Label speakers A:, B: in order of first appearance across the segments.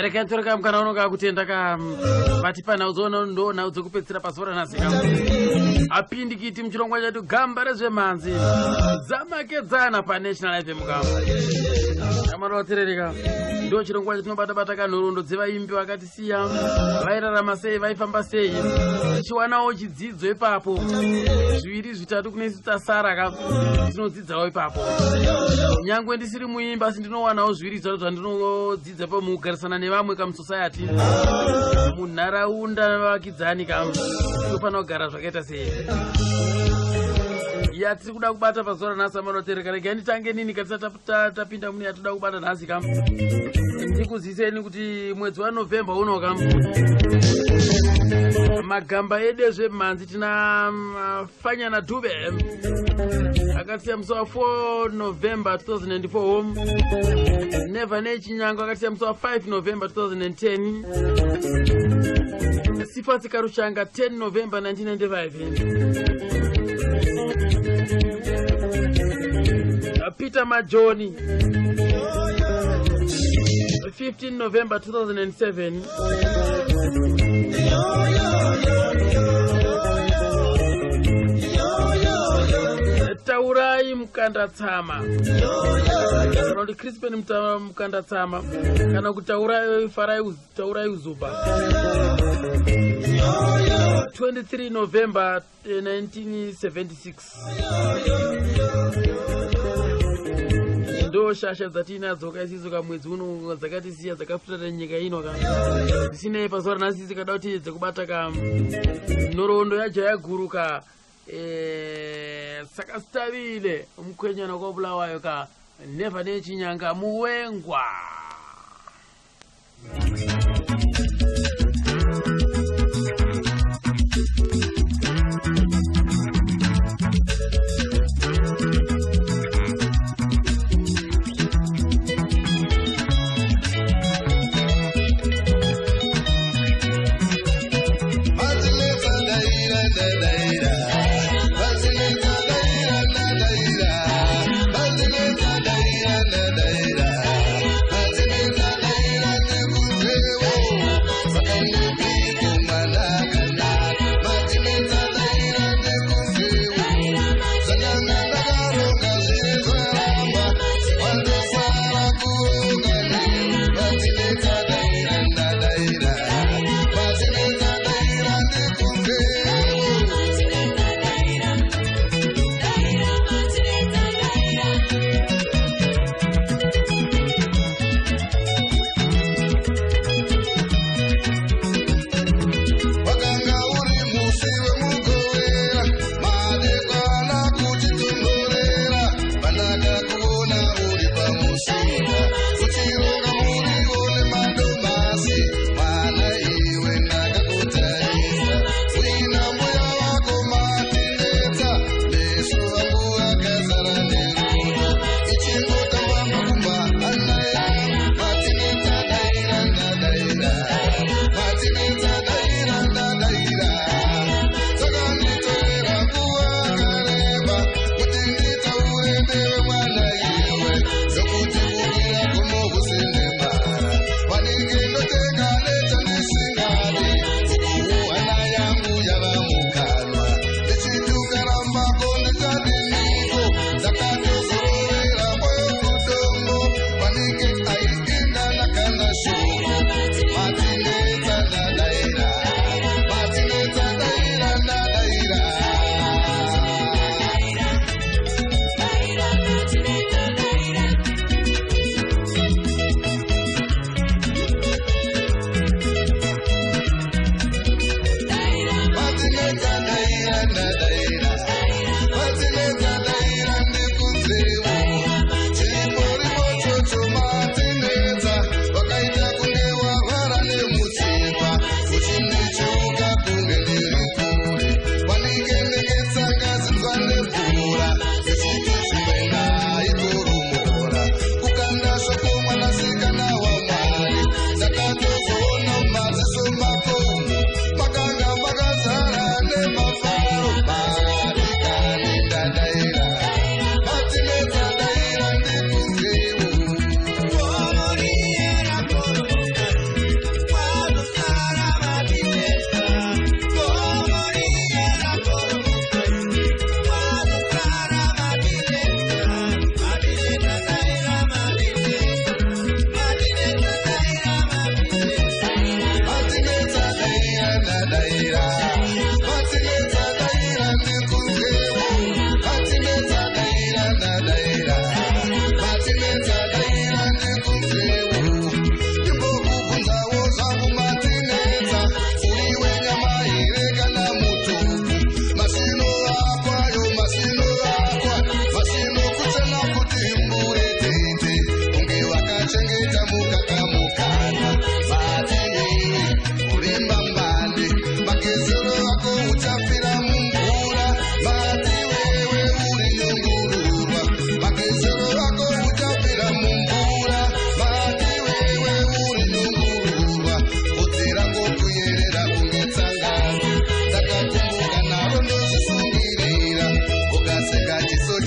A: Regai nditore kamukana uno kakutenda ka vatipa nhau dzoona ndo nhau dzekupedzisira pazuva ranhasi ka apindikiti muchirongwa chedu gamba rezvemhanzi dzamakedzana paNational FM ka amarawaterereka. Ndo chirongwa chatinobata-bata kanhoroondo dzevaimbi vakatisiya, vairarama sei, vaifamba sei, tichiwanawo chidzidzo ipapo zviviri zvitatu kune isu tasara ka tinodzidzawo ipapo. Nyangwe ndisiri muimbi, asi ndinowanawo zviviri zvitatu zvandinodzidza pa mukugarisana nevamwe kamusociety, munharaunda, nevavakidzani ka tinofanira kugara zvakaita sei. Yatiri kuda kubata pazuva ranhasi, amanotereka, regai nditange nini katisati tapinda mune yatoda kubata nhasi ka. Ndikuziseni kuti mwedzi waNovember uno ka magamba edu ezvemhanzi tina Fanyana Dube, akasiya musi wa4 November 2004. Never Nechinyango akasiya musi wa5 November 2010. Sifasi Karushanga, 10 November 1995. Peter Majoni, 15 November 2007. Taurai Mukandatsama, kana kuti Crispin Mukandatsama, kana kuti Taurai Farai, Taurai Uzuba, 23 November 1976. Ndo shasha dzatiinadzo kaisiso kamwedzi uno dzakatisiya, dzakafutata nyika ino ka. Zvisinei, pazuva ranhasi tikada kuti dzekubata ka nhoroondo yaJaya Guru ka, saka sitabile mukwenyana kwaBulawayo ka, Never Nechinyanga Muwengwa.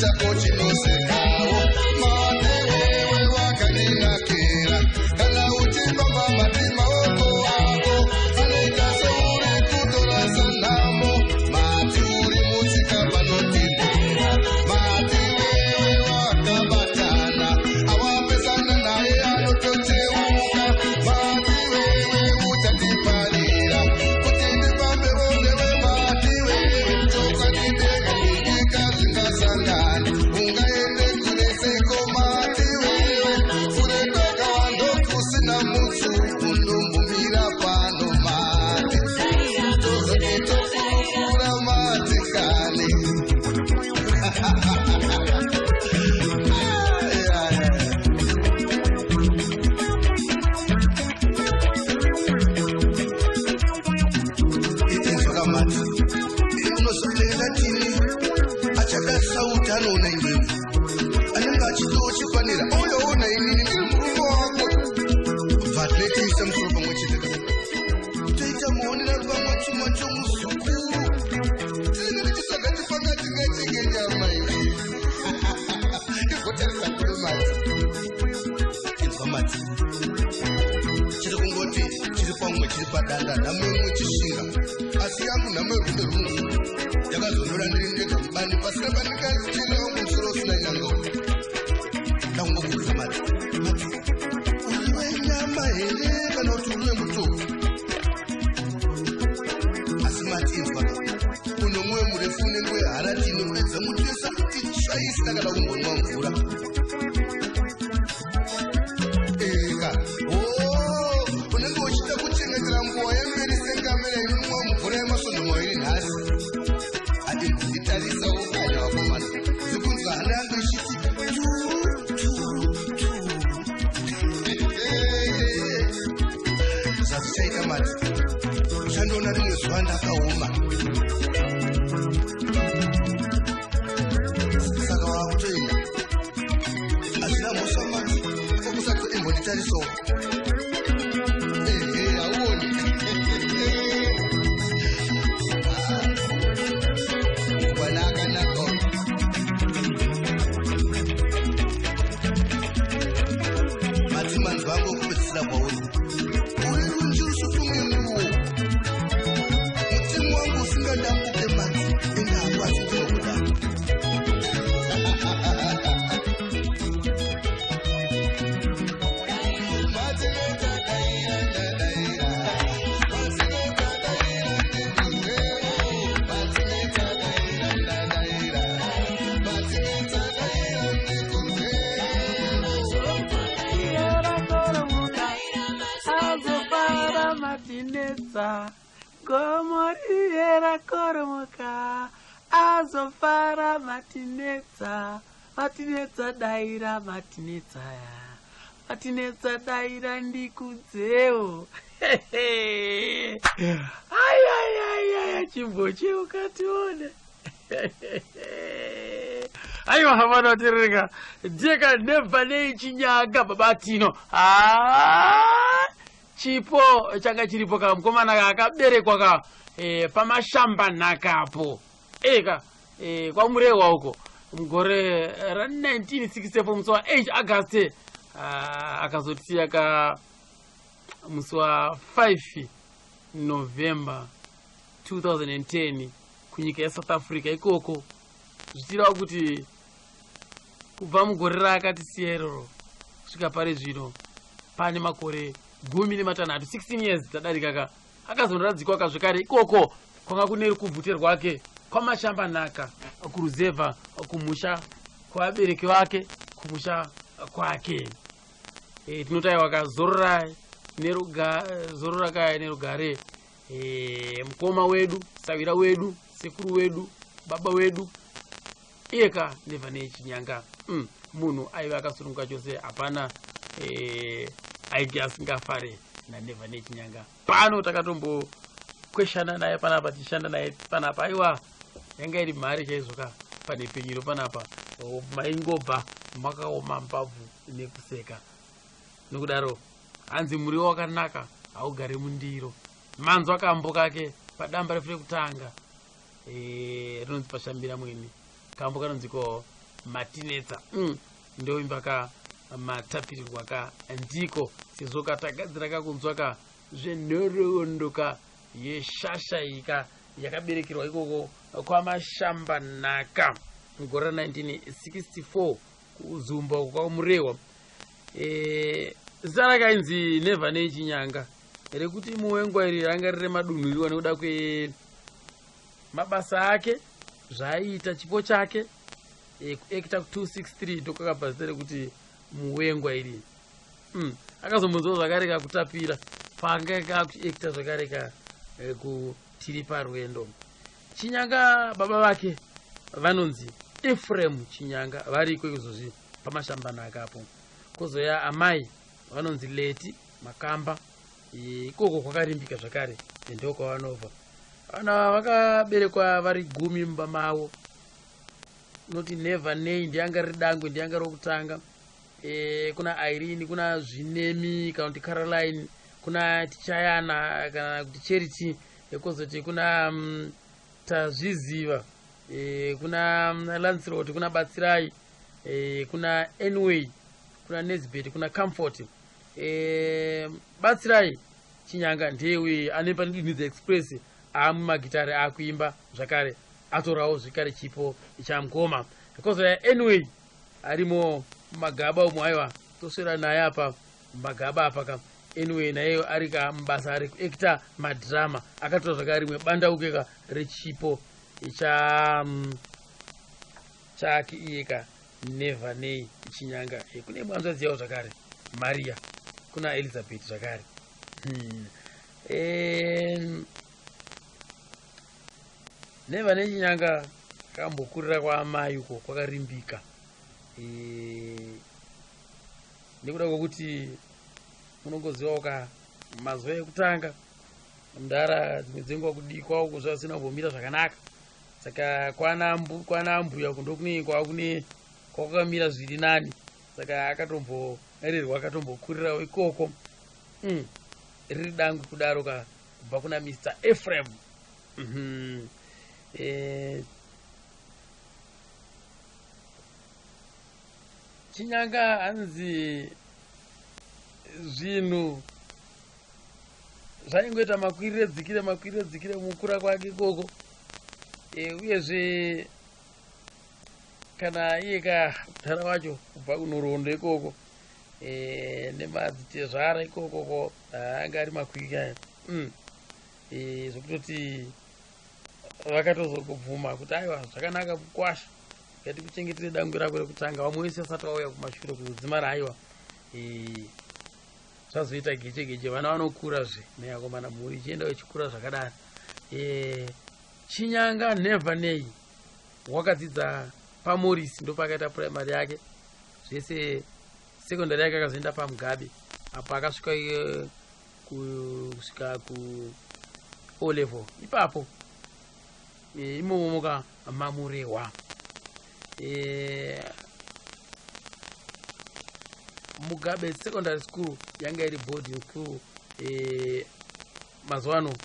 B: chako chinosekawo. Mati wewe wakandinakira, kana uchifamba mati maoko ako anoita seuri kutorasa nhamo. Mati uri mutsika panotendera, mati wewe wakabatana, awapesana naye anotocheuka. Mati wewe uchandiparira kuti ndifambewo newe. Mati wewe chokwadi ndega kunyika zvingasangana, ungaende kure seiko? Mati wewe kure kwakawanda kusina mutsu, unombomira pano mati, tozoti tokurukura mati kani. Inzwakamati, unozotenga tini achakasauti anoona inini anenge achitochifanira oyaona inini ndiri murume wako. Bva tinetiisa musoro pamwe chete, toita muonera pamwe chuma chomuzukuru, tinenge tichitsvaga tipakati ngachenge nyama iwe igotarisa kuno. Mati, inzwa mati, chiri kungoti chiri pamwe chiri padanda, nhamo imwe chishinga, asi yangu nhamo yerwundo rumwe yakazondora ndiri ndega mubani pasina pandikachena wangu musoro usina nyanga. Ndangokudza mati, mati uri wenyama here kana kuti uri wemutovu? Asi mati inzwaka, une mwoyo murefu unenge weharati inopedza mutesa kuti tsvaisina kana kumbonwa mvura eka. O unenge uchida kuchengetera nguva yemberi sengamera inonwa mvura yemasvondo maviri nhasi. Atimbonditarisawo kana vakomana dzikunzwa hana yangu ichiti turu turu turu. Zvazvichaita mati, uchandiona rimwe zuva ndakaoma. Saka wakutoenda, hazvina mhosva mati, okusati imbonditarisawo. Ehe, hauoni mwana akanaka. Mati, manzwi angu okupedzisira kwauri, uri runji rusutumwe nguo, mudzimu wangu usingadambuke. Mati, enda hako, asi ndinokuda.
A: Azofara matinetsa, gomo riye rakoromoka, azofara matinetsa, matinetsa daira, matinetsa ya matinetsa daira ndikudzewo. Ayayayaya, chimbocheukatione. Aiwa, vanotirika ndiyeka nebva neichinyanga babatino. Chipo changa chiripo ka mukomana akaberekwa ka pamashamba nhakapo eka kwaMurehwa uko mugore ra1964 musi wa8 August. Akazotiya ka musi wa5 November 2010 kunyika yeSouth Africa ikoko, zvichireva kuti kubva mugore raakatisiya iroro kusvika pari zvino pane makore 16, 16 years dzadarika ka. Akazondoradzikwa kazvekare ikoko kwanga kune rukuvhute rwake kwamashamba nhaka kuruzevha, kumusha kwavabereki vake, kumusha kwake. Tinoti aiwa kazororai zorora kaya nerugare, mukoma wedu, sawira wedu, sekuru wedu, baba wedu iyeka Nebva Nechinyanga. Munhu aiva akasununguka chose, hapana ainge asingafare naNevha Nechinyanga. Pano takatombokweshana naye panapa, tichishanda naye panapa. Aiwa, yanga iri mhare chaizvo ka panhepenyuro panapa. Maingobva makaoma mbabvu nekuseka. Nokudaro hanzi muriwo wakanaka haugari mundiro. Manzwa kambo kake padamba refu rekutanga, rinonzi Pashambira Mwini, kambo kanonzi ko Matinetsa. Ndoimba ka matapirirwa ka ndiko sezvo katagadzira kakunzwa ka zvenhoroondo ka yeshasha ika yakaberekerwa ikoko kwaMashambanhaka mugore ra1964 kuZumba uko kwaMurewa. Zita rakainzi Never Chinyanga, rekuti Muwengwa iri ranga riri madunhuriwa nekuda kwemabasa ake, zvaaiita, chipo chake kuacta ku263, ndokwakabva zita rekuti Muwengwa iri. Akazombonzwa zvakare kakutapira paanga kakuacta zvakare ka kutiri parwendo. Chinyanga, baba vake vanonzi Efrem Chinyanga, variko izvozvi paMashambanhaka apo. Kwozoya amai vanonzi Leti Makamba, ikoko kwakarimbika zvakare ndokwavanobva. Vana vakaberekwa vari 10 mumba mavo. Unoti Never Nei ndianga riri dangwe, ndianga rokutanga. Kuna Irene, kuna Zvinemi kana kuti Caroline, kuna Tichayana kana kuti Charity, kwozoti kuna Tazviziva, kuna Lancelot, kuna Batsirai, kuna Anyway, kuna Nesbet, kuna Comfort. Batsirai Chinyanga ndewe ane panidinidza Express, amumagitare, akuimba zvakare, atorawo zvekare chipo chamukoma. Kozoya Anyway arimo mumagaba umo, aiwa, toswera naye apa mumagaba apa ka. Anyway naye ari ka mubasa, ari kuacta madhirama, akatora zvakare rimwe bandauke ka rechipo cha chake iye ka Never Nei Chinyanga. Kune imwe hanzvadzi yavo zvakare, Maria, kuna Elizabeth zvakare. Never neChinyanga akambokurira kwaamai uko kwakarimbika, nekuda kwokuti munongozivawo ka mazuva ekutanga mudhara, dzimwe dzenguva kudikwa uko zvasina kumbomira zvakanaka. Saka kwana ambuya uko ndokune kwakune kwakakamira zviri nani, saka akatomborerwa, akatombokurirawo ikoko. Riri dangwe kudaro ka kubva kuna Mr Ephraim. Chinyanga hanzi zvinhu zvaingoita makwirire dzikire, makwirire dzikire mukura kwake ikoko. Uyezve kana iye ka mudhara wacho kubva kunhoroondo ikoko, nemadzitezvara ikokoko, anga ari makwiki aya. Zvokutoti vakatozogobvuma kuti aiwa, zvakanaka kukwasha, ngatikuchengetere dangwe rako rekutanga, vamwe vese vasati vauya kumashure kuzodzimara. Aiwa, zvazoita geche geche, vana vanokura zve neakomana, mhuri ichienda ichikura zvakadaro. Chinyanga Never Nei wakadzidza paMoris, ndopakaita primary yake zvese. Secondary yake akazoenda paMugabe apo akasvika kusvika ku O level ipapo. Imomo muka maMurehwa. Mugabe Secondary School yanga iri boarding school. Mazuva ano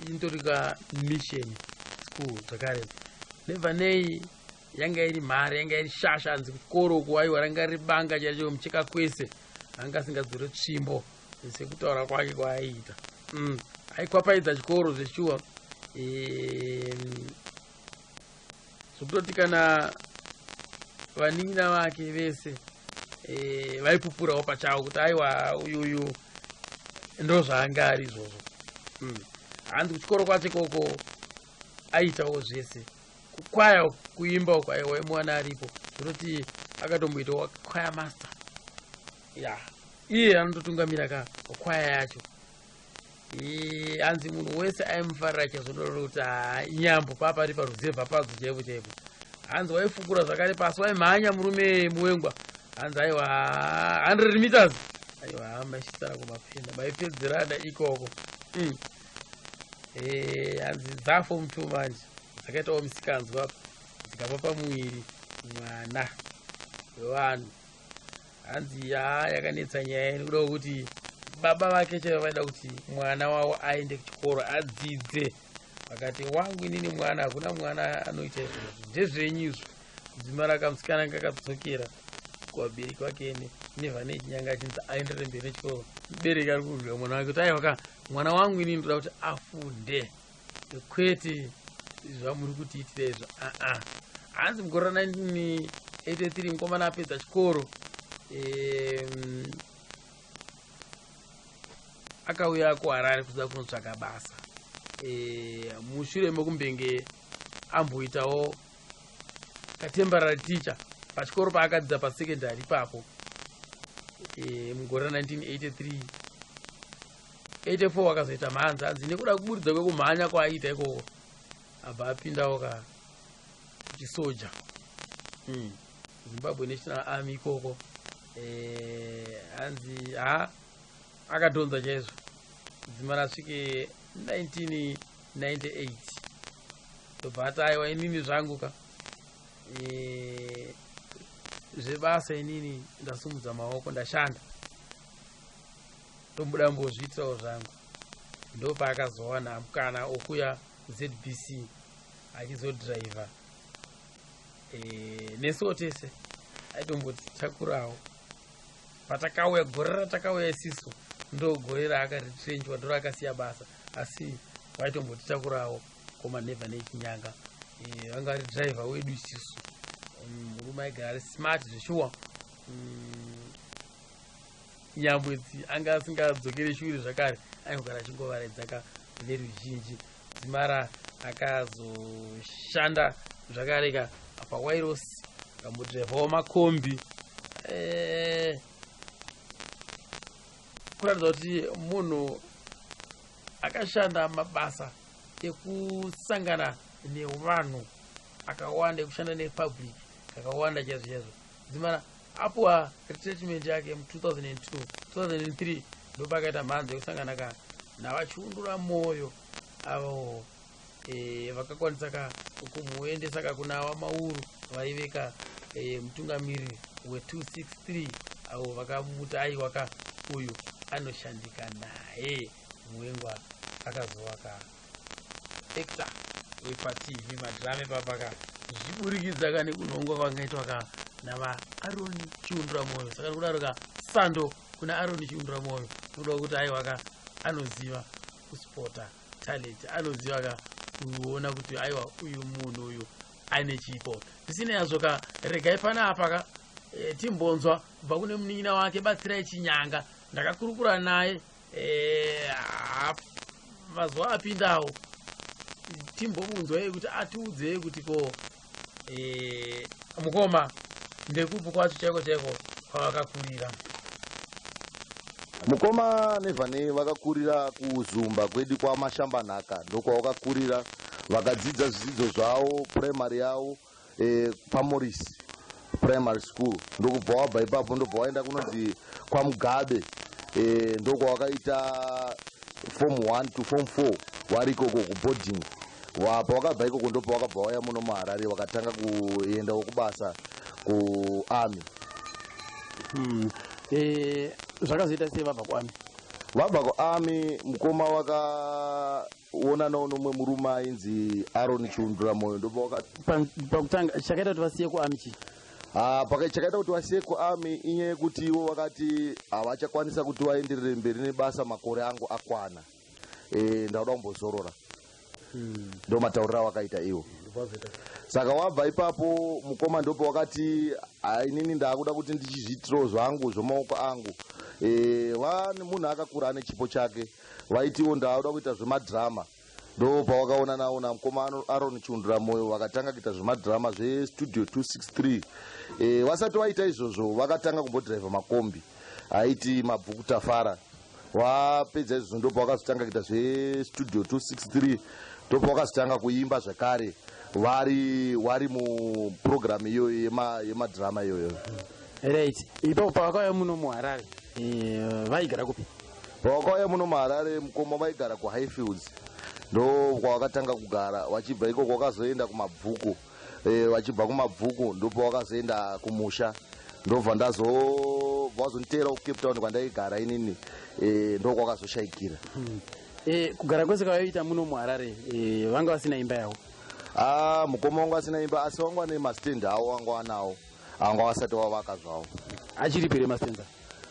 A: inotorika mission school zvakare. Never Nei yanga iri mhare, yanga iri shasha. Hanzi kuchikoro uku, aiwa, ranga riri banga chaicho, mucheka kwese, anga asingadzore tsvimbo sekutaura kwake kwaaiita. Aikwapaidza chikoro zveshuwa, zvokutoti kana vanin'ina vake vese vaipupurawo pachavo kuti aiwa, uyuyu ndo zvaanga ari izvozvo. Hanzi kuchikoro kwacho ikoko aitawo zvese, kukwaya uku, kuimba uku, aiwa, waimuwana aripo, zvototi akatomboitawo choir master ya, iye anototungamira ka kwaya yacho. Hanzi munhu wese aimufarira chaizvo, kuti haa, inyambo papa ari paruzevha padzo chaipo chaipo. Hanzi waifukura zvakare pasi, waimhanya murume Muwengwa. Hanzi aiwa, 100 meters, aiwa, maisvitsana kumapenda, maipedzerana ikoko. Hanzi dzaform 2 manje dzakaitawo misikanzwa, dzikapa pamuviri mwana wevanhu. Hanzi ya yakanetsa nyaya nekuda kwekuti baba vake chaivo vaida kuti mwana wavo aende kuchikoro adzidze. Vakati, "Wangu inini mwana, hakuna mwana anoita izvozvo, ndezvenyu izvo." Dzimara kamusikana kakadzokera kuvabereki vake Never Chinyanga, achinzi aenderere mberi nechikoro. Mubereki ari kurwira mwana wake kuti, "Aiwa ka, mwana wangu inini ndoda kuti afunde, kwete zvamuri kutiitira izvo." Aa, hanzi mugore ra1983 mukomana apedza chikoro, akauya kuHarare kuzoda kunotsvaka basa, mushure mekumbenge amboitawo katemporary teacher pachikoro paakadzidza pasekendary ipapo. Mugore ra1983 84 akazoita mhanza. Hanzi nekuda kuburidza kwekumhanya kwaaiita ikoko, abva apindawo ka chisoja, Zimbabwe National Army ikoko. Hanzi ha, akadhonza chaizvo dzimara asvike 1998, ndobva ati, "Aiwa, inini zvangu ka, zvebasa inini ndasumudza maoko, ndashanda, ndombuda mbozviitirawo zvangu." Ndopaakazowana mukana okuya ZBC achizodhiraivha. Nesuwo tese aitombotitakurawo patakauya. Gore ratakauya isisu ndo gore raakaretrenchwa, ndo raakasiya basa, asi vaitombotitakurawo. Koma Never Nechinyanga vanga vari dhiraivha wedu isisu. Murume aigara ari smart zveshuwa. Nyambwedzi anga asingadzokeri shure zvakare, aingogara achingovaraidzaka veruzhinji. Dzimara akazoshanda zvakare ka pawairos, akambodhiraivhawo makombi, kuratidza kuti munhu akashanda mabasa ekusangana nevanhu akawanda, ekushanda nepublic kakawanda chaizvo chaizvo. Dzimara apuwa retrenchment yake mu2002 2003, ndopakaita mhanzo yekusangana ka navaChiundura Moyo, avo vakakwanisa ka kumuendesa ka kuna vaMauru, vaive ka mutungamiriri we263, avo vakamuti, "Aiwa ka, uyu anoshandika naye." Muwengwa akazova ka actor wepaTV, madhirama epapaka, zvichiburikidza ka nekunhongwa kwangaitwa ka navaAron Chiundura Moyo. Saka nekudaro ka, sando kuna Aron Chiundura Moyo, nokuda kwekuti aiwa ka, anoziva kuspota talent, anoziva ka kuona kuti aiwa, uyu munhu uyu ane chipo. Zvisinei hazvo ka, regai panapa ka timbonzwa kubva kune munin'ina wake, Batsirai Chinyanga. Ndakakurukura naye mazuva apindawo. Timbobunzwai kuti atiudzei kuti ko mukoma ndekupi kwacho chaiko chaiko kwavakakurira?
C: Mukoma Nevane vakakurira kuZumba kwedu kwaMashambanhaka, ndokwavakakurira. Vakadzidza zvidzidzo zvavo, primary yavo, paMoris Primary School. Ndokubva wabva ipapo, ndobva waenda kunonzi kwaMugabe, ndokwavakaita form 1 to form 4 vari ikoko kuboarding. Pavakabva ikoko, ndopavakabva wauya muno muHarare, vakatanga kuendawo kubasa kuarmy.
A: Zvakazoita sei vabva kuarmy?
C: Vabva kuarmy, mukoma vakaonanawo nomumwe murume ainzi Aron Chiundura Moyo, ndopavaka
A: Pakutanga, chakaita kuti vasiye kuarmy chii?
C: Ah, chakaita kuti vasiye kuarmy inyaya yekuti ivo vakati havachakwanisa kuti vaenderere mberi nebasa, makore angu akwana, ndauda kumbozorora. Ndo matauriro avakaita ivo. Saka wabva ipapo, mukoma ndopo wakati, "Ah, inini ndaakuda kuti ndichizviitirawo zvangu zvomaoko angu." Vane munhu akakura ane chipo chake, vaitiwo ndaakuda kuita zvemadhirama. Ndo pawakaona naona mukoma Aron Chiundura Moyo, vakatanga kuita zvemadhirama zveStudio 263. Vasati vaita izvozvo, vakatanga kumbodhiraivha makombi aiti Mabhuku Tafara. Wapedza izvozvo, ndo pavakazotanga kuita zveStudio 263, ndo pavakazotanga kuimba zvakare vari mupurogiramu iyoyo yemadhirama iyoyo.
A: Right, ipapo pavakauya muno muHarare, vaigara kupi?
C: Pavakauya muno muHarare, mukoma vaigara kuHighfields, ndo kwavakatanga kugara. Vachibva ikoko vakazoenda kuMabvuku. Vachibva kuMabvuku, ndopavakazoenda kumusha, ndobva vazonditeera kuCape Town kwandaigara inini, ndo kwakazoshayikira.
A: Kugara kwese kwavaiita muno muHarare, vanga vasina imba yavo?
C: Ah, mukoma wangu asina imba, asi wangu ane mastendi awo, wangu anawo, anga wasati wavaka zvawo.
A: Achiri pere mastenza?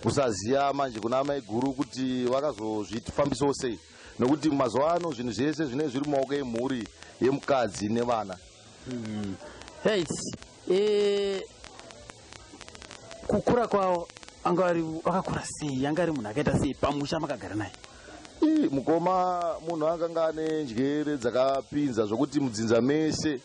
C: Kusaziya manje kuna mai guru kuti vakazozvifambisawo sei, nokuti mazuva ano zvinhu zvese zvinenge zviri mumaoko emhuri yemukadzi nevana.
A: Right, kukura kwavo, anga ari akakura sei? Anga ari munhu akaita sei pamusha makagara naye?
C: Ii, mukoma munhu akanga ane njere dzakapinza, zvokuti mudzinza mese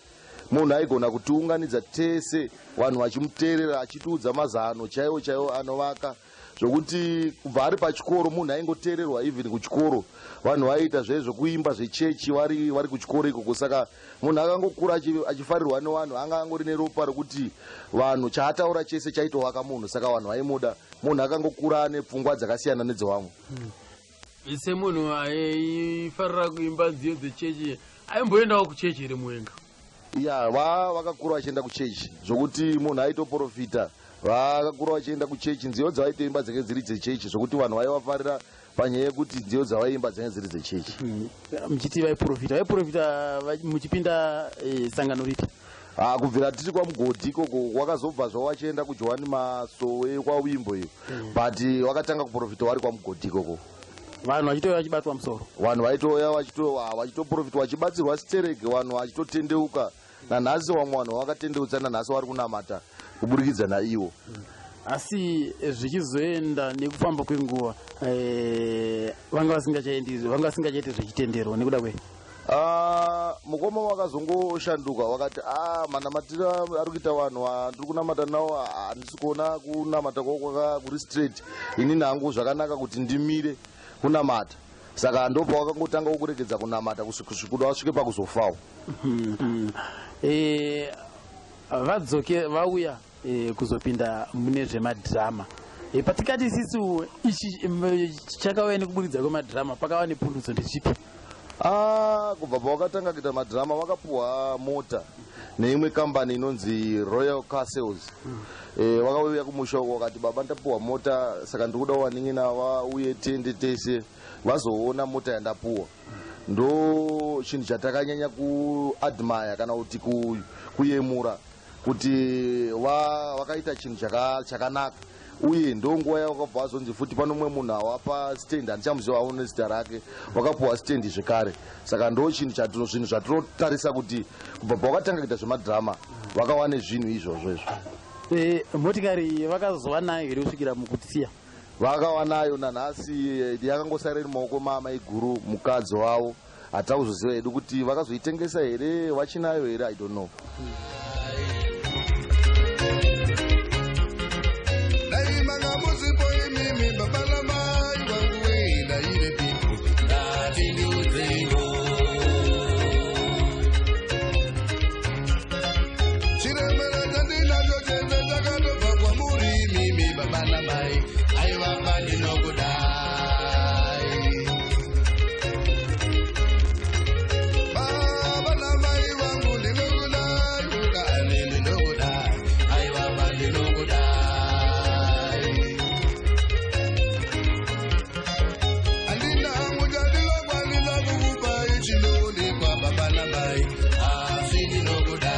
C: munhu aigona kutiunganidza tese, vanhu vachimuteerera, achitiudza mazano chaiwo chaiwo anovaka, zvokuti kubva ari pachikoro munhu aingoteererwa. Even kuchikoro vanhu vaiita zvezvokuimba zvechechi vari kuchikoro ikoko. Saka munhu akangokura achifarirwa nevanhu, anga angori neropa rekuti vanhu chaataura chese chaitovaka munhu. Saka vanhu vaimuda. Munhu akangokura ane pfungwa dzakasiyana nedzevamwe.
A: Semunhu aifarira kuimba nziyo dzechechi, aimboendawo kuchechi here Muwenga?
C: Ya, vakakura vachienda kuchechi, zvokuti munhu aitoprofita. Vakakura vachienda kuchechi, nziyo dzavaitoimba dzinge dziri dzechechi, zvokuti vanhu vaivafarira panyaya yekuti nziyo dzavaimba dzinge dziri dzechechi.
A: Muchiti vaiprofita, muchipinda sangano ripi?
C: Ah, kubvira tiri kwaMugodhi ikoko, wakazobva zvavo vachienda kuJohani Masowe kwaWimbo iyo, but wakatanga kuprofita wari kwaMugodhi ikoko.
A: Vanhu vachitouya vachibatwa musoro?
C: Vanhu vaitouya vachitoprofita, vachibatsirwa sitereke, vanhu vachitotendeuka. Nanhasi vamwe vanhu vakatendeutsa, nanhasi vari kunamata kuburikidza naiwo.
A: Asi zvichizoenda nekufamba kwenguva, vanga vasingachaendi, vanga vasingachaiti zvechitendero nekuda kwei?
C: Ah, mukoma wakazongoshanduka, wakati a manamatiro ari kuita vanhu andiri kunamata nawo, handisi kuona kunamata kwavo kuri straight. Inini hangu zvakanaka kuti ndimire kunamata. Saka ndopa wakangotanga kuregedza kunamata kusvikuda wasvike pakuzofawo.
A: Vadzoke vauya kuzopinda mune zvemadhirama. Patikati isisu ichi chakauya nekuburikidza kwemadhirama, pakava nepundutso ndezvipi?
C: Ah, kubva pawakatanga kuita madhirama, vakapuhwa mota neimwe kambani inonzi Royal Car Sales. Vakauya kumusha uko, vakati, "Baba, ndapuhwa mota, saka ndiri kuda vanin'ina vauye tiende tese vazoona mota yandapuhwa." Ndo chinhu chatakanyanya kuadmire kana kuti kuyemura kuti vakaita chinhu chakanaka. Uye ndo nguva yakabva vazonzi futi pano mumwe munhu awapa stand, handichamuziva aone zita rake, wakapuwa stand zvekare. Saka ndo chinhu zvinhu zvatinotarisa kuti kubva pawakatanga kuita zvemadhirama vakava nezvinhu izvozvo izvo.
A: Motikari vakazova nayo here kusvikira mukutisiya?
C: Vakava nayo nanhasi, yakangosara iri mumaoko maamaiguru, mukadzi wavo. Hatauzoziva hedu kuti vakazoitengesa here, vachinayo here, I don't know.
B: Dai manga musipo imimi baba namai vangu we, ndairepiko? Ndati ndiudzeiwo. Chiremera chandinacho chese chakatobva kwamuri imimi baba namai. Aivapa, ndinokudai baba namai vangu, ndinokudai ukani, ndinokudai aivapa, ndinokudai. Handina hangu chandinokwanisa kukupai chinoonekwa baba namai, asi ndinokudai.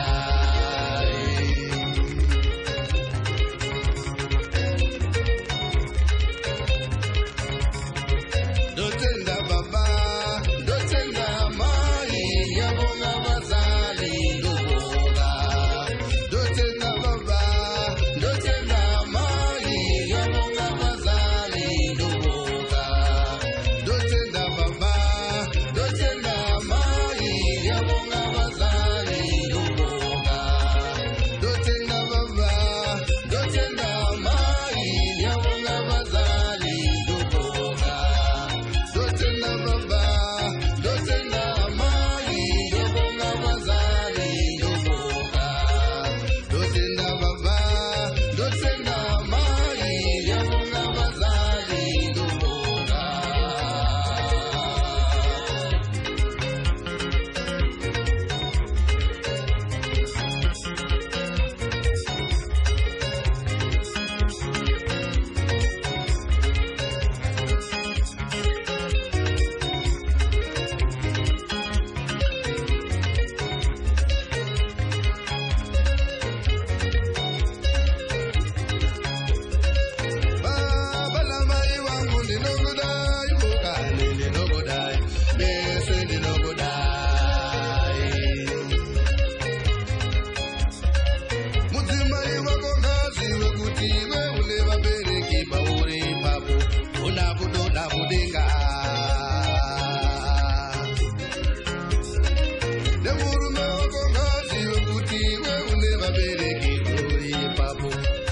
B: Vabereki uri ipapo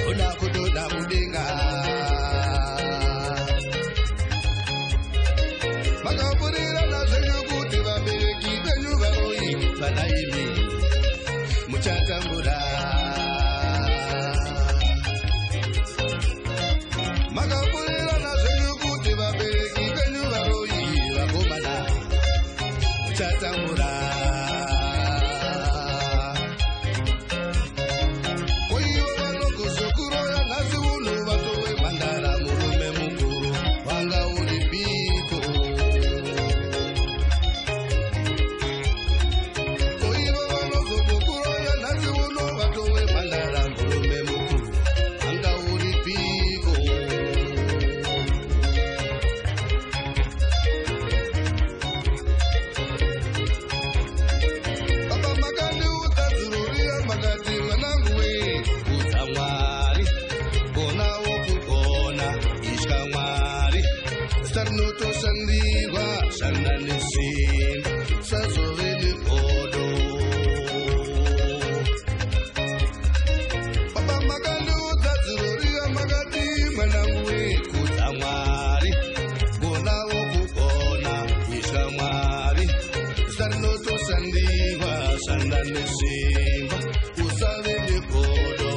B: oda kutoda mudenga. Makaburirana zvenyu kuti vabereki venyu varoyi, vana imi muchatambura. Makaburirana zvenyu kuti vabereki venyu varoyi, vakomana muchatambura. Koivo vanogozokuroya nhasi uno vatove mhandara, murume mukuru, wanga uri piko? Koivo vanozokuroya nhasi uno vatove mhandara, murume mukuru, wanga uri piko? Baba makandiudza zururiya, makati, "Mwanangu we, kudza Mwari, gonawo kugona, itya Mwari. Zita rinotoshandirwa, shanda nesimba, usazove negodo." Baba makandiudza zururiya, makati, "Mwanangu we, kudza Mwari, gonawo kugona, itya Mwari. Zita rinotoshandirwa, shanda nesimba, usave negodo."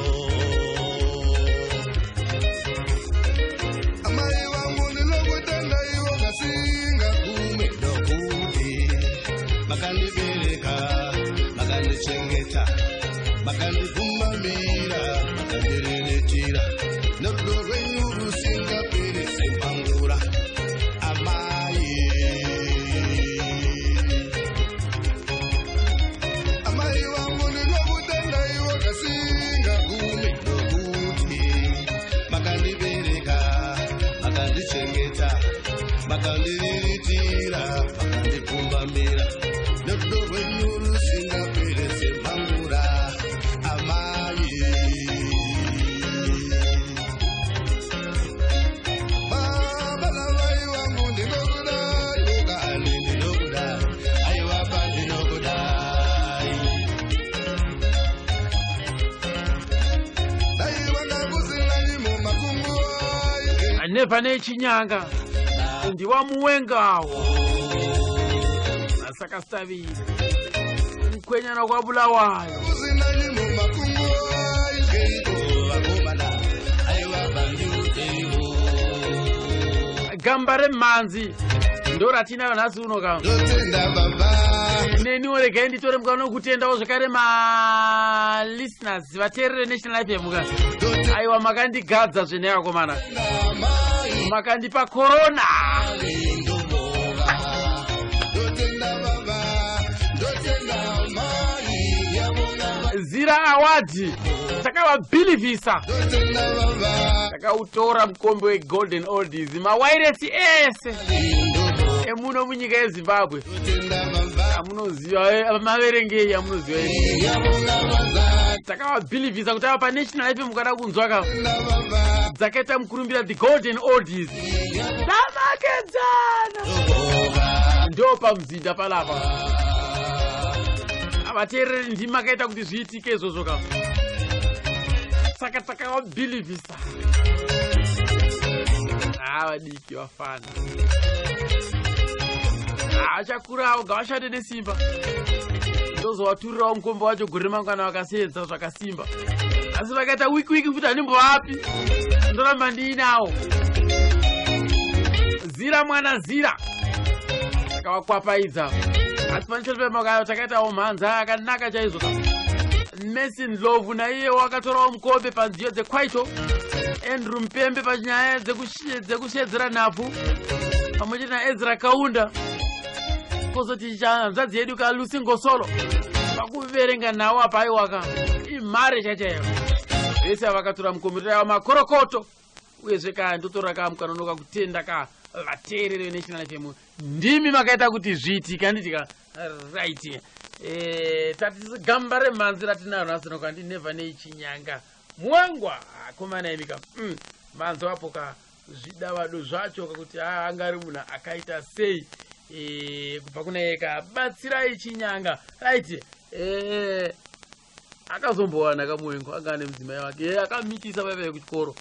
B: Amai vangu, ndinokutenda ivo kasingagume, nokuti makandibereka, makandichengeta, makandigumbamira, makandiriritira nerudo rwenyu rusingaperi sembangura, amai. Amai vangu, ndinokutenda ivo kasingagume, nokuti makandibereka, makandichengeta, makandiriritira, makandigumbamira nerudo rwenyu rusingaperi semhangura, amai. Baba namai vangu, ndinokudai ukani, ndinokudai, aiwapa, ndinokudai. Dai vanga kusina nyimo makungu ai.
A: Never nechinyanga ndiwamuwengawo asakasaviri mukwenyana kwabulawayo.
B: Kusina nyimo makungu aigeiko, vakomana, aiwa, bandiuteiwo.
A: Gamba remhanzi ndo ratinayo nhasi uno ka.
B: Ndotenda baba.
A: Neniwo regai nditore mukana wekutendawo zvakare malisteners, vateerere National FM ka. Aiwa, makandigadza zvene, akomana.
B: Mai.
A: Makandipa korona.
B: Ndobonga, ndotenda baba, ndotenda mai, yabonga.
A: Zira Award takavabhilivhisa.
B: Ndotenda baba.
A: Takautora mukombe weGolden Oldies, mawairesi ese
B: Ndobonga.
A: emuno munyika yeZimbabwe.
B: Ndotenda baba.
A: Amunoziva maverengei amunoziva.
B: Yabonga bazali.
A: Takavabhilivhisa kuti ava paNational FM mukada kunzwa ka
B: Ndotenda baba.
A: dzakaita mukurumbira, the Golden Oldies namakedzana.
B: Ndobonga.
A: Ndo pamuzinda palapa, avateereri, ndimi makaita kuti zviitike izvozvo ka. Saka takavabhilivhisa. Ha, vadiki vafana achakurawo ngavashande nesimba, ndozovaturirawo mukombe wacho gore mangwana vakaseedza zvakasimba. Asi vakaita wiki wiki futi, handimbovapi, ndoramba ndiinawo. Zira mwana zira takavakwapaidza. Asi panichatopemakayo takaitawo mhanza akanaka chaizvo ka. Messi Ndlovu naiye wakatorawo mukombe panziyo dzekwaito, Andrew Mpembe panyaya dzekushedzera nhabvu, pamwe chete naEzra Kaunda, kozoti hanzvadzi yedu kaLucy Ngosolo pakuverenga nhau apa. Aiwaka, imhare chaichaiyo, vese ava vakatora mukombe. Totawa makorokoto. Uyezve ka ndotora ka mukanonoka kutenda ka vateereri veNational FM, ndimi makaita kuti zviitike, handiti ka? Right. Tati gamba remhanzi ratinaro nhasi noka ndinevha neichinyanga muwangwa akomana imika. Manzo apo ka zvidavado zvacho kakuti angari munhu akaita sei, kubva kuna iye ka batsirai Chinyanga. Right. Akazombowana kamuwengo, anga ane mudzimai wake. Akamitisa vaive kuchikoro,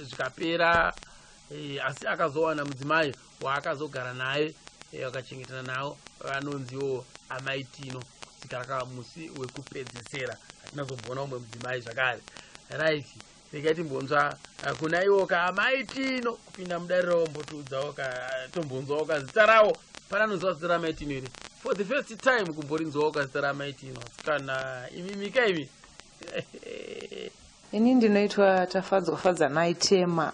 A: zvikapera. Asi akazowana mudzimai waakazogara naye, vakachengetana nawo, vanonziwo Amai Tino. Kusvika kamusi wekupedzesera hatina zomboona umwe mudzimai zvakare. Right, regai timbonzwa kuna iwo kaAmai Tino kupinda mudariro, ombotiudzawo ka, tombonzwawo kazita rawo. Pana anonzwa zita raAmai Tino here for the first time? Kumborinzwawo kazita raAmai Tino kana imimika imi?
D: Ini ndinoitwa Tafadzwa Fadzanai Tema.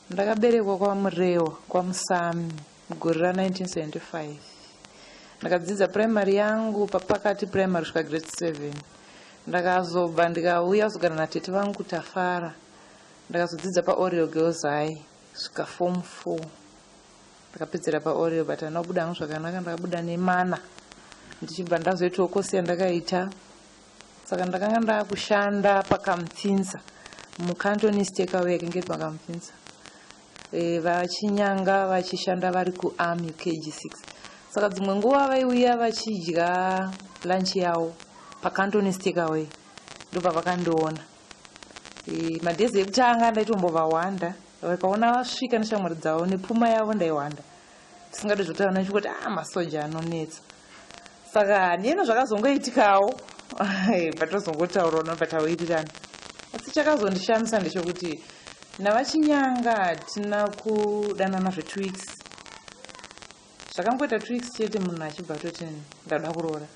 D: Ndakaberekwa kwaMurewa, kwaMusami, mugore ra1975. Ndakadzidza primary yangu paPakati Primary kusvika grade 7. Ndakazobva ndikauya kuzogara natete vangu kuTafara. Ndakazodzidza paOriel Girls High kusvika form 4. Ndakapedzera paOriel, but handina kubuda hangu zvakanaka, ndakabuda nemana. Ndichibva ndazoitawo kosi yandakaita. Saka ndakanga ndakushanda paKamfinza, muCantonese Takeaway yakanga iri paKamfinza. VaChinyanga vachishanda vari kuarmy KG6. Saka dzimwe nguva vaiuya vachidya lunch yavo paCantonese Takeaway, ndobva vakandiona. Madhezi ekutanga ndaitombovawanda. Vakaona vasvika neshamwari dzavo nepfuma yavo, ndaiwanda tisingadi zvotaura nechikuti a masoja anonetsa. Saka neno zvakazongoitikawo, patozongotaurawo nobva tawirirana. Asi chakazondishamisa ndechekuti navaChinyanga hatina kudanana zve2 weeks. Zvakangoita 2 weeks chete, munhu achibva atoti, "Ndada kuroora."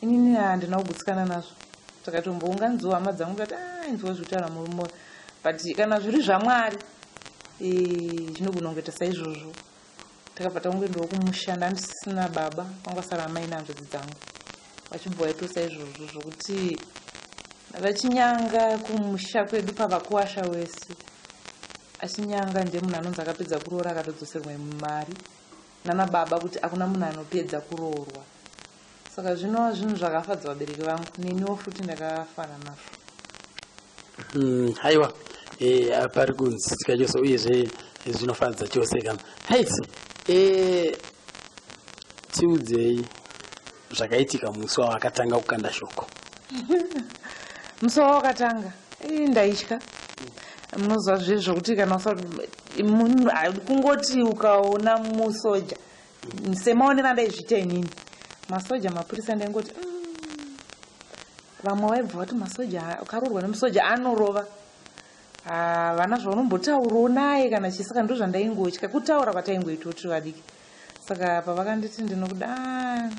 D: Inini handina kugutsikana nazvo. Takatombounganidziwa hama dzangu, ndikati, "A, inzwa zvekutaura murume." But kana zviri zvaMwari, zvinogona kungoita saizvozvo. Takabva tangoendawo kumusha. Ndandisina baba, vangasara amai nehanzvadzi dzangu. Vachibva vaito saizvozvo zvokuti VaChinyanga kumusha kwedu pavakuwasha wese, aChinyanga ndiye munhu anonzi akapedza kuroora, akatodzoserwa mari nana baba kuti akuna munhu anopedza kuroorwa. Saka zvinova zvinhu zvakafadza vabereki vangu, neniwo futi ndakafara nazvo.
A: Haiwa, pari kunzwisisika chose, uyezve zvinofadza chose. Kana haiti, tiudzei zvakaitika musi wawakatanga kukanda shoko.
D: Musi wawakatanga, ndaitya. Munoziva zve zvokuti kana kungoti ukaona musoja, semaonero andaizviita inini masoja, mapurisa, ndaingoti, Vamwe vaibva vati masoja, ukaroorwa nemusoja anorova, havana zvaunombotaurawo naye kana chii. Saka ndo zvandaingotya kutaura kwataingoitawo tiri vadiki. Saka pavakanditi, "Ndinokuda,"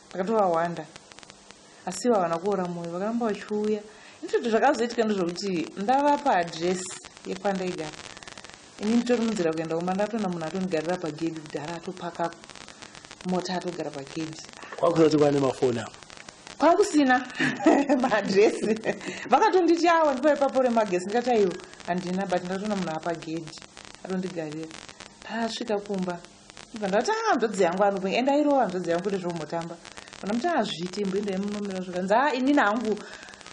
D: ndakatovawanda, asi ivo havana kuora mwoyo, vakaramba vachiuya. Infact, zvakazoitika ndezvokuti ndavapa adhiresi yekwandaigara, ini nditori munzira kuenda kumba, ndatoona munhu atondigarira pagedhi kudhara, atopaka mota, atogara pagedhi.
A: Kwakusati kwane mafoni apo?
D: Kwakusina maadhiresi. Vakatonditi, "Awa, ndipo ipapo remagesi." Ndikati, "Aiwa, handina," but ndatoona munhu apagedhi atondigarira. Paasvika kumba, ibva ndati, "A, hanzvadzi yangu anopenga." Ende airova hanzvadzi yangu kuti zvombotamba. Vana muti, "Hazviiti, imboendai munomira." Zvikanzi, "A, inini hangu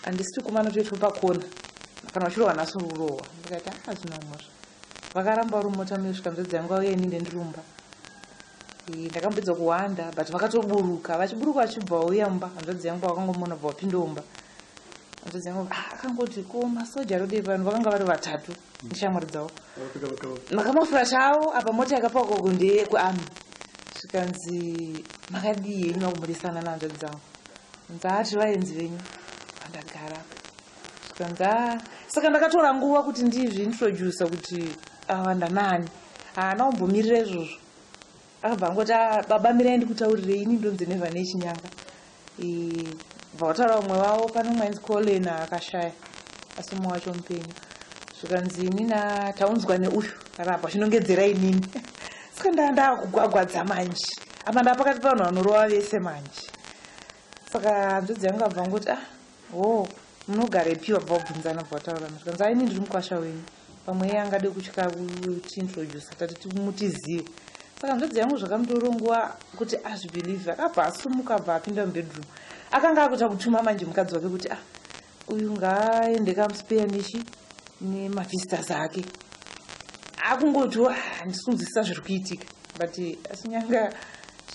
D: handisi kumana, toitwa pakona, kana uchirohwa nhasi urohwa." Ndikati, "A, hazvina mhosva." Vakaramba vari mumota muyo svika hanzvadzi yangu auya, ini ndendirumba. Ndakambedza kuwanda, but vakatoburuka. Vachiburuka vachibva vauya mumba, hanzvadzi yangu vakangomona, bva vapinda mumba. Hanzvadzi yangu akangoti, "Ko masoja arodei pano?" Vakanga vari vatatu neshamwari dzavo, makamafurashi avo apa, mota yakapakwa ndeyekuarmy. Zvikanzi, "Makadii henyu?" Vakumboresana nehanzvadzi dzangu. Nzaati, "Vaenzi venyu vandagara." Zvikanzi, "A." Saka ndakatora nguva kuti ndizviintroduce kuti ava ndanani. Haana kumbomirira izvozvo, akabva angoti, "Ah, baba, mirai ndikutaurirei, ini ndonzi Neva neChinyanga." Bva vataura vamwe vavo, pane umwe ainzi Colin akashaya, asi umwe wacho mupenyu. Zvikanzi, "Inina taunzwa neuyu arapa," achinongedzera inini. Saka ndaa ndakugwagwadza manje, apa ndaa pakati pavanhu vanorova vese manje. Saka hanzvadzi yangu abva angoti, "Ah, ho, munogarepi?" Vabva vabvunzana, bva vataurana. Zvikanzi, "Aini ndiri mukwasha wenyu, pamwe iye angade kutya kutiintroduce, tati mutizive." Saka hanzvadzi yangu zvakamutora nguva kuti azvibelieve. Akabva asumuka, abva apinda mubedroom. Akanga akuita kutuma manje mukadzi wake kuti, "Ah, uyu ngaaende kamuspeya nechi nemavisitors ake." Akungoti, "Ah, handisi kunzwisisa zviri kuitika." But asinyanga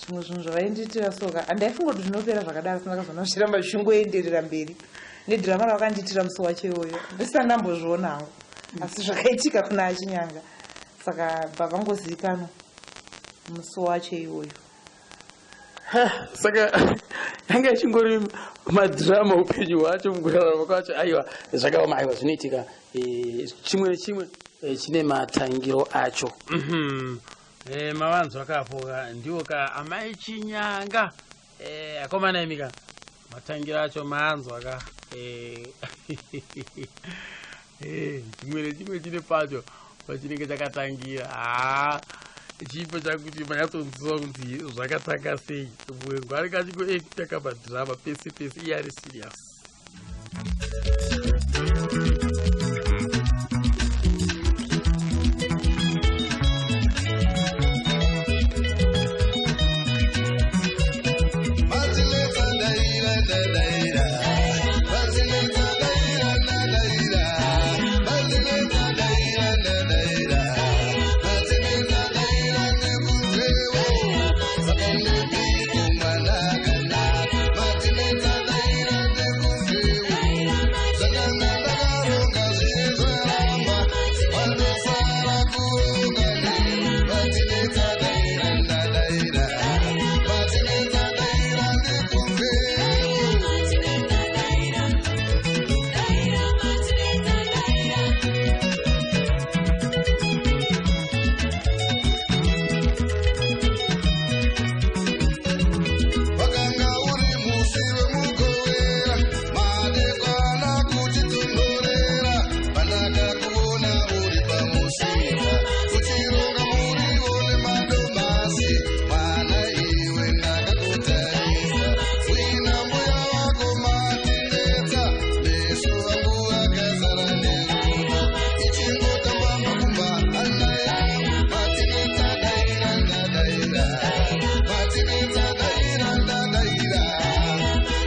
D: Zvimwe zvinhu zvavaindiitira soka handaifunga kuti zvinopera zvakadaro, asi ndakazoona zvichiramba zvichingoenderera mberi nedhirama ravakandiitira musi wacho iwoyo. Ndisati ndambozviona hangu, asi zvakaitika kuna achinyanga, saka bva vangozivikanwa musi wacho iwoyo.
A: Saka yanga ichingori madhirama upenyu hwacho, mukurarama kwacho. Aiwa, zvakaoma. Aiwa, zvinoitika. Chimwe nechimwe chine matangiro acho. Mavanzwa kapo ka, ndiwo ka amai Chinyanga. Akomana imi ka, matangiro acho maanzwa ka. Chimwe nechimwe chine pacho pachinenge chakatangira. Haa, chipo chakuti manyatsonziva kunzi zvakatanga sei. Mwengu anenge achingoekita kamadhirama pese pese, iye ari serious.
B: Wakanga uri musi wemugovera, madekwana kuchitonhorera, pandakakuona uri pamusika uchironga muriwo nemadomasi. Mwana iwe, ndakakutarisa uina mbuya wako Matinetsa, meso angu akazara nerudo, ichingotamba makumba hana yangu. Matinetsa, daira, ndadaira. Matinetsa, daira, ndadaira.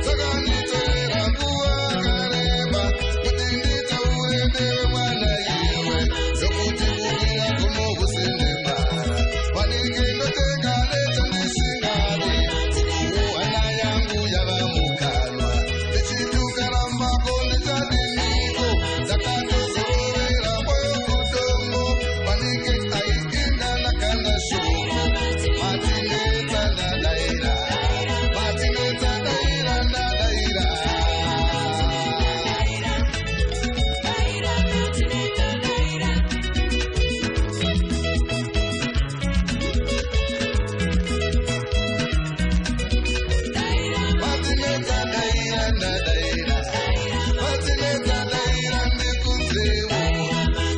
B: Saka nditorera nguva yakareba kuti nditaure newe, mwana iwe, zvokuti kukwira gomo husendemara wanike ndotenga nechandisingadi. Ukuwo hana yangu yava mukanwa, ndichitukarambako ndichadiniko? Ndakatozorovera moyo kudombo, wanike aiindana kana shoko. Matinetsa, ndadaira. Matinetsa, daira, ndadaira. Matinetsa, daira, ndadaira. Matinetsa, daira, ndikudzewo.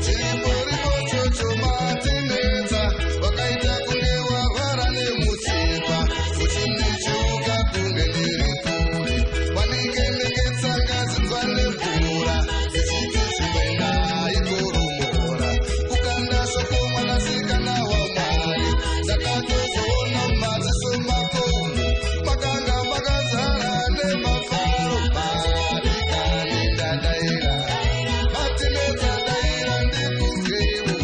B: Chiriporiko chocho matinetsa, wakaita kunge warwara nemutsipa, uchindichuka kunge ndiri kure. Wanike ndenge tsangazinzwa nemvura, ichiti chimwena ikoromora. Kukanda shoko, mwanasikana waMwari, ndakatozoona mumadziso mako umu makanga makazara nemafaro. Marikani, ndadaira. Matinetsa, daira, ndikudzewo.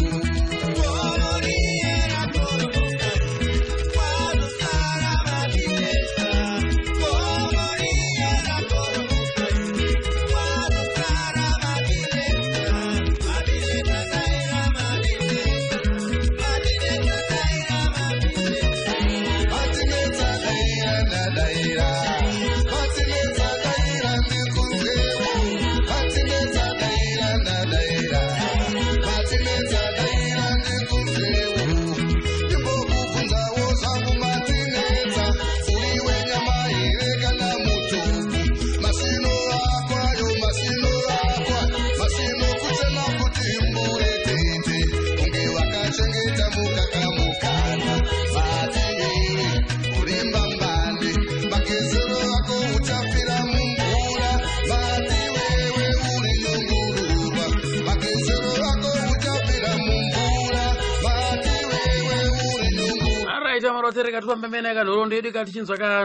B: Matinetsa, daira, ndadaira. Matinetsa, daira, ndikudzewo. Matinetsa, daira, ndadaira. Matinetsa, daira, ndikudzewo. Ndimbokubvunzawo zvangu Matinetsa, uri wenyama here kana mutuku? Masino ako ayo, masino ako, masino kuchena kuti mbure tete, kunge wakachengeta mukaka mukanwa. Mati iwe uri mbambande, magezero ako uchafira mumvura. Mati wewe uri nyungururwa, magezero ako uchafira mumvura. Mati wewe uri nyungururwa.
A: Alright, amarotereka tifambe mene kanhoroondo yedu katichinzwa ka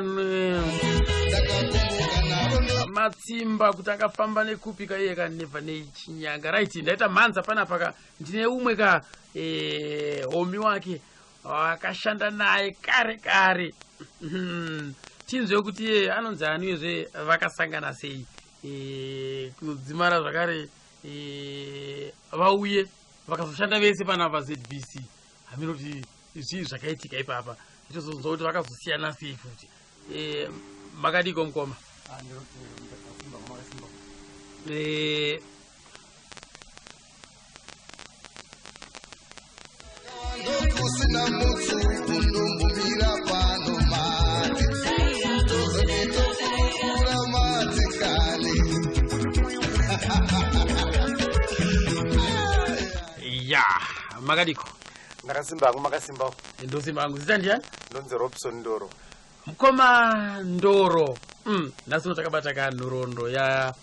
B: Ndakakumbuka naro.
A: Matsimba kuti akafamba nekupi kaiye kanevha nechinyanga. Right, ndaita mhanza panapa ka, ndine umwe ka homi wake akashanda naye kare kare. Tinzwe kuti iye anonzi ani uyezve vakasangana sei, kuzodzimara zvakare vauye vakazoshanda vese panapa ZBC. Hamino kuti zvii zvakaitika ipapa, itozonzwa kuti vakazosiyana sei futi. Makadiko mukoma?
B: Ndokusina mutsu undombomira pano mati tozonitokurukura matikani.
A: Ya, makadiko?
E: Ndakasimba hangu, makasimbawo?
A: Ndosimba hangu. Zita ndiani?
E: Ndonzi Robson Ndoro.
A: Mukoma Ndoro, nhasi uno takabata ka nhoroondo ya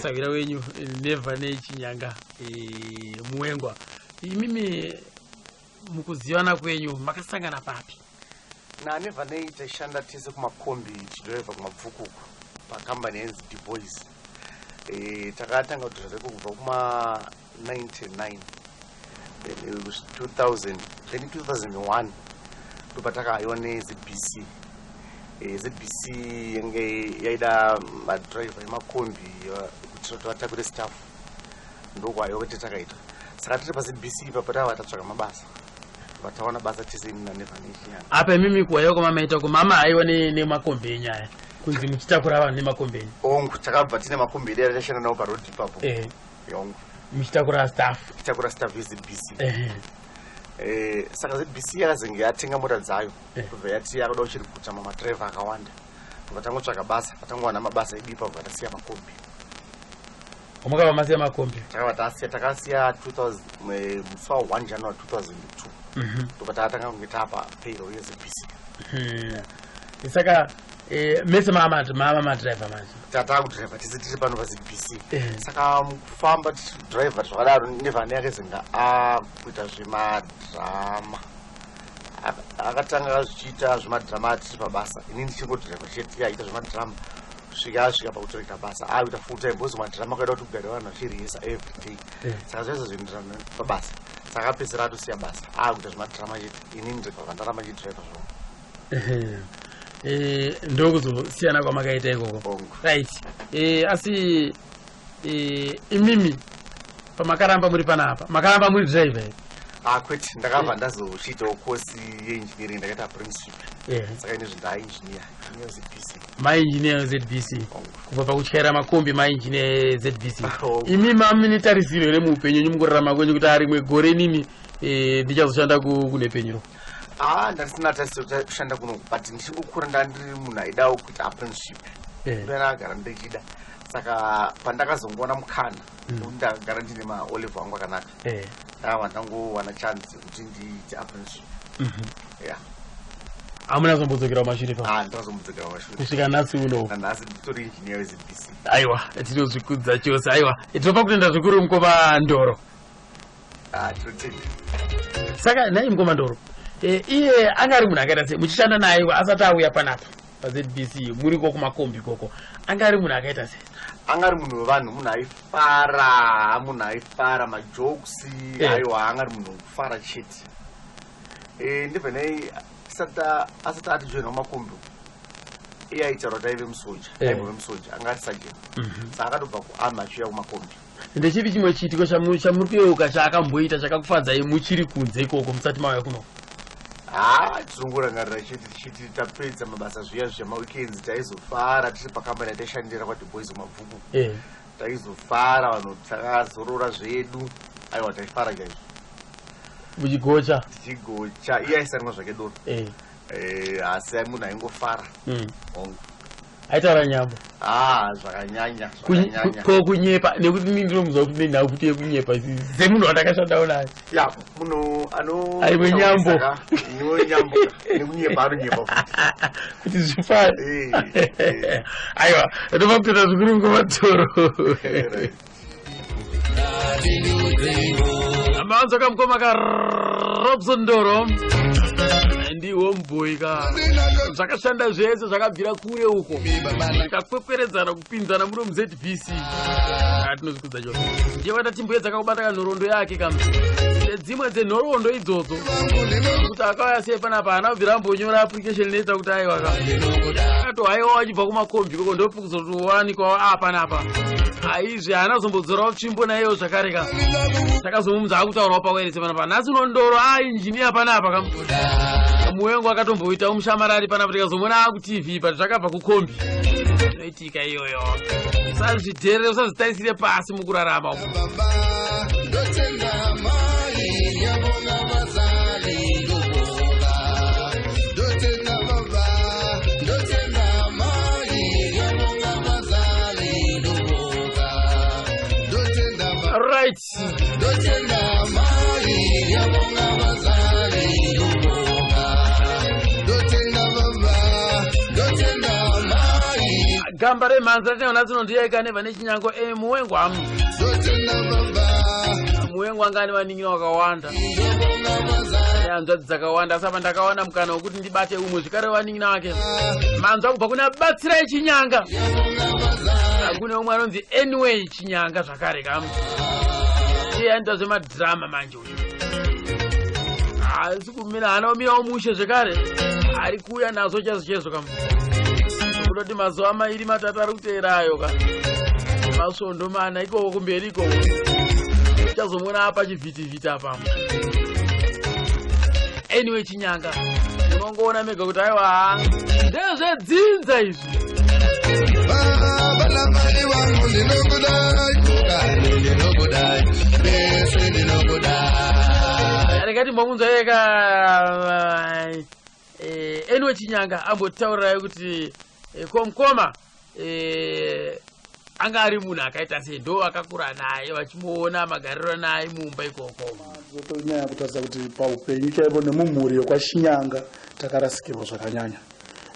A: sawira wenyu Neva neChinyanga, Muwengwa. Imimi mukuzivana kwenyu makasangana papi?
E: NaNeva nei taishanda tese kumakombi, tichidhiraivha kuMabvukuku pakambani yainzi Deboys. Takatanga kudhiraivha iko kubva kuma 99, then 2000, then 2001 ndopatakahaiwa neZBC. ZBC yange yaida madhiraivha emakombi kuti vatakure staff, ndokwaiwa kuti takaita. Saka tiri paZBC ipapo tava tatsvaka mabasa, vatawana basa tese ini naNeva neChinyanga.
A: Apa imimi kuwaiwa kwamamaita ko mama haiwa nemakombi enyu aya, kunzi muchitakura vanhu nemakombi enyu?
E: Ongu, takabva tine makombi edu atashanda nawo parodhi ipapo. Yongu.
A: Muchitakura staff?
E: Tichitakura staff yeZBC. Saka ZBC yakazenge yatenga mota dzayo, kubva yati yakuda kuchirikuta mamadhiraivha akawanda. Bva tangotsvaka basa, patangowana mabasa edu ipapo, bva tasiya makombi.
A: Wamakabva masiya makombi?
E: Takabva tasiya, takasiya 2000, musi wa1 January 2002. Ndobva takatanga kunge tapa payroll yeZBC.
A: Saka mese mama madhiraivha manje?
E: Tatakudhiraivha tese tiri pano paZBC.
A: Saka
E: Saka mukufamba tichidhiraivha zvakadaro, Nevane yakazenge akuita zvemadhirama. Akatanga zvichiita zvemadhirama tiri pabasa, ini ndichingodhiraivha chete, iye achiita zvemadhirama kusvika asvika pakutoreka basa, akuita full time, because madhirama akaida kuti kugare vanhu vachirihesa every day. Saka zvese zvinoenderana pabasa. Saka apedzisira atosiya basa, akuita zvemadhirama chete, inini ndikabva ndaramba ndichidhiraivha zvavo.
A: Ndokuzosiyana kwamakaita ikoko?
E: Ongu.
A: Right. Asi imimi pamakaramba muri panapa, makaramba muri driver here?
E: Ah, kwete, ndakabva ndazochiitawo kosi yeengineering, ndakaita apprenticeship. Saka inezvi ndaengineer, engineer ZBC.
A: Mainjiniya ZBC?
E: Ongu.
A: Kubva pakutyaira makombi, mainjiniya ZBC?
E: Ongu.
A: Imi mamine tarisiro here muupenyu wenyu, mukurarama kwenyu, kuti arimwe gore nini ndichazoshanda kunhepenyuro?
E: Ah, ndandisina tarisiro kushanda kuno, but ndichingokura ndandiri munhu aidawo kuita apprenticeship. Ndakagara ndichida, saka pandakazongoona mukana, nekuti ndakagara ndine maO-level angu akanaka, ndakabva ndangowana chance yekuti ndiite apprenticeship, ya.
A: Hamuna zombodzokera kumashure pa?
E: Ah, ndakazombodzokera kumashure.
A: Kusvika nhasi uno?
E: Nanhasi nditori engineer weZBC.
A: Aiwa, tinozvikudza chose. Aiwa, tinopa kutenda zvikuru, mukoma Ndoro.
E: Ah, tinotenda.
A: Saka nhai mukoma Ndoro, iye anga ari munhu akaita sei muchishanda naye asati auya panapa paZBC, muriko kumakombi ikoko? Anga ari munhu akaita sei?
E: Anga ari munhu wevanhu, munhu aifara, munhu aifara, majokes. Aiwa, anga ari munhu wekufara chete. Ndibva nei asati atijoina kumakombi, iye aitaura kuti aive musoja. Aimbove musoja, anga ari sergeant, saka akatobva kuarmy achiuya kumakombi.
A: Ndechipi chimwe chiitiko chamuri kuyeuka chaakamboita chakakufadzai muchiri kunze ikoko, musati mauya kuno?
E: Ha, tinongorangarira chete tichiti tapedza mabasa zviya zvemaweekends, taizofara tiri pakambani yataishandira kwaDeboys kuMabvuku. Taizofara, vanhu takazorora zvedu. Aiwa, taifara chaizvo.
A: Muchigocha?
E: Tichigocha. Iye aisanwa zvake doro. Asi munhu aingofara. Hongu.
A: Aitaura nyambo?
E: Ah, zvakanyanya, zvakanyanya.
A: Ko kunyepa? Nekuti ini ndinomuziva kuti nenhau kuti yekunyepa semunhu wandakashandawo naye.
E: Ya, munhu ano
A: Aiwe nyambo.
E: Niwe nyambo, nekunyepa anonyepa futi.
A: Kuti zvifare. Aiwa, ndinopa kutenda zvikuru, mukoma Ndoro. Maanzoka mukoma ka Robson Ndoro. Ndihomeboy ka. Zvakashanda zvese zvakabvira kure uko, zvikakwekweredzana kupinzana muno muZBC. Tinozvikudza chose. Ndiye watatimboedza kakubata kanhoroondo yake kam, dzimwe dzenhoroondo idzodzo, kuti akauya sei panapa. Haana kubvira ambonyora application letter kuti aiwa ka, akatohaiwa achibva kumakombi koko, ndokuzotowanikwawo apanapa. Aizvi haana kuzombodzorawo tsvimbo naiyo zvakare ka. Takazomumudza akutaurawo pawairesi panapa. Nhasi unondoro ainjiniya panapa ka. Muwengo akatomboitawo mushamarari panapa, tikazomuona akuTV, but zvakabva kukombi. Inoitika iyoyo, usazvidherere, usazvitarisire pasi mukurarama umu.
B: Baba, ndotenda mai, ngiyabonga bazali, ngiyabonga. Ndotenda baba, ndotenda mai, ngiyabonga bazali, ngiyabonga. Ndotenda baba, ndotenda mai, ngiyabonga bazali, ngiyabonga. Ndotenda baba, ndotenda mai,
A: Gamba remhanzi ratinaona dzino ndiyeka nebva nechinyango muwengwa.
B: Ndotenda baba,
A: Muwengwa anga ane vanin'ina vakawanda
B: ngiyabonga bazali.
A: nehanzvadzi dzakawanda, asi apa ndakawana mukana wekuti ndibate umwe zvikare vanin'ina wake. Manzwa kubva kuna Batsirai Chinyanga, kune umwe anonzi Anyway Chinyanga zvakare kam. Iye anoita zvemadhirama manje uyu, haasi kumira, haana kumirawo mushe zvekare, ari kuuya nazvo chaizvo chaizvo kam. Kutoti mazuva 2 3 ari kuteerayo ka, masvondo 4 ikoko kumberi ikoko, uchazomuona apa chivhitivhiti apa. Anyway Chinyanga, unongoona mega kuti aiwa, ndezvedzinza izvi.
B: Baba namai vangu ndinokudai, kani ndinokudai, mese ndinokudai.
A: Rega timbomunzwa yeka Anyway Chinyanga ambotaurirai kuti komukoma anga ari munhu akaita sei, ndo akakura naye vachimuona magariro naye mumba ikoko.
F: Tonyanya kutarisa kuti paupenyu chaipo nemumhuri yekwaChinyanga takarasikirwa zvakanyanya,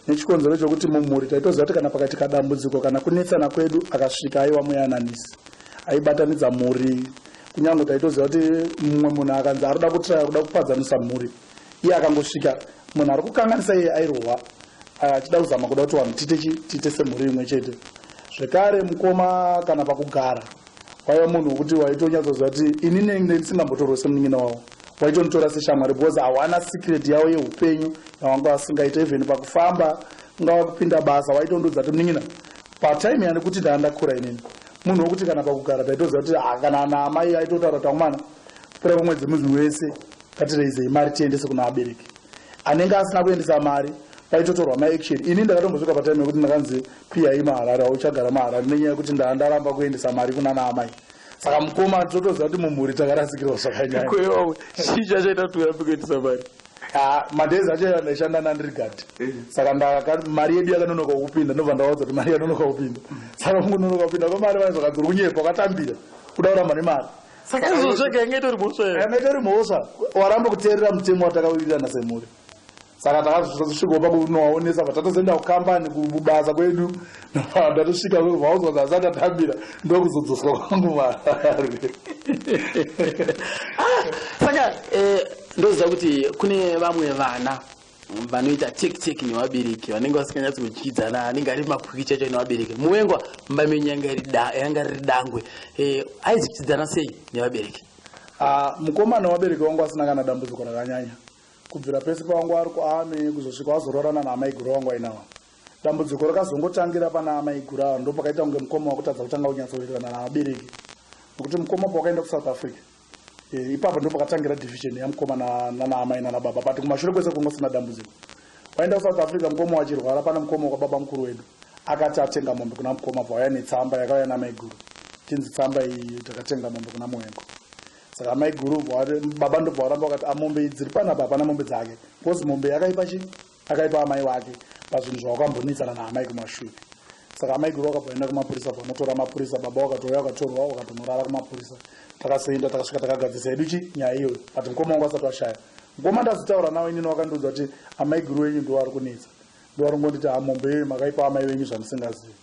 F: nechikonzero chokuti mumhuri taitoziva kuti kana pakaitika dambudziko kana kunetsana kwedu, akasvika aiwa muyananisi, aibatanidza mhuri. Kunyange taitoziva kuti mumwe munhu akanzi ari kuda kutraya kuda kupadzanisa mhuri, iye akangosvika, munhu ari kukanganisa iye airohwa, achida kuzama kuda kuti vanhu tiite chi tiite semhuri imwe chete. Zvekare mukoma kana pakugara waiva munhu wekuti waitonyatsoziva kuti inini ndisingambotorwe semunin'ina wavo, waitonditora seshamwari, because hawana secret yavo yeupenyu yawanga vasingaita. Even pakufamba, ungava kupinda basa, waitondiudza kuti munin'ina patime yani kuti ndaa ndakura inini. Munhu wekuti kana pakugara taitoziva kuti ah, kana naamai aitotaura kuti akomana, kupera kwemwedzi munhu wese ngatireizei mari tiendese kuna abereki. Anenge asina kuendesa mari paitotorwa maaction. Ini ndakatombosvika patime yekuti ndakanzi piyai maHarare, auchagara maHarare, nenyaya yekuti ndaa ndaramba kuendesa mari kuna naamai. Saka mukoma totoziva kuti mumhuri takarasikirwa zvakanyanya.
A: Kwewawe chii chachaita kuti urambe kuendesa mari?
F: Ah, madhezi acho ndaishanda nandirigadhi, saka mari yedu yakanonoka kupinda. Ndobva ndaudza kuti mari yanonoka kupinda, saka kungononoka kupinda kwemari vaizokanzi uri kunyepa, wakatambira kuda kuramba nemari.
A: Saka izvo zvega inge itori mhosva here?
F: Yanga itori mhosva, waramba kuteerera mutemo watakawirirana semhuri. Saka takazosvikawo pakunowaonesa, bva tatozoenda kukambani kubasa kwedu. Ndatosvika vaudzwa kuti asati atambira, ndokuzodzoswa kwangu mari.
A: Saka ndoziva kuti kune vamwe vana vanoita tek tek nevabereki vanenge vasinganyatsi kudyidzana, anenge ari makwiki chacho nevabereki. Muwengwa mumba menyu yanga riri dangwe, aizodyidzana sei nevabereki?
F: Ah, mukoma nevabereki vangu asina kana dambudziko rakanyanya kubvira pese pavangu ari kuarmy kuzosvika wazororana naamaiguru vangu ainawa. Dambudziko rakazongotangira pana amaiguru ava, ndo pakaita kunge mukoma wakutadza kutanga kunyatsowirirana navabereki, nokuti mukoma pawakaenda kuSouth Africa, ipapo ndo pakatangira division yamukoma nanaamai nanababa. But kumashure kwese kunge usina dambudziko. Waenda kuSouth Africa mukoma wachirwara, pana mukoma wakwababa mukuru wedu akati atenga mombe kuna mukoma, bva wauya netsamba yakauya namaiguru, tinzi tsamba iyi takatenga mombe kuna Muwengo. Saka maiguru baba ndobva varamba vakati amombe idzi dziri panapa hapana mombe dzake, because mombe yakaipa chi akaipa amai wake pazvinhu zvawakambonetsana naamai kumashure. Saka amaiguru vakabva vaenda kumapurisa, vanotora mapurisa, baba vakatouya, vakatorwa, vakatonorara kumapurisa. Takazoenda, takasvika, takagadzisa hedu chi nyaya iyoyo, but mukoma wangu asati washaya. Mukoma ndazotaura nawo inini, wakandiudza kuti amaiguru wenyu ndo vari kunetsa, ndo vari ngonditi hamombe iyoyo makaipa amai venyu zvandisingazivi.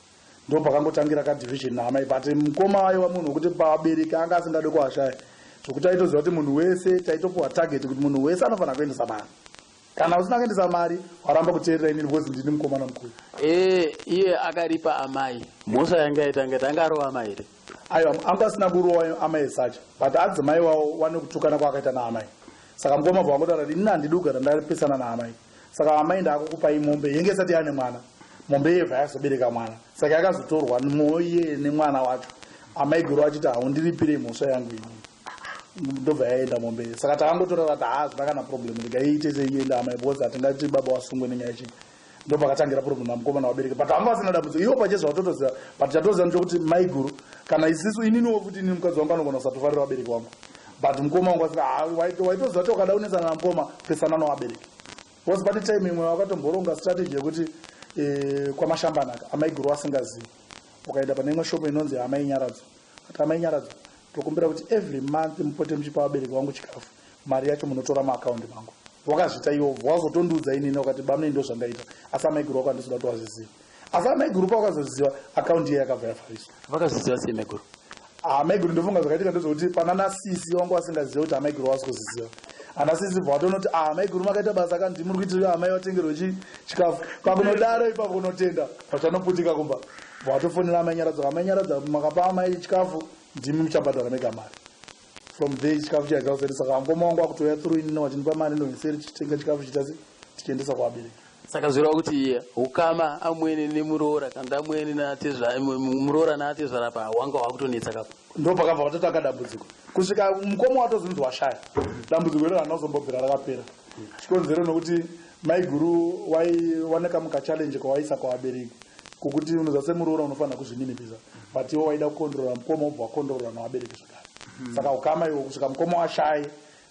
F: Ndo pakangotangira kadivision naamai. But mukoma aiwa munhu wekuti pavabereki anga asingade kuashaya, zvokuti aitoziva kuti munhu wese taitopuwa target kuti munhu wese anofanira kuendesa mari. Kana usina kuendesa mari, waramba kuteerera inini because ndini mukomana mukuru.
A: E, iye akaripa amai, mhosva yanga yaita ngati angarova amai here?
F: Aiwa, anga asina kurova amai sacha, but adzimai wawo wane kutukana kwaakaita naamai. Saka mukoma bva wangotaura kuti inini handidi kugara ndapesana naamai, saka amai ndaakukupai mombe yenge isati yaane mwana. Mombe yebva yazobereka mwana, saka yakazotorwa moiye nemwana wacho. Amai guru achiti, "Haundiripire mhosva yangu inini." Ndobva yaenda mombe. Saka takangotora kati, "Ha, zvina kana problem, ndikaiite seienda amai," because hatingati baba wasungwe nenyaya chii. Ndo pakatangira problem namukomana wabereki, but vanga vasina dambudziko ivo pachezva vatotoziva. But chatoziva ndechekuti maiguru kana isisu, ininiwo futi, inini mukadzi wangu anogona kusatofarira vabereki vangu, but mukoma wangu asika waitoziva kuti ukada kunesana namukoma, pesana navabereki, because pane time imwe wakatomboronga strategy yekuti kwaMashambanaka amaiguru asingazivi, ukaenda pane imwe shopo inonzi Amai Nyaradzo, ati, "Amai Nyaradzo, tokumbira kuti every month mupote muchipa vabereki vangu chikafu, mari yacho munotora muakaundi mangu." Wakazviita iwo, wazotondiudza inini, wakati, "Bamune, ndo zvandaita, asi amaiguru wako handisi kuda kuti wazviziva." Asi amaiguru pawakazoziva, akaundi iye yakabva yavhariswa.
A: Vakazviziva sei maiguru?
F: Amaiguru, ndofunga zvakaitika ndezvekuti pana nasisi wangu vasingaziva kuti amaiguru vasi kuziziva. Ana sisi bva vatonoti, "Ah, amaiguru makaita basa kandi muri kuitira amai vatengerwe chikafu." Pakunodaro ipapo kunotenda vachanoputika kumba, vatofonera Amai Nyaradzo, "Amai Nyaradzo, makapa amai chikafu, ndimi muchabhadhara mega mari." From there chikafu chaizaseri. Saka mukoma wangu akutouya through inini, wachinipa mari ndoiseri, tichitenga chikafu chitasi tichiendesa kuvabereki.
A: Saka zvoreva kuti ukama amwene nemuroora kana amwene natezvara, muroora naatezvara pa wanga wakutonetsa kapo.
F: Ndo pakabva watotanga dambudziko, kusvika mukoma watozonzi washaya. Dambudziko iro harina kuzombobvira rakapera. Chikonzero nokuti maiguru waiwaneka mukachallenge kwawaisa kuvabereki, kokuti unoza semuroora unofanira kuzvininipisa, but iwo waida kukondrora mukoma, wobva wakondrora navabereki zvakare. Saka ukama iwo kusvika mukoma washaye,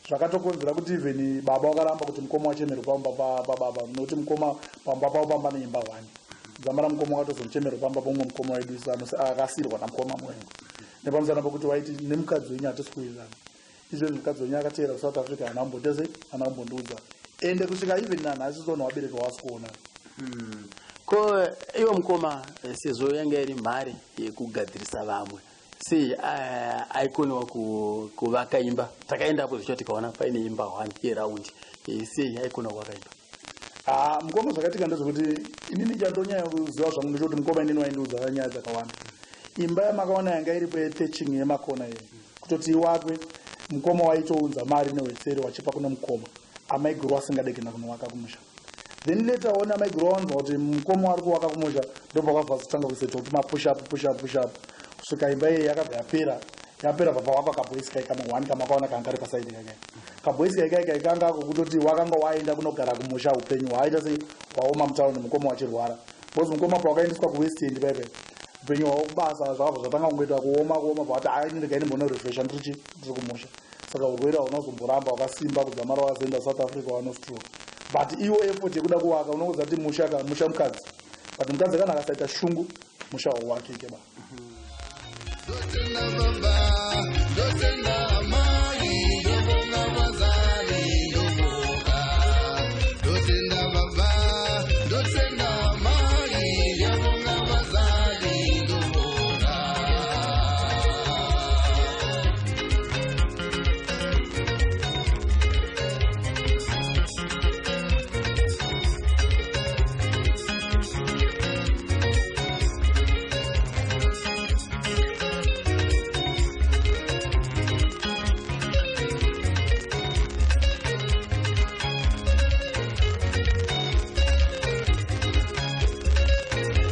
F: zvakatokonzera kuti even baba wakaramba kuti mukoma wachemerwe pamba pababa, nokuti mukoma pamba pavo pamba neimba one. Dzamara mukoma wakatozomuchemerwa pamba pomumwe mukoma wedu akasirwa namukoma muwengo, nepamusana pokuti waiti nemukadzi wenyu hatisi kuwirirana. Izvezvi mukadzi wenyu akateera kuSouth Africa, hana kumbotese, hana kumbondiudza, ende kusvika even nanhasi sono wabereki wawasi kuona.
A: Ko iwo mukoma, sezvo yanga iri mhare yekugadzirisa vamwe, sei aikoniwa kuvaka imba? Takaendapo zvicho tikaona paine imba one yeraundi. Sei aikoniwa kuvaka imba?
F: Ah, mukoma, zvakaitika ndezvekuti inini chandonyanya kuziva zvangu ndechekuti mukoma inini waindiudza nyaya dzakawanda. Imba yamakaona yanga iripo yethatching yemakona iyi, kutoti iwakwe, mukoma waitounza mari newetseri wachipa kune mukoma, amaiguru asingade kuenda kunovaka kumusha. Then later on amaiguru wawanzwa kuti mukoma wari kuvaka kumusha, ndopakabva zotanga kusetwa kuti mapush up, push up, push up, kusvika imba iyi yakabva yapera. Yapera, bva pavakwa kaboys kai kama one kamakaona kanga kari pasaidi kake. Kaboys kai kai kai kanga kutoti wakanga waenda kunogara kumusha, upenyu hwaita sei, hwaoma mutauni, mukoma wachirwara, because mukoma pawakaendeswa kuWest End paipai, upenyu hwavo kubasa zvakabva zvatanga kungoita kuoma kuoma. Bvati, "Hai, ndinenge ndimbonorefresha ndirichi ndiri kumusha." Saka urwere hauna kuzomboramba wakasimba kudzamara wazoenda South Africa, wanostroke. But iwo effort yekuda kuvaka, unongoziva kuti musha ka musha mukadzi, but mukadzi kana akasaita shungu, musha hauwakike ba.
B: Ndotenda baba, ndotenda amai, ndobonga vazali, ndobonga. Ndotenda baba, ndotenda amai, ndobonga vazali, ndobonga.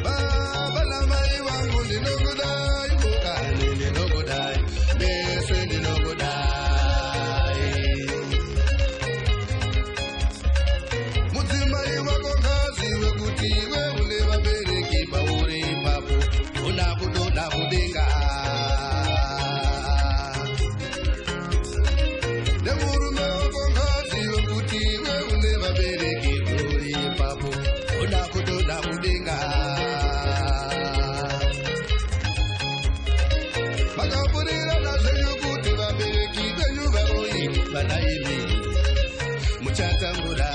B: Baba namai vangu ndinokudai, mukani ndinokudai, mese ndinokudai. Mudzimai wako ngazive kuti iwe une vabereki pauri ipapo, una kudoda mudenga. Nemurume wako ngazive kuti iwe une vabereki uri ipapo, una kudoda mudenga. Makaburirana zvenyu kuti vabereki venyu varoyi vana imi muchatambura.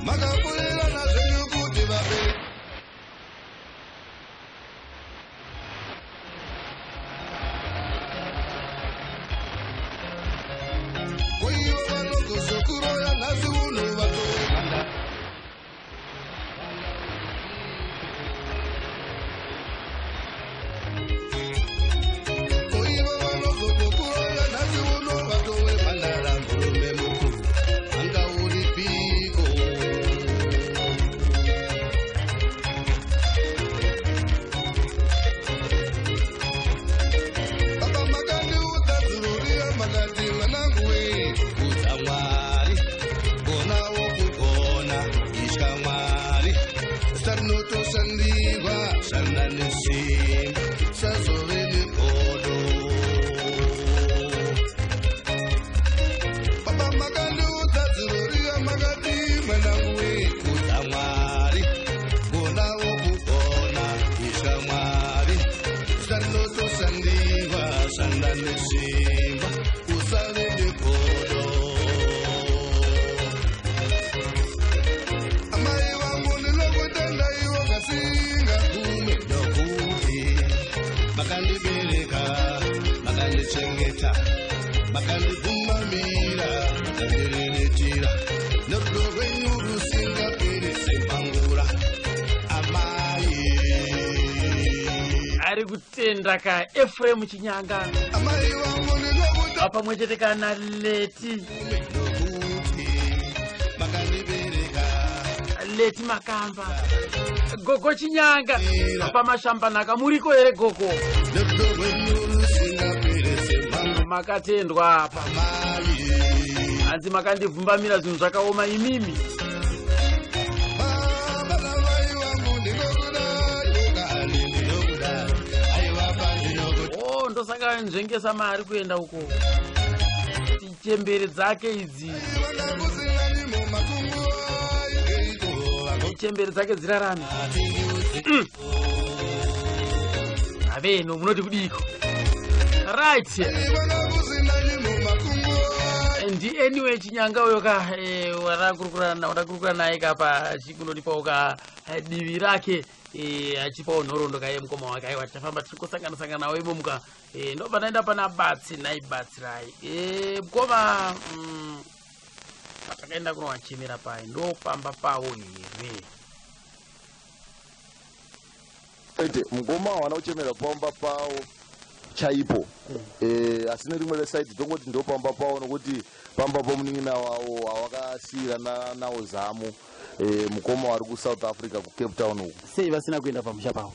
B: Makaburirana zvenyu kuti vabereki nesimba, usazove negodo. Baba makandiudza dzuro riya, makati mwanangu wekudza Mwari, gonawo kugona, itya Mwari, zvinotoshandiwa, shanda nesimba, usave negodo. Amai vangu, ndinokutendaiwo kasingagume, nokuti makandibereka, makandichengeta, makandibvumamira, makandiriritira nerudo rwenyu rusingaperi sembangura, amai.
A: Ari kutenda ka Efremu Chinyanga.
B: Amai vangu, ndinokuta
A: pamwe chete kana Leti.
B: Nokuti makandibereka.
A: Leti Makamba, Gogo Chinyanga pamashambanaka, muriko here gogo?
B: Nerudo rwenyu rusingaperi sembangura.
A: Makatendwa apa.
B: Amai.
A: Hanzi makandivhumbamira zvinhu zvakaoma imimi.
B: Baba namai vangu, ndinokudai kani, ndinokudai, aiwa pandinokuti.
A: O, ndosaka nzvengesa mari kuenda uko, chembere dzake idzi.
B: Vangakusina nyimo makungu aikeiko.
A: Chembere dzake dzirarame. Aveno munoti kudiko? Right.
B: Vangakusina nyimo makungu.
A: Ndi anyway Chinyanga uyo ka warakurukura naye kapa achikunonipawo ka divi rake, achipawo nhoroondo kaye mukoma wake. Aiwa, tichafamba tichingosangana sangana nawo imomuka. Ndobva ndaenda pana Batsi naibatsirai. Mukoma, patakaenda kunovachemera pai, ndo pamba pavo here?
C: Ete mukoma hawana kuchemera pamba pavo chaipo, asi nerimwe resaidi tongoti ndo pamba pavo, nokuti pamba pomunin'ina wavo awakasiyirana nawo zamu, mukoma wari kuSouth Africa, kuCape Town uku.
A: Sei vasina kuenda pamusha pavo?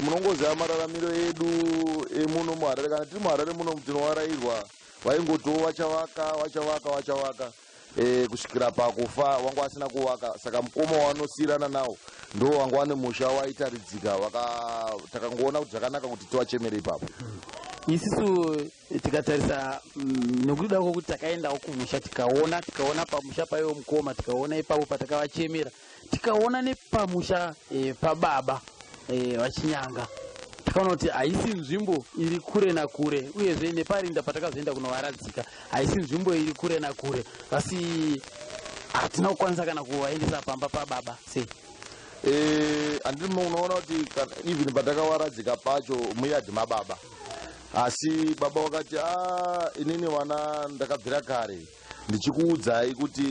C: Munongoziva mararamiro edu emuno muHarare. Kana tiri muHarare muno tinowarayirwa, vaingotiwo vachavaka, vachavaka, vachavaka, kusvikira pakufa wanga vasina kuvaka. Saka mukoma wanosiyirana nawo ndo wanga wane musha waitaridzika. Takangoona kuti zvakanaka kuti tivachemere ipapo.
A: Isisu tikatarisa, nekuda kwokuti takaendawo kumusha, tikaona pamusha paiwo mukoma, tikaona ipapo patakavachemera, tikaona nepamusha pababa vaChinyanga, tikaona kuti haisi nzvimbo iri kure nakure. Uyezve neparinda patakazoenda kunovaradzika haisi nzvimbo iri kure nakure, asi hatina kukwanisa kana kuvaendesa pamba pababa. Sei?
C: Handiti unoona kuti even patakawaradzika pacho muyadhi mababa, asi baba vakati, a inini vana ndakabvira kare ndichikuudzai kuti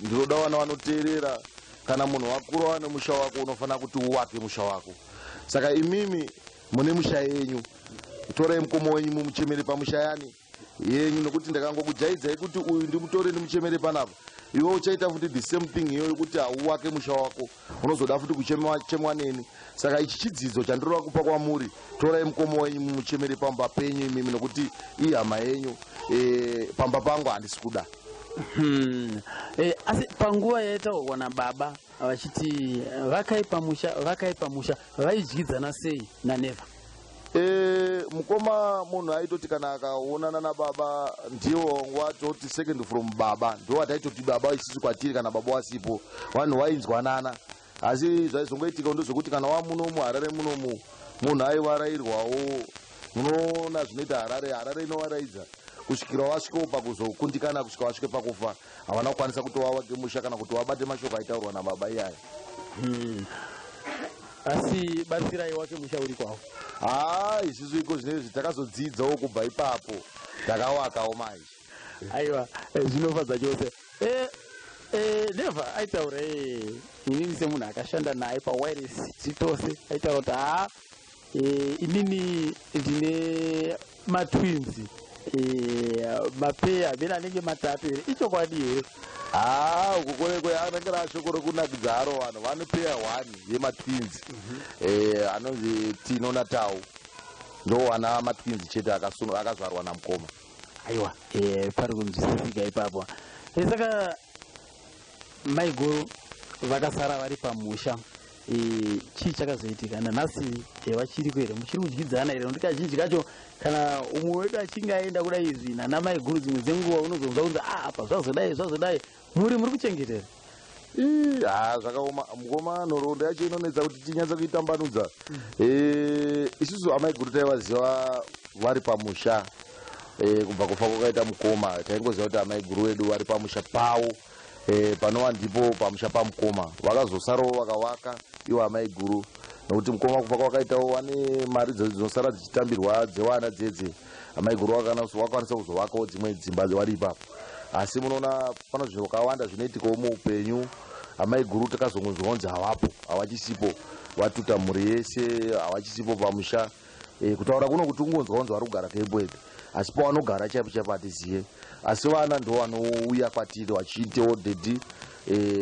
C: ndinoda vana vanoteerera. Kana munhu wakura wane musha wako, unofanira kuti uwake musha wako. Saka imimi mune musha yenyu, torai mukoma wenyu mumuchemere pamusha yani yenyu, nokuti ndakangokujaidzai kuti uyu ndimutore ndimuchemere panapa, iwe uchaita futi the same thing iyoyo, kuti hauwake musha wako, unozoda futi kuchemwa neni. Saka ichi chidzidzo chandinoda kupa kwamuri: torai mukoma wenyu mumuchemere pamba penyu imimi, nokuti ihama yenyu. Pamba pangu handisi kuda.
A: Asi panguva yaitaurwa nababa vachiti vakai pamusha, vakai pamusha, vaidyidzana sei naNeva?
C: Mukoma munhu aitoti kana akaonana nababa, ndiwo watoti second from baba, ndo wataitoti baba isusu kwatiri kana baba wasipo. Vanhu vainzwanana, asi zvaizongoitika ndezvekuti kana wamuno muHarare munomu, munhu aiwarairwawo. Munoona zvinoita Harare, Harare inovaraidza kusvikira wasvikawo pakuzokundikana, kusvika wasvike pakufa havana kukwanisa kuti wavake musha kana kuti wabate mashoko aitaurwa nababa iyaya.
A: Asi batsirai wake musha uri kwawo.
C: Haa, isusu iko zvinezvi takazodzidzawo kubva ipapo, takawakawo manje.
A: Aiwa, zvinofadza chose. Neva aitaura, inini semunhu akashanda naye pawireless titose, aitaura kuti haa, inini ndine matwins, mapeya vene anenge matatu here? Ichokwadi here?
C: Haa, uku kurekwe anenge rashoko rekunakidza haro. Vanhu vane peya one yematwins, anonzi Tino naTau, ndo wana matwins chete akazvarwa namukoma.
A: Aiwa, pari kunzwisisika ipapo. Saka maiguru vakasara vari pamusha. Chii chakazoitika nanhasi? Vachiriko here? Muchiri kudyidzana here? Nokuti kazhinji kacho kana umwe wedu achinge aenda kudai izvi nana mai guru, dzimwe dzenguva unozonzwa kunzi, "Ah, apa zvazodai, zvazodai." Muri kuchengetera?
C: Ii, ha, zvakaoma mukoma. Nhoroondo yacho inonetsa kuti tinyatse kuitambanudza. Isusu amai guru taivaziva vari pamusha. Kubva kufa kwakaita mukoma, taingoziva kuti amai guru vedu vari pamusha pavo, panova ndipo pamusha pamukoma. Vakazosarawo vakavaka ivo amai guru, nokuti mukoma kufa kwakaitawo vane mari dzinosara dzichitambirwa dzevana dzedze. Amai guru vakakwanisa kuzovakawo dzimwe dzimba vari ipapo. Asi munoona pano zvakawanda zvinoitikawo muupenyu. Amai guru takazongonzwa kunzi havapo, havachisipo, vatuta mhuri yese, havachisipo pamusha. Kutaura kuno kuti ungonzwa kunzi vari kugara kuEpworth, asi pavanogara chaipo chaipo hatiziye. Asi vana ndo vanouya kwatiri vachiitewo, "Daddy,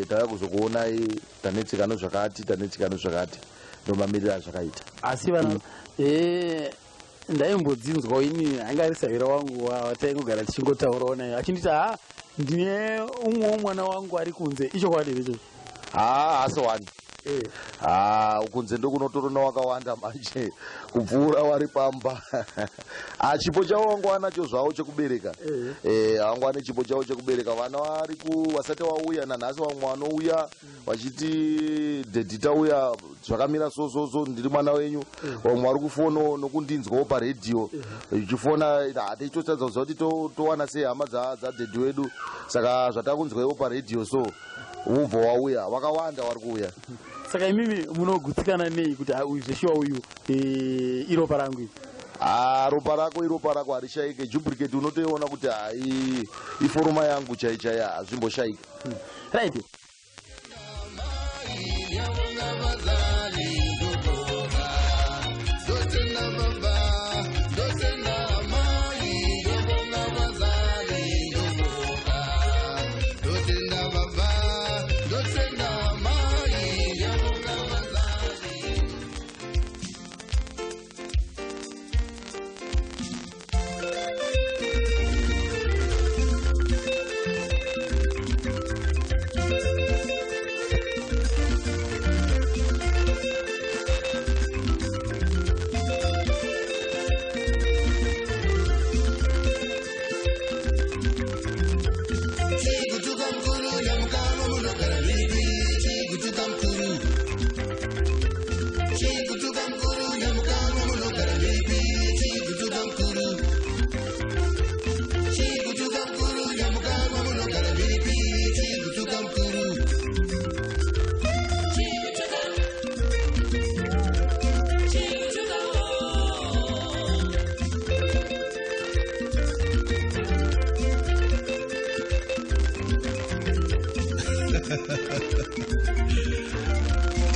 C: tauya kuzokuonai, tanetseka nezvakati, tanetseka nezvakati." Ndo mamiriro azvakaita.
A: Asi vana, ndaimbodzinzwawo ini, anga ari sahwira wangu wataingogara tichingotaurawo naye, achinditi, "Ha, ndine umwewo mwana wangu ari kunze." Ichokwadi here ichocho?
C: Haa, asi wani, ha, kunze ndokunotorona wakawanda manje kupfuura wari pamba. Ah, chipo chavo wangu wanacho zvavo chekubereka. Wangu ane chipo chavo chekubereka. Vana vari ku vasati vauya nanhasi, vamwe vanouya vachiti, "Daddy, tauya, zvakamira so so so, ndiri mwana wenyu." Vamwe vari kufono nokundinzwawo paredhiyo ichifona, "Hatichitotadza kuziva kuti towana sei hama dzadaddy wedu, saka zvatakunzwaiwo paredhiyo." So ubva wauya, vakawanda vari kuuya.
A: Saka imimi munogutsikana nei kuti, "Ah, uyu zveshuwa uyu, iropa rangu iri"?
C: Ah, ropa rako iropa rako, harishayike. Duplicate unotoiona kuti hai, iforoma yangu chai chai, hazvimboshayika.
A: Right.
B: Ngiyabonga bazali, ndotenda baba, ndotenda mai. Ngiyabonga bazali, ndotenda baba, ndotenda mai. Ngiyabonga bazali. Chikutuka mukuru, nyamukama munogara mhiri. Chikutuka mukuru, chikutuka mukuru, nyamukama munogara mhiri. Chikutuka mukuru, chikutuka mukuru, nyamukama munogara mhiri. Chikutuka mukuru.
G: Chikutuka, chikutuka, oh.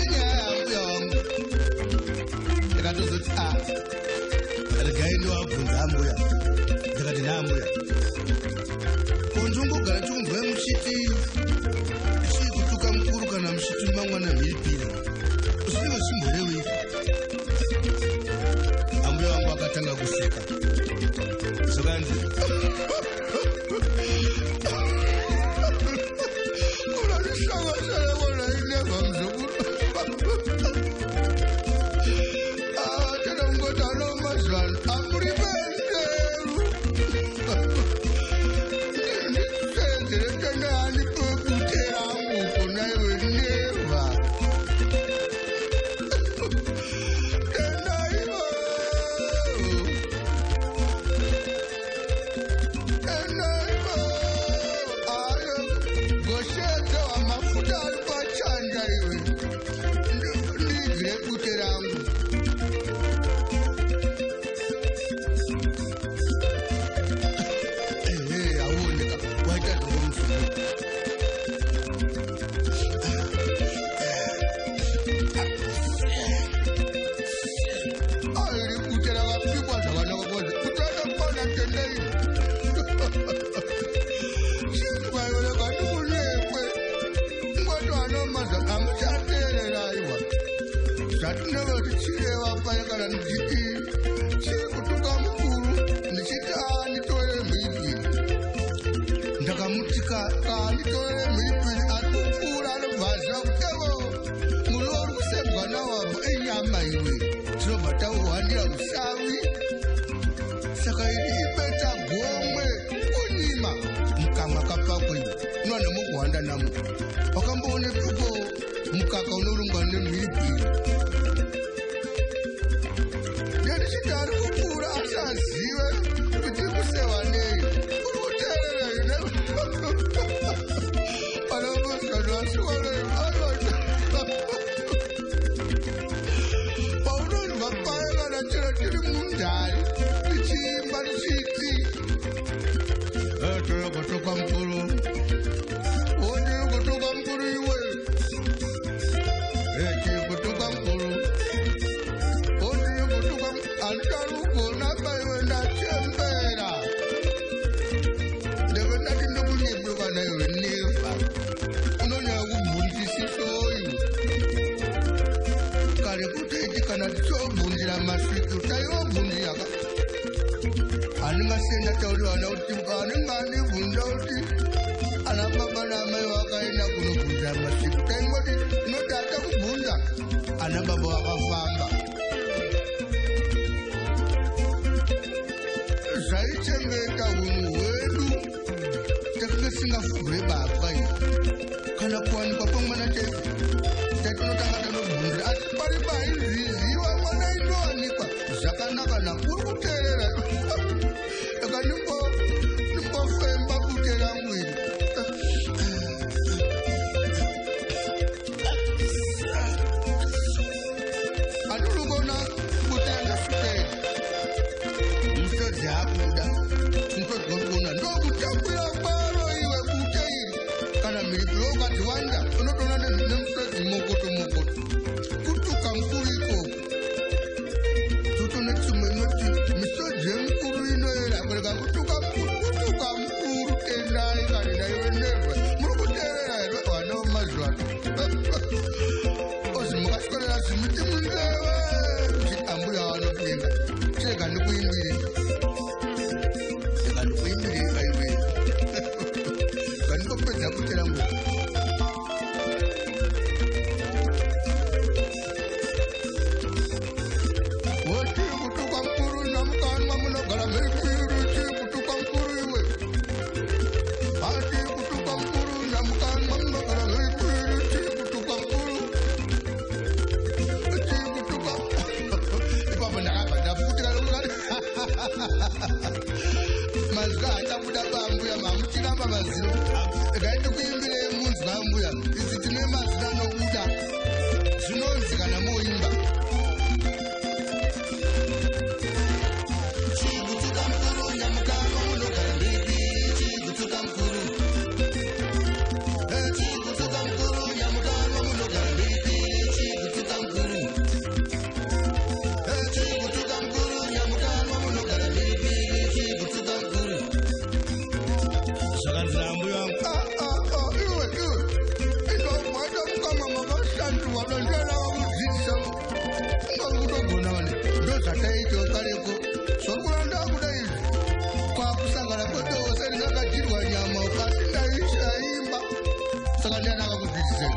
B: Inyaya yambuya wangu ndakatozoti, "A, regai ndovabvunza ambuya." Ndakati, "Naambuya, ko ndingogara chikunzwai muchiti chikutuka mukuru kana muchituma mwana mhiripiri, zvinenge zvichimborevei?" Ambuya wangu akatanga kuseka, zvakanzi, "Unondishongosera ineva, muzukuru. Ah, tena kungoti ano mazuvano amuri venderu ndisenzere tende handipebute rangu kona iwe neva tendaivo tendaivo. Ayo goshedza wamafuta ari pachanja iwe, ndigire bute rangu." Ehe, auoneka waita zvako, muzukuru. Airi bute rakapikwa zvakanaka kwazo kutanakwana. Tendai chingwayoreka ndikunekwe ngoti anomaza amuchateerera. Aiwa, zvatinenge tichireva paya kana ndichiti chiri kutuka mukuru, ndichiti anditorere mhiripiri, ndakamuti kaanditorere mhiripiri, ari kupfuura anobva aziva kuti evo muriwo uri. maiwe, tinobva tauhwandira usavi. Saka iri ibeta gomwe kunyima mukamwa kapakwe unowana mukuhwanda namo. Wakamboone puko mukaka unorungwa nemhiripiri. Ndandichiti ari kupfuura asazive kuti kusewa nei. Uri kuteerera here? Paunonzwa paya kana chero tiri mundari tichiimba tichiti toyokotoka mukuru, wondiri kutuka mukuru iwe, tiri kutuka mukuru, wondiri kutuka. Handichari kugona paiwe, ndachembera. Ndeve ndati ndikunyepwe kana iwe neva unonyanya kubvunzisisoyu. Kare kutoiti kana tichobvunzira masvitso taiobvunzira ka. Handingasiye ndataurira vana kuti anenge andibvunza kuti ana baba naamai vakaenda kunobvunzira masvitso, taingoti unoti atakubvunza ana baba vakafamba. Zvaichengeta unhu hwedu, takanga tisingafugure baba iyi kana kuwanikwa kwemwana chaiko taitonotanga tanobvunzira. Asi pari paizviziva mwana indowanikwa zvakanaka nakuri kuteerera. Aka ndimbofemba bute rangu iri. Handiri kuona bute yangasvika. Musodzi abuda, musodzi wakuona ndokutapira kwaro iwe bute iri. Kana mhiripiri ukadziwanda unotoona nemusodzi mokoto mokoto. Kutuka mukuru ikoko totone chimwe inoti misodzi yemukuru inoera kurega kutuka mukuru. Kutuka mukuru tendai kani naiwe nerwe. Muri kuteerera here vana vemazuva ano? Ozi mukaswedera zvimiti munzeve kuti ambuya vanopenga. Chirega ndikuimbire, rega ndikuimbire kaiwe, ngandingopedza bute rangu. Woti kutuka mukuru namukanwa munogara mhiripiri. Chiri kutuka mukuru iwe, ati kutuka mukuru namukanwa munogara mhiripiri. Chiri kutuka mukuru, chiri kutuka. Ipapo ndakabva ndaputika. Mazwi achabuda pambuya mamuchiramba mazino. Regai ndikuimbirei munzwa mbuya. Idzi tine mazino anobuda zvinonzi kana moimba. Chikutuka mukuru nyamukanwa munogara mhiripiri. Chikutuka mukuru, chikutuka mukuru nyamukanwa munogara mhiripiri. Chikutuka mukuru, chikutuka mukuru nyamukanwa munogara mhiripiri. Chikutuka mukuru. Zvakanzi nambuya wangu, "Ah, ah, ah, iwe iwe indobwata mukanwa makashandurwa ndiana vakudzidzisa ungari kutogona vane." Ndozvataiitawo kareko. Zvokuranda kuda izvi kwakusangana kwedose ndingakadyirwa nyama kasi ndaishaimba. Saka ndiani akakudzidzisei?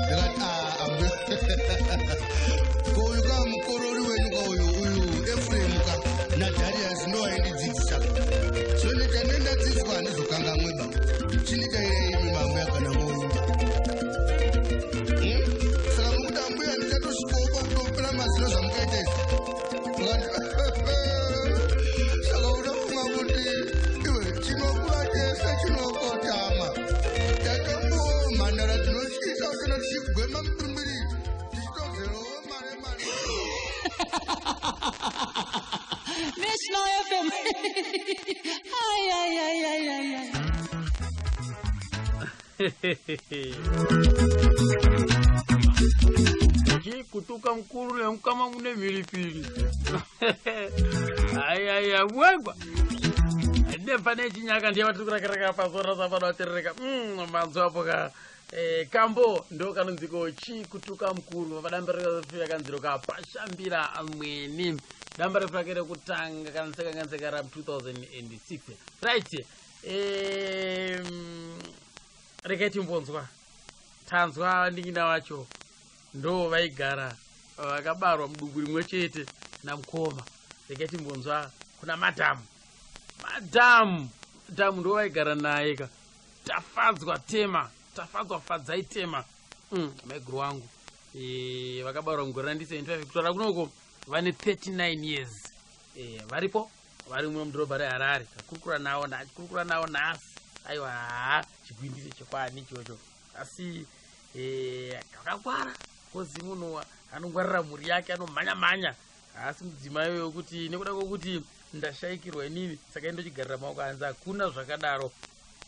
B: Ndikati, "Ah, ambuya, ko uyu ka mukorori wenyu ka uyu uyu Efuremu ka naDhariasi ndo vaindidzidzisa. Zvinoita nendadzidziswa handizokangamweba. Chinditairei imi mambuya kana moimba." Saka mukuti ambuya ndichatosvikawo pakutopera mazino zvamukaita izvi? Saka unofunga kuti iwe chinokura chese chinokotama. Tatombowo mhandara dzinotyisa kutona tichigwema mupirimbiri tichitozerawo mare mare.
G: National FM. Ay, ay, ay, ay, ay, ay.
A: Chikutuka mukuru nemukama mune mhiripiri. Aiaiya wegwa nebva nechinyaka ndiye vatiri kurakaraka pasora sapanoaterereka manzwa apo ka kambo ndo kanonziko chikutuka mukuru padambe kanziro ka pashambira mweni, damba refu rake rekutanga kana ndisakanganiseka ra 2006, right? Regai timbonzwa. Tanzwa ndingina wacho ndo vaigara. Vakabarwa mudumbu rimwe chete namukoma. Regai timbonzwa kuna madhamu. Madhamu, dhamu ndo vaigara naye ka. Tafadzwa Tema, Tafadzwa Fadzai Tema, maiguru wangu. Vakabarwa mugore ra1975. Kutaura kunoko vane 39 years. Varipo, vari muno mudhorobha reHarare. Takurukura navo, ndachikurukura navo nhasi. Aiwa, haa, chigwindiri chekwani ichocho, asi vakangwara kozi munhu anongwarira mhuri yake, anomhanya mhanya. Haasi mudzimai wekuti nekuda kwokuti ndashayikirwa inini saka indochigarira maoko anzi. Hakuna zvakadaro.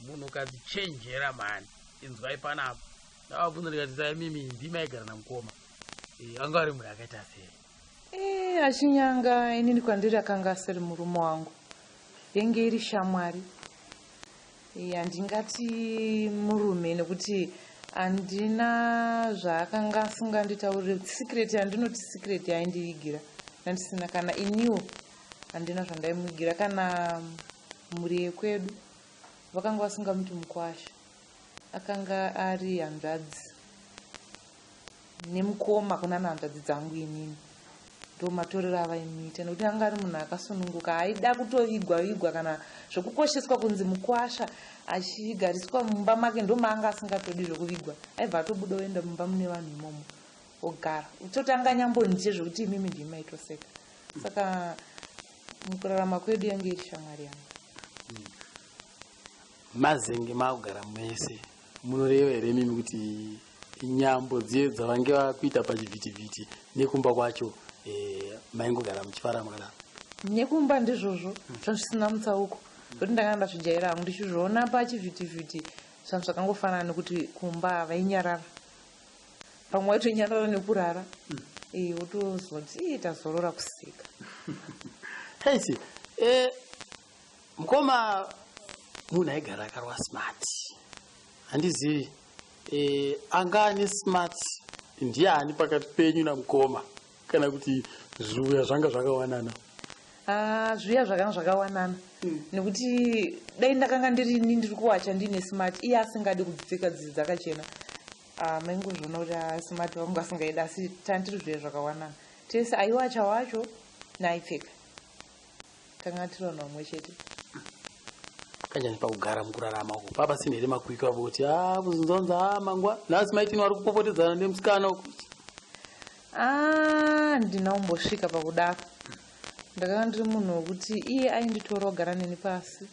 A: Munhukadzi chenjera mhani. Inzwai panapa. Ndavabvunza ndikati, "Saimimi ndimaigara namukoma, anga ari munhu akaita sei?"
D: Achinyanga, inini kwandiri akanga asiri murume wangu, yenge iri shamwari. Handingati murume nekuti handina zvaakanga asinganditaurire. Secret yandinoti secret yaindivigira nandisina, kana iniwo handina zvandaimuvigira. Kana mhuri yekwedu vakanga vasingamuti mukwasha, akanga ari hanzvadzi nemukoma kuna hanzvadzi dzangu. Inini ndo matorero avaimuita, nekuti anga ari munhu akasununguka. Aida kutovigwa vigwa kana zvokukosheswa kunzi mukwasha achigariswa mumba make, ndo maanga asingatodi zvokuvigwa. Aibva atobuda oenda mumba mune vanhu imomo ogara, totanga nyambonje zvokuti imimi ndimi maitoseka. Saka mukurarama kwedu yange iri shamwari yangu.
A: Mazenge maakugara mese, munoreva here mimi kuti nyambo dziye dzavange vakuita pachivhitivhiti nekumba kwacho, maingogara muchifara makadaro?
D: Nekumba ndizvozvo, zvanzvisina mutsauko, zvokuti ndakanga ndazvijaira hangu ndichizviona pachivhitivhiti. Zvanhu zvakangofanana, nekuti kumba vainyarara, pamwe waitonyarara nekurara. Wotozwa kuti ii tazorora kuseka.
A: Heisi, mukoma munhu aigara akarwa smart. Handizivi, anga ane smart ndiani pakati penyu namukoma, kana kuti zviuya zvanga zvakawanana?
D: Ah, zviya zvakanga zvakawanana, nekuti dai ndakanga ndirini ndiri kuwacha ndiine smart, iye asingadi kudzipfeka dzidzi dzakachena, ah, maingozviona kuti, ah, smart vangu asingaidi. Asi tandiri zviya zvakawanana tese, aiwacha wacho naaipfeka, tanga tiri vanhu vamwe chete.
A: Kanjani pakugara mukurarama uko, papasina here makwikwi apo kuti a kuzonzanza, a mangwa nhasi maitini vari kupopotedzana nemusikana uko?
D: Ah, ndina kumbosvika pakudaro. Ndakanga ndiri munhu wekuti iye ainditora kugara neni pasi,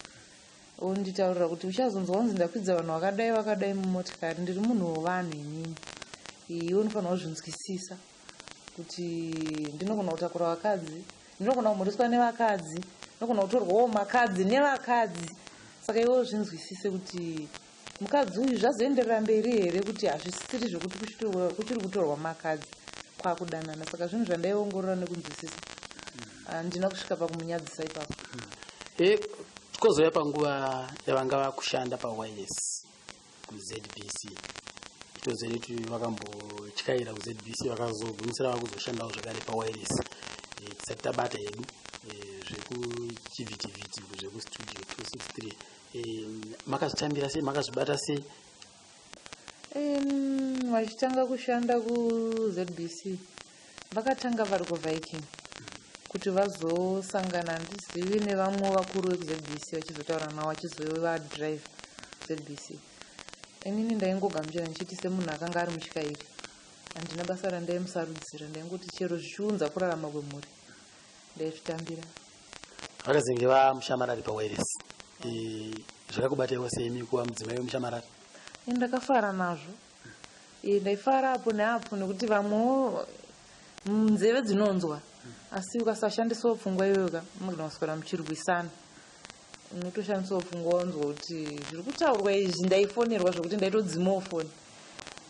D: onditaurira kuti uchazonzwa kunzi ndakwidza vanhu vakadai vakadai mumotikari. Ndiri munhu wevanhu inini, iwe unofanira kuzvinzwisisa kuti ndinogona kutakura vakadzi, ndinogona kumhuriswa nevakadzi, ndinogona kutorwawo makadzi nevakadzi. Saka iwe uzvinzwisise kuti mukadzi uyu zvazoenderera mberi here, kuti hazvisiri zvokuti kuchiri kutorwa makadzi kwakudanana. Saka zvinhu zvandaiongorora nekunzwisisa, handina kusvika pakumunyadzisa ipapo.
A: Kozouya panguva yavanga vakushanda pawireless kuZBC. Toziva kuti vakambotyaira kuZBC, vakazogumisira vakuzoshandawo zvakare pawireless. Tisati tabata hedu zvekuchivhitivhiti, zvekustudio 263, makazvitambira sei? Makazvibata sei?
D: Vachitanga kushanda kuZBC, vakatanga vari kuViking, kuti vazosangana handizivi nevamwe vakuru vekuZBC, vachizotaura navo, vachizova drive ZBC. Inini ndaingogamuchira ndichiti semunhu akanga ari mutyairi handina basa randaimusarudzira. Ndaingoti chero zvichiunza kurarama kwemhuri, ndaizvitambira.
A: Vakazenge vamushamarari pawireless, zvakakubataiwo seimi kuva mudzimai wemushamarari?
D: Ndakafara nazvo. Ndaifara apo neapo, nekuti vamwewo nzeve dzinonzwa, asi ukasashandisawo pfungwa iyoyo ka, munogona kuswera muchirwisana. Unotoshandisawo pfungwa, wanzwa kuti zviri kutaurwa izvi. Ndaifonerwa zvokuti ndaitodzimawo foni.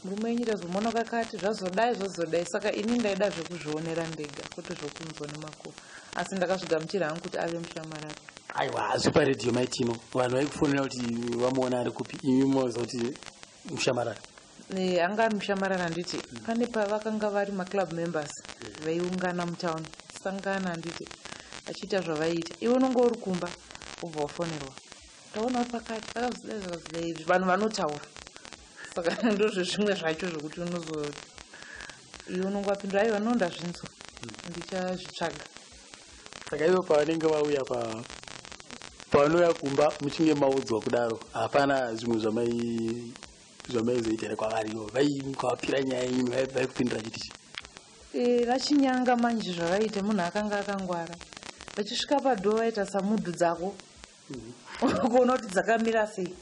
D: Murume wenyu tazomuona kakati, zvazodai zvazodai. Saka ini ndaida zvekuzvionera ndega, kwete zvokunzwa nemakuva, asi ndakazvigamuchira hangu kuti ave mushamarari.
A: Aiwa, zveparedhiyo maitino, vanhu vaikufonera kuti vamuona ari kupi, imi moziva kuti mushamarari?
D: Anga ari mushamarari. Handiti pane pavakanga vari maclub members vaiungana mutown, sangana, handiti, vachiita zvavaiita. Iwe unonge uri kumba, wobva wafonerwa, taona uri pakati, akazodai zvakazodai. Vanhu vanotaura, saka ndozvezvimwe zvacho zvokuti unozo Iwe unonge wapindura, aiwa, no, ndazvinzwa, ndichazvitsvaga.
A: Saka ivo pavanenge vauya, pavanouya kumba muchinge maudzwa kudaro, hapana zvimwe zvamaizoita here kwavari? Ivo vaikavapira nyaya yenyu, vaikupindura chiti chi?
D: Vachinyanga manje, zvavaita, munhu akanga akangwara. Vachisvika padhoo, vaita samudhu dzako kuona kuti dzakamira sei.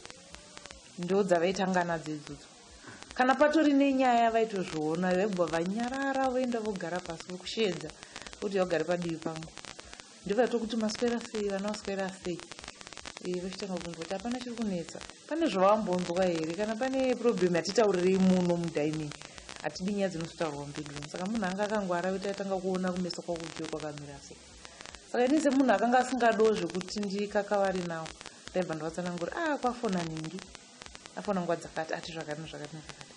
D: Ndo dzavaitanga nadzo idzodzo. Kana patori nenyaya, vaitozviona, vaibva vanyarara, voenda vogara pasi, vokushedza kuti vagare padivi pangu. Ndivaitokuti, "Maswera sei vana? Vaswera sei?" Vachitanga kubvunza kuti hapana chiri kunetsa, pane zvavambonzwa here, kana pane problem yatitaurirei muno mudining. Hatidi nyaya dzinozotaurwa mubedroom. Saka munhu anga akangwara kuti aitanga kuona kumeso kwako kuti kwakamira sei. Saka ini semunhu akanga asingadiwo zvekuti ndikakavari nawo, ndaibva ndavatsanangura, "A, kwafona ningi, afona nguva dzakati, ati zvakati nezvakati nezvakati."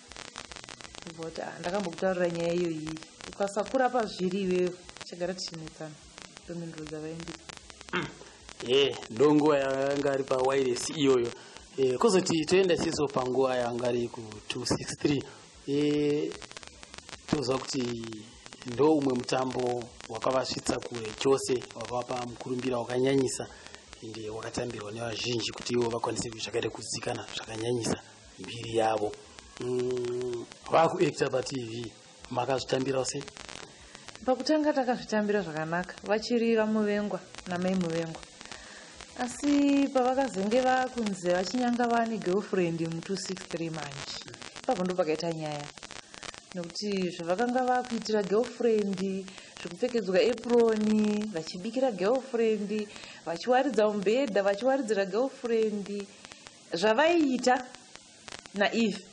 D: Ubva kuti, "Ah, ndakambokutaurira nyaya iyoyi, ukasakura pazviri iweyo, tichagara tichinetsana." Ndomhinduro dzavaindisa.
A: Ye, ndo nguva yanga ari pawireless iyoyo. Kuzoti toenda isiso panguva yanga ari ku263, toziva kuti ndo umwe mutambo wakavasvitsa kure chose, wakavapa mukurumbira wakanyanyisa, ende wakatambirwa nevazhinji kuti ivo vakwanise zvakaita kuzikana zvakanyanyisa mbiri yavo. Vakuacta paTV, makazvitambirawo sei?
D: Pakutanga takazvitambira zvakanaka, vachiri vaMuvengwa namai Muvengwa. Asi pavakazenge vakunze, vachinyanga vane girlfriend mu263 manje, ipapo ndo pakaita nyaya, nekuti zvavakanga vakuitira girlfriend, zvekupfekedzwa apron, vachibikira girlfriend, vachiwaridza mubhedha, vachiwaridzira girlfriend, zvavaiita naEve,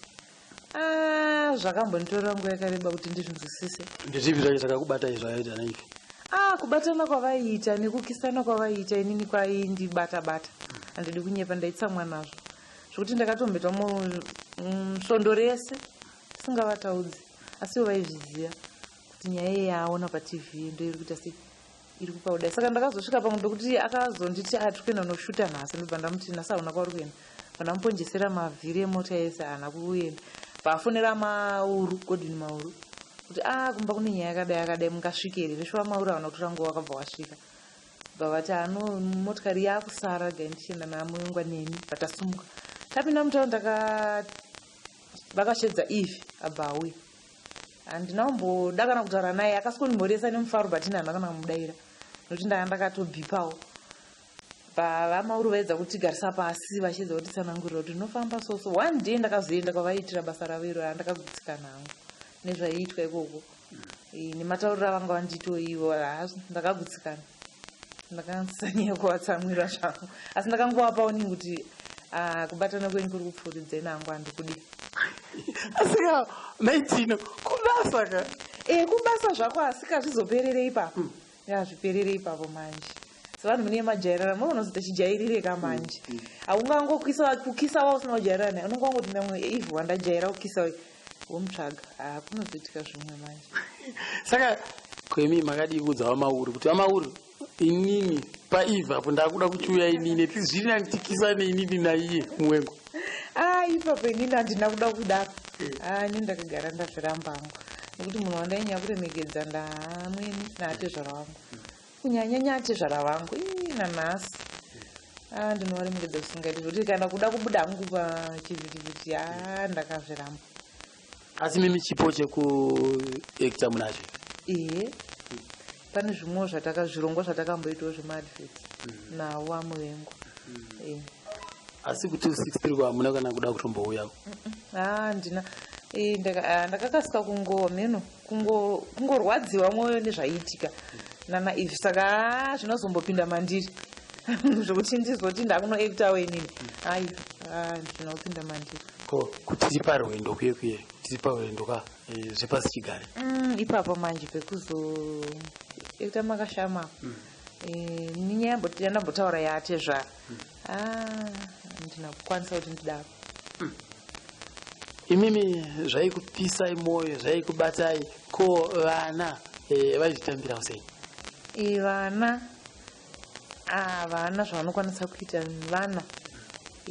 D: ah, zvakambonditorera nguva yakareba kuti ndizvinzwisise.
A: Ndezvipi zvacho zvakakubata izvo zvaiita naEve?
D: Ah, kubatana kwavaiita nekukisana kwavaiita, inini kwaindibata bata. Handidi kunyepa, ndaitsamwa nazvo zvokuti ndakatombetwa musvondo rese singavataudzi. Asi ivo vaizviziva kuti nyaya iyi yaaona paTV ndo iri kuita sei, iri kupa kudai. Saka ndakazosvika pamwe pekuti akazonditi, "Atiri kuenda unoshuta nhasi." Ndobva ndamuti, "Nhasi hauna kwauri kuenda." Bva ndamuponjesera mavhiri emota ese, haana kuenda. Bva afonera Mauru, Godwin Mauru, kuti, "A, kumba kune nyaya yakadai yakadai, mungasvike here?" Veshuwa Mauru havana kutora nguva, vakabva wasvika. Bva vati, "Ano, motikari yakusara, gai ndichienda naMuyungwa nemi." Vatasumuka, tapinda mutauni, ndaka vakashedza Eve, abva auya. Handina kumboda kana kutaura naye. Akasingondimhoresa nemufaro, but ini handina kana kumudaira nokuti ndanga ndakatobhipawo. Vamauru vaedza kutigarisa pasi, vachiedza kutitsanangurira kuti ndinofamba soso. One day ndakazoenda kwavaiitira basa ravo iro, handakagutsikana hangu nezvaiitwa ikoko. Nematauriro avanga vanditoivo, ndakagutsikana. Ndakasanyanya kuvatsamwira zvangu, asi ndakangovapawo ningi kuti, "Ah, kubatana kwenyu kuri kupfuuridzai, nangu handikudi."
A: Asika maitino kubasa ka?
D: E, kubasa zvako, asi kazvizoperere ipapo, yazviperere ipapo manje. Sevanhu mune majairana, munonozoita chijairireka manje. Haungangokisa kukisa wa usina kujairana naye, unonge wangoti, "Mamwe Eve wandajaira kukisa uyu," womutsvaga. Ha, kunozoitika zvimwe manje.
A: Saka kwemi makadii kuudza vaMauri kuti, "VaMauri, inini paEve apo ndakuda kuchiuya inini, zviri nani tikisane inini naiye Muwengwa"?
D: A, ipapo inini handina kuda kudaro. A, ini ndakagara ndazviramba hangu, nekuti munhu wandainyanya kuremekedza ndamweni naatezvara vangu, kunyanyanya atezvara vangu. Ii, nanhasi a, ndinovaremekedza zvisingaiti, zvokuti kana kuda kubuda hangu pachivhitivhiti, a, ndakazviramba.
A: Asi mimi chipo chekuacta munacho?
D: Ehe, pane zvimwewo zvataka zvirongwa zvatakamboitawo zvemaadvert nawo aMuvengwa.
A: Asi ku263 kwamuna kana kuda kutombouya?
D: Ha, handina. Ndakakasika kungo mheno kungorwadziwa mwoyo nezvaiitika nana Eve. Saka zvinozombopinda mandiri zvokuti ndizoti ndakunoactawo inini, ai, ndina kupinda mandiri.
A: Ko kuti parwendo kuye kuye, tiri parwendo ka, zvepasi chigare?
D: Ipapo manje pekuzoacta makashama, nenyaya yandambotaura yaatezvara, handina kukwanisa kuti ndidaro.
A: Imimi zvaikupisai mwoyo, zvaikubatai. Ko vana, vaizvitambirawo sei?
D: Vana, vana zvavanokwanisa kuita vana.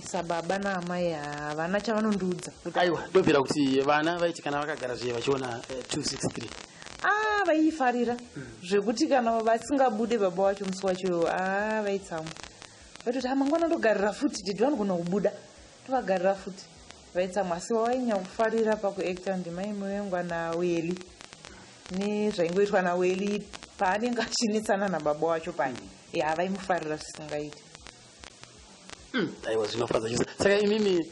D: Sababa naamai havana chavanondiudza kuti
A: Aiwa, ndobvira kuti vana vaiti kana vakagara zviye vachiona 263?
D: A, vaiifarira zvekuti kana vasingabude baba wacho musi wacho, a, vaitsamwa. Vaitoti, "A, mangwana ndogarira futi, dhidhi vanogona kubuda, tovagarira futi." Vaitsamwa, asi wainyanya kufarira pakuacta ndimai Muvengwa naWeli, nezvaingoitwa naWeli paanenge achinetsana nababa wacho paya. Ya, vaimufarira zvisingaiti.
A: Aiwa, zvinofadza chose. Saka imimi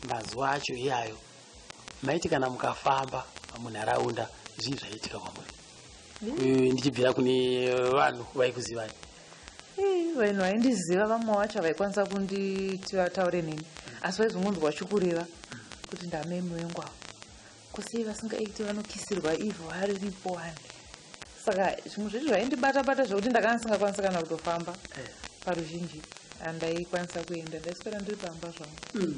A: mazuva acho iyayo maiti kana mukafamba munharaunda, zvii zvaiitika kwamuri? Ndichibvira kune vanhu vaikuzivai.
D: Ii, vanhu vaindiziva vamwe vacho havaikwanisa kunditi vataure neni, asi vaizongonzwa vachikureva kuti ndamai Muvengwavo, kusei vasingaiti, vanokisirwa ivho variripo wani. Saka zvimwe zvacho zvaindibata bata zvekuti ndakanga ndisingakwanisi kana kutofamba paruzhinji. Handaikwanisa kuenda, ndaiswera ndiri pamba zvangu.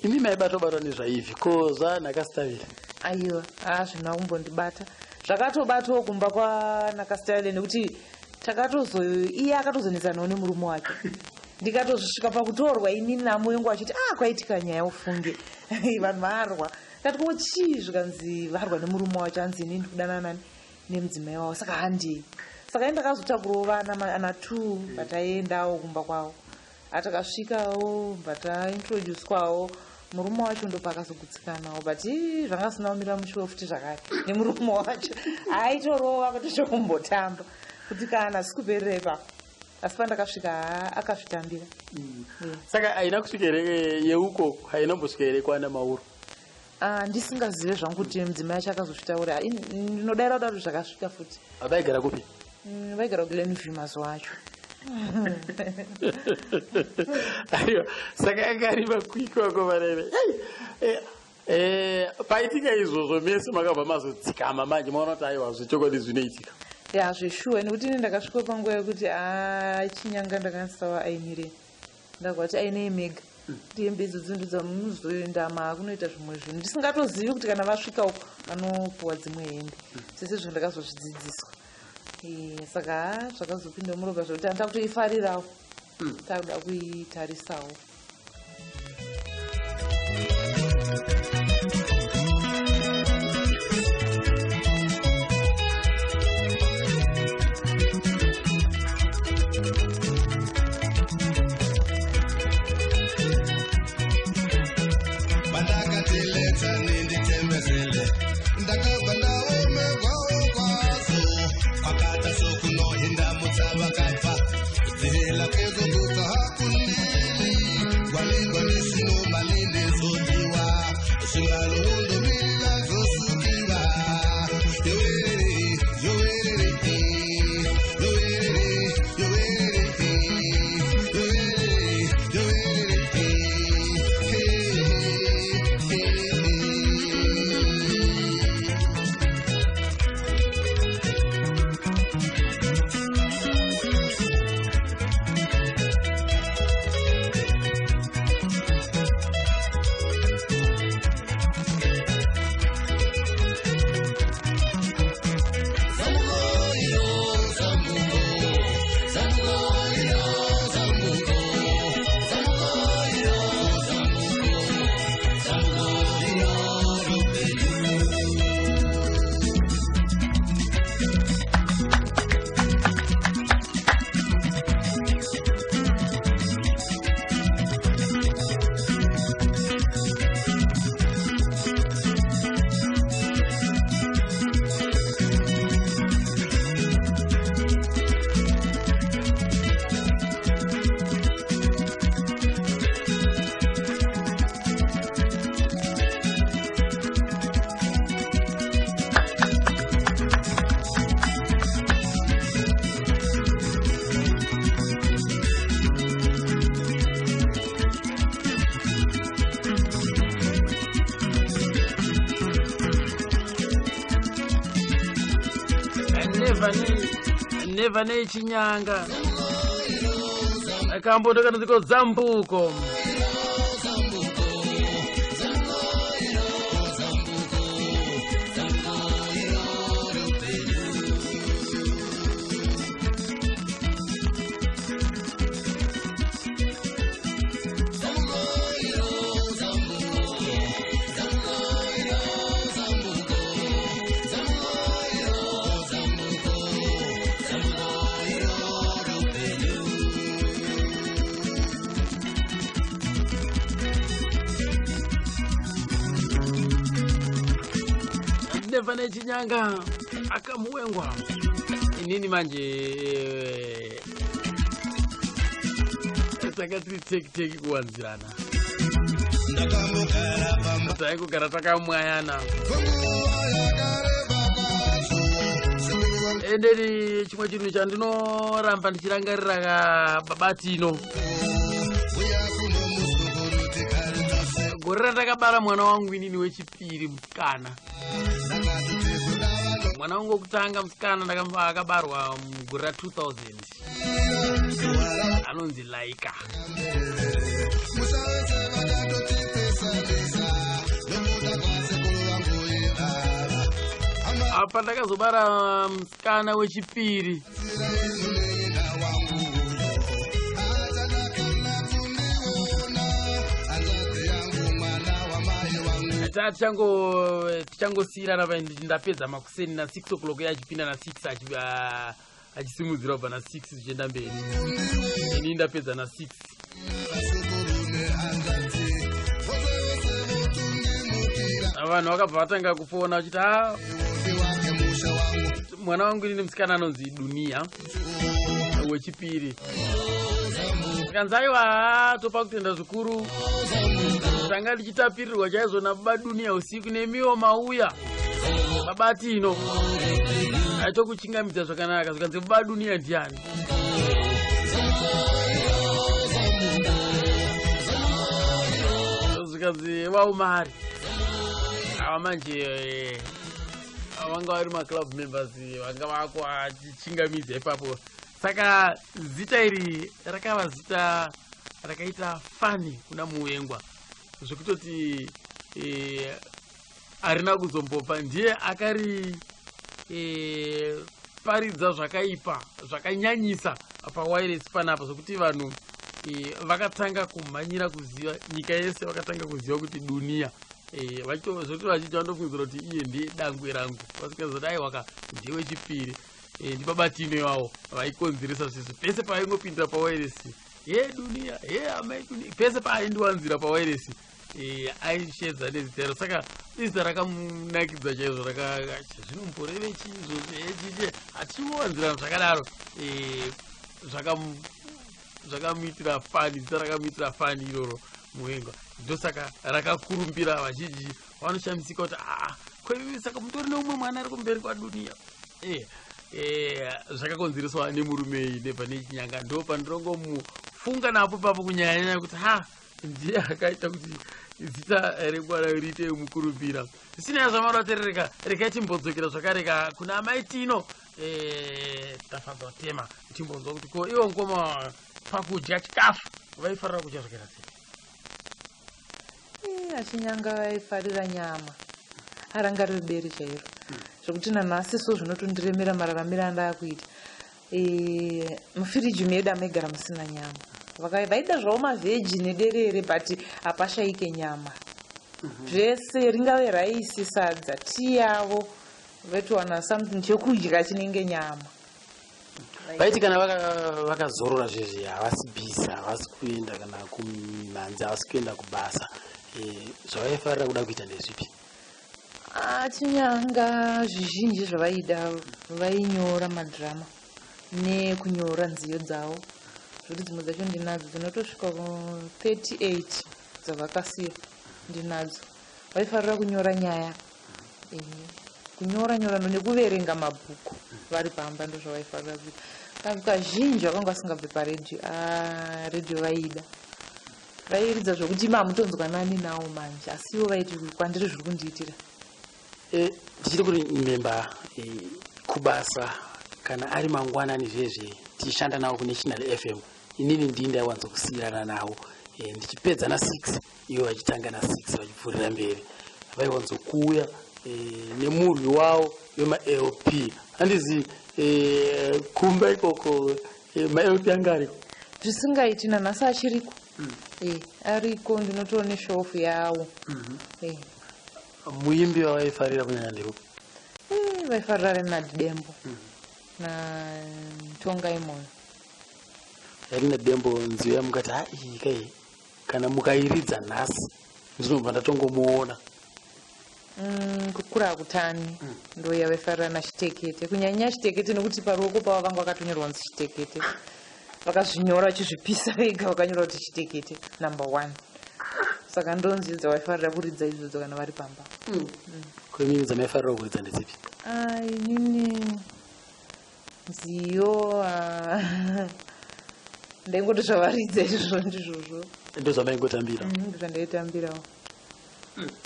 A: Imi maibatwa-batwa nezvaivhi, ko zvanhakasitaviri?
D: Aiwa, hazvina kumbondibata. Zvakatobatwawo kumba kwanakasitavile, nekuti takatozo iye akatozonetsanawo nemurume wake, ndikatozosvika pakutorwa inini naMuyengo achiti, "A, kwaitika nyaya ufunge, vanhu varwa." Ndati, "Ko chii?" Zvikanzi varwa nemurume wacho, anzi inini ndikudanana nani nemudzimai wavo, saka handei. Saka ini ndakazotakurawo vana ana two, vataiendawo kumba kwavo. Atakasvikawo, bataintroducwawo murume wacho, ndopakazogutsikanawo, but ii, zvanga zvisina kumira mushuwo futi zvakare nemurume wacho, aitorova kutochokumbotamba kuti kana sikuperera ipapo. Asi pandakasvika, haa, akazvitambira.
A: Saka haina kusvika here yeuko, haina kumbosvika here kwana Mauro?
D: Ah, ndisingazive zvangu kuti mudzimai acho akazozvitaura. Ndinodaira kuda kuti zvakasvika futi.
A: Vaigara kupi?
D: Vaigara kuGlenview mazuva acho.
A: Aiwa, saka anga ari makwikwi akomareve. Paitika izvozvo mese makabva mazodzikama manje, maona kuti aiwa, zvechokwadi zvinoitika.
D: Ya, zveshuwa, nekuti ini ndakasvika panguva yekuti, a, Chinyanga ndakandisawa ainire, ndakati ainei mega kuti hembe idzodzo ndodzamunozoenda maakunoita zvimwe zvinhu, ndisingatozivi kuti kana vasvika uko vanopuwa dzimwe hembe, sesezvo ndakazozvidzidziswa. Saka ha, zvakazopinda muropa zvekuti handida kutoifarirawo, takuda kuitarisawo.
B: Pandakatiletsa ninditembezele, ndakabva ndaomegwawo kwazo, kwakata sokunohinda vakabva dzihela kezogutsa hakundili gwaligwanisino malinde zodiwa zvivalowondomila zosukiwa yowerere yowerere yowerere yowerere yowerere yowerere. Hey, hey, hey.
A: Never nechinyanga kamboto kanonziko Zambuko. Nevanechinyanga akamuwengwa. Inini manje tanga tiri teki teki kuwanzirana, taingogara takamwayana. Endeni, chimwe chinhu chandinoramba ndichirangarira baba Tino, gore randakabara mwana wangu inini wechipiri musikana. Mwana wangu wekutanga musikana akabarwa mugore ra2000, anonzi Laika. Apa ndakazobara musikana wechipiri, tichangosiyirana pa ndapedza makuseni na6 o'clock, achipinda na6, achisimudzira kubva na6 zvichienda mberi. Ini ndapedza na6. Vanhu vakabva vatanga kufona vachiti, a mwana wangu inini musikana anonzi Dunia wechipiri. Tikanzi, aiwa, topa kutenda zvikuru, tanga tichitapirirwa chaizvo nababa Dunia usiku, nemiwo mauya baba Tino, aitokuchingamidza zvakanaka. Zvikanzi, baba Dunia ndiani? Zvikanzi, vaumari ava. Manje vanga vari maclub members, vanga vako achichingamidza ipapo. Saka zita iri rakava zita rakaita funny kuna Muwengwa, zvekutoti harina kuzombopa. Ndiye akari paridza zvakaipa zvakanyanyisa pawireless panapa, zvokuti vanhu vakatanga kumhanyira kuziva, nyika yese vakatanga kuziva kuti Dunia, zvokuti vazhinji vandofungidzira kuti iye ndiye dangwe rangu, vasikazoti aiwaka, ndewechipiri, ndibaba Tino ivavo vaikonzeresa zvezvo. Pese paaingopindira pawireless, ye Dunia, ye amai Dunia, pese paaindiwanzira pawireless aishedza nezita iro. Saka izita rakamunakidza chaizvo, zvinomboreve chii izvozvo echiche achiwanzirana zvakadaro. Zvakamuitira funny, zita rakamuitira funny iroro Muwengwa, ndosaka rakakurumbira. Vazhinji vanoshamisika kuti, aa, saka mutori neumwe mwana ari kumberi kwaDunia? Zvakakonzereswa nemurume Nebva Nechinyanga. Ndo pandirongomufunga napo papo kunyanyanya kuti ha, ndiye akaita kuti zita remwana riite mukurumbira. Zvisinei, zvamadaterereka, regai timbodzokera zvakareka kuna amai Tino, Tafadzwa Tema, timbonzwa kuti ko ivo ngoma pakudya chikafu vaifarira kudya zvakaita sei?
D: Achinyanga vaifarira nyama, arangariri bere chairo, zvokuti nanhasi so zvinotondiremera mararamiro andaakuita. Mufiriji medu amaigara musina nyama. Vaida zvavo mavheji nederere, but hapashayike nyama. Zvese, ringave raisi, sadza, tii yavo, vaitowana something chekudya chinenge nyama.
H: Vaiti kana vakazorora zvezvi, havasi busy, havasi kuenda kana kumhanzi, havasi kuenda kubasa, zvavaifarira kuda kuita ndezvipi?
D: Achinyanga zvizhinji zvavaida, vainyora madhirama nekunyora nziyo dzavo, zvokuti dzimwe dzacho ndinadzo, dzinotosvika ku38 dzavakasiya ndinadzo. Vaifarira kunyora nyaya, kunyora nyora nekuverenga mabhuku vari pamba, ndo zvavaifarira kuita. Kazhinji vakanga vasingabve paredhiyo. Redhiyo vaida, vairidza zvokuti ima hamutonzwanani nawo manje, asi ivo vaiti kwandiri zviri kundiitira.
H: Tichiri kuri memba kubasa, kana ari mangwanani zvezve tichishanda navo kuNational FM, inini ndii ndaiwanzokusiyirana navo, ndichipedza na6, ivo vachitanga na6 vachipfuurira mberi. Vaiwanzokuuya nemurwi wavo wemaLP. Handizi kumba ikoko maLP anga ariko?
D: Zvisingaiti, nanhasi achiriko. Ariko, ndinotoone shelf yawo.
H: Muimbi wavaifarira kunyanya ndeupi?
D: Vaifarira Leonard Dembo naTongai Moyo.
H: Leonard Dembo, nziyo yamukati, ha, iyi kai, kana mukairidza nhasi ndinobva ndatongomuona?
D: Kukura hakutani. Ndo yavaifarira nachitekete, kunyanya chitekete, nekuti paruoko pavo vanga vakatonyorwa kunzi chitekete. Vakazvinyora vachizvipisa vega, vakanyora kuti chitekete number one. Saka ndo nziyo dzavaifarira kuridza idzodzo kana vari pamba.
H: Kwemini dzamaifarira kuridza ndedzipi?
D: Ah, inini nziyo, ah, ndaingoti zvavaridza izvozvo ndizvozvo.
H: Ndo zvamaingotambira?
D: Ndozvandaitambirawo.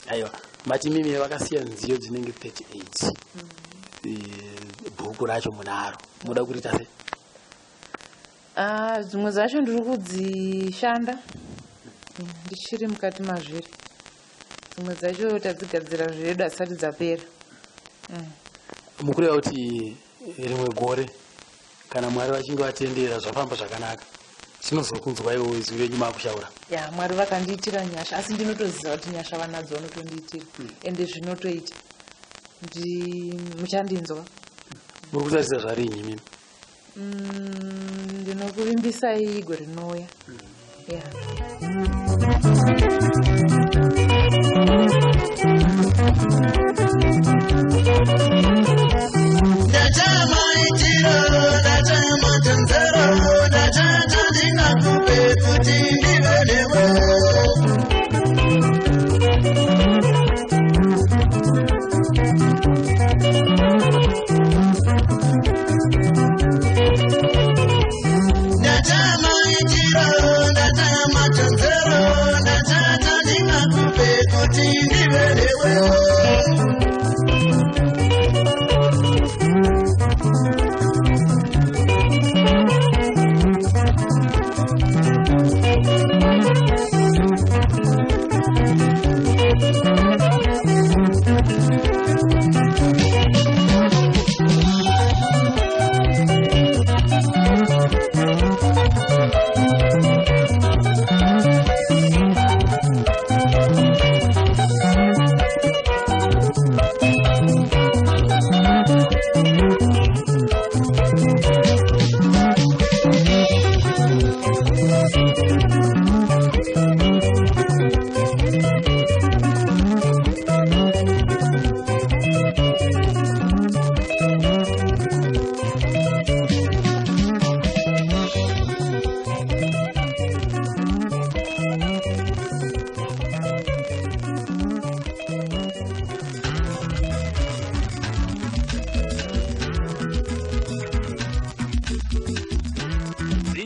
H: Aiwa, mati mimi vakasiya nziyo dzinenge 38. Bhuku racho munaro, muda kuriita sei?
D: Ah, dzimwe dzacho ndiri kudzishanda. Ndichiri mukati mazviri. Dzimwe dzacho tadzigadzira zvedu, asati dzapera.
H: Mukureva kuti rimwe gore, kana Mwari vachinge vatendera, zvafamba zvakanaka, tinozokunzwaiwo izwi renyu makushaura?
D: Ya, Mwari vakandiitira nyasha, asi ndinotoziva kuti nyasha vanadzo, vanotondiitira, ende zvinotoita. Muchandinzwa.
H: Muri kutarisira zvarinyi mimi?
D: Ndinokuvimbisai gore rinouya, ya.
B: Ndachamaitiro, ndachamatanzero, ndachata ndingakupe kuti ndive newe. Ndachamaitiro, ndachamatanzero, ndachata ndingakupe kuti ndive newe.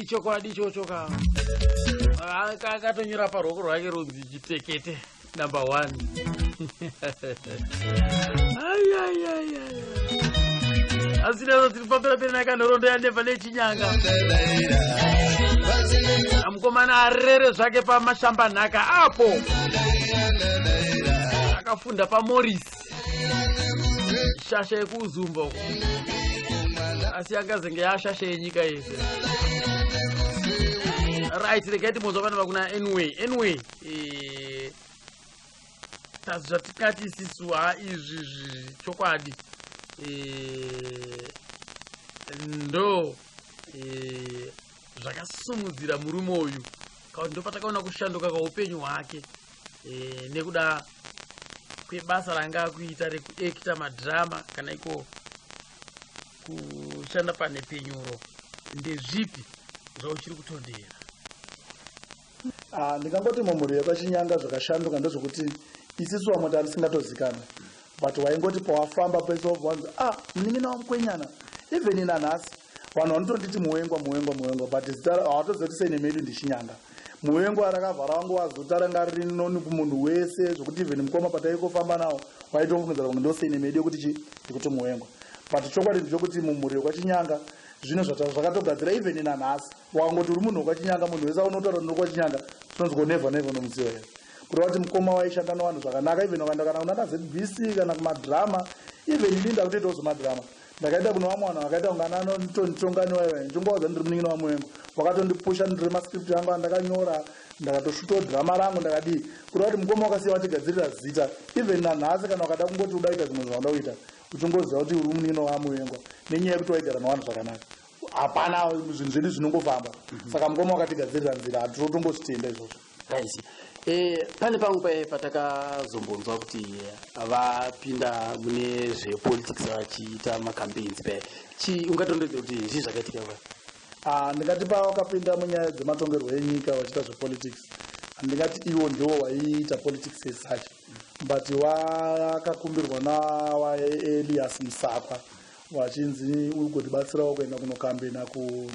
A: Ichokwadi ichocho ka. Akatonyora paruoko rwake runzi chitekete number one. Aiaiaiai, asi nazo tiri pambera peri nakanhorondo yaNever neChinyanga. Mukomana arere zvake pamashambanhaka apo, akafunda paMoris, shasha yekuUzumba uko, asi angazenge yashasha yenyika yese. Right, regai timbonzwa vana vakuna. Anyway, zvatikati isisu ha, izvi chokwadi, ndo zvakasumudzira murume uyu kauti ndopatakaona kushanduka kwaupenyu hwake, nekuda kwebasa ranga akuita rekuekita madhirama kana iko kushanda panhepenyuro. Ndezvipi zvauchiri kutondera?
F: Ah, ndingangoti mumhuri yekwaChinyanga zvakashanduka ndezvekuti isisu vamwe tatisingatozikanwa, but waingoti pawafamba pese wobva wanzi, "Ah, munin'ina wamukwenyana." Even nanhasi vanhu vanotonditi Muwengwa, Muwengwa, Muwengwa, but zita havatoziva kuti surname yedu ndiChinyanga. Muwengwa rakabva rangu wazota ranga riri noni kumunhu wese, zvokuti even mukoma pataikofamba nawo waitofungidzira kunge ndo surname yedu yekuti chi ndikuti Muwengwa. But chokwadi ndechekuti mumhuri yekwaChinyanga zvino zvakatogadzira. Even nanhasi wakangoti uri munhu wekwaChinyanga, munhu wese aunotaura ndokwaChinyanga, tinonzi, "Never, Never nomuziva here?" Kureva kuti mukoma waishanda nevanhu zvakanaka. Even ukaenda kana kunana ZBC kana kumadhirama, even ini ndakutoitawo zvemadhirama, ndakaita kune vamwe vanhu vakaita kunge ananotonditongani, ndingowadza ndiri munin'ina waMuwengo, wakatondipusha ndiri mascript angu andakanyora, ndakatoshutawo dhirama rangu, ndakadii. Kureva kuti mukoma wakasiya watigadzirira zita. Even nanhasi kana ukada kungoti uda kuita zvimwe zvaunoda kuita, uchingoziva kuti uri munin'ina waMuwengwa, nenyaya yekuti waigara nevanhu zvakanaka, hapana, zvinhu zvedu zvinongofamba. Saka mukoma wakatigadzirira nzira, hatitotongozvitenda izvozvo.
H: Right. Pane pamwe paye patakazombonzwa kuti vapinda mune zvepolitics vachiita macampaigns paye, chi ungatondedze kuti zvii zvakaitika pa?
F: Ah, ndingati pavakapinda munyaya dzematongerwo enyika vachiita zvepolitics, handingati ivo ndivo vaiita politics as such, but vakakumbirwa naVaElias Musakwa vachinzi ugotibatsirawo kuenda kunokambena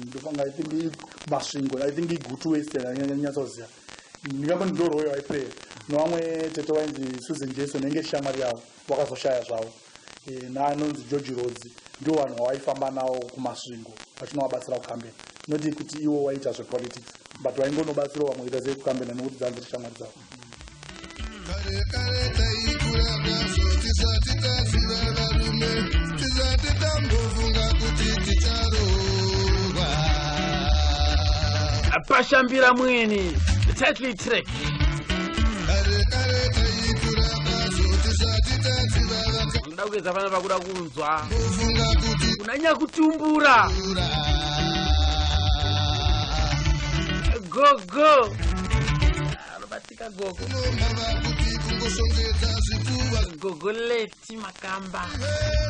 F: ndofunga, I think Masvingo, I think iGutu West, nyatsoziva, ndingamboti ndo role vaiplaya nevamwe tete wainzi Susan Jason, enge shamwari yavo, vakazoshaya zvavo, naanonzi George Rhodes. Ndivo vanhu vavaifamba navo kuMasvingo vachinovabatsira kukambena, noti kuti ivo waita zvepolitics, but vaingonobatsirawo vamwe kuita sei, kukambena, nekuti dzanziri shamwari dzavo.
B: Kare kare taikura nazvo tisati taziva varume, tisati tambofunga kuti ticharoorwa.
A: Pashambira Mwene, title track.
B: Kare kare taikura nazvo tisati taziva
A: Unoda kuedza pana pakuda kunzwa
B: vakambofunga kuti
A: kuna nyakutumbura gogo anobatika gogo.
B: Mava kuti kungoshongedza zvipfuva.
A: Gogo Leti Makamba.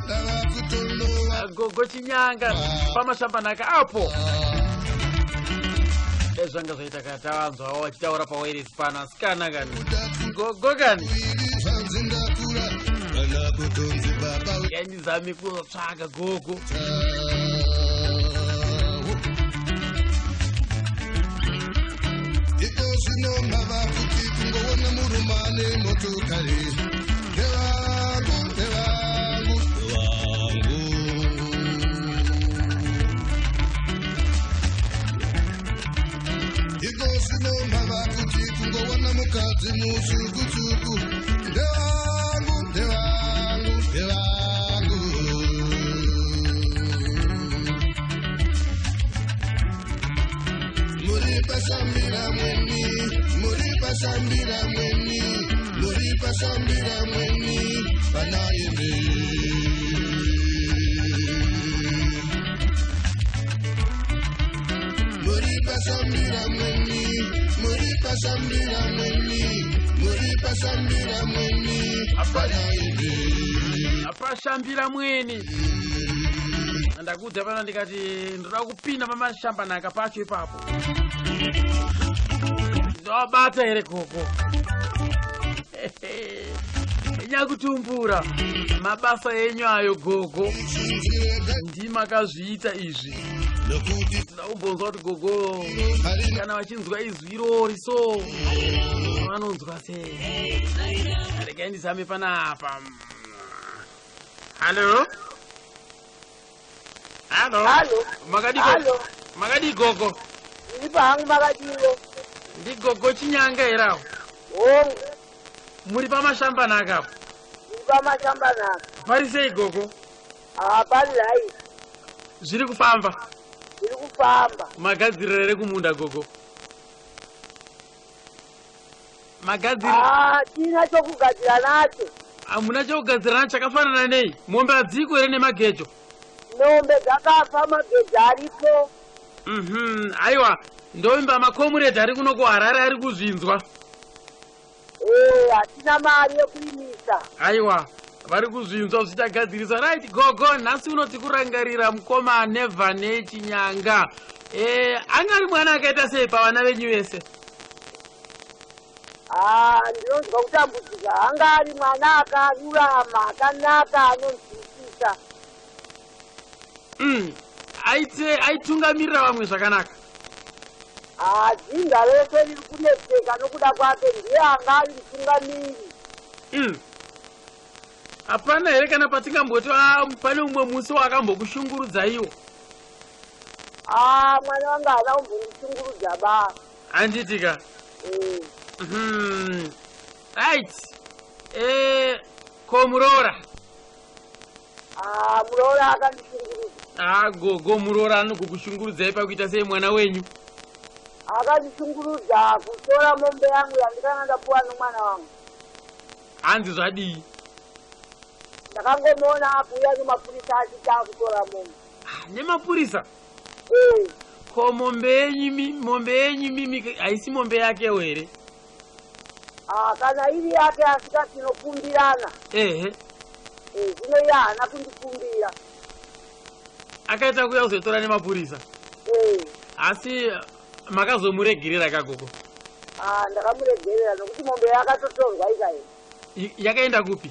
B: Ndava kutonova.
A: Gogo Chinyanga pamashambanhaka apo, dai zvanga zvaita kana tavanzwawo vachitaura pawairesi pano, asikana kani, gogo kani.
B: Iri zvanzi ndakura kana kutonzi baba.
A: Yaindizame kutsvaga gogo.
B: Iko zvino mava kuti kungoona murume ane motokari, ndevangu, ndevangu, vangu. Iko zvino mava kuti kungoona mukadzi mutsvukutsuku, ndevangu, ndevangu, ndevangu. Muri pasambira mweni, muri pasambira mweni, muri pasambira mweni pana imi. Muri pasambira mweni, muri pasambira mweni, muri pasambira mweni pana imi.
A: Pashambira Mwene, ndakuudza pana ndikati ndoda kupinda pamashambanhaka pacho ipapo. Ndowabata here gogo nyakutumbura? Mabasa enyu ayo gogo, ndimakazviita izvi.
B: Nokuti
A: Ndoda kumbonzwa kuti gogo
B: harina
A: kana vachinzwa izwi irori so vanonzwa sei. Regai ndizame panapa. Hallo, hallo.
I: Halo.
A: Makadii?
I: Halo.
A: Makadii gogo?
I: Ndiri hangu, makadiwo?
A: Ndigogo Chinyanga here avo?
I: Hongu.
A: Muri pamashambanhaka apo?
I: Ndiri pamashambanhaka.
A: Pari sei gogo?
I: Hapari hai.
A: Zviri kufamba?
I: Ndiri kufamba.
A: Magadziriro here kumunda gogo? Magadziriro?
I: Hatina chokugadzira nacho.
A: Hamuna chokugadzira nacho? Chakafanana nei? Mombe hadziko here nemagejo?
I: Mombe dzakafa, magejo aripo.
A: Aiwa, ndoimba makomuredhi ari kuno kuHarare ari kuzvinzwa.
I: Ee, hatina mari yekurimisa.
A: Aiwa, vari kuzvinzwa, zvichagadzirisa. Right gogo, nhasi unoti kurangarira mukoma Nevha neChinyanga. Anga ari mwana akaita sei pavana venyu vese?
I: Ha, ndinonzwa kutambudzika. Anga ari mwana akarurama, akanaka, anonzwisisa.
A: Aite aitungamirira vamwe zvakanaka?
I: Ha, dzinza rese riri kunetseka nokuda kwake, ndiye anga ari mutungamiri.
A: Hapana here kana patingamboti, ah, pane umwe musi wakambokushungurudzaiwo?
I: Ha, mwana wangu haana kumbondishungurudza ba.
A: Handitika?
I: Eh.
A: Right, ko muroora?
I: Ah, muroora akandishungurudza.
A: Ah, gogo, muroora anokukushungurudzai pakuita sei mwana wenyu?
I: Akandishungurudza kutora mombe yangu yandikanga ndapuwa nomwana wangu.
A: Hanzi zvadii?
I: Ndakangomuona akuuya nemapurisa achiti akutora mombe.
A: Ah, nemapurisa?
I: Ee.
A: Ko mombe yenyu mombe yenyu mimi haisi mombe yakewo here?
I: Ah, kana iri yake asika tinokumbirana.
A: Ehe.
I: Eh, zvino iye haana kundikumbira.
A: Akaita kuuya kuzotora nemapurisa?
I: Eh.
A: Asi makazomuregerera kagogo?
I: Ah, ndakamuregerera nokuti mombe yakatotorwa ikaenda.
A: Yakaenda kupi?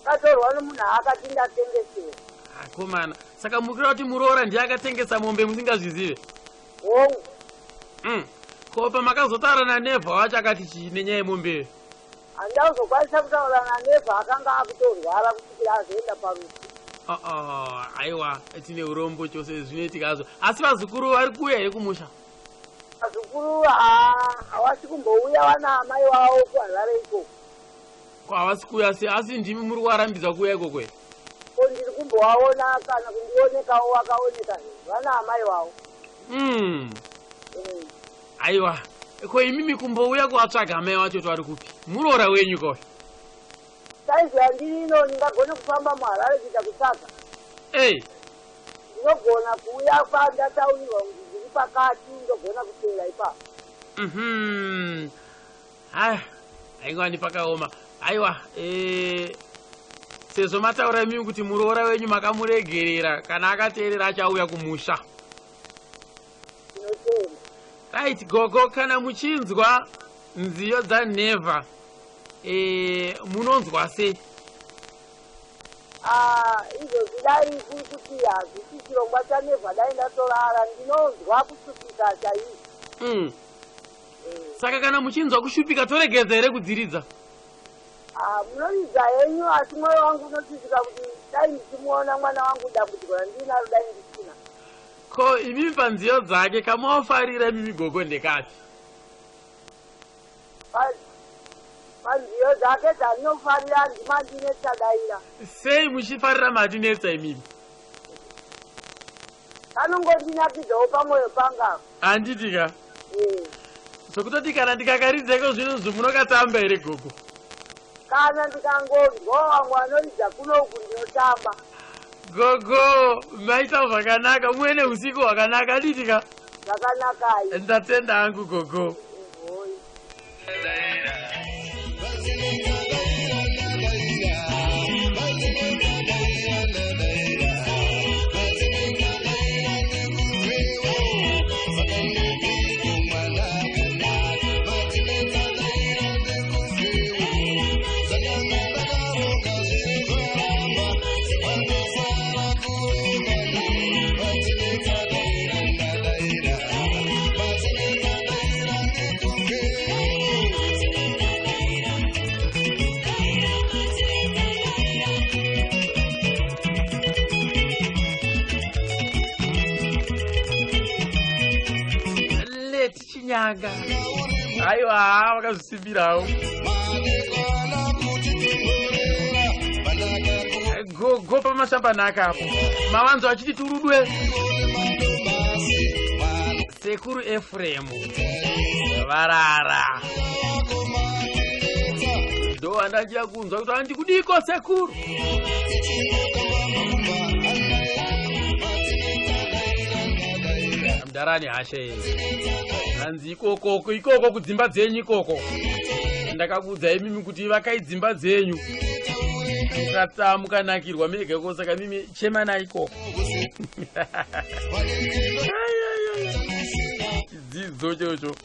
I: Katorwa nomunhu akati ndatengesera.
A: Akomana, saka mukira kuti muroora ndiye akatengesa mombe musingazvizive?
I: Hongu.
A: Ko pamakazotaura naNevha wacho akati chii nenyaya yemombeyo?
I: Handina kuzokwanisa kutaura naNevha, akanga akutorwara kusvikira azoenda parufu.
A: Oh, aiwa, tine urombo chose, zvinoitika hazvo. Asi vazukuru vari kuuya here kumusha?
I: Vazukuru havasi kumbouya, vana amai vavo kuHarare ikoko.
A: Ko havasi kuuya sei, asi ndimi muri kuvarambidza kuuya ikoko here?
I: Ko ndiri kumbovaona kana kundionekawo, vakaoneka vana amai vavo.
A: Aiwa, ko imimi kumbouya kuvatsvaga amai vacho kuti vari kupi? Muroora wenyu koyo.
I: Saizi yandiri ino ndingagone kufamba muHarare kuita kutsvaga?
A: Ei.
I: Ndinogona kuuya pandataurirwa kuti ndiri pakati, ndogona kuteera ipapo.
A: Haya, haingwani pakaoma. Aiwa, sezvo mataura imimi kuti muroora wenyu makamuregerera, kana akateerera achauya kumusha.
I: Ndinotenda.
A: Right, gogo, kana muchinzwa nziyo dzaNevha, munonzwa sei?
I: Ah, izvozvi dai kuri kuti hazvisi chirongwa chaNevha, dai ndatorara. Ndinonzwa kushupika chaizvo.
A: Saka kana muchinzwa kushupika, toregedza here kudziridza?
I: Ah, munoridza henyu, asi mwoyo wangu unosvisika kuti dai ndichimuona mwana wangu, dambudziko randinaro dai ndisina.
A: Ko imimi panziyo dzake kamuofarira imimi gogo ndekapi?
I: Panziyo dzake dzandinofarira ndiMandinetsa Daira.
A: Sei muchifarira Mandinetsa imimi?
I: Kanongondinakidzawo pamwoyo panga.
A: Handiti ka?
I: Eh.
A: Sokutoti kana ndikakaridzeko zvinhu zvimunokatamba here, gogo?
I: Kana ndikangonzwa vamwe vanoridza kunoku, ndinotamba.
A: Gogo, maita zvakanaka, muve neusiku hwakanaka, handiti ka?
I: Zvakanakai.
A: Ndatenda hangu, gogo.
I: Hoi.
A: Leti Chinyanga, aiwa, vakazvisimbirawo gogo pamashambanaka apo mavanzo achiti turudwe. Sekuru Efuremu varara, ndo andachida kunzwa kuti andikudiko sekuru. Mudharani hashe, hanzi ikokoko ikoko kudzimba dzenyu ikoko, ndakakuudza imimi kuti vakai dzimba dzenyu, mukata mukanakirwa mega ikoko, saka mimi chemanai ikoko. Ai, ai, ai. Chidzidzo chocho.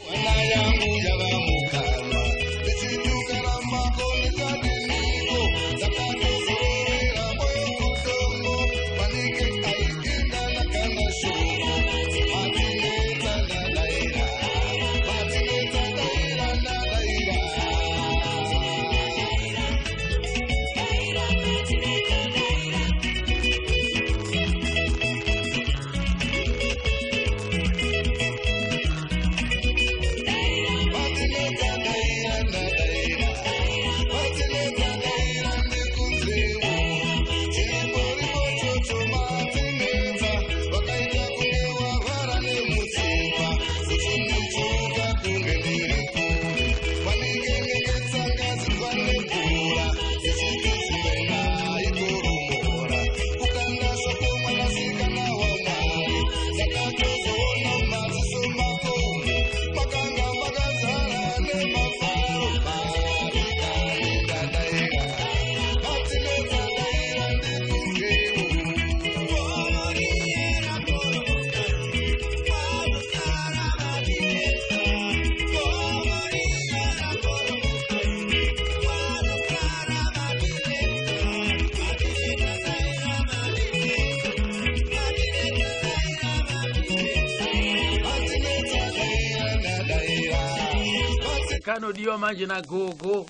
A: Kanodiwa manje nagogo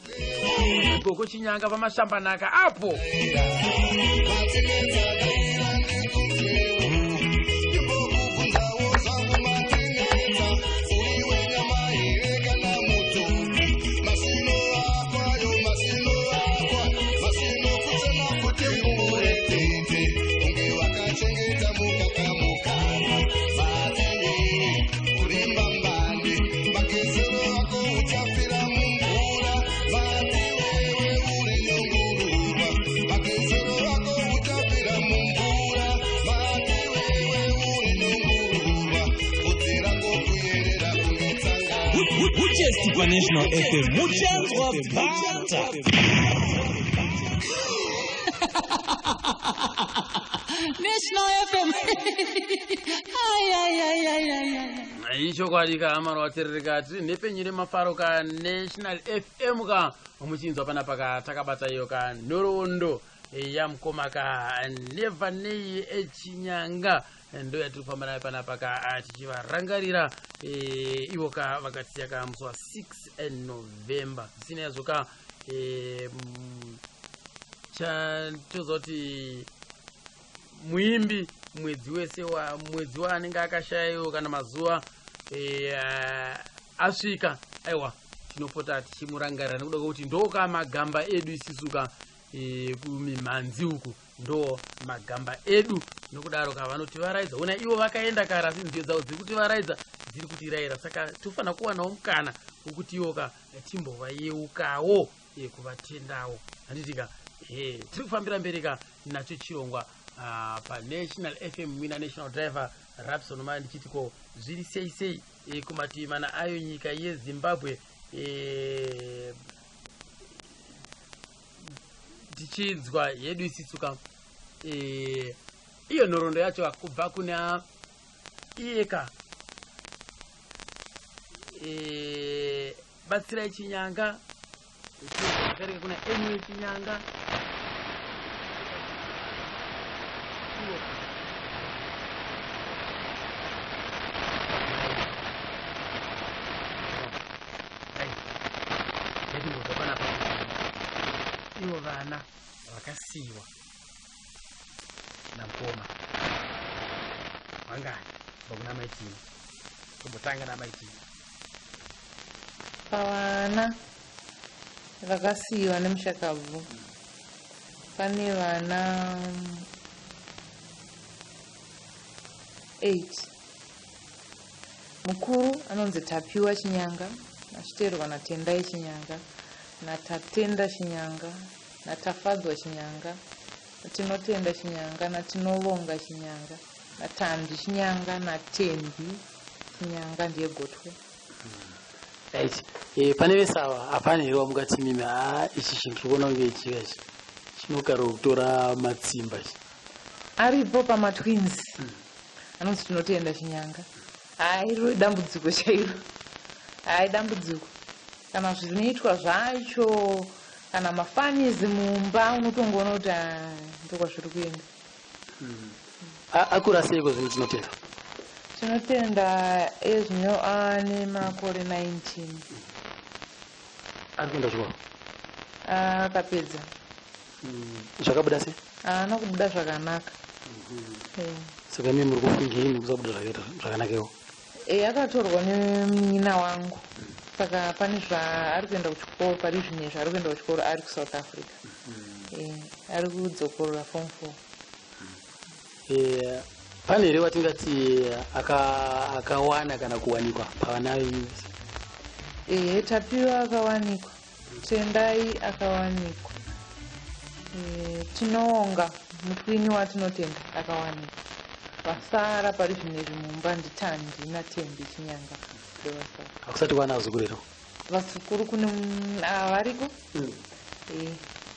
A: gogo Chinyanga paMashambanaka apo.
J: Uchesti paNational FM muchanzwa bata.
G: National FM. Ai, ai, ai, ai, ai, ai.
A: Ichokwadi ka, hama vateereri, tiri nhepfenyuro yemafaro ka, National FM ka. Muchinzwa panapa ka, takabata iyo ka nhoroondo yamukoma ka Never Chinyanga, ndo yatiri kufamba nayo panapa ka, tichivarangarira ivo ka vakatiya ka musi wa6 November. Zvisina yazvo ka, toziva kuti muimbi mwedzi wese wa mwedzi waanenge akashayiwa kana mazuva asvika, aiwa, tinopota tichimurangarira nekuda kwekuti ndoka magamba edu isisu ka kumimhanzi uku, ndo magamba edu. Nokudaro ka vanotivaraidza. Ona, ivo vakaenda kare, asi nziyo dzavo dziri kutivaraidza, dziri kutirayira. Saka tofanira kuwanawo mukana wekuti ivo ka timbovayeukawo, kuvatendawo, handitika? Tiri kufambira mberi ka nacho chirongwa paNational FM, mina National Driver Rapson ma. Ndichiti ko zviri sei sei kumativi mana ayo nyika yeZimbabwe, tichinzwa yedu isitsuka iyo nhoroondo yacho kubva kuna iyeka Batsirai Chinyanga, zvakareka kuna Emil Chinyanga. Yatimbobva panapa, ivo vana vakasiyiwa namukoma vangani? Kubva kuna Maitina, tombotanga naMaitina.
D: Pavana vakasiyiwa nemushakabvu pane vana 8. Mukuru anonzi Tapiwa Chinyanga, achiteerwa naTendai Chinyanga, naTatenda Chinyanga, naTafadzwa Chinyanga, naTinotenda Chinyanga, naTinovonga Chinyanga, naTandi Chinyanga, naTembi Chinyanga, ndiye gotwe.
H: Right. Pane vese ava hapana here wamungati mimi, ha, ichi chinhu tiri kuona kunge ichika ichi chinokara kutora matsimba ichi?
D: Aripo pamatwins anonzi Tinotenda Chinyanga. Hai, iro dambudziko chairo. Hai, dambudziko kana zvinoitwa zvacho, kana mafanizi mumba, unotongoona kuti ah, ndokwazviri kuenda.
H: Akura seiko zvino Tinotenda?
D: Tinotenda ezvino ane makore 19.
H: Ari kuenda chikoro?
D: Akapedza.
H: Zvakabuda sei?
D: Haana kubuda zvakanaka.
H: Saka imi muri kufungei nekusabuda zvakaita zvakanakewo?
D: Akatorwa nemunin'ina wangu, saka pane zvaari kuenda kuchikoro pari zvinezvi. Ari kuenda kuchikoro, ari kuSouth Africa. Ari kudzokorora form 4.
H: Pane here watingati akawana kana kuwanikwa pavana venyu vese?
D: Ehe, Tapiwa akawanikwa, Tendai akawanikwa, Tinoonga mutwini waTinotenda akawanikwa. Vasara pari zvinezvi mumba ndiTandi naTembi Chinyanga, ndovasara.
H: Hakusati kwana vazukuru here?
D: Vazukuru kune variko.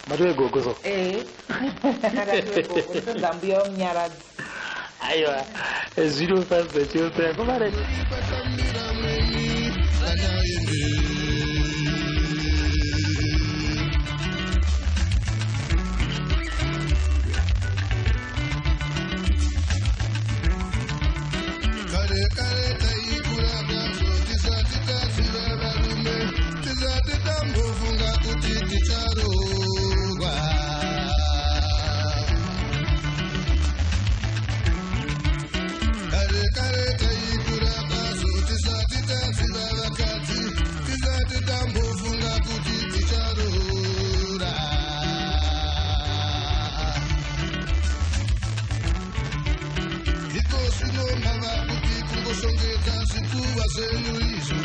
H: Matove gogo so?
D: Ehe, ndonzi mbuya vaMunyaradzi.
H: Aiwa, zvinofadza chose akomana.
B: Kare kare taikura kwazvo tisati taziva varume. zvino mava kuti kungoshongedza zvipfuva zvenyu izvo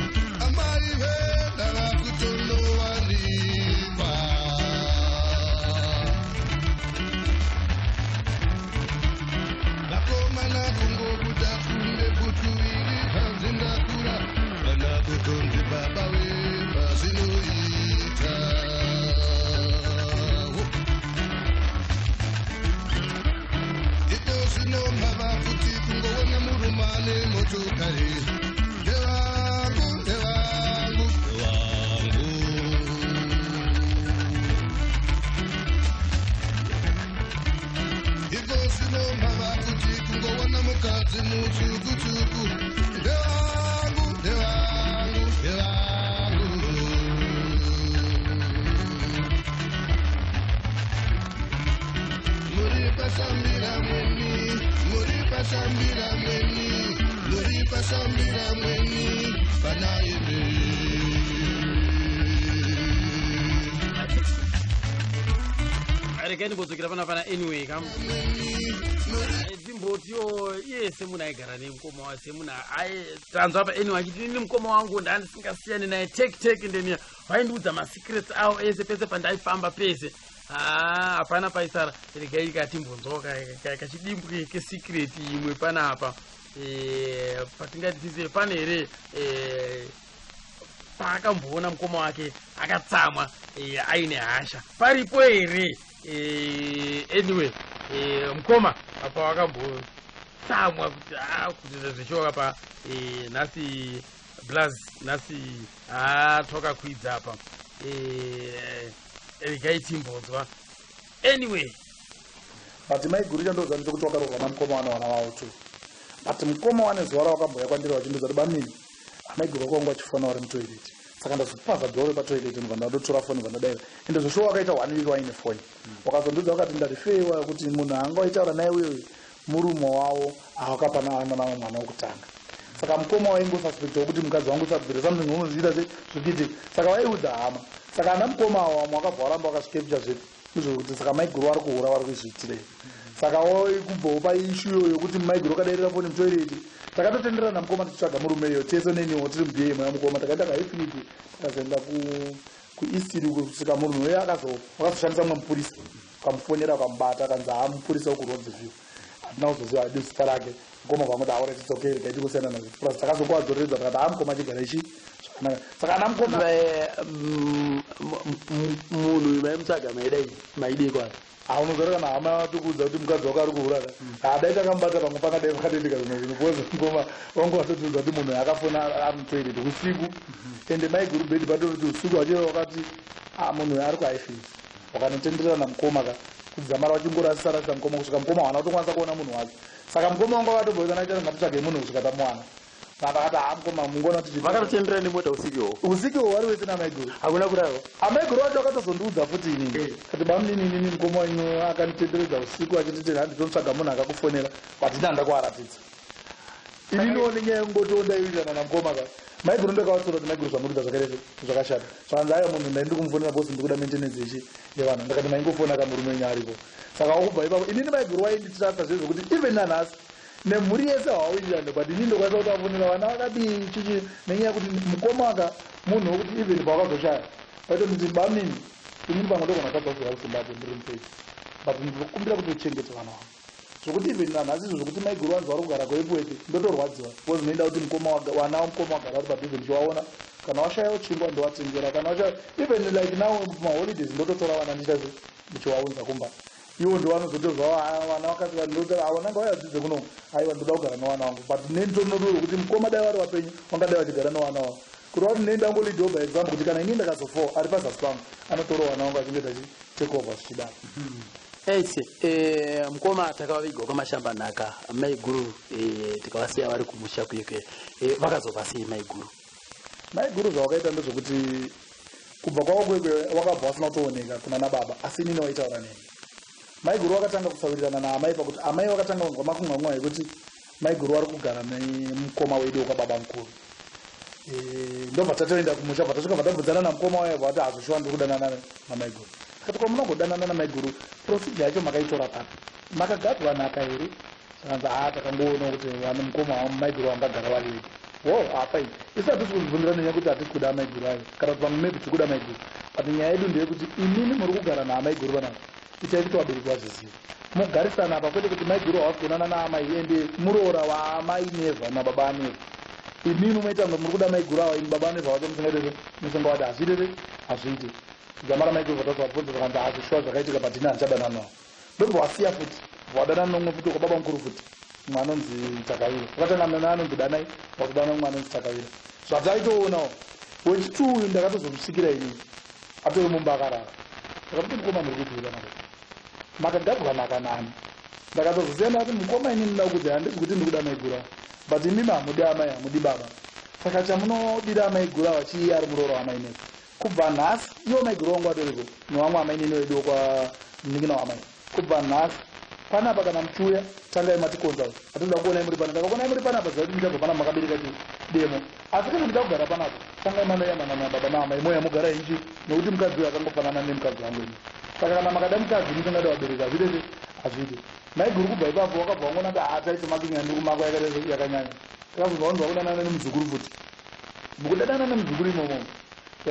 B: amai vendava kutonowanikwa. Vakomana kungobuda kunge butuviri hanzi ndakura vana kutonzi baba vemba zvinoita. Iko zvino mava futi kungoona murume ane motokari ndevangu ndevangu vangu. Iko zvino mava kuti kungoona mukadzi mutsvuku-tsvuku ndevangu ndevangu ndevangu. Muri pasambira mweni, muri pasambira mweni, muri pasambira mweni panaime.
A: Regai ndimbodzokera pana pana anyway kam dzimbotiwo iye semunhu aigara nemukoma wa semunhu tanzwa apa anyway achiti ini mukoma wangu ndandisingasiyani naye tek tek ndeniya vaindiudza masecrets avo ese pese pandaifamba pese. Haa, hapana paisara. Regai katimbonzwawo kachidimbu kesecret imwe panapa. Patingati tise pane here paakamboona mukoma wake akatsamwa aine hasha paripo here? Anyway, mukoma apa wakambotsamwa kuti kuti zvichiwaka pa nhasi blas nhasi twakakwidza apa. Regai timbonzwa anyway.
F: But maiguru chandoziva ndechekuti wakaroorwa namukoma wane vana vavo tu, but mukoma wane zuva rawakambouya kwandiri vachindiudza kuti bamini amaiguru vako vangu vachifona vari mutoireti, saka ndazopaza dhoo repatoireti ndobva ndadotora foni bva ndadaira. Ende zvoshuwa wakaita one week waine foni, wakazondiudza wakati ndarifeiwa kuti munhu anga waitaura naye uyoyu murume wavo awakapa naana mwana wekutanga. Saka mukoma waingosuspectawo kuti mukadzi wangu sabvira something unoziita se zvikuitika, saka vaiudza hama. Saka ana mukoma avo vamwe vakabva varamba vakazvikepicha zvedu izvo kuti saka maiguru vari kuhura vari kuzviitirei. Saka kubvawo paissue iyoyo yokuti maiguru akadairira foni mutoireti, takatotenderana mukoma tichitsvaga murume iyo tese neniwo tiri mubm yamukoma, takaenda kaHighfield, takazoenda kuEastlea kusvika murume uyo wakazoshandisa mumwe mupurisa ukamufonera ukamubata, akanzi haa mupurisa wekuRhodes View, hatina kuzoziva adi zita rake. Mukoma vanguti aura titsokere kaiti kusiyana nazvo plus takazokuwadzoreredza takati haa mukoma chigara ichi zvakanaka. Saka ana mukoma
H: Munhu maimutsvaga maidai maidei kwapi?
F: Haunozori kana hama yatokuudza kuti mukadzi wako ari kuhura ka, hadai takamubata pamwe pakadai pakatoitika zvimwe zvinhu, because mukoma wangu watotiudza kuti munhu akafona ari mutoilet usiku, ende maiguru bhedhi patoti usiku vachiva wakati "Ah, munhu uyu ari kuHighfields." Wakanotenderera namukoma ka kudzamara vachingorasisa rasisa mukoma kusvika mukoma wana kutokwanisa kuona munhu wacho. Saka mukoma wangu akatobhoekana aita ngatitsvage munhu kusvika tamuwana. Saka akati haa mukoma mungoona kuti
H: Vakatotendera nemota usiku iwowo?
F: Usiku iwowo vari wese namaiguru.
H: Hakuna kurarwa?
F: Amaiguru vacho vakatozondiudza futi inini kati bamunini inini mukoma wenyu akanditenderedza usiku achititi handitotsvaga munhu akakufonera, but ini handa kuaratidza ininiwo nenyaya yekungotiwo ndaiwirirana namukoma ka. Maiguru ndakavatsura kuti maiguru zvamurikuita zvakaita zvakashata. Zvanzi aya munhu ndai ndikumufonera bosi ndikuda maintenance yechi yevanhu. Ndakati maingofona kamurume wenyu aripo. Saka wakubva ipapo inini maiguru wainditirasa zvezvo kuti even nanhasi nemhuri yese hawawirirane, but inini ndokwanisa kuti vafonera vana vakadii chichi nenyaya yekuti mukoma aka munhu wekuti even pawakazoshaya vaitonditi bamini inini pamwe ndogona kutadza kuzouya kuZimbabwe ndiri mupenyu, but ndinokumbira kuti uchengete vana vangu. Zvokuti even nanhasi izvo zvokuti maiguru vanzi vari kugara kuEpworth ndotorwadziwa because ndinoenda kuti mukoma vana vamukoma vagara vari padhuze ndichivaona, kana washayawo chingwa ndovatengera, kana washaya even like now maholidays ndototora vana ndichita se ndichivaunza kumba. Iwo ndivanozotozva vana vakati vananga vayadzidze kuno, aiwa ndoda kugara nevana vangu, but nenitonoduro kuti mukoma dai vari vapenyu vangadai vachigara nevana vavo kuti vati nei ndangolidobha example kuti kana inini ndakazofowa ari pazasi pangu anotora vana vangu achingoita chi take over zvichidaro.
H: Ese mukoma takavavigawo kwamashamba nhaka, maiguru tikavasiya vari kumusha kuyekwe. Vakazobva sei maiguru?
F: Maiguru zvavakaita ndezvekuti kubva kwavo kwekwe wakabva vasina kutooneka kuna nababa, asi inini waitaura neni. Maiguru vakatanga kusawirirana naamai pakuti amai vakatanga kunzwa makunganwa ekuti maiguru vari kugara nemukoma wedu wekwababa mukuru. Ndobva tatoenda kumusha, bva tasvika bva tabvunzana namukoma wayo, bva vati hazvishuwa ndiri kudanana namaiguru. Tikati kwamunogodanana namaiguru, procedure yacho makaitora papi? Makagadzwa nhaka here? Zvakanzi haa, takangoona kuti vane mukoma wamaiguru vangagara vari vega. Wo hafine, isu hatisi kuzvibvunzira nenyaya yekuti hatisi kuda amaiguru ayo, kana kuti vamwe maybe tiri kuda maiguru, but nyaya yedu ndeyekuti imimi muri kugara naamaiguru vanapa, itai kuti vabereki vazvizive, mugarisana apa, kwete kuti maiguru havasi kuonana naamai, ende muroora waamai Nevha nababa aNevha. Imimi moita kunge muri kuda maiguru ava, imi baba aNevha vacho musingaitese, musingawadi. Hazviitese, hazviite. Zamara maiguru vatazvabvunza, zvakanzi hazvishuwa zvakaitika, but ini handichadanana navo. Ndobva wasiya futi, wadanana nomwe futi kwababa mukuru futi, mumwe anonzi Takavira. Wakatanga naanonzi Danai, wakudana mumwe anonzi Takavira. Zvataitoonawo wechitu uyu, ndakatozomusvikira inini atori mumba akarara. Ndakatoti, "Mukoma, muri kuitirei panapa? Makagadzwa nakanani?" Ndakatozoziva, ndakati, "Mukoma, inini ndoda kukudzai, handisi kuti ndikuda maiguru ava, but imimi hamudi amai, hamudi baba, saka chamunodira amaiguru ava chii ari muroora wamai Neva? Kubva nhasi, iwo maiguru wangu atoriko nevamwe amainini vedu kwa munin'ina wamai, kubva nhasi panapa kana muchiuya, tangai matikonza. Hatinoda kuonai muri pana. Ndakakuonai muri panapa, ziva kuti muchabva panapa makabereka chi demo. Asi kana muchida kugara panapa, tangai manoyanana nababa naamai, moya mugara inchi, nekuti mukadzi uyu akangofanana nemukadzi wangu ini. Saka kana makada mukadzi, musingada vabereki, hazviitese, hazviiti." Maiguru kubva ipapo wakabva wangoona kuti haa, taito makinyanya ndiri kumako yakanyanya. Takazonzwa vanhu vakudanana nemuzukuru futi. Mukudanana nemuzukuru imomo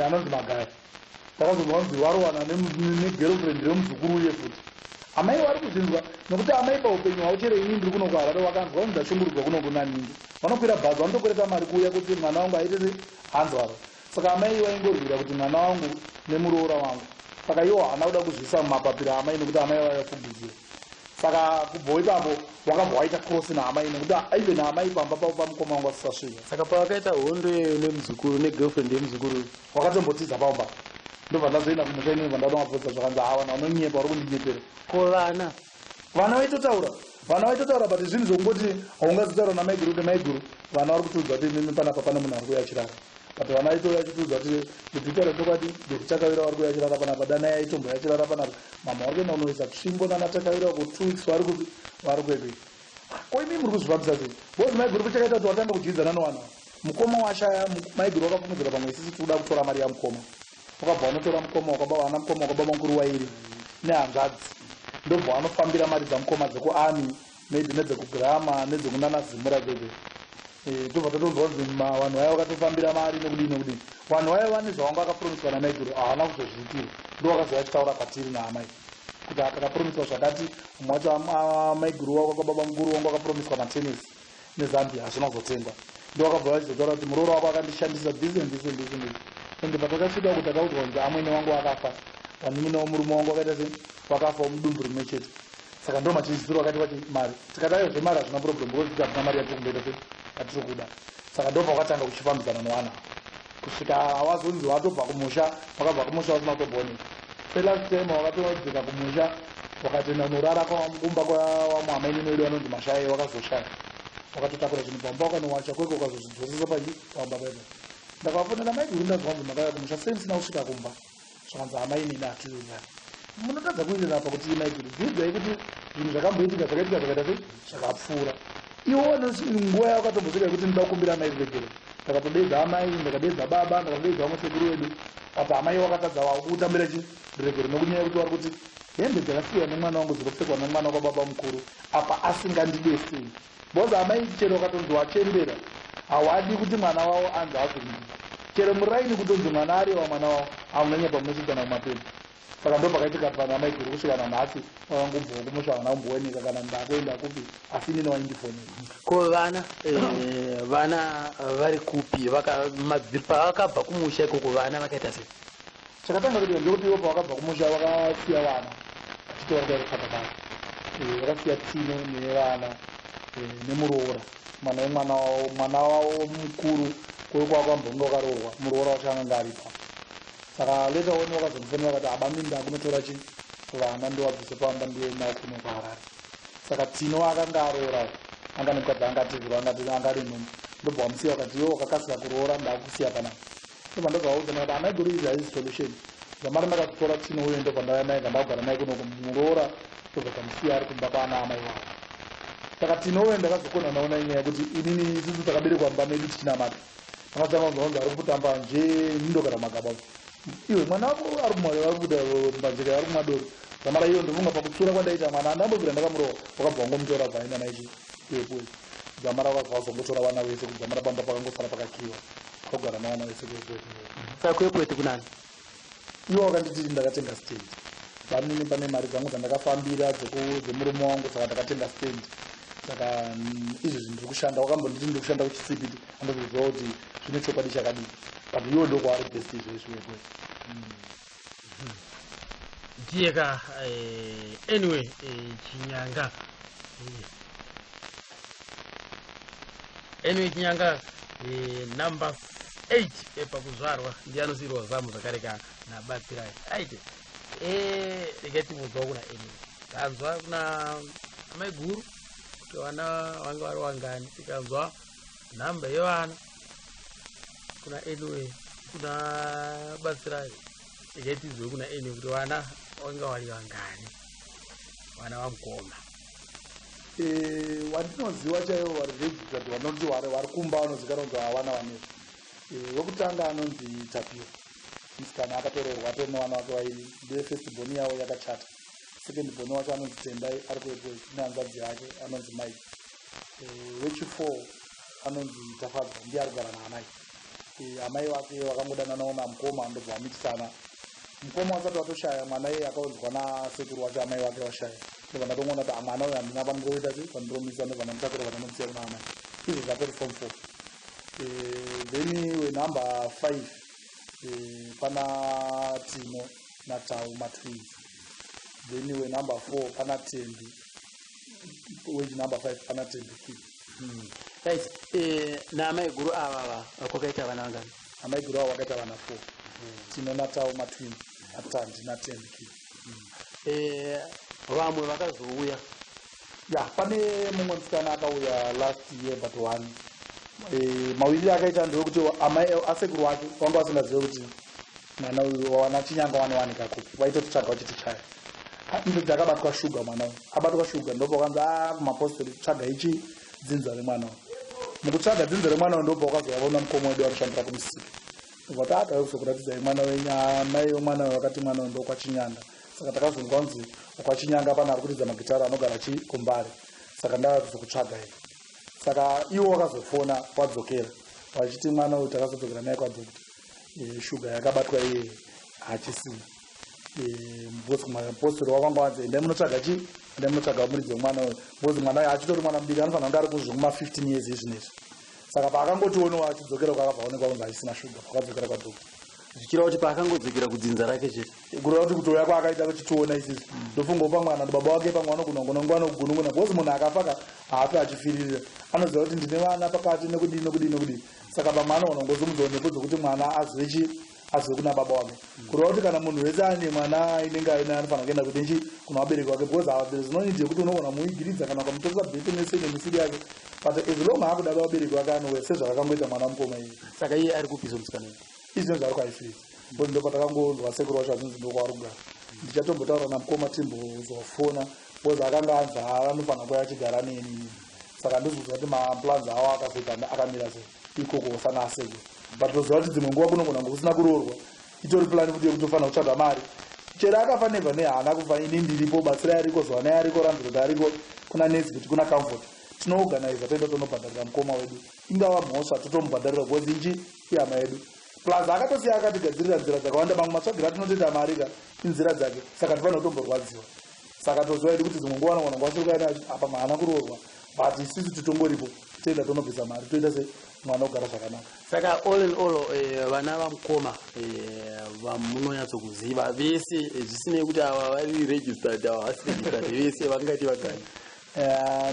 F: anonzi Magaya, takazonzwa kunzi varowana negirlfriend remuzukuru uye futi. Amai vari kuzvinzwa, nokuti amai paupenyu hwavo, chero ini ndiri kuno kuHarare, wakanzwa kunzi ndashungurudzwa kuno kunaningi, vanokwira bhazi, vanotokwereta mari kuuya kuti mwana wangu aite se hanzwaro. Saka amai vaingorwira kuti mwana wangu nemuroora wangu. Saka iwo haana kuda kuzviisa mumapapiro amai, nekuti amai vaivafugidzira. Saka kubva ipapo wakabva waita cross naamai, nekuti even amai pamba pavo pamukoma wangu asisasvika.
H: Saka pavakaita hondo iyoyo nemuzukuru, negirlfriend yemuzukuru,
F: wakatombotiza pamba. Ndobva ndazoenda kumusha inini, bva ndanomabvunza, zvakanzi ha, vanhu vanonyepa, vari kundinyepera.
H: Ko vana?
F: Vana vaitotaura, vana vaitotaura, but zvinhu zvokungoti haungazotaura namaiguru kuti, "Maiguru, vana vari kutiudza kuti imimi panapa pane munhu ari kuuya achirara." But vana vaitouya achitiudza kuti nditaura chokwadi, ndetiTakavira vari kuuya achirara panapa, Danai aitomboya achirara panapa, mama vari kuenda kunoisa tsvimbo nana Takavira ku 2 weeks, vari kupi, vari kwekwe. Ko imi muri kuzvifambisa sei? Because maiguru kuchakaita kuti watanga kudyidzana nevana, mukoma washaya, maiguru wakafungidzira pamwe isisi tikuda kutora mari yamukoma. Wakabva wanotora mukoma, wakaba vana mukoma, wakaba mukuru wairi nehanzvadzi, ndobva wanofambira mari dzamukoma dzekuarmy, maybe nedzekugirama, nedzekunanazimura dzedze. Tobva tatonzwa kunzi vanhu vaya vakatofambira mari nekudii nekudii. Vanhu vaya vane zvavanga vakapromiswa namaiguru, havana kuzozviitirwa. Ndo vakazouya achitaura kwatiri naamai kuti takapromiswa zvakati. Mumwe wacho maiguru wako kwababa mukuru wangu akapromiswa matenisi neZambia, hazvina kuzotengwa. Ndo vakabva vachizotaura kuti muroora wako akandishandisa this and this and this and this. Ende patakasvika kuti takaudzwa kunzi amwene wangu akafa, vanin'ina womurume wangu wakaita sei, vakafa mudumbu rimwe chete. Saka ndo machidziro akati vati mari. Tikati aiwa, zvemari hazvina problem, because kuti hatina mari yatiri kumboita sei, yatiri kuda. Saka ndo pakatanga kuchifambidzana nevana kusvika wazonzi watobva kumusha. Wakabva kumusha wasina kutombooneka. Selast time wakatodzika kumusha, wakatoenda kunorara kumba kwavamwe amainini wedu vanonzi Mashaya. Wakazoshaya, wakatotakura zvinhu pamba, wakanowacha kweko, ukazozvidzosesa pachi pamba paipa. Ndakavafonera, "Maiguru, ndazwa kunzi makauya kumusha, sei musina kusvika kumba?" Zvakanzi, "Amainini, hatiwirirani. Munotadza kuwirirana pakuti, maiguru, dzidzai kuti zvinhu zvakamboitika zvakaitika, zvakaita sei, zvakapfuura." Iwo nguva yakatombosvika yekuti ndoda kukumbira amai ruregero. Ndakatodedza amai, ndakadedza baba, ndakatodedza vamwe sekuru wedu, but amai wakatadza kutambira chi ruregero, nokunyaya yekuti vari kuti hembe dzakasiyiwa nemwana wangu dzinopfekwa nemwana kwababa mukuru apa asingandidesei, because amai chero wakatonzi wachembera, hawadi kuti mwana wavo anzi avhiringika. Chero muraini kutonzi mwana arewa mwana wavo, haunonyepa, munosvikana kumapepa. Saka ndo pakaitika pana maiguru kusvika nanhasi vakangobvawo kumusha, havana kumbooneka kana ndakuenda kupi, asi inini waindifonera.
H: Ko vana, vana vari kupi? Pavakabva kumusha ikoko, vana vakaita sei?
F: Chakatanga kuitika ndekuti ivo pavakabva kumusha vakasiya vana vachiti vari kuya kutsvaka basa. Vakasiya Tino nevana, nemuroora, mwana wemwana wavo, mwana wavo mukuru kwekwakwambonge wakaroorwa, muroora wacho anganga aripa. Saka later on vakazomufonera vakati, "Abaminda kunotora chi vana, ndowabvise pamba, ndiye nawo kuno kuHarare." Saka Tino akanga aroorawo, anga nemukadzi anga atizirwa, anga ari nhumbu. Ndobva wamusiya, vakati, "Iwe wakakasira kuroora, ndakusiya panapa." Ndobva ndobva ndati, "Amaiguru, izi haisi solution." Zvamari ndakatora Tino uye ndobva ndauya naye, ngandakugara naye kuno. Muroora ndobva tamusiya ari kumba kwaana amai wavo. Saka Tino uye ndakazokona naona inyaya yekuti inini, isusu takaberekwa mumba medu tichinamata. Ndakatanga kunzwa ari kuputa mbanje, ndogara magaba. Iwe mwana wako ari kumwa, ari kuputa mbanje, ari kumwa doro. Dzamara iyo ndofunga pakutsura kwandaita mwana andambobvira ndakamurova, wakabva wangomutora, bva aenda naye kuEpworth. Dzamara wakabva wazongotora vana vese, kudzamara pamba pakangosara pakakiwa, akugara navana vese kuEpworth.
H: Saka kuEpworth kunani?
F: Iwo wakanditi ndakatenga stand vanini, pane mari dzangu dzandakafambira dzemurume wangu, saka ndakatenga stand. Saka izvezvi ndiri kushanda. Wakambonditi ndiri kushanda kuchisipiti, andoziva kuti zvine chokwadi chakadii, but iwo ndokwaari best izvezvi Epworth.
A: Ndiyeka anyway Chinyanga, anyway Chinyanga, number 8 pakuzvarwa, ndiye anosiyirwa zamu zvakare ka naBatsirai. Aite regai timbonzwawo kuna anyway. Tanzwa kuna amai guru kuti vana vanga vari wangani, tikanzwa nhamba yevana kuna anyway, kuna Batsirai. Regai tinzwe kuna anyway kuti vana vanga vari vangani, vana vamukoma.
F: Wandinoziva chaivo vari registered, vanoti vari kumba, vanozikanwa kunzi havana vanezvo. Wekutanga anonzi Tapiwa, musikana akatororwa, atori nevana vake vairi, ndiye first born yavo yakachata. Second born wacho anonzi Tendai, ari kuEpworth nehanzvadzi yake anonzi Mike. Wechi4 anonzi Tafadzwa, ndiye ari kugara naamai. Amai vake vakangodananawo namukoma, ndobva vamitisana. Mukoma wasati watoshaya, mwana iye akaunzwa nasekuru wacho. Amai vake washaya, ndobva ndatongoona kuti mwana uyu handina pandiroita sei, pandiromisa, ndobva ndamutakura, vandamusiya kuna amai. Izvo zvatori form 4. Then wenumber 5 pana Tino naTau, matwins. Then wenumber 4 pana Tembi, wechinumber 5 pana Tembi Kid.
H: Right, naamai guru ava kwakaita vana vangani?
F: Amai guru avo vakaita vana 4, Tino naTau matwins, naTandi naTembi Kid.
H: Vamwe vakazouya?
F: Ya, pane mumwe musikana akauya last year but one. Mawiriri akaita ndewekuti amai asekuru wake vanga vasingazive kuti mwana uyu wana Chinyanga wanowanika kupi, vaitotsvaga vachitichaya. Ndodzi akabatwa shuga, mwana uyu abatwa shuga, ndobva kwanzi a kumapostori tsvaga ichi dzinza remwana uyu. Mukutsvaga dzinza remwana uyu, ndobva wakazouya vaona mukoma wedu anoshandira kumusika, ndobva taatauya kuzokuratidzai mwana wenyu. Amai wemwana uyu vakati mwana uyu ndokwaChinyanga. Saka takazonzwa kunzi kwaChinyanga pana ari kuridza magitara anogara chi kuMbare, saka ndava kuzokutsvagai. Saka iwo wakazofona wadzokera vachiti mwana uyu takazodzokera naye kwadoctor, shuga yakabatwa iye hachisina, because kumapostori wakanga wanzi endai munotsvaga chi, endai munotsvaga muridzi wemwana uyu, because mwana uyu achitori mwana mudiki, anofanira kunge ari kuzvuma 15 years izvinezvi. Saka paakangotionewa achidzokera kwakabva aonekwa kunzi achisina shuga pakadzokera kwadoctor.
H: Zvichireva kuti paakangodzokera kudzinza rake chete?
F: Kureva kuti kutouya kwaakaita kuchitiona isisi, ndofungawo pamwana baba wake pamwe anogona kunonga anogunun'una, because munhu akafa ka haafi achifiririra, anoziva kuti ndine vana pakati nekudii nekudii nekudii. Saka pamwe anogona kungozomudzawo nhepo dzokuti mwana azive chi, azive kuna baba wake. Kureva kuti kana munhu wese ane mwana inenge aine, anofanira kuenda kuti chi kuna vabereki vake, because there is no need yekuti unogona muigiridza kana ukamutoresa bhete nese nemisiri yake, but as long akuda vabereki vake anouya, sezvakakangoita mwana mukoma iye.
H: Saka iye ari kupisa musikana uyu?
F: Izvino zvari kwaifidzi, because ndopatakangonzwa sekuru wacho achinzi ndokwaari kugara. Ndichatombotaura namukoma, timbozofona, because akanga anzi anofanira kuya achigara neni, saka ndizikuziva kuti maplans avo akazoita akamira sei ikoko sana asekuru. But toziva kuti dzimwe nguva kunogona kunge kusina kuroorwa, itori plan futi yekutofanira kutsvaga mari. Chero akafa nebva nehaana kufa, ini ndiripo, Batsirai ariko, Zwanai ariko, Ranziroti ariko, kuna Nesi kuti kuna Comfort, tinoorganiza toenda tonobhadharira mukoma wedu. Ingava mhosva, totomubhadharira, because ichi ihama yedu, plus akatosiya akatigadzirira nzira dzakawanda. Mamwe matsvagiro atinotoita mari ka inzira dzake, saka tifanira kutomborwadziwa. Saka toziva hedu kuti dzimwe nguva anogona kunge vasiri kuenda apa, maana kuroorwa, but isusu titongoripo, toenda tonobvisa mari, toita se mwana kugara zvakanaka.
H: Saka all in all, vana vamukoma vamunonyatsokuziva vese, zvisinei kuti ava vari registered, ava havasi registered, vese vangati vangani?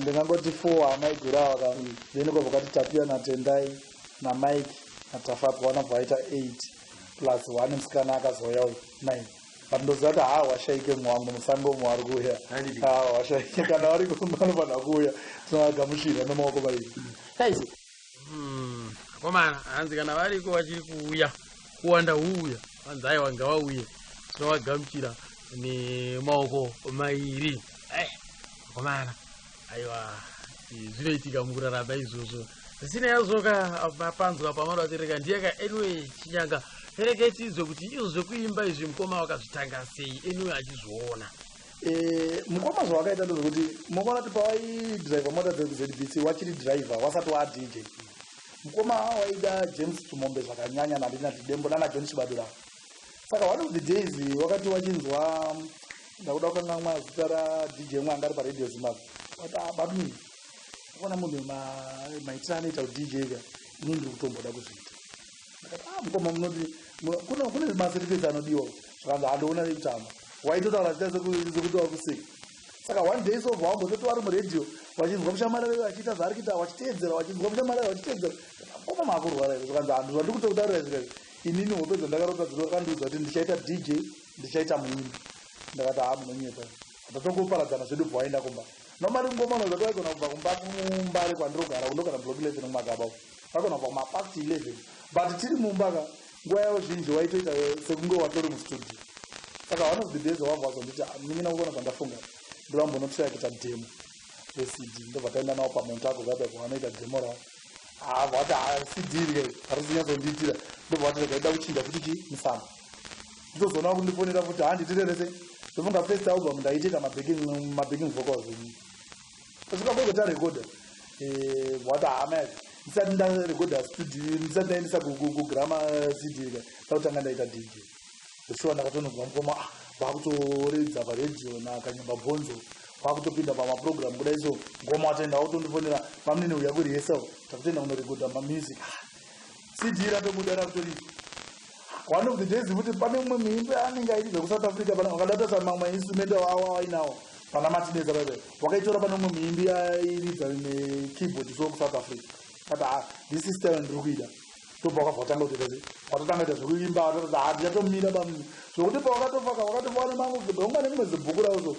F: Ndingangoti four amaiguru ava ka, then kwabva kwati Tapiwa naTendai naMike naTafadzwa, vanobva vaita eight, plus one musikana akazouya uyu, nine. But ndoziva kuti haa washaike muwangu musango umu vari kuuya, haa washaike, kana vari vanofanira kuuya, tinovagamuchira nemaoko mairi.
H: Guys.
A: Akomana, hanzi kana variko vachiri kuuya, kuwanda huuya, hanzi aiwa ngavauye, tinovagamuchira nemaoko mairi. Akomana, aiwa zvinoitika mukurarama izvozvo. Zvisina yazvoka mapanzwa pamanovatereka ndiyeka anyway Chinyanga. Regai tizwe kuti izvo zvekuimba izvi mukoma wakazvitanga sei, anyway achizviona.
F: Mukoma zvawakaita ndezvekuti mukaona kuti pawaidhiraivha mota dzekuzbc wachiri dhiraivha wasati waDJ, mukoma waida James Chimombe zvakanyanya naDidembo nana John Chibadura. Saka one of the days wakati wachinzwa, ndakuda kukangamwa zita raDJ mwe anga ari paRadio Zimbabwe, wati, "Ah, badini akaona munhu maitiro anoita kuDJ ka, ini ndiri kutomboda kuzviita." Ndakati, "Ah, mukoma, munoti kune macertificates anodiwa." Zvakanzi, "Handiona rekutamba." Waitotaura zita sekuti wakuseka. Saka one day sobva wambototi vari muredhiyo, wachinzwa mushamarari vachiita zvaari kuita, wachiteedzera, wachinzwa mushamarari vachiteedzera. "Mukoma, maakurwara here?" Zvakanzi, "Handu zvandiri kutokutaurira zvikai, inini hope dzandakarota dzinokandiudza kuti ndichaita DJ, ndichaita muimbi." Ndakati, "Ha, munonyepa." Tatongoparadzana zvedu, bva waenda kumba. Normally ngoma unozati waigona kubva kumba kuMbare kwandirogara, kundogara Block 11 mumagaba, vaigona kubva kumapast 11, but tiri mumba ka, nguva yavo zhinji waitoita sekunge watori mustudio. Saka one of the days wabva wazonditi, "Minina, kuona zvandafunga, ndovambonotsvaya kuita demo reCD." Ndobva taenda navo paMontago kapa vanoita demo ravo. Havati CD rike harisi nyatsondiitira. Ndobva vati, "Rega ida kuchinja futi chi musambo." Nditozoona kundifonera futi, "Handitire rese." Ndofunga first album ndaitoita mabacking vocals. Tasvika gogo tarekodha, wati, "Hama yacho, ndisati ndarekodha studio, ndisati ndaendesa kuGramma CD ka, ndakutanga ndaita DJ." Shuwa ndakatonobva mukoma, ah, vakutoredza paredhiyo naKanyemba Bhonzo, vakutopinda pamaprogram kudai. So ngoma watoenda, wakutondifonera, "Mamunini, uya kurehearsal, takutoenda kunorekodha mamusic." CD ratobuda, rakutoridzwa. One of the days futi pane mumwe muimbi anenge airidza kuSouth Africa, wakada kutarisa mamwe instrument awo ainawo pana Matinetsa paipai, wakaitora pane mumwe muimbi airidza nekeyboard so kuSouth Africa. Kati, "Ah, this is style ndiri kuida." Tobva wakabva watanga kutoita sei, watotanga kuita zvekuimba. Watototi, "Ha, ndichatomira bamini." Zvokuti pawakatofaka wakatofa nemamwe unga nerimwe zibhuku ravo,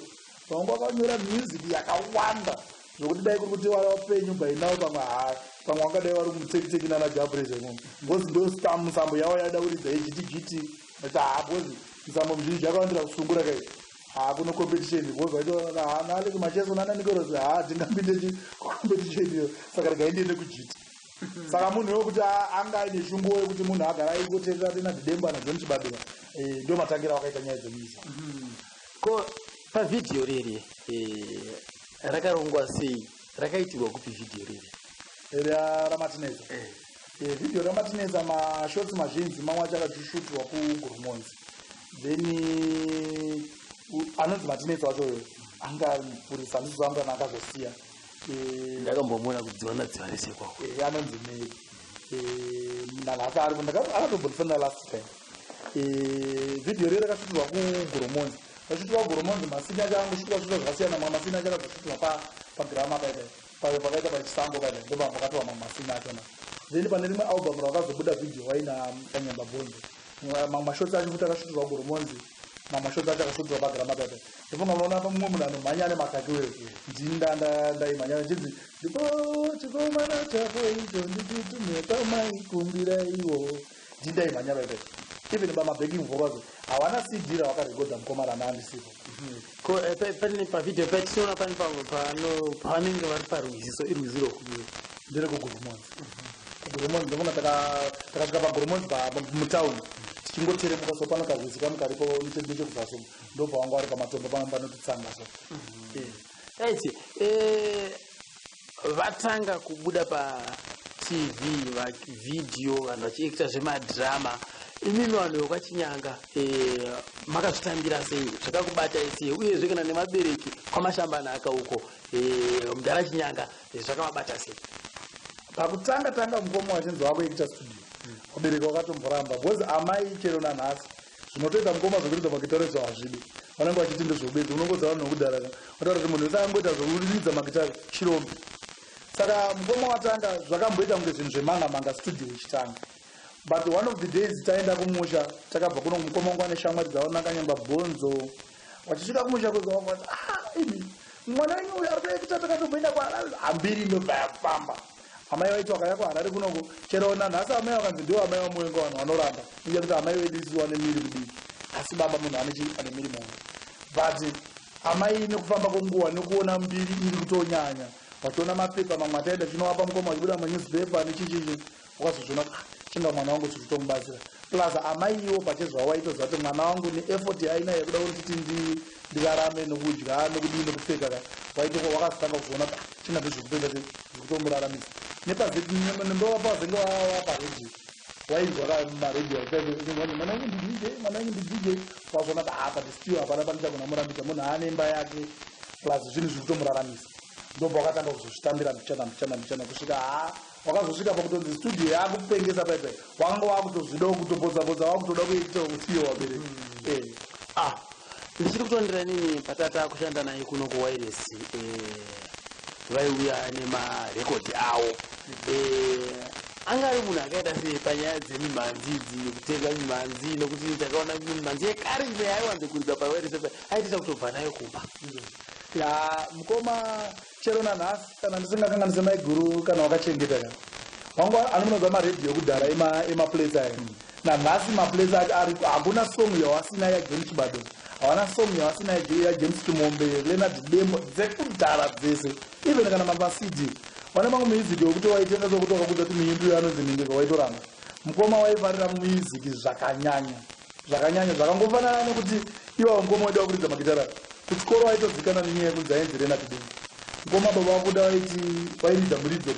F: so vanga wakanyora music yakawanda, zvokuti dai kuri kuti wapenyu by now, pamwe ha, pamwe wangadai vari kumutekiteki nana Japresa imomo, because ndo musambo yavo yaida kuridza yegtt. Ati, ha, because misambo mizhinji yakawandira kusungura kai, ha, kuno competition, because vaitoona ha naAlec Macheso nana Nikorosi, ha, tingapinde chi competition iyo? Saka regai ndiende kuGT. Saka munhu wekuti anga aine shunguwo yekuti munhu agara aingoteerera tena Didembo naJohn Chibadura, ndo matangira wakaita nyaya dzemusic.
H: Ko pavhidhiyo riri, rakarongwa sei? Rakaitirwa kupi vhidhiyo riri?
F: RaMatinetsa? Vhidhiyo raMatinetsa, mashots mazhinji mamwe acho akachishutirwa kuGoromonzi. Then anonzi Matinetsa wacho uyo anga ari mupurisa, handisi zangu kana akazosiya.
H: Ndakambomuona kudziva nadziva rese kwako.
F: Anonzi Mary. Nanhasi aripo, akatombondifonera last time. Vhidhiyo riri rakashutirwa kuGoromonzi, rashutirwa kuGoromonzi, masini acho angoshutirwa shutirwa zvakasiyana. Mamwe masini acho akazoshutirwa paGramma paipai, pakaita pachisango paipai, ndopa pakatorwa mamwe masini achona. Then pane rimwe album rakazobuda vhidhiyo waina Kanyamba Bhonzo, mamwe mashots acho futi akashutirwa kuGoromonzi, mamwe mashots acho akashutirwa paGramma paipai. Ndofunga munoona mumwe munhu anomhanya ane makaki weyo, ndini ndaimhanya ndichinzi, "Ndipo chikomana chako icho, ndichitume pamaikumbiraiwo." Ndini ndaimhanya paipai. Even pamabacking vocals hawana CD ravakarekodha mukoma rana andisipo.
H: Ko pane pavhidhiyo patinoona pane pavanenge vari parwizi, so irwizi rwokupi?
F: NderekuGoromonzi. KuGoromonzi, ndofunga takasvika paGoromonzi mutauni, tichingoteremuka so pano karwizi kamwe karipo nechekuzasi, ndo pavanga vari pamatombo pamwe panotitsanga so.
H: Right, vatanga kubuda paTV vhidhiyo, vanhu vachiekita zvemadhirama, imimi vanhu vekwaChinyanga, makazvitambira sei? Zvakakubatai sei? Uyezve kana nemabereki kwaMashambanhaka uko, mudhara Chinyanga, zvakavabata sei?
F: Pakutanga tanga mukoma wachinzi wakuekita studio, vabereki vakatomboramba, because amai chero nanhasi zvinotoita mukoma zvekuridza magitare izvo hazvidi. Vanenge vachiti ndezveubedzi. Unongoziva vanhu vekudhara vataura kuti munhu wese angoita zvekuridza magitare chirombe. Saka mukoma watanga zvakamboita kunge zvinhu zvemanga manga studio ichitanga. But one of the days taenda kumusha, takabva kuno, mukoma wangu ane shamwari dzavo naKanyamba Bhonzo, vachisvika kumusha kuzovati, "Ah, imi mwana wenyu uyu ari kuekita, takatomboenda kuHarare." Hambiri inobva yafamba. Amai vaiti vakauya kuHarare kunoko, chero nanhasi amai vakanzi ndiwo amai vamuwenga, vanhu vanoramba iye kuti amai vedu isusu vane miri kudiki, asi baba munhu ane miri muhombe. But amai nekufamba kwenguva, nekuona mbiri iri kutonyanya, vachiona mapepa mamwe ataenda tichinovapa mukoma vachibuda manewspaper nechichichi, wakazozviona kuti, "Ah, chinga mwana wangu tiri kutomubatsira." Plus amai iwo pachezvavo vaitoziva kuti mwana wangu neeffort yaainayo yekuda kunditi. Ndirarame nokudya, nokudii, nekupfeka ka. Waitoko wakazotanga kuzoona kuti chingabe zvekutoita sei, zvekutomuraramisa. Nepazendovapazenge vaparedhiyo, wainzwa ka maredhiyo, mwana wangu ndiDJ, mwana wangu ndiDJ. Wazoona kuti apa still hapana panichagona murambidza munhu aane imba yake, plus zvinhu zviri kutomuraramisa. Ndobva wakatanga kuzozvitambira mbichana mbichana mbichana, kusvika ha wakazosvika pakutonzi studio yakupengesa paipai, wakanga wakutozvidawo kutopotsa-potsa, wakutoda kuitawo kuti iyo wabereki.
H: Ah, ndichiri kutondera nini patata kushanda naye kuno kuwireless, vaiuya nemarekodhi avo. Anga ari munhu akaita sei panyaya dzemimhanzi idzi, kutenga mimhanzi? Nokuti takaona mimhanzi yekare imwe yaiwanze kuridza pawireless, aitita kutobva nayo kumba.
F: Ya, mukoma, chero nanhasi kana ndisingakanganise maiguru, kana wakachengeta ka wangu anomunodza maredhiyo ekudhara emaplates aya, nanhasi maplates acho ariko. Hakuna song yawasina yaJohn Chibado, hawana song yawasina yaJames Chimombe, Leonard Dembo, dzekudhara dzese. Even kana mamaCD, wane mamwe music wekuti waitenga sokuti wakakudza kuti muimbi uyo anonzi nindika, waitoramba. Mukoma waifarira music zvakanyanya zvakanyanya, zvakangofanana nekuti iwawo mukoma waida kuridza magitara kuchikoro, waitozikanwa nenyaya yekunzi ainzi Leonard Dembo. Mukoma, baba vakuda vaiti vairidza muridzo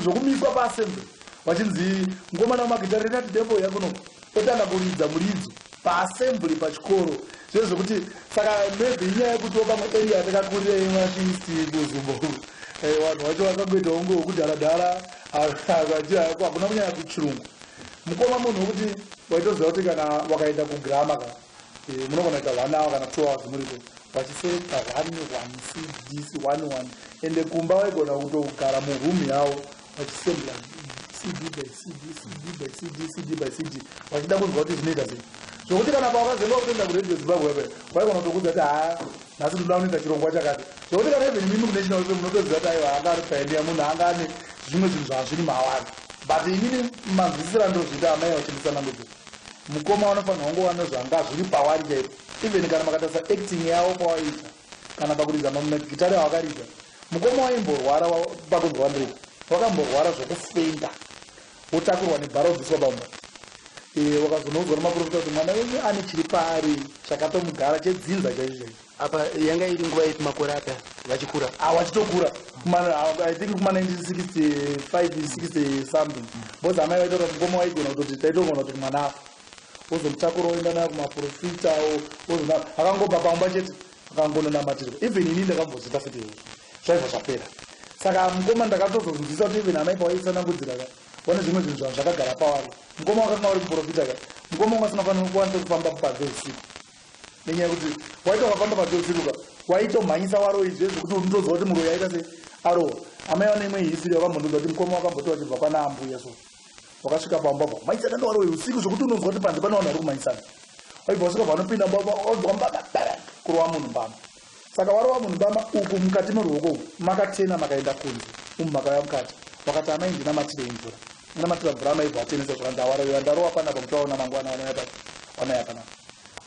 F: zvokumiswa paassembly, vachinzi mukomana wamagitare Leonard Dembo yakuno, otanga kuridza muridzo paassembly pachikoro zvezvokuti. Saka maybe inyaya yekutiwo pamwe area yatakakurira yemachiisti kuzumbo, vanhu vacho vakangoita unge wekudharadhara, hakuna kunyanya kuchirungu. Mukoma munhu wekuti waitoziva kuti kana wakaenda kugrama ka, munogona kuita 1 hour kana 2 hours muriko vachiselekta one one CDs, one one. Ende kumba vaigona kutogara muroom yavo vachisembla CD by CD, CD by CD, CD by CD, vachida kunzwa kuti zvinoita sei. Zvokuti kana pawakazenga kutoenda kuRadio Zimbabwe ape, waigona kutokudza kuti ha, nhasi ndoda kunoita chirongwa chakati. Zvokuti kana even mimi kuNational FM munotoziva kuti aiwa, anga ari pioneer, munhu anga ane zvimwe zvinhu zvazviri mavari. But inini manzwisisiro andozviita, amai vachinditsanangudzira, mukoma vanofanirwa kungova nezvanga zviri pawari chaipo. Even kana makatarisa acting yavo pawaiita, kana pakuridza magitare awakaridza, mukoma waimborwara pakunzwa ndiri wakamborwara zvokufenda, wotakurwa nebhara, wobviswa pamba. Wakazonoudzwa nemaprofita kuti mwana wenyu ane chiri paari chakatomugara chedzinza chaicho chaicho.
H: Apa yanga iri nguva ipi, makore api vachikura?
F: Ah, vachitokura. I think kuma 1965, 60 something, because amai vaitaura kuti mukoma waigona kutoti taitogona kuti mwana afa, wozomutakura, woenda naye kumaprofita, wozona akangobva pamba chete, akangononamatirwa. Even ini ndakambozvita futi izvozvo, zvaibva zvapera. Saka mukoma ndakatozonzwisa kuti even amai pawaitsanangudzira ka, wane zvimwe zvinhu zvanhu zvakagara pavari. Mukoma wakanga uri muprofita ka, mukoma wanga asingafaniri kuwanise kufamba panze usiku, nenyaya yekuti waita ukafamba panze usiku ka, waitomhanyisa waroyi zvezvo kuti unotozwa kuti muroyi aita sei, arohwa. Amai vane imwe history yakambondiudza kuti mukoma wakamboti wachibva kwana ambuya, so wakasvika pamba pa maisana newaroyi usiku, zvokuti unonzwa kuti panze pane vanhu vari kumhanyisana. Waibva wasvika vanopinda mbamba, wabva mbama kurova munhu mbama. Saka warova munhu mbama uku mukati meruoko uku makatena, makaenda kunze umu, makauya mukati, wakati, "Amai, ndinamatirei mvura." Namatira mvura, amai bva vatenesa. Zvakanzi, "Awaroyiwa ndarova panapa, muchaona mangwana vanouya papi, vanouya panapa."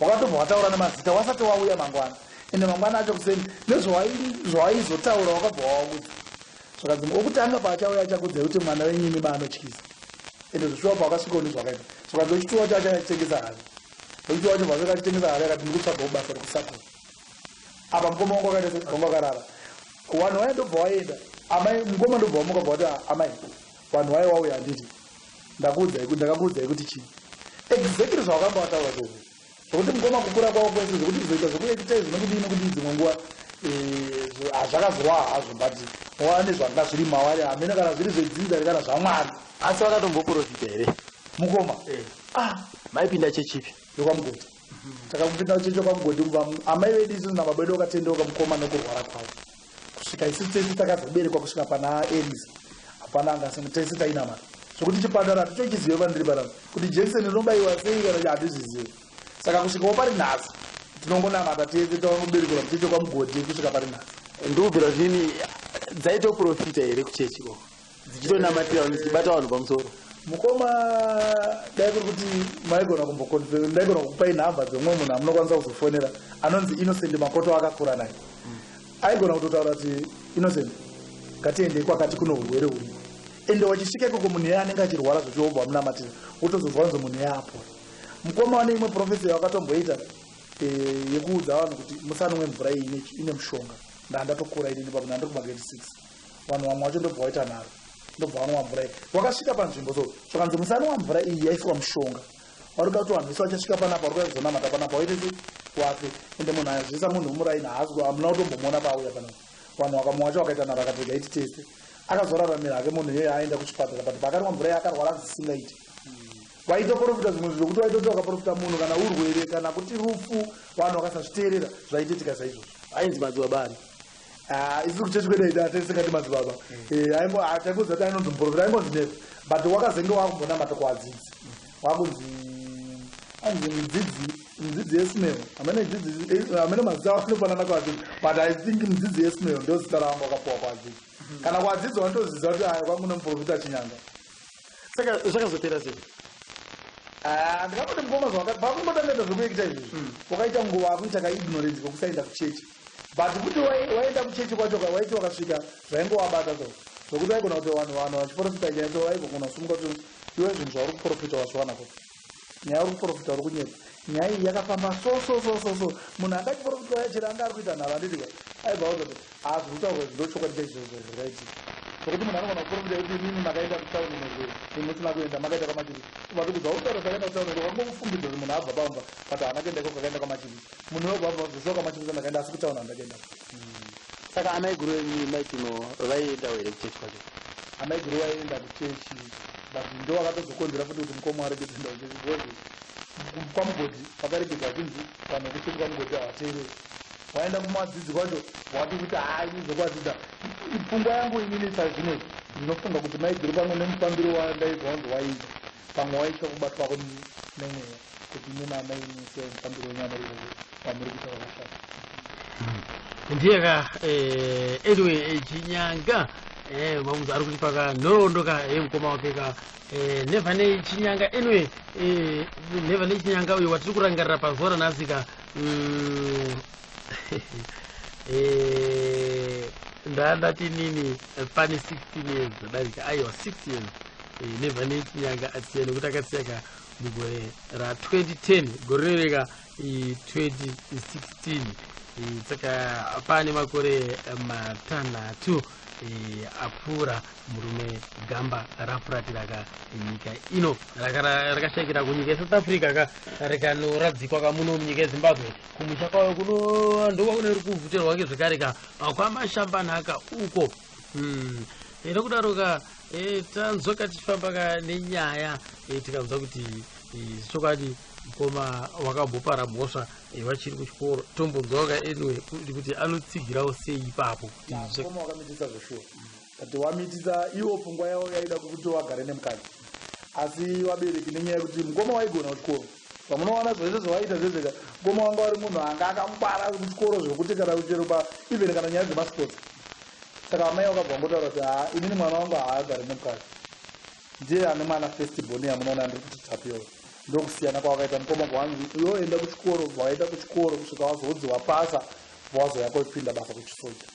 F: Wakatobva wataura nemazita wasati wauya mangwana. Ende mangwana acho kuseni nezvawaizotaura wakabva wawaudza. Zvakanzi, "Wokutanga paachauya achakudzai kuti mwana wenyu imi maanotyisa." Ende zvishuwa pawakasvikawo nezvakaita. Zvakanzi, "Wechituwa wacho achachitengesa hari." Wechituwa wacho bvasvika achitengesa hari, akati, "Ndikutsvagawo basa rekusakura." Apa mukoma wangu wakaita sei, wanga wakarara, vanhu vaya ndobva waenda. Amai, mukoma ndobva wamuka, bva wati, "Ah, amai, vanhu vaya wauya, handiti ndakuudzai kuti ndakakuudzai kuti chii?" Exactly zvawakanga wataura zvezvo. Zvokuti mukoma kukura kwavo kwese, zvokuti kuzoita zvokuekita izvi nokudii nokudii, dzimwe nguva hazvakazova hazvo, but wane zvanga zviri mavari, hamene kana zviri zvedzinza kana zvaMwari.
H: Asi vakatomboprofita here?
F: Mukoma? Ah.
H: Maipinda chechipi?
F: YokwaMugodi. Takapinda chechi yokwaMugodi. Kubva amai vedu isusu nababa vedu vakatendeuka, mukoma nokurwara kwavo kusvika isusu tese takazoberekwa, kusvika pana Elisa, hapana angasina, tese tainamata. Zvokuti chipatara hatichochizive pandiri panapa kuti jekiseni rinobayiwa sei kana hatizvizive. Saka kusvikawo pari nhasi tinongonamata tese tavangoberekerwa muchechi yokwaMugodi kusvika pari nhasi.
H: Ndikubvira kuti dzaitoprofita here kuchechi ikoko, dzichitonamatira vanhu, dzichibata vanhu pamusoro?
F: Mukoma, dai kuri kuti maigona kumbokonfe, ndaigona kukupai nhamba dzemumwe munhu amunokwanisa kuzofonera, anonzi Innocent Makoto, akakura naye. Aigona kutotaura kuti, "Innocent, ngatiendei kwakati, kuno urwere huriko." Ende wachisvika ikoko, munhu iye anenge achirwara zvochiobva wamunamatira, wotozozwa kunzi munhu iye apora. Mukoma wane imwe prophecy yawakatomboita. Yekuudza vanhu kuti musanwe mvura iyi ine mushonga. Ndandatokura inini papo, ndandiri kumagrade 6. Vanhu vamwe vacho ndobva waita nharo, ndobva vanwa mvura iyi. Wakasvika panzvimbo, so zvakanzi musanwa mvura iyi, yaiswa mushonga. Vari kuda kuti vanhu vese vachasvika panapa, vari kuda kuzonamata panapa, waite sei, wafe. Ende munhu azvisa munhu wemuraini haazwi, hamuna kutombomuona paauya panapa. Vanhu vakamwe vacho vakaita nharo, akati regai titeste. Akazoraramira hake munhu iyeye, aenda kuchipatara, but paakanwa mvura iyi akarwara zvisingaiti. Waitoprofita zvimwe zvinhu zvokuti waitoti wakaprofita munhu kana urwere kana kuti rufu, vanhu vakasazviteerera, zvaitoitika saizvozvo.
H: Ainzi madzibaba ani?
F: Ah, isusu kuchechi kwedu aita tisingati madzibaba. Taingoziva kuti ainonzi muprofita, aingonzi Never, but wakazenge wakumbonamata kuadzidzi, wakunzi anzi mudzidzi, mudzidzi Esmail. Hamene dzidzi, hamene mazita anofanana kuadzidzi, but I think mudzidzi Esmail ndo zita ravangu wakapuwa kuadzidzi. Kana kuadzidzi vanotoziva kuti aya kwangu nemuprofita Chinyanga.
H: Saka zvakazopera sei?
F: Ah, ndingangoti mukoma, pakungotangaita zvekuekita izvizvi, wakaita nguva akuita kaignorance kokusaenda kuchechi, but kuti waenda kuchechi kwacho ka, waiti wakasvika zvaingowabata so zvokuti waigona kuti vanhu vachiprofita nyaya, so waigogona kusimuka kuti iwe, zvinhu zvauri kuprofita wazviwana ko? Nyaya uri kuprofita uri kunyepa. Nyaya iyi yakafamba so so so so so. Munhu anga achiprofita chero anga ari kuita nharo, handitika, aibva audza kuti ha, zviri kutaurwa izvi ndo chokwadi chaizvozvo zvakaitika. Zvokuti munhu anogona kuprofita kuti imimi makaenda kutauni nezvero, imi musina kuenda, makaenda kwamachivisi. Vatokudza utaura takaenda kutauni, wakangomufumbidza kuti munhu abva pamba, but haana kuenda ikoko, akaenda kwamachivisi. Munhu wobva abva zvosuwa kwamachivisi, ndakaenda, asi kutauni handakaenda.
H: Saka amaiguru venyu maitino vaiendawo here kuchechi kwacho?
F: Amaiguru vaienda kuchechi, but ndo vakatozokonzera futi kuti mukoma arege kuenda kuchechi, because kwamugodhi vakaregedza vachinzi vanhu vekuchechi kwamugodhi havateereri. Waenda kumadzidzi kwacho, wati kuti hai, zvokwadzidza. Pfungwa yangu inini sazvinezvi, ndinofunga kuti maiguru pamwe nemufambiro wandaibva wanzi waiita, pamwe waitya kubatwa nemweya, kuti inini amai musiyai mufambiro wenyu wamuri kuita wakashata.
A: Ndiye ka anyway, Chinyanga, mamuzi ari kuti paka nhoroondo ka mukoma wake ka Never neChinyanga. Anyway, Never neChinyanga uyo watiri kurangarira pazuva ranhasi ka, ndandati nini, pane 16 years dzadarika, aiwa, 6 years, Never neChinyanga atiya, nekuti akasiya ka mugore ra2010, gore rereka 2016. Saka pane makore 6 apfuura murume gamba rafuratiraka nyika ino, rakashayikira kunyika yeSouth Africa ka, rikanoradzikwa kamuno munyika yeZimbabwe, kumusha kwayo kuno ndokwa ri kuvhuterwa ke zvekare ka kwaMashambanhaka uko. Nokudaro ka, tanzwa ka tichifamba ka nenyaya, tikanzwa kuti chokwadi mukoma wakambopara mhosva vachiri kuchikoro. Tombonzwa ka anyway kuti anotsigirawo sei ipapo kuti
F: Mukoma wakamitisa zveshuwa, but wamitisa iwo pfungwa yavo yaida kuti wagare nemukadzi, asi vabereki nenyaya yekuti mukoma waigona kuchikoro, vamunowana zvese zvavaita zvezveka, mukoma wanga wari munhu anga akangwara kuchikoro zvokuti kana chero pa even kana nyaya dzemasports. Saka amai vakabva vangotaura kuti ha, inini mwana wangu haagari nemukadzi, ndiye ane mwana first born yamunoona ndiri kuti Tapiwa. Ndokusiyana kwawakaita mukoma. Bvanzi iwe enda kuchikoro, waenda kuchikoro kusvika wazonzi wapasa, wazoya kopinda basa kuchisoja.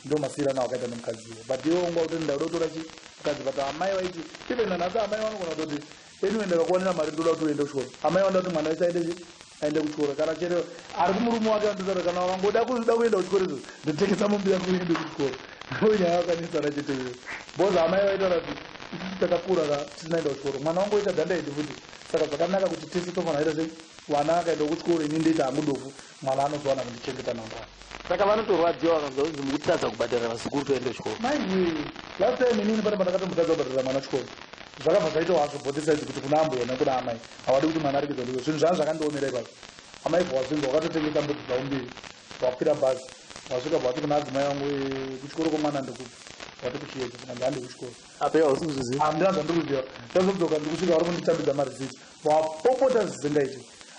F: Ndo masiyirano awakaita nemukadzi iwo, but iwe unga kuti ndauda kutora chi mukadzi, but amai vaiti, even nanhasi amai vanogona kutoti anyway, ndakakuwanira mari, ndoda kuti uende kuchikoro. Amai vanoda kuti mwana wese aende chi aende kuchikoro. Kana chero ari kumurume wake, vanototaura kana wakangoda kuda kuenda kuchikoro izvo, ndotengesa mombe yako uende kuchikoro. Ndo nyaya yakanetsana chete iyoyo, because amai vaitaura kuti isusu takakura ka tisina enda kuchikoro, mwana wangu oita dhandaidi futi, saka zvakanaka kuti tese tofanira kuita sei, vana akaenda kuchikoro, ini ndoita hangu dofu, mwana anozowana kundichengeta mangwana.
H: Saka vanotorwadziwa vakanzwa kunzi mukutadza kubhadharira vazukuru toende kuchikoro?
F: Maiwe, last time inini pane pandakatombotadza kubhadharira mwana chikoro, zvakabva zvaita hazvo both sides, kuti kuna ambuya nekuna amai havadi kuti mwana aregedza ndiko. Zvinhu zvanga zvakandiomera ipapo. Amai bva wazvinzwa, wakatotengesa mbudzi dzavo mbiri, wakwira bhazi, wasvika bva wati kuna adzimai vangu, "Kuchikoro kwomwana ndikupi?" Wati kuchiedza, kanzi handi kuchikoro.
H: Apa iwe hausi kuzviziva?
F: Handina zvandiri kuziva. Ndazodzoka, ndikusvika vari kunditambidza marisiti, wapopota zvisingaiti,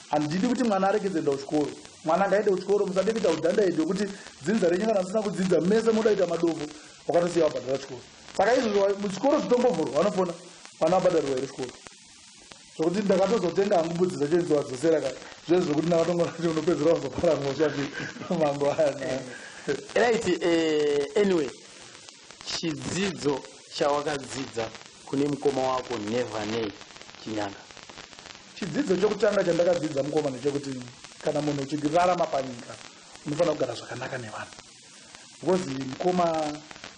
F: handidi kuti mwana aregedze enda kuchikoro, mwana ngaende kuchikoro, musade kuita udhandaidi wekuti dzinza renyu kana musina kudzidza mese mudaita madofo. Wakatosiya wabhadhara chikoro. Saka izvozvo muchikoro zvitongovhurwa, vanofona vana vabhadharirwa here chikoro, zvokuti ndakatozotenga hangu mbudzi dzacho nzowadzosera ka zvezvo, zvokuti ndakatongona kuti unopedzera wazopara mhosva mangwana.
H: Right, anyway, chidzidzo chawakadzidza kune mukoma wako Never Nei Chinyanga?
F: Chidzidzo chokutanga chandakadzidza, mukoma, ndechekuti Kana munhu uchirarama panyika, unofanira kugara zvakanaka nevanhu, because mukoma,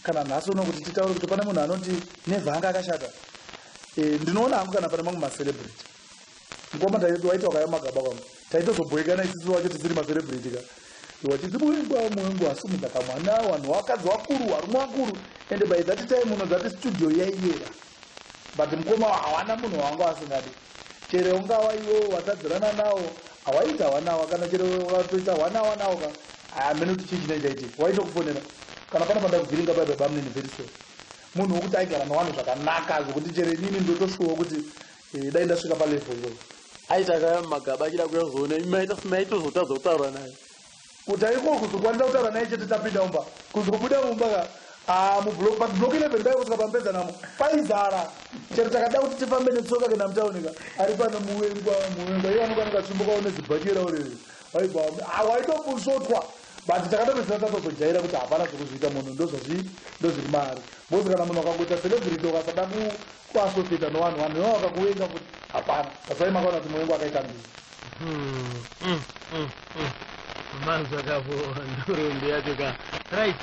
F: kana nhasi uno kuti titaure kuti pane munhu anoti Never anga akashata, ndinoona hangu kana pane mamwe macelebrity. Mukoma, waita wakaya magaba kwamwe, taitozobhoekana isusu wacho tisiri macelebrity ka, wachiti muwengu, muwengu asumudza kamwana, vanhu vakadzi vakuru, varume vakuru. And by that time unozati studio yaiyera, but mukoma hawana munhu wanga asingadi. Chero ungava iwo watadzirana nawo, hawaita wanawa, kana chero wakatoita wanawa nawo ka, hamene kuti chii chinenge chaitika, waitokufonera. Kana pana pandakuvhiringa pai babamunini, very sorry. Munhu wokuti aigara nevanhu zvakanaka, zvokuti chero inini ndotoshuwa kuti dai ndasvika palevel iyoyo.
H: Aiti akaya mumagaba achida kuyazoona, maitozotadza kutaura naye?
F: Kuti aiko kuzokwanisa kutaura naye chete tapinda mumba. Kuzobuda mumba ka, mublock, pablock 11 pai kusvika pamupedza namo paizara. Chero takada kuti tifambe netsoka kuenda mutauni ka, ari pano muwengwa, muwengwa iye anokwanika tsvimbo kaone zibhakera urere, waibva waitopusvotwa. But takatopedzisira tatozojaira kuti hapana zvekuzviita, munhu ndozvazvi ndozviri maari, because kana munhu akangoita celebrity, ukasada kuassociata nevanhu, vanhu ivavo vakakuvenga futi, hapana. That's makaona kuti muwengo akaita mbiri.
A: Manzwa kapo nhoroondo yacho ka. Right,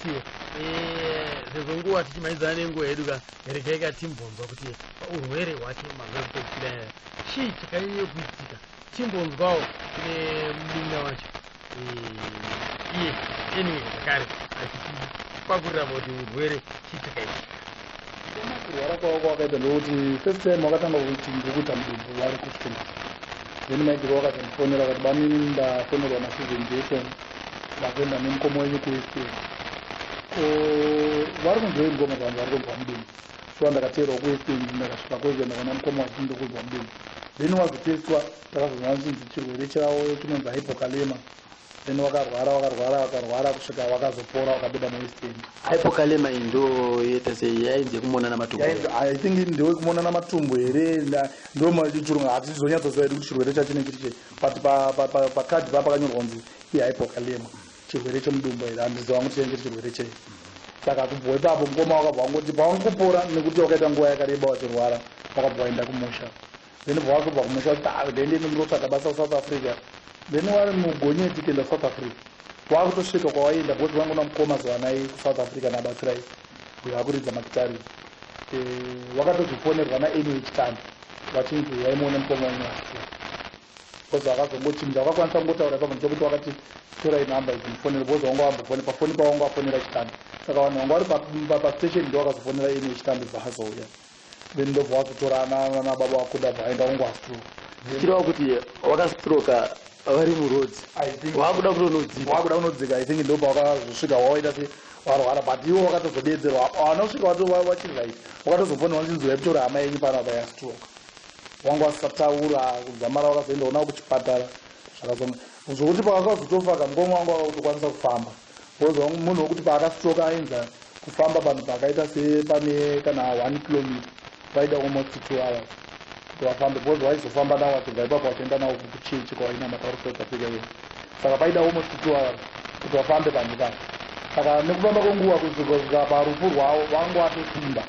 A: sezvo nguva tichimhaidzana nenguva yedu ka, regai ka timbonzwa kuti urwere hwacho mazuva ekupedzisira chii chakanyanya kuitika. Timbonzwawo kune munin'ina wacho, iye anyway zvakare achitipakurira kuti urwere chii chakaitika.
F: Kurwara kwavo kwakaita ndokuti first time wakatanga kuti ndikuita mudumbu vari kuchitunda. Then maiguru wakazondifonera vakati, "Bamini, ndafonerwa naSusan Jason, ndakuenda nemukoma wenyu kuWest End." Ko vari kunzwei mukoma? Vanhu vari kunzwa mudumbu. So ndakateerwa kuWest End, ndakasvika kwezvo ndakaona mukoma wachiti ndokunzwa mudumbu. Then wazotestwa, takazonzwa chinzi chirwere chavo chinonzi hypokalemia. Then wakarwara, wakarwara, wakarwara kusvika wakazopora, wakabuda muWest End.
H: Hypokalemia iyi ndo yoita sei? Yainzi yekumonana matumbu?
F: I think ndewekumonana matumbu here, ndo chirungu hatizonyatsoziva hedu kuti chirwere chacho chinenge chiri chei, but pakadhi pa pakanyorwa kunzi ihypokalemia, chirwere chemudumbu here, handiziva kuti chinenge chiri chirwere chei. Saka kubva ipapo mukoma wakabva wangoti pawangopora, nekuti wakaita nguva yakareba wachirwara, wakabva waenda kumusha. Then bva wazobva kumusha kuti, "Ah, then ndinotsvaga basa kuSouth Africa." Then wari mugonyeti kuenda South Africa, wakutosvika kwawaenda, because vangona mukoma Zivanai kuSouth Africa naBatsirai uyo akuridza makitari. Wakatozofonerwa naanyway Chitando vachinzi vaimuone mukoma wenyu wastroke, because vakazongochinja, vakakwanisa kungotaura ipapo nechekuti wakati torai nhamba idzi mufonere, because wanga wambofone pafoni pawanga wafonera Chitando. Saka vanhu vanga vari pastation ndo vakazofonera anyway Chitando, bva azouya. Then ndobva wazotora nababa vakuda, bva aenda ungu wastroke.
H: Zvichireva kuti wakastroka vari muroad, wakuda kutonodzika.
F: Wakuda kunodzika, I think ndo pawakazosvika wawaita se warwara, but iwo wakatozodedzerwa hawana kusvika wachiri right. Wakatozofonera vachinzi waitora hama yenyu panapa yastroke. Wanga wasataura kudzamara wakazoenda unawo kuchipatara. Zvakazonga zvokuti pawakazotofa kamukoma wanga wakutokwanisa kufamba, because munhu wekuti paakastroka ainza kufamba panhu pakaita sepane kana 1 kilometer vaida almost 2 hours kuti vafambe, because vaizofamba nawo vachibva ipapo vachienda nawo kuchechi kwawainamata vari South Africa iyo. Saka paida almost 2 hours kuti vafambe panhu ipapo. Saka nekufamba kwenguva kusvika parufu rwavo vanga vatosimba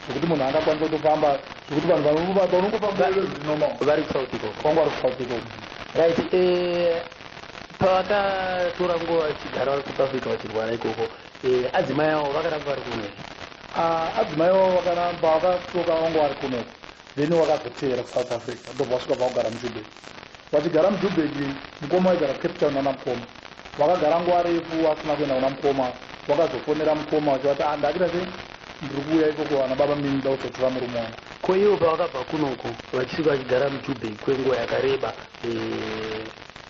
F: zvekuti munhu angakwanisa kutofamba, zvekuti vanhu vanongofamba normal.
H: Vari kuSouth ikoko?
F: Vanga vari kuSouth ikoko.
H: Right, pavakatora nguva vachigara vari kuSouth Africa vachirwara ikoko, adzimai avo vakaramba vari kuno here?
F: Ah, adzimai avo vakaramba vakatoka, vanga vari kunoko. Then vakazotevera kuSouth Africa, ndobva vasvika vakugara muJubek. Vachigara muJubek, mukoma waigara Cape Town nana mukoma. Vakagara nguva refu vasina kuenda kuna mukoma. Vakazofonera mukoma vachivati, "Ah, ndakuita sei, ndiri kuuya ikoko, vana baba mini, nda kuzotora murume wangu."
H: Ko ivo pavakabva kunoko vachisvika vachigara muJubek kwenguva yakareba,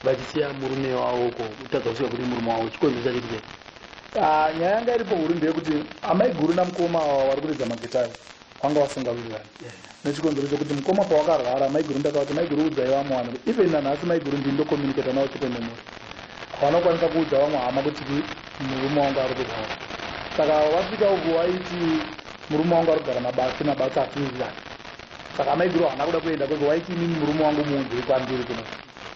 H: vachisiya murume wavo uko, kutadza kusvika kune murume wavo, chikonzero chacho chei?
F: Ah, nyaya yanga iripo huru ndeyekuti amai guru namukoma ava vari kuridza magitari vanga vasingawirirani, nechikonzero chekuti mukoma pawakarwara, maiguru ndakavati, "Maiguru, udzai vamwe vanhu." Even nanhasi maiguru ndini ndocommunicata navo chete nemhuri. Havana kukwanisa kuudza vamwe hama kuti murume wangu ari kurwara. Saka vasvika uku waiti murume wangu ari kugara naBatsi, naBatsi hatiwirirani. Saka amaiguru havana kuda kuenda kweko, waiti, "Inini murume wangu muunzei kwandiri kuno."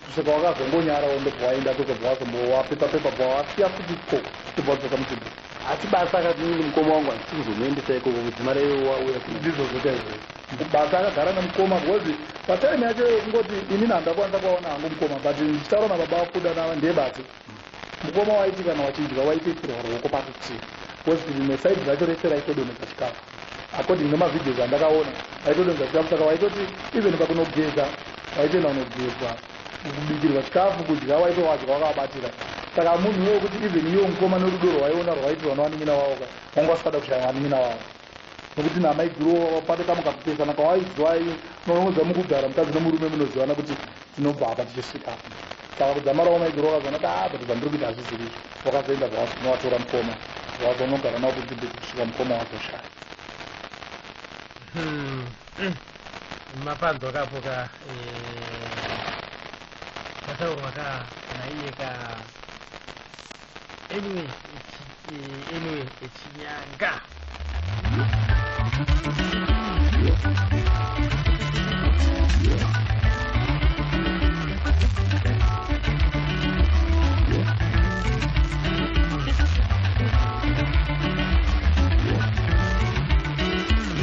F: Kusvika wakazongonyarawo, ndobva waenda kweko, bva wazombowapepa pepa, bva wasiya futi ikoko, ndobva wadzoka muJubek.
H: Asi basa akati, "Inini mukoma wangu handisi kuzomuendesa ikoko kudzimara iwe wauya kuno."
F: Ndizvozvo chaizvo, Kubasa akagara nemukoma, because patime yacho kungoti inini handakwanisa kuvaona hangu mukoma, but ndichitaura nababa vakuda nava ndebate mukoma waiti kana wachidya waitoitirwa ruoko parutivi, because nesaidi racho rese raitodonhedza chikafu, according nemavideos andakaona, vaitodonhedza chikafu. Saka waitoti even pakunogeza waitoenda kunogezwa, kubikirwa chikafu, kudya waitowadya wakavabatira. Saka munhu iwoyo kuti even iwo mukoma nerudo rwaiona rwaitirwa nevanin'ina vavo ka, wanga usingada kushaya vanin'ina vavo, nokuti namaiguru pane kamwe kakupesana kawaiziva. Unonoudza mukugara mukadzi nemurume munozivana kuti tinobva apa tichisvika apa. Saka kudzamarawo maiguru wakazoona kuti ah, but zvandiri kuita hazviziri izvo, wakazoenda zvawazinowatora mukoma, wazonogara nawo kuti kusvika mukoma wazoshaya.
A: Mapanzwa kapo ka zvataurwa ka naiye ka. Anyway, anyway, Chinyanga.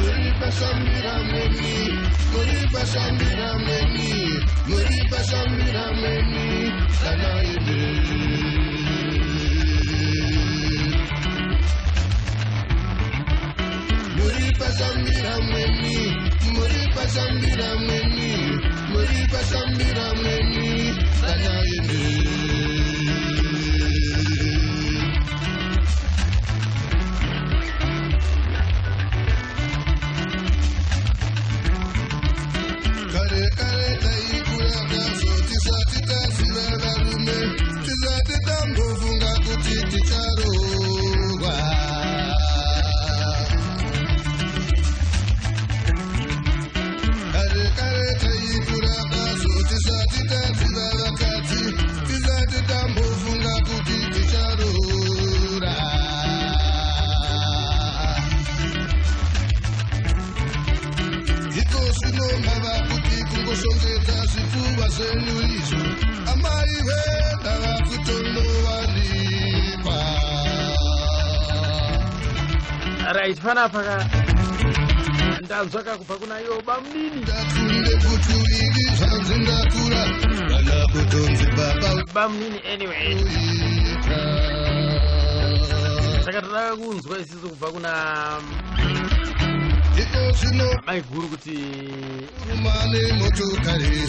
B: Muri meni, muri pasambira meni, muri pasambira meni, kana imi. Muri pasambira meni, muri pasambira meni, muri pasambira meni, kana imi. Kare kare taikura kazo, tisati taziva varume, tisati tambofunga kuti ticharohwa. Kare kare taikura kazo, tisati taziva vakadzi, tisati tambofunga kuti ticharoora. Iko zvino mava kuti kungoshongedza zvipfuva zvenyu izvo, amai vendava kutondowanikwa.
A: Right, panapa ka ndanzwa ka kubva kuna iwo bamunini.
B: Ndakunde kutuviri zvanzi ndakura, kana kutonzi baba.
A: Bamunini, anyway.
B: Uita.
A: Saka toda kunzwa isisu kubva kuna
B: Iko zvino
A: maiguru kuti
B: ruma nemotokari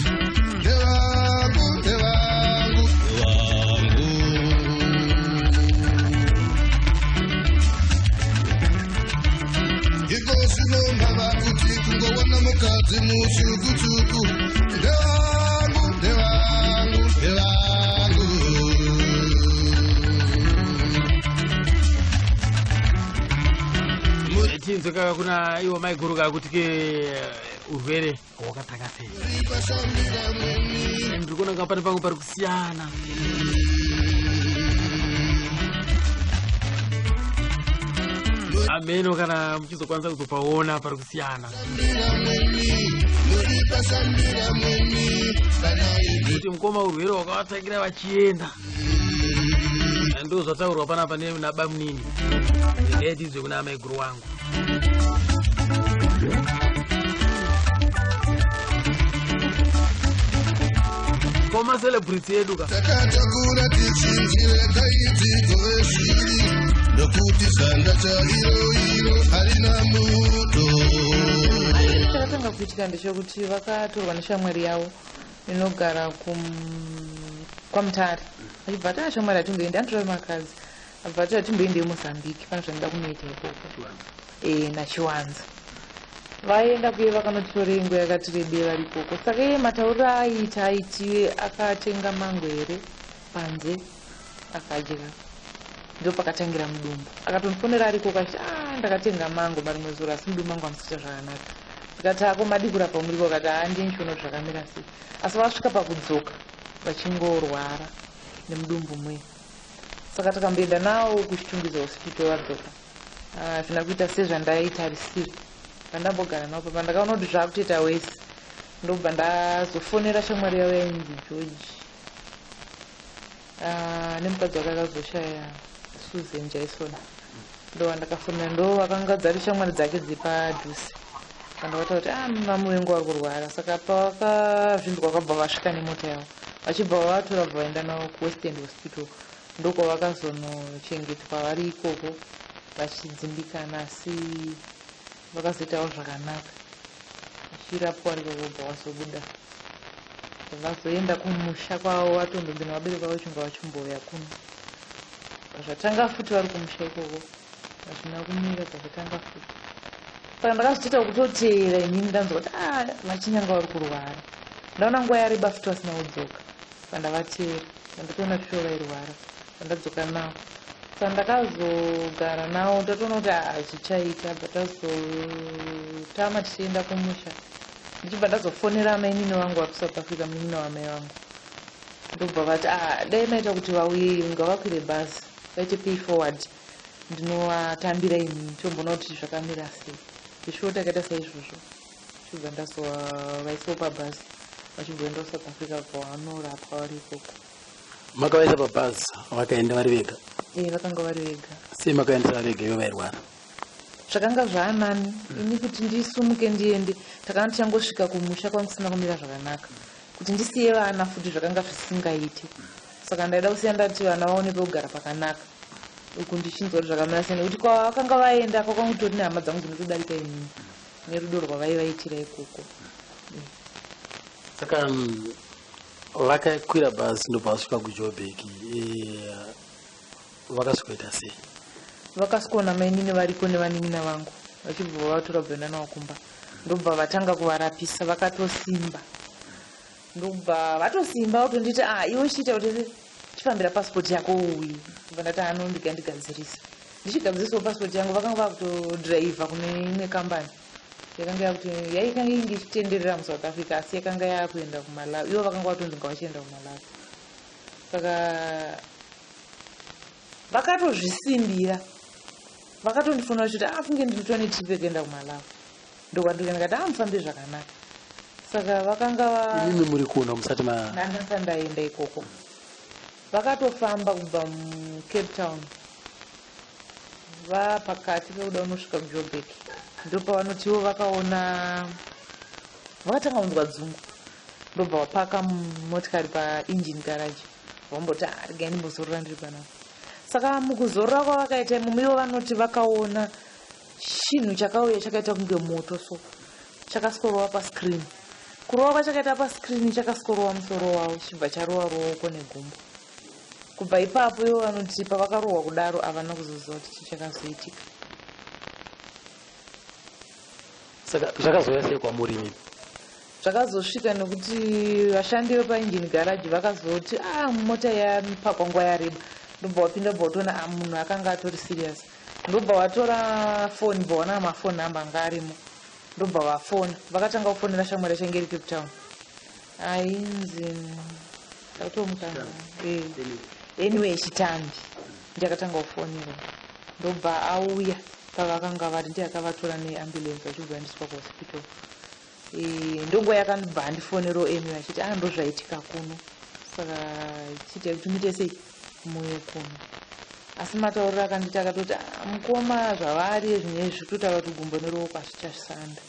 B: ndevangu, ndevangu, ndevangu. Iko zvino mava kuti kungowana mukadzi mutsvuku-tsvuku, ndevangu, ndevangu, ndevangu.
A: Tinzwe ka kuna iwo maiguru ka kuti ke urwere hwakatanga sei.
B: Pasambira meni.
A: Ndiri kuona nga pane pamwe pari kusiyana. Ameno kana muchizokwanisa kuzopaona pari kusiyana.
B: Muri pasambira meni, kana imi.
A: Kuti mukoma urwere hwakavatangira vachienda, ndo zvataurwa panapa nabamunini. Regai tizwe kuna maiguru wangu. Koma celebrity yedu ka.
B: Takatakura tichinjire kaidziko veshiri, nokuti sanda chairo iro harina muto.
D: Chakatanga kuitika ndechekuti vakatorwa neshamwari yavo inogara kwaMutare, achibva ati, "Shamwari, hatimboendi." Anotora makadzi, abva ati, "Hatimboendei Mozambique, pane zvandida kunoita ikoko." Nachiwanza vaenda kuye, vakanotitorei nguva yakati rebei vari ikoko. Saka iye matauriro aiita aiti akatenga mango here panze akadya, ndo pakatangira mudumbu. Akatondifonera ari ikoko achiti, "A, ndakatenga mango marimwe zuro, asi mudumbu mangu hamusita zvakanaka." Ndikati, "Ako madi kurapa muriko?" Akati, "Haa, ndiye ndichiona kuti zvakamira sei." Asi vasvika pakudzoka vachingorwara nemudumbu muye. Saka takamboenda nawo kuChitungwiza Hospital. Vadzoka, hazvina kuita sezvandaitarisira. Pandambogara navo papa, ndakaona kuti zvaakutoita wese, ndobva ndazofonera shamwari yavo yainzi George. Nemukadzi wake akazoshaya, Susan Jason, ndo vandakafonera, ndo vakanga dzari shamwari dzake dzepadhuze. Vandavataura kuti ah mamuvengo vari kurwara. Saka pavakazvinzwa vakabva vasvika nemota yavo. Vachibva vavatora bva vaenda navo kuWest End Hospital. Ndokwavakazonochengetwa vari ikoko vachidzimbikana asi vakazoitawo zvakanaka. Vachirapwa vari ikoko bva vazobuda. Vazoenda kumusha kwavo vatondonzi nevabereki vavo chunga vachimbouya kuno. Zvatanga futi vari kumusha ikoko. Hazvina kumira zvakatanga futi. Saka ndakazotoita kutoteera inini ndanzwa kuti ah vachinyanga vari kurwara. Ndaona nguva yareba futi vasina kudzoka. Saka ndavateera. Ndatoona shuwa vairwara. Ndadzoka navo. Saka ndakazogara navo ndatoona kuti hazvichaita bva tazotama tichienda kumusha. Ndichibva ndazofonera amainini vangu vari kuSouth Africa munin'ina wamai vangu. Ndobva vati ah dai maita kuti vauye ngavakwire bhazi vaite pay forward ndinovatambira ini tomboona kuti zvakamira sei. Zvishuwo takaita saizvozvo. Chibva ndazovaisawo pabhazi vachimboenda kuSouth Africa kwavanorapwa vari ikoko.
H: Makavaisa pabhazi vakaenda vari vega?
D: Eh, vakanga vari vega.
H: Sei makaendesa vega ivo vairwara?
D: Zvakanga zvaanani ini kuti ndisumuke ndiende takanga tichangosvika kumusha kwanga kusina kumira zvakanaka kuti ndisiye vana futi zvakanga zvisingaite saka ndaida kusiya ndati vana vaone pekugara pakanaka uku ndichinzwa kuti zvakamira sei nekuti kwavakanga vaenda kwakanga kutori nehama dzangu dzinotodarika inini nerudo rwavaivaitira ikoko.
H: Saka vakakwira bhazi ndobva vasvika kuJoburg vakasvikoita sei?
D: Vakasvikoona mainini variko nevanin'ina vangu vachibva vavatora bvaenda navo kumba ndobva vatanga kuvarapisa vakatosimba ndobva vatosimba kutonditi ah iwe chiita kuti chifambira pasipoti yako uuye. Ndobva ndati ano ndigandigadzirisa. Ndichigadzirisawo pasipoti yangu vakanga vakutodhiraivha kune imwe kambani yakanga yakuti yaikanga inge ichitenderera muSouth Africa asi yakanga yakuenda kuMalawi. Ivo vakanga vatonzi ngavachienda kuMalawi. Saka vakatozvisimbira vakatondifonera vachiti ah funge ndinotora netrip yekuenda kuMalawi. Ndokwandiri ndikati ah mufambe zvakanaka. Saka vakanga va
H: Imimi muri kuno musati ma
D: ndandasati ndaenda ikoko. Vakatofamba kubva muCape Town vapakati pekuda kunosvika kuJoburg ndopavanoti ivo vakaona vakatanga kunzwa dzungu ndobva vapaka motikari paengine garage vamboti ah regai ndimbozorora ndiri panapa. Saka mukuzorora kwavakaita imomo ivo vanoti vakaona chinhu chakauya chakaita kunge moto so chakaskorova pascreen. Kurova kwachakaita pascreen chakaskorova musoro wavo chibva charova ruoko negumbo. Kubva ipapo ivo vanoti pavakarohwa kudaro havana kuzoziva kuti chii chakazoitika.
H: Saka zvakazouya sei kwamuri imimi?
D: Zvakazosvika nekuti vashandi vepaengine garage vakazoti ah mota yapakwa nguva yareba. Ndobva wapinda bva watoona ah munhu akanga atori serious. Ndobva vatora foni bva waona mafoni number anga arimo. Ndobva vafona. Vakatanga kufonera shamwari yacho yange iri Cape Town. Ainzi ndakutomukanga. Anyway Chitambi ndiye akatanga kufonera. Ndobva auya pavakanga vari ndiye akavatora neambulance vachibva vaendeswa kuhospital. Ndonguva yakandibva andifonerawo anyway achiti ah ndozvaitika kuno. Saka chiitai kuti muite sei muuye kuno. Asi matauriro akandiita akatoti ah mukoma zvavari zvinezvi kutotaura kuti gumbo neruoko hazvichashanda.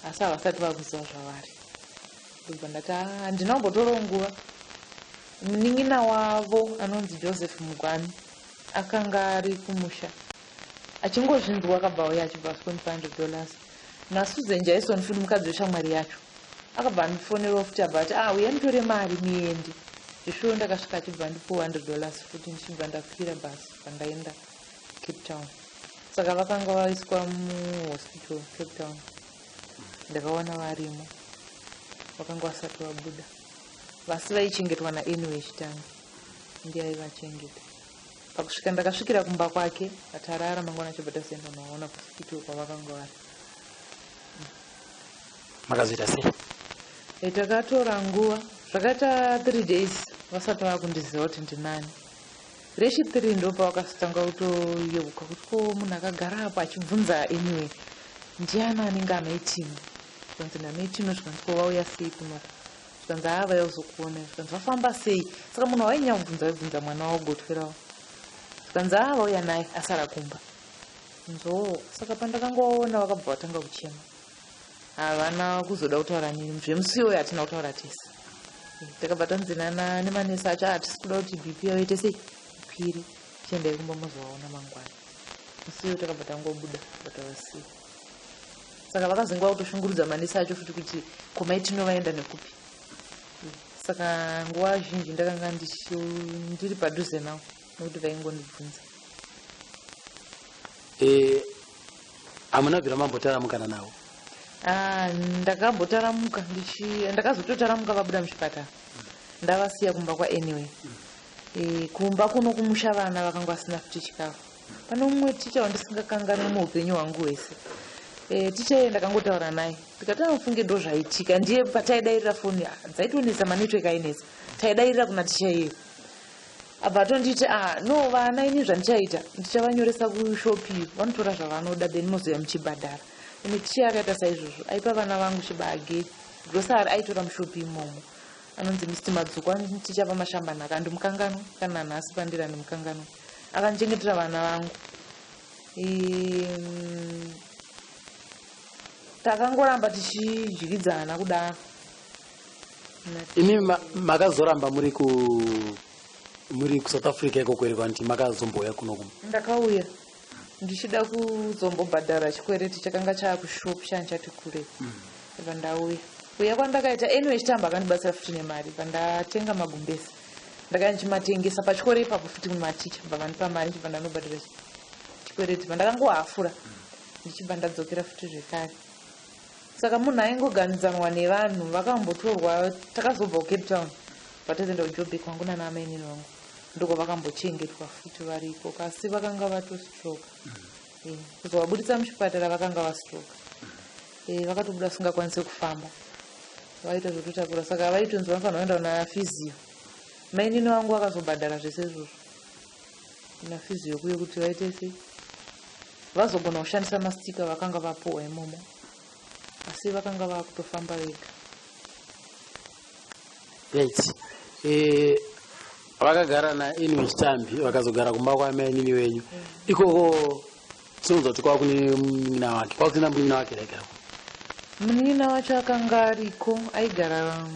D: Asi havasati vakuziva zvavari. Ndobva ndati ah handina kumbotorawo nguva. Munin'ina wavo anonzi Joseph Mugwani akanga ari kumusha. Achingozvinzwa akabva auya achibva asvika $100. NaSusan Jason futi mukadzi weshamwari yacho akabva andifonerawo futi abva ati ah uya mutore mari muende. Zvishuwo ndakasvika achibva andipa $100 futi ndichibva ndakwira bhazi pandaenda Cape Town. Saka vakanga vaiswa muhospital Cape Town. Ndakawana varimo. Vakanga vasati vabuda. Vasi vaichengetwa naAnyway Chitambi. Ndiye aivachengeta. Pakusvika ndakasvikira kumba kwake atarara mangwana achibva tazoenda kunoona kuhospital kwavakanga vari.
H: Makazoita sei?
D: Takatora nguva zvakaita 3 days vasati vakundiziva kuti ndinani. Rechi 3 ndopavakazotanga kutoyeuka kuti ko munhu akagara apo achibvunza anyway ndiani anenge amaitino. Zvikanzi ndamaitino zvikanzi ko vauya sei kunoko. Zvikanzi haa vauya kuzokuona. Zvikanzi vafamba sei. Saka munhu wainyanya kubvunza vaibvunza mwana wavo gotwe ravo. Zvikanzi haa vauya naye asara kumba. Nzoo saka pandakangovaona vakabva vatanga kuchema. Havana kuzoda kutaura neni zvemusi iwoyo, hatina kutaura tese. Takabva tanzinana nemanesi acho, hatisi kuda kuti BP yavo ite sei, ikwire, chiendai kumba mozovaona mangwana. Musi iwoyo takabva tangobuda, batavasiya. Saka vakazenge vakutoshungurudza manesi acho futi kuti komai tinovaenda nekupi. Saka nguva zhinji ndakanga ndiri padhuze navo nekuti vaingondibvunza.
H: Hamuna bvira mambotaramukana navo?
D: Ah, ndakambotaramuka, ndakazototaramuka vabuda muchipatara, ndavasiya kumba kwaanyway. Kumba kuno kumusha vana vakanga vasina futi chikafu. Pane mumwe ticha wandisingakanganwi muupenyu hwangu hwese. Ticha iye ndakangotaura naye, ndikati amufunge ndo zvaitika. Ndiye pataidairira foni, dzaitonetsa, manetwork ainetsa, taidairira kuna ticha iyeyo. Abva atonditi, ah no, vana ini zvandichaita ndichavanyoresa kushopi, vanotora zvavanoda, then mozoya muchibhadhara. Ende ticha akaita saizvozvo, aipa vana vangu chibage, grosari aitora mushopi imomo. Anonzi Mr Madzuku, ticha paMashambanhaka. Handimukanganwa kana nhasi pandiri, handimukanganwa, akandichengetera vana vangu. Takangoramba tichidyidzana kudaro.
H: Imi makazoramba muri kuSouth Africa ikoko here, kana kuti makazombouya kuno kumba?
D: Ndakauya ndichida kuzombobhadhara chikwereti chakanga chaakushopu chani chati kure. Bva ndauya. Kuuya kwandakaita, anyway Chitamba akandibatsira futi nemari. Bva ndatenga magumbezi, ndakanga ndichimatengesa pachikoro ipapo futi maticha, bva vandipa mari, ndichibva ndanobhadhara chikwereti. Bva ndakangohafura, ndichibva ndadzokera futi zvekare. Saka munhu aingoganidzanwa nevanhu vakambotorwa. Takazobva kuCape Town, patazoenda kuJobek kwangu nana amainini vangu, ndoko vakambochengetwa futi variko, asi vakanga vatostroka. Kuzovabudisa muchipatara vakanga vastroka. Vakatobuda vasingakwanisi kufamba, vaita zvototakura. Saka vaitonzi vanofanira kuenda kuna physio. Mainini vangu vakazobhadhara zvese izvozvo kuna physio kuye kuti vaite sei, vazogona kushandisa mastika vakanga vapuhwa imomo, asi vakanga vakutofamba vega.
H: Right, vakagara naanyway Chitambi, vakazogara kumba kwamainini wenyu ikoko. Tinonzwa kuti kwava kune munin'ina wake, kwava kusina munin'ina wake raigara?
D: Munin'ina wacho akanga ariko, aigara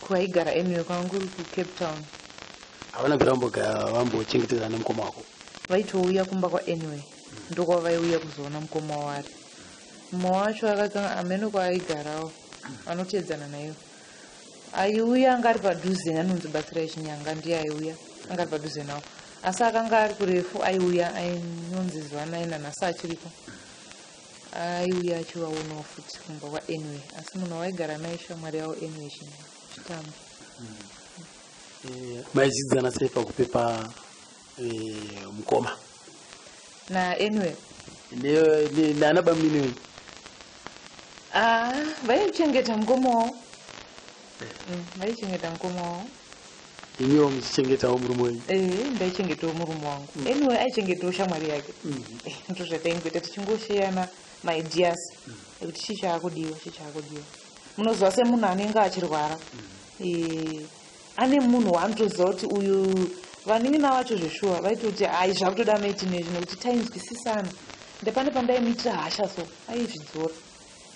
D: kwaigara anyway kwanga kuri kuCape Town.
H: Havana bvira vambochengetedzana nemukoma wako?
D: Vaitouya kumba kwaanyway, ndokwavaiuya kuzoona mukoma wari. Mumwe wacho akanga amene kwaaigarawo, anoteedzana naivo, aiuya anga ari padhuze, anonzi Batsirai Chinyanga, ndiye aiuya anga ari padhuze nawo, asi akanga ari kurefu aiuya ainonzi Zuvanai, nanhasi achiriko, aiuya achivaonawo futi kumba kwaanyway. Asi munhu waigara naye shamwari yavo anyway Chitambo.
H: Maidzidzana sei pakupepa mukoma?
D: Naanyway?
H: Nana bamunini wenyu.
D: Ah, vaichengeta mukoma wavo. Vaichengeta mukoma wavo.
H: Imiwo muchichengetawo murume wenyu?
D: Ee, ndaichengetawo murume wangu. Anyway aichengetawo shamwari yake. Ndo zvataingoita, tichingosheyana maideas ekuti chii chaakudiwa, chii chaakudiwa. Munoziva semunhu anenge achirwara, ane munhu waanotoziva kuti uyu. Vanin'ina vacho zveshuwa vaitoti ai, zvakutoda maitine nekuti tainzwisisana. Ndepane pandaimuitira hasha, so aizvidzora.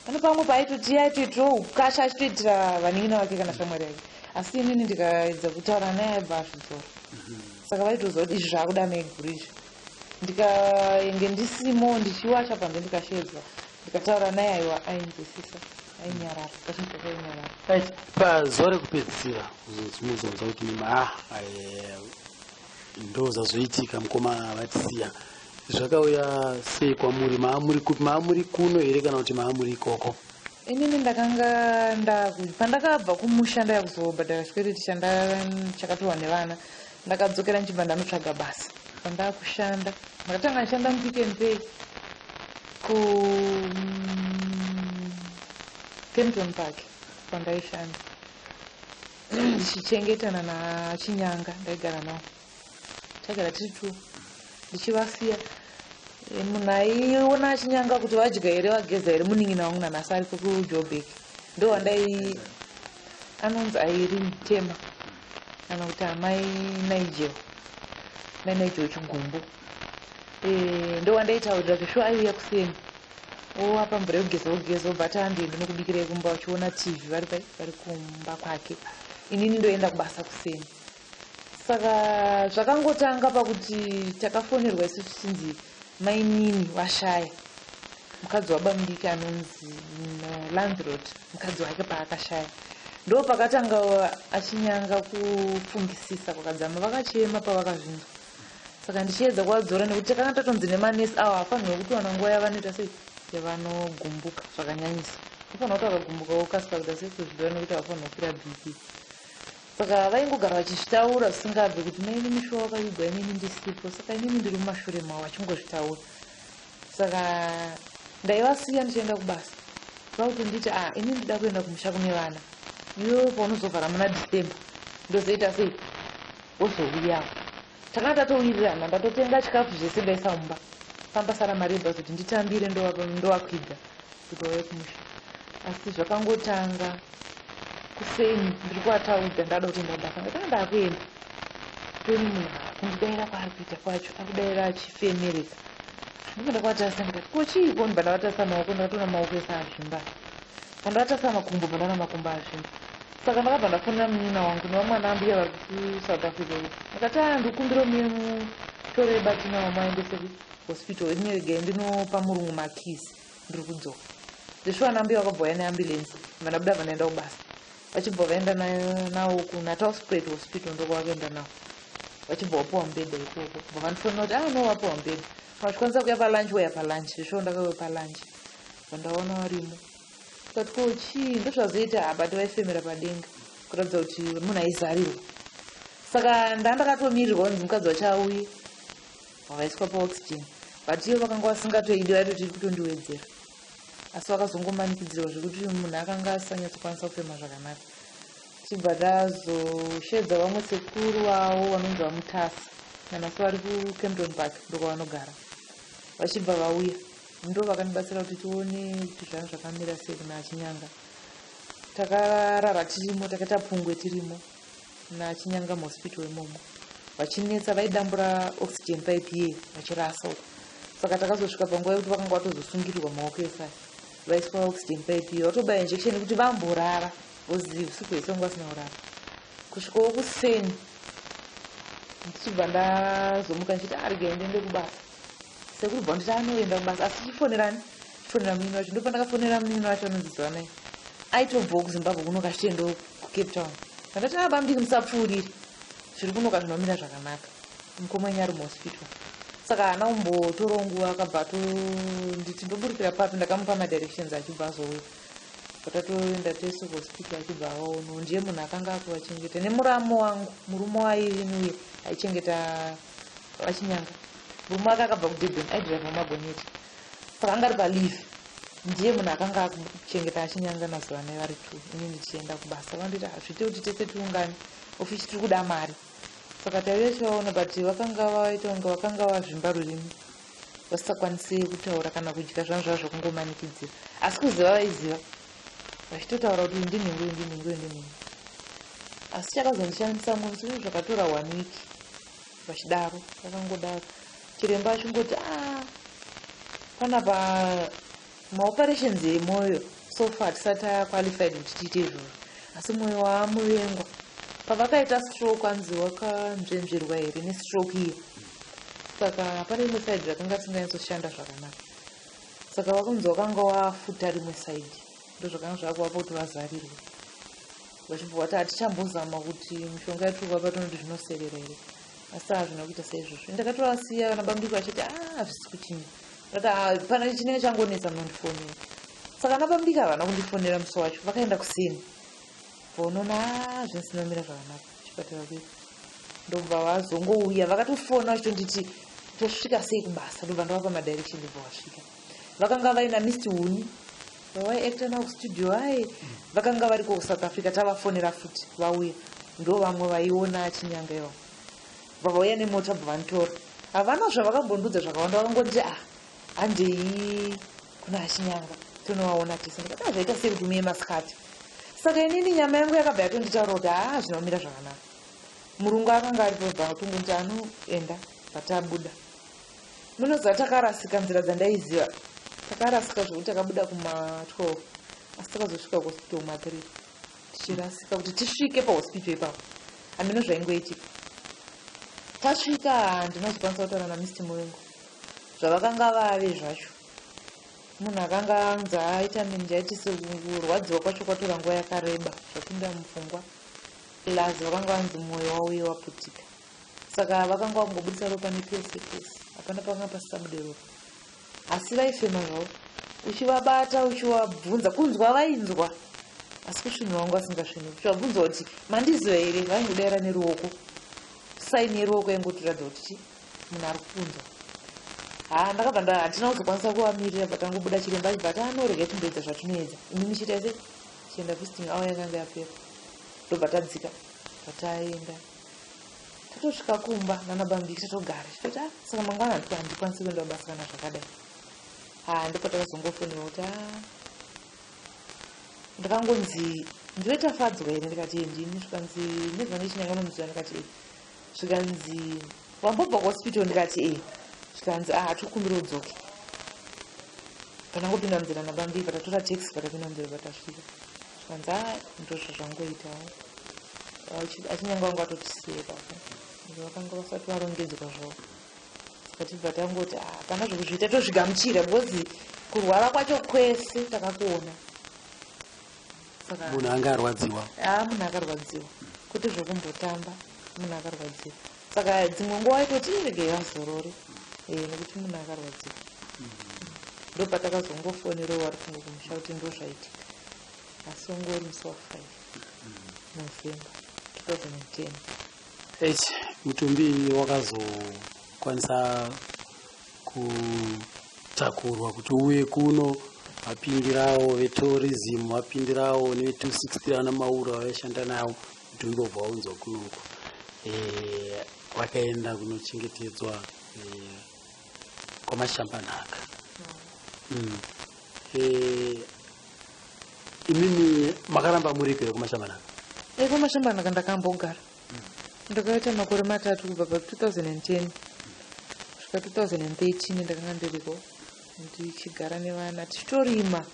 D: Pane pamwe paaitoti aitoitirawo ukasha, achitoitira vanin'ina vake kana shamwari yake, asi inini ndikaedza kutaura naye aibva azvidzora. Saka vaitoziva kuti izvi zvaakuda maiguru izvi. Ndikaenge ndisimo, ndichiwacha panze, ndikashedzwa, ndikataura naye, aiwa, ainzwisisa, ainyarara, kazhinji kacho ainyarara.
H: Right, pazuva rekupedzisira muzonzwa kuti mima ndo zvazoitika, mukoma vatisiya, zvakauya sei kwamuri? Maamuri kupi? Maamuri kuno here kana kuti maamuri ikoko?
D: Inini ndakanga ndaku pandakabva kumusha ndaya kuzobhadhara chikwereti chakatorwa nevana, ndakadzokera ndichibva ndanotsvaga basa. Pandakushanda, ndakatanga ndishanda muPick n Pay ku Kempton Park kwandaishanda, ndichichengetana naChinyanga. Ndaigara navo, taigara tiri two, ndichivasiya. Munhu aiona achinyanga kuti vadya here, vageza here, munin'ina wangu, nanhasi ariko kuJobek, ndo wandai anonzi airi mutema kana kuti amai Nigel, mai Nigel Chigumbu. Ndo wandaitaurira zveshuwa, aiuya kuseni. Ovapa mvura yekugeza wogeza, obva ati handiende nokubikirai kumba, vachiona TV vari pai vari kumba kwake. Inini ndoenda kubasa kuseni. Saka zvakangotanga pakuti takafonerwa isusu tichinzi mainini vashaya, mukadzi wabamudiki anonzi Landrod, mukadzi wake paakashaya ndo pakatanga achinyanga kufungisisa kwakadzama. Vakachema pavakazvinzwa. Saka ndichiedza kuvadzora nekuti takanga tatonzi nemanesi avo hafanirwe kuti nguva yavanoita sei yavanogumbuka zvakanyanyisa, ufanira kuti vakagumbuka wokasika kuita sei kuzvidora nekuti havafanirwa kukwira BP. Saka vaingogara vachizvitaura zvisingabve kuti mainini mishuwa wakavigwa inini ndisipo, saka inini ndiri mumashure mavo vachingozvitaura. Saka ndaivasiya ndichienda kubasa, vakuti nditi a inini ndida kuenda kumusha kune vana, iwe paunozovhara muna December ndozoita sei wozouyawo. Takanga tatowirirana, ndatotenga chikafu zvese ndaisa mumba, pambasara mari yebhazi kuti nditambire ndovakwidza kuti vauye kumusha. Asi zvakangotanga kuseni ndiri kuataudza ndada kutoenda kubasa, ndatanga ndakuenda toni munhu kundidaira kwaari kuita kwacho akudaira achifemereka. Ndibva ndakatarisa ndikati ko chiiko, ndibva ndakatarisa maoko ndakatoona maoko ese azvimba, pandakatarisa makumbo pandaona makumbo azvimba. Saka ndakabva ndafonera munin'ina wangu nevamwana ambuya vari kuSouth Africa iyo, ndakati a ndikumbira muye mutore batina wamaendese kuhospital, ini regai ndinopa murungu makisi ndiri kudzoka. Ndisvo ana ambuya vakabva vauya neambulance, bva ndabuda bva ndaenda kubasa, vachibva vaenda nawo kuNatalspruit Hospital, ndokwavakaenda nawo, vachibva vapiwa mubhedha ikoko. Bva vandifonera kuti a no vapiwa mubhedha, kana uchikwanisa kuuya palunch uya palunch. Zvisvo ndakauya palunch bva ndaona varimo, ndikati ko chii, ndozvazoita abati vaifemera padenga kuratidza kuti munhu aizarirwa. Saka ndandakatomirirwa kunzi mukadzi wacho auye, vavaiswa paoxygen, but ivo vakanga vasingatoidi, vaitoti iri kutondiwedzera, asi vakazongomanikidzirwa zvekuti munhu akanga asinganyatsokwanisa kufema zvakanaka. Tichibva tazoshedza vamwe sekuru vavo vanonzi vaMutasa, nanhasi vari kuCampton Park ndokwavanogara, vachibva vauya ndo vakandibatsira kuti tione kuti zvanga zvakamira sei kuna achinyanga. Takarara tirimo, takaita pungwe tirimo nachinyanga muhospital imomo, vachinetsa vaidambura oxygen pipe iye vachirasa uko. Saka takazosvika panguva yekuti vakanga vatozosungirirwa maoko ese aya, vaiswa oxygen pipe iye, vatobaya injection yekuti vamborara because usiku hwese vanga vasina kurara kusvikawo kuseni. Ndichibva ndazomuka ndichiti aregai ndiende kubasa, sekuru bva nditi anoenda kubasa asi chifonerani chifonera munin'i wacho. Ndopandakafonera munin'i wacho anonzi Zwanai, aitobvawo kuZimbabwe kunoka achitoendawo kuCape Town. Ndakati a bamudiki musapfuurire, zviri kunoka zvinomira zvakanaka, mukoma wenyu ari muhospital. Saka haana kumbotorawo nguva, akabva atonditi ndoburikira papi, ndakamupa madirections achibva azouya, patatoenda tese kuhospital achibva avaonawo. Ndiye munhu akanga akuvachengeta nemuramo wangu, murume waIrini uye aichengeta vachinyanga. Murume wake akabva kuDurban, aidhiraivha magonyeti, saka anga ari paleave, ndiye munhu akanga akuchengeta achinyanga nazuva nei vari two. Ini ndichienda kubasa vanditi hazviite kuti tese tiungane, ofisi tiri kuda mari. Saka taive tichivaona but vakanga vaita kunge vakanga vazvimba rurimi, vasisakwanisi kutaura kana kudya, zvanga zvava zvekungomanikidzira, asi kuziva vaiziva, vachitotaura kuti ndinhingi uyu, ndinhingi uyu, ndinhingi. Asi chakazondishamisa musi zvakatora one week vachidaro, vakangodaro, chiremba achingoti a panapa maoperations emwoyo so far tisati taqualified kuti tiite izvozvo, asi mwoyo waamuvengwa pavakaita stroke anzi wakanzvenzverwa here nestroke iyo, saka pane rimwe side rakanga risinganyatsoshanda zvakanaka, saka vakunzi wakanga wafuta rimwe side, ndo zvakanga zvakuvapa kuti vazarirwe. Vachibva vati hatichambozama kuti mishonga yatiri kuvapa tonoti zvinoserera here, asi hazvina kuita saizvozvo. Ndakatovasiya vana bamudiki vachiti a hazvisi kuchinja, ndati pana chinenge changonetsa munondifonera. Saka vana bamudiki havana kundifonera musi wacho, vakaenda kuseni vonoona a zvinosinomira zvakanaka chipatara kwedu, ndobva vazongouya vakatofona vachitonditi tosvika sei kubasa, ndobva ndavapa madirection, ndobva vasvika. Vakanga vaina Mr Huni vavaiacta navo kustudio, ai vakanga variko kuSouth Africa, tavafonera futi vauya, ndo vamwe vaiona achinyanga ivavo, vavauya nemota bva vanditora. Havana zvavakambondudza zvakawanda, vakangoti ah handei kuna achinyanga tonovaona tese. Ndikati zvaita sei kuti muye masikati? Saka inini nyama yangu yakabva yatonditaura kuti haa zvinomira zvakanaka. Murungu akanga aripo bva tongoti anoenda, patabuda munoziva takarasika nzira dzandaiziva. Takarasika zvekuti takabuda kuma 12 asi takazosvika kuhospital kuma 3 tichirasika kuti tisvike pahospital ipapo. Hameno zvaingoitika. Tasvika handina kuzokwanisa kutaura naMr Muvengo zvavakanga vave zvacho. Munhu akanga anzi aita meningitis kurwadziwa kwacho kwatora nguva yakareba zvapinda mupfungwa plus vakanga vanzi mwoyo wauye waputika. Saka vakanga vangobudisa ropa nepese pese hapana pakanga pasisabude ropa. Asi vaifema zvavo uchivabata uchivabvunza kunzwa vainzwa asi kusvinura vanga vasingasvinuri. Uchivabvunza kuti mandiziva here vaingodaira neruoko. Saini yeruoko yaingotiratidza kuti chi munhu ari kukunzwa. Ha ndakabva nda handina kuzokwanisa kuvamirira bva tangobuda chiremba achibva ati anorega timboedza zvatinoedza. Imi muchiita sei? Chienda visiting hour yakanga yapera. Ndobva tadzika bva taenda. Tatosvika kumba nana bamudiki tatogara tichitoti ah saka mangwana handikwanisi kuenda kubasa kana zvakadai. Ha ndopatakazongofonera kuti ah ndakangonzi ndiwe Tafadzwa here ndikati ndini zvikanzi Never Nechinyanga unomuziva ndikati e zvikanzi wambobva kuhospital ndikati e zvikanzi ah hatikukumbira udzoke pandangopinda munzira nabambi patatora taxi patapinda munzira patasvika zvikanzi a ndozvo zvangoitawo achinyanga vanga vatotisiya ipapo vakanga vasati varongedzwa zvavo saka tibva tangoti hapana zvekuzviita tozvigamuchira because kurwara kwacho kwese takakuona saka
H: Munhu anga arwadziwa.
D: A munhu akarwadziwa kwete zvekumbotamba munhu akarwadziwa saka dzimwe nguva waitoti iregei vazorore nekuti munhu akarwadziwa ndopatakazongofonerawo vari kuno kumusha kuti ndo zvaitika asi ungori musi wa5 November 2010.
H: Eish, mutumbi wakazokwanisa kutakurwa kuti uye kuno vapindirawo vetourism vapindirawo neve263 ana Mauro vavaishanda navo mutumbi wobva waunzwa kunoku vakaenda kunochengetedzwa kwaMashambanhaka. Imimi makaramba muriko here kuMashambanhaka?
D: KwaMashambanhaka ndakambogara ndakaita makore 3 kubva pa2010 kusvika 2013 ndakanga ndiriko ndichigara nevana tichitorima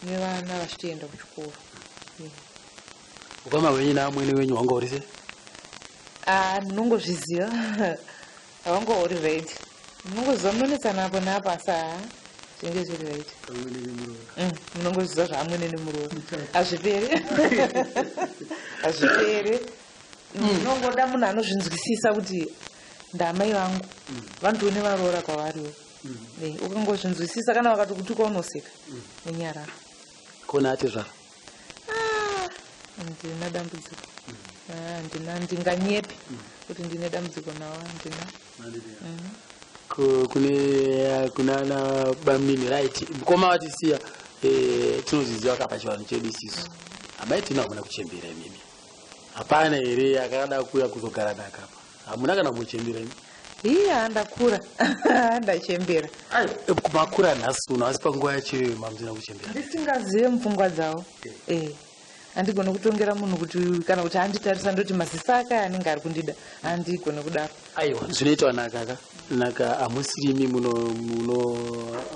D: nevana vachitoenda kuchikoro.
H: Ukama hwenyu naamwene wenyu hwanga uri sei?
D: Ah, munongozviziva havanga uri right munongoziva munonetsana apo neapo asi haa zvinenge zviri right. Munongozviziva zvaamwene nemuroora hazviperi hazviperi munongoda munhu anozvinzwisisa kuti ndamai vangu vanotoo nevaroora kwavariwo. Ukangozvinzwisisa kana vakatokutuka unoseka nenyarara.
H: Kona atezvara?
D: Handina dambudziko. Ah, handina ndinganyepi kuti ndine dambudziko nawo handina.
H: Kune kunana bamnini right mukoma vatisiya tinozviziva kapa chivanhu chedu isisu amai tina hamuna kuchembera imimi hapana here akada kuuya kuzogara nhaka apa hamuna kana kumbochembera imi?
D: Iya ndakura ndachembera.
H: Makura nhasi uno asi panguva yacho iyoyo mamusina kuchembera.
D: Ndisingazive mupfungwa dzavo handigoni kutongera munhu kuti kana kuti anditarisa ndoti maziso ake anenge ari kundida handigoni kudaro.
H: Aiwa zvinoitwa nhaka ka nhaka hamusirimi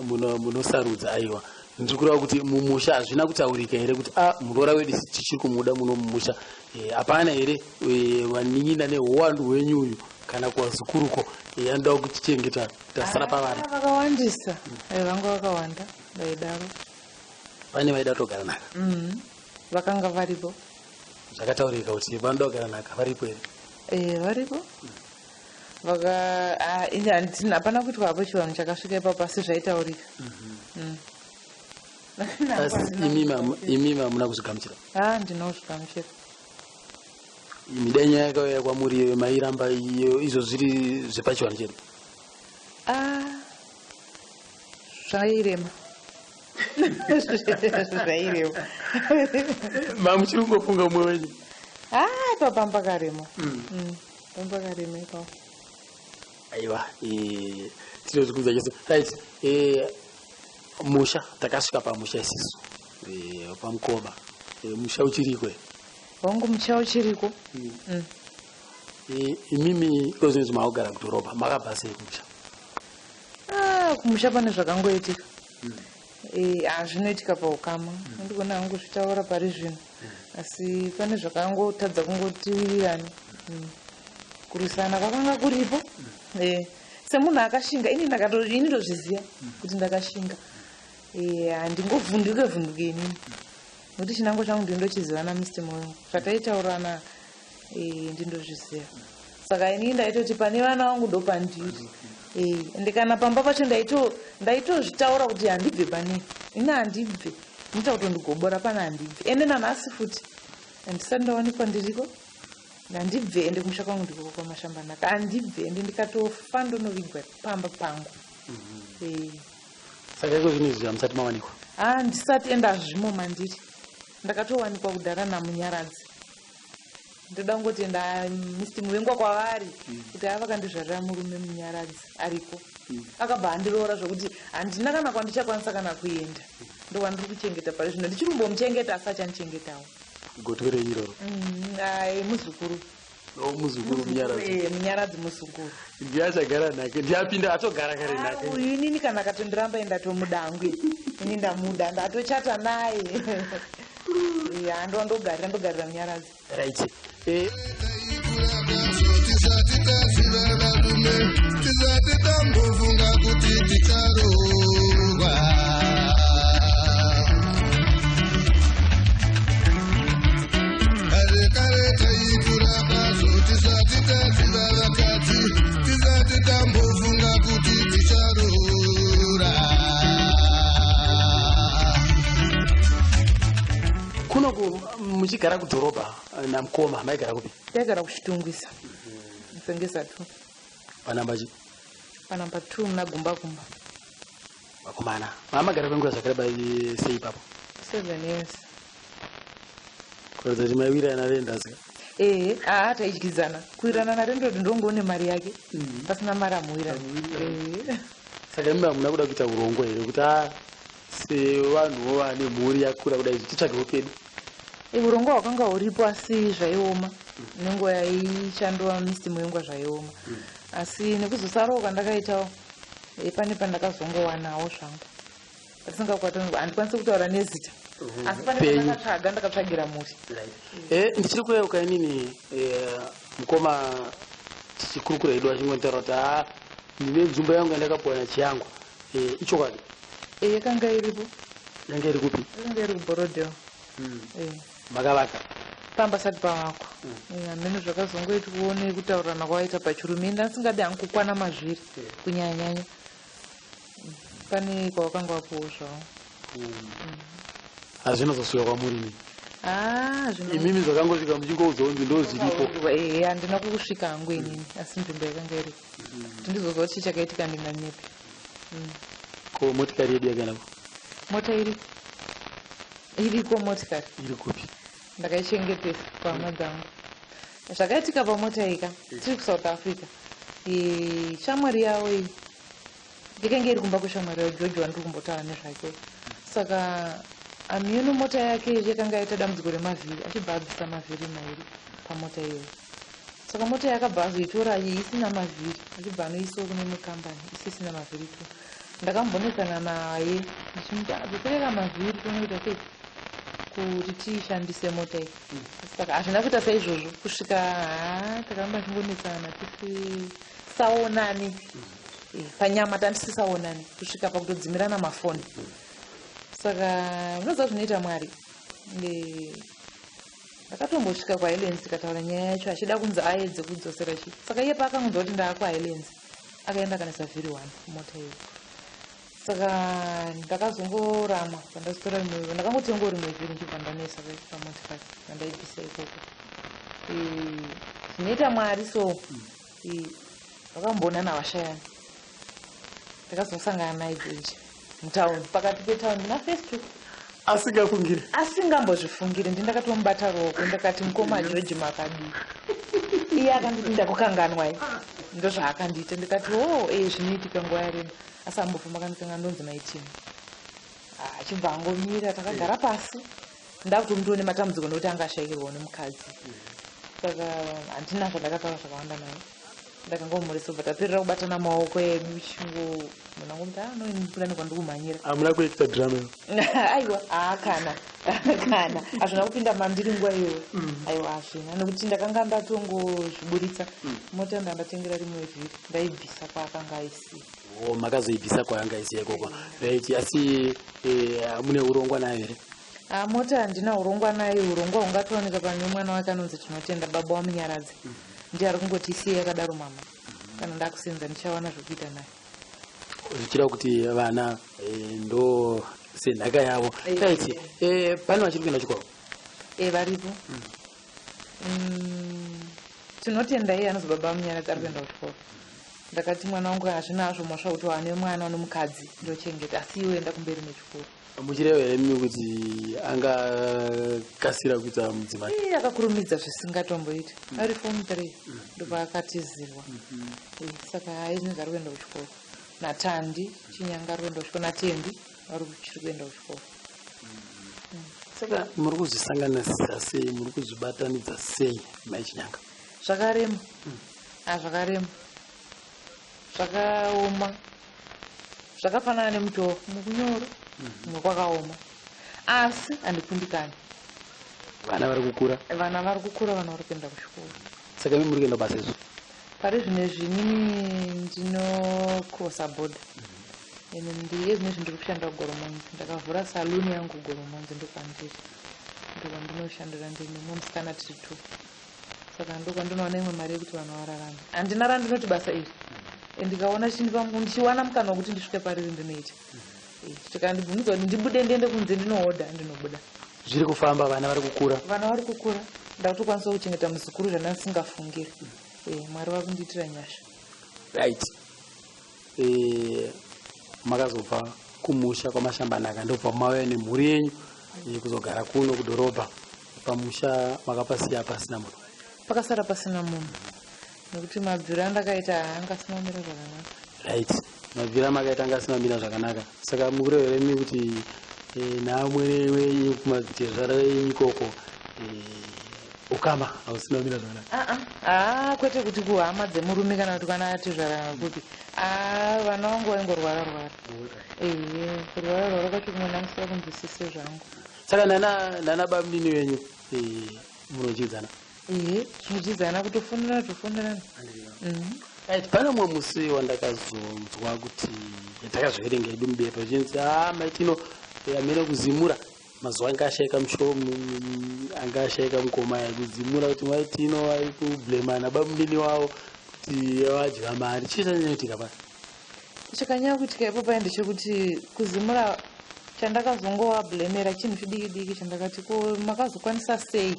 H: munosarudza aiwa ndiri kureva kuti mumusha hazvina kutaurika here kuti a muroora wedu tichiri kumuda muno mumusha hapana here vanin'ina neuwandu hwenyu uyu kana kuvazukuruko anoda kutichengeta tasara pavana?
D: Ah, vakawandisa vanga vakawanda vaidaro.
H: Pane vaida kutogara nhaka?
D: Vakanga varipo.
H: Zvakataurika kuti vanoda kugara nhaka varipo here?
D: Varipo vaka ah, ini handina hapana kuitwa hapo chivanhu chakasvika ipapo asi zvaitaurika.
H: Asi imimi hamuna kuzvigamuchira?
D: Ah, ndina kuzvigamuchira.
H: Midai nyaya yakauya kwamuri iyoyo mairamba iyo izvo zviri zvepachivanhu chedu?
D: Ah, zvairema zvairema.
H: Mamuchiri kungofunga umwe wenyu?
D: Ah, ipapo pakarema. Pakarema ipapo.
H: Aiwa tinozvikudza chose right musha takasvika pamusha isisu pamukoma musha uchiriko here?
D: Hongu musha uchiriko.
H: Imimi iko zvinozvi makugara kudhorobha makabva sei kumusha?
D: Ah, kumusha pane zvakangoitika. Zvinoitika paukama. Ndigona hangu kuzvitaura pari zvino, asi pane zvakangotadza kungotiwirirani. Kurwisana kwakanga kuripo. Semunhu akashinga, ini ini ndozviziva kuti ndakashinga. Handingovhunduke vhunduke inini, nokuti chinango changu ndindochiziva naMr Moyo, zvataitaurana ndindozviziva. Saka inini ndaitoti pane vana vangu ndopandiri. Ende kana pamba pacho ndaitozvitaura kuti handibve pane ini, handibve, muita kutondigobora pana, handibve. Ende nanhasi futi handisati ndawanikwa ndiriko, handibve. Ende kumusha kwangu ndikoko kwaMashambanhaka, handibve. Ende ndikatofa ndonovigwa pamba pangu.
H: Saka iko zvinhu izvi hamusati mawanikwa?
D: Handisati, ende hazvimo mandiri. Ndakatowanikwa kudhara naMunyaradzi. Ndoda kungotenda Mr Muvengwa kwavari kuti ava vakandizvarira murume Munyaradzi ariko. Akabva andiroora zvokuti handina kana kwandichakwanisa kana kuenda. Ndokwandiri kuchengeta pari zvino, ndichiri kumbomuchengeta, asi achandichengetawo.
H: Gotwe renyu iroro?
D: Ai, muzukuru.
H: O, muzukuru Munyaradzi.
D: Munyaradzi muzukuru.
H: Ndiye achagara nhake, ndiye apinda atogara kare nhake.
D: Uyu inini kana akatondiramba, ndatomuda ini, ndamuda, ndatochata naye. Ya, ndogarira, ndogarira Munyaradzi.
H: Right.
B: Tisati taziva varume, tisati tambofunga kuti ticharoorwa. Kare kare taikura kwazvo, tisati taziva vakadzi, tisati tambofunga kuti ticharoora.
H: Kunoku muchigara kudhorobha namukoma, maigara kupi?
D: Taigara kuChitungwiza, Mufengesa 2.
H: Panamba chi?
D: Panamba 2, muna Gumba Gumba.
H: Vakomana, mamagara kwenguva zvakareba sei ipapo?
D: 7 years.
H: Kuratidza kuti maiwirirana rendasika.
D: Ehe, aa, taidyidzana. Kuwirirana narendoti ndongoone mari yake, pasina mari amuwirana. Ehe.
H: Saka imi hamuna kuda kuita urongwa here kuti a sevanhuwo vane mhuri yakura kudai, titsvagewo pedu?
D: Urongwa hwakanga huripo, asi zvaioma nenguva yaishandwa Mr Muyengwa, zvaioma. Asi nekuzosarawo kwandakaitawo, pane pandakazongowanawo zvangu patisingakwato, handikwanisi kutaura nezita, asi pane
H: Penyu.
D: pandakatsvaga, ndakatsvagira mhuri.
H: Ndichiri kuyeuka inini mukoma tichikurukura hedu, achingotaura kuti ha, ndine nzvimbo yangu yandakapuwa naChiyangwa. Ichokwadi?
D: Yakanga iripo.
H: Yanga iri kupi?
D: Yakanga iri kuBorodale.
H: Makavaka?
D: Pamba sati pavakwa. Hameno zvakazongoitwawo nekutaurirana kwavaita pachirume. Ndasingadi hangu kukwana mazviri kunyanyanyanya. Pane kwavakanga vapuwo zvavo.
H: Hazvinozosvika kwamuri imi?
D: Ah,
H: Imimi zvakangosvika muchingoudzwa kunzi ndo zviripo?
D: Handina kukusvika hangu inini, asi nzvimbo yakanga iripo. Kuti ndizozwa kuti chii chakaitika, ndinganyepi.
H: Ko motikari yedu yakaenda ku?
D: Mota iriko, iriko motikari.
H: Iri kupi?
D: Ndakaichengetesa pahama dzangu. Zvakaitika pamota ika, tiri kuSouth Africa, shamwari yavo iyi yakanga iri kumba kweshamwari yavo George, wandiri kumbotaura nezvake. Saka amiyeno mota yake yakanga yaita dambudziko remavhiri, achibva abvisa mavhiri mairi pamota iyoyo. Saka mota yakabva azoitora iyi isina mavhiri, achibva anoisawo kune imwe kambani isisina mavhiri tu. Ndakambonetsana naye ndichimuti adzosereka mavhiri, tonoita sei kuti tiishandise mota iyi. Saka hazvina kuita saizvozvo kusvika, ha, takaramba tichingonetsana tisisaonani. Panyama tandisisaonani kusvika pakutodzimirana mafoni. Saka unoziva zvinoita Mwari. Ndakatombosvika kuHighlands, tikataura nyaya yacho, achida kunzi aedze kudzosera chi. Saka iye paakangonzwa kuti ndaakuHighlands, akaenda akanisa vhiri one mota iyo. Saka ndakazongorama pandazotora rimwe, ndakangotengawo rimwe vhiri, ndichibva ndanesa pamotikari vandaibvisa ikoko. Zvinoita Mwari. So vakamboonana vashayani. Ndakazosangana naye George mutauni, pakati petauni muna First.
H: Asingafungire.
D: Asingambozvifungiri. Ndi ndakatomubata ruoko, ndakati, "Mukoma George, makadii?" Iye akanditi, "Ndakukanganwai." Ndozvaakandiita. Ndikati, "O, e zvinoitika, nguva yareba." Asi ambofamba kandikanga, ndonzi maitini. Achibva angomira, takagara pasi, ndakutomutoone matambudziko nekuti anga ashayikirwawo nemukadzi. Saka handina zvandakataura zvakawanda naye. Ndakangomhoresa, bva taperera kubatana maoko edu, chingo munhu angomuti, "Ah, no, ini purani kwandikumhanyira."
H: Hamuna kuekita drama iyo?
D: Aiwa, haa, kana hazvina kupinda mandiri nguva iyoyo. Aiwa, hazvina, nekuti ndakanga ndatongozviburitsa. Mota ndandatengera rimwe vhiri, ndaibvisa kwaakanga aisiya.
H: O, makazoibvisa kwaanga isiya ikoko, right. Asi mune urongwa nayo here?
D: Ah, mota handina urongwa nayo. Urongwa hungatooneka pane mwana wake anonzi Tinotenda, baba waMunyaradzi. Ndiye ari kungoti, "Isiye yakadaro mama, kana ndakusenza ndichawana zvokuita nayo."
H: Zvichida kuti vana ndo senhaka yavo. Right. Pane vachiri kuenda chikoro?
D: E, varipo. Tinotenda iye anonzi baba vaMunyaradzi ari kuenda kuchikoro. Ndakati, "Mwana wangu, hazvina hazvo mhosva kuti wane mwana nomukadzi ndochengeta, asi iwe enda kumberi nechikoro."
H: Muchireva here mimi kuti angakasira kuita mudzimai?
D: Iye akakurumidza zvisingatomboiti. Ari form 3 ndopaakatizirwa. Saka aizvinezvi ari kuenda kuchikoro, naTandi Chinyanga ari kuenda kuchikoro, naTendi vari kuchiri kuenda kuchikoro.
H: Saka muri kuzvisanganisisa sei, muri kuzvibatanidza sei, mai Chinyanga?
D: Zvakarema, a, zvakarema, zvakaoma, zvakafanana nemutoo mukunyoro, kumwe kwakaoma, asi handikundikani.
H: Vana vari kukura.
D: Vana vari kukura, vana vari kuenda kuchikoro.
H: Saka imi muri kuenda basa izvo?
D: Pari zvinezvi inini ndinocrossa border ende ndiye zvinezvi ndiri kushanda kuGoromonzi. Ndakavhura saluni yangu kuGoromonzi, ndokwandiri, ndokwandinokushandira. Ndine mumwe musikana, tiri two. Saka ndokwandinowana imwe mari yekuti vanhu vararame. Handina randinoti basa iri. Ndikaona ndichiwana mukana wekuti ndisvike pariri, ndinoita. Tikandibvumidza kuti ndibude ndiende kunze ndinohodha, ndinobuda.
H: Zviri kufamba, vana vari kukura.
D: Vana vari kukura, ndakutokwanisa kuchengeta muzukuru zvandandisingafungiri. Mwari vari kundiitira nyasha.
H: Right. Makazobva kumusha kwaMashambanhaka, ndobva mauya nemhuri yenyu kuzogara kuno kudhorobha. Pamusha makapasiya pasina munhu?
D: Pakasara pasina munhu nekuti mabviro andakaita haanga asina kumira zvakanaka.
H: Right, mabviro amakaita anga asina kumira zvakanaka. Saka mukureva imi kuti naamwene wenyu kumadzitezvara venyu ikoko ukama hausina kumira zvakanaka?
D: Aa, haa, kwete kuti kuhama dzemurume kana kuti kana atezvara kupi. Aa, vana vangu vaingorwara rwara. Ehe, kurwara rwara kwacho kumwe ndamusira kunzwisise zvangu.
H: Saka nana bamunini venyu munodyidzana?
D: Ehe, tinodyidzana, kutofonderana, tofonderana.
H: Right, pane mumwe musi wandakazonzwa kuti takazviverenga edu mubepa zvichinzi, a, maitino amene kuzimura mazuva anga ashayika anga ashayika mukoma kuzimura, kuti maitino ari kublema nabamunini wavo kuti vadya mari. Chii chanyanya pa?
D: Chakanyanya kuitika ipo pai ndechekuti kuzimura chandakazongovablemera chinhu chidiki diki chandakati, "Ko makazokwanisa sei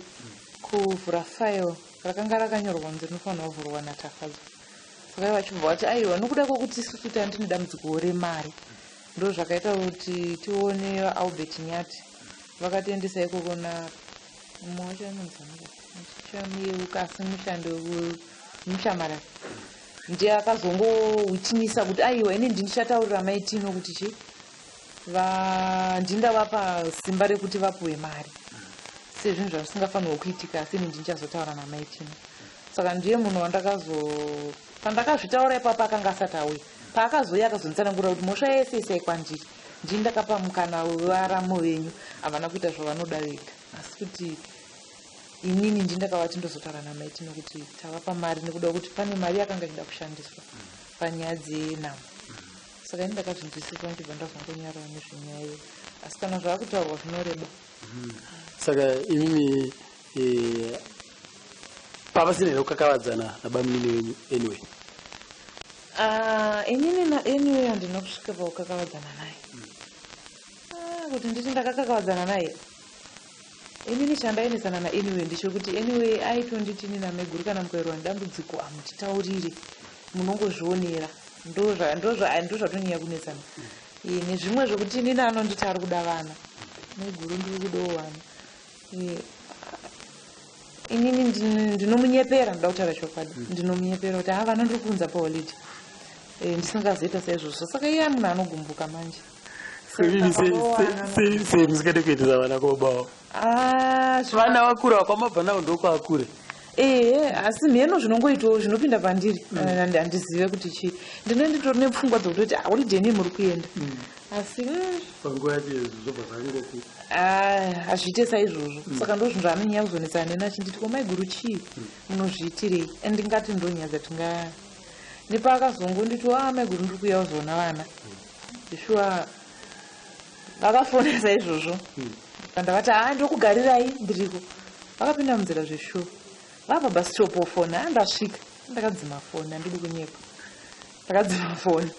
D: kuvhura file rakanga rakanyorwa kunzi rinofanirwa kuvhurwa naTafadzwa?" Saka ivo vachibva vati, "Aiwa, nokuda kwokuti isusu tandine dambudziko remari, ndo zvakaita kuti tione Albert Nyati." Vakatiendesa ikoko na mumwe wacho anonzi chamuyeuka, asi mushandi wemushamarari ndiye akazongowitnessa kuti, "Aiwa, ini ndindichataurira maitino kuti chi ndingavapa simba rekuti vapuwe mari sezvinhu zvazvisingafanirwa kuitika, asi ini ndindichazotaura namaitino." Saka ndiye munhu wandakazo pandakazvitaura ipapo akanga asati auya. Paakazouya akazonditsanangurira kuti mhosva yese isai kwandiri, ndini ndakapa mukana wevaramu venyu, havana kuita zvavanoda vega, asi kuti inini ndini ndakavati ndozotaura namaitino kuti tavapa mari nekuda kuti pane mari yakanga ichida kushandiswa panyaya dzenhamo. Saka ini ndakazvinzwisisa, ndichibva ndazongonyarara nezvenyaya iyo, asi kana zvava kutaurwa zvinoreba.
H: Saka imimi pavasina here kukakavadzana nabamunini wenyu anyway?
D: Ah, inini naanyway handina kusvika pakukakavadzana naye. Ah, kuti nditi ndakakakavadzana naye, inini chandaendesana naanyway ndechekuti anyway aitonditi nameguru, "Kana mukairwa nedambudziko hamutitaurire, munongozvionera." Ndozvatonyanya kunetsana. Nezvimwe zvokuti inini anonditi ari kuda vana, meguru ndiri kudawo vana. Inini ndinomunyepera, ndoda kutaura chokwadi, ndinomunyepera kuti, "Ha, vana ndiri kuunza paholiday," ndisingazoita saizvozvo. Saka iye munhu anogumbuka manje.
H: Sei sei musingade kuendesa vana kobawo?
D: Ah,
H: Vana vakura, kwamabva navo ndokwakure.
D: Ehe, asi mheno zvinongoitawo zvinopinda pandiri. Handizive kuti chii. Ndinenge nditori nepfungwa dzekutoti holiday nei muri kuenda, asi
H: Panguva yacho zvobva zvangoku.
D: Ah, hazviite saizvozvo. Saka ndo zvinhu zvaanonyanya kuzonetsana neni achinditi, "Ko maiguru, chii munozviitirei?" And ndingati ndonyaya dzatinga nepaakazongonditi, "A maiguru, ndiri kuuya kuzoona vana." Shuwa vakafona saizvozvo, ndavati, "Ha, ndokugarirai, ndiriko." Vakapinda munzira zveshuwa, vabva bus stop, fona, "A, ndasvika." Ndakadzima foni, handidi kunyepa, ndakadzima foni,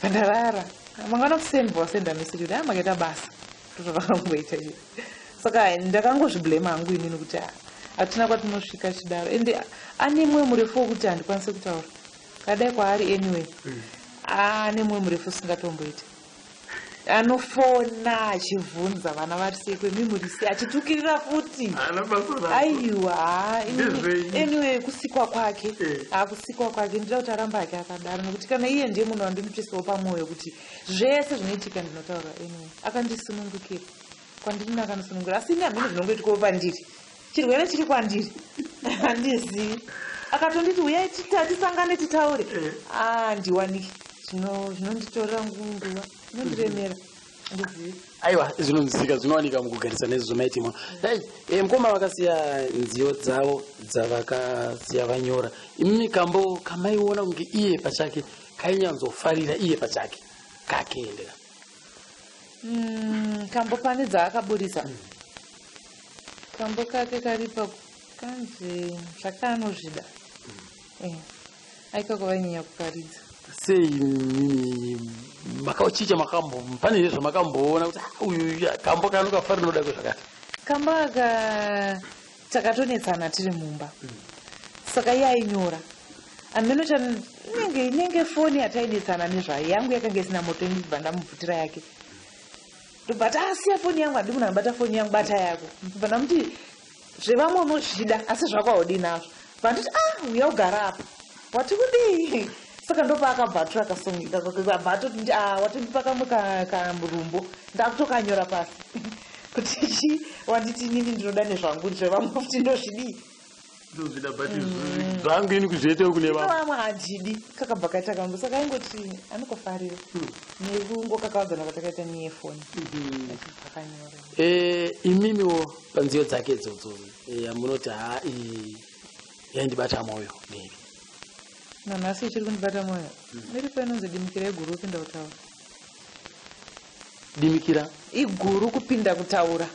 D: pandarara. Mangwana kuseni wasenda message kuti, "A, makaita basa." Ndozvavakangoita chete. Saka ndakangozviblame hangu inini kuti, ah, hatina kwatinosvika chidaro. Ende ane mwoyo murefu wekuti handikwanisi kutaura kadai kwaari. Anyway, ane mwoyo murefu usingatomboita. Anofona achibvunza vana vari sei, kwemimuri sei, achitukirira futi.
H: Haana basa nazvo.
D: Aiwa, ha,
H: Ndezvenyu.
D: Anyway, kusikwa kwake, hakusikwa kwake. Ndida kuti aramba ake akadaro, nekuti kana iye ndiye munhu wandinotoisawo pamwoyo kuti zvese zvinoitika ndinotaura. Anyway, akandisunungukira kwandiri, akandisunungura, asi ini hamene zvinongoitikawo pandiri, chirwere chiri kwandiri handizivi. Akatonditi, "Uyai tisangane titaure," ah, ndiwaniki. Zvinonditorera nguva, zvinondiremera, handizivi.
H: Aiwa, zvinonzwika, zvinowanika mukugarisa nezvo maitimwa. Dai mukoma vakasiya nziyo dzavo dzavakasiya vanyora, imimi kambo kamaiona kunge iye pachake kainyanzofarira iye pachake kakeendera?
D: Kambo pane dzaakaburisa, kambo kake karipa kanzi "Zvakanozvida". Aikako vainyanya kukaridza.
H: Sei mimi makauchicha makambo pane here zvamakamboona kuti, "Ah, uyu kambo kanokafarira noda kwezvakati"?
D: Kambo aka takatonetsana tiri mumba, saka iye ainyora ameno inenge foni yatainetsana nezvayo yangu yakanga isina moto. Ndibva ndamubvutira yake, ndobva tasiya foni yangu, handi munhu anobata foni yangu, bata yako. Ndobva ndamuti, "Zvevamwe unozvida, asi zvako haudi nazvo." Bva nditi, "Ah, uya ugara apa, wati kudii?" Saka ndopaakabva atora kasong ikako, abva atoti, "Ah, watondipa kamwe kamurumbo, ndakutokanyora pasi kuti chi wanditi inini ndinoda nezvangu, zvevamwe futi ndozvidii?"
H: Ndozvida, but zvangu ini kuzviitewo kune vamwe.
D: Vamwe handidi. Kakabva kaita kambo, saka aingoti anokofarira nekungokakawadzana kwatakaita neyefoni, akanyora.
H: Imimiwo panziyo dzake idzodzo, yamunoti, "Ha, iyi yaindibata mwoyo," ndeipi?
D: Nanhasi ichiri kundibata mwoyo, iripo inonzi "Dimikira iguru kupinda kutaura".
H: Dimikira?
D: Iguru kupinda kutaura.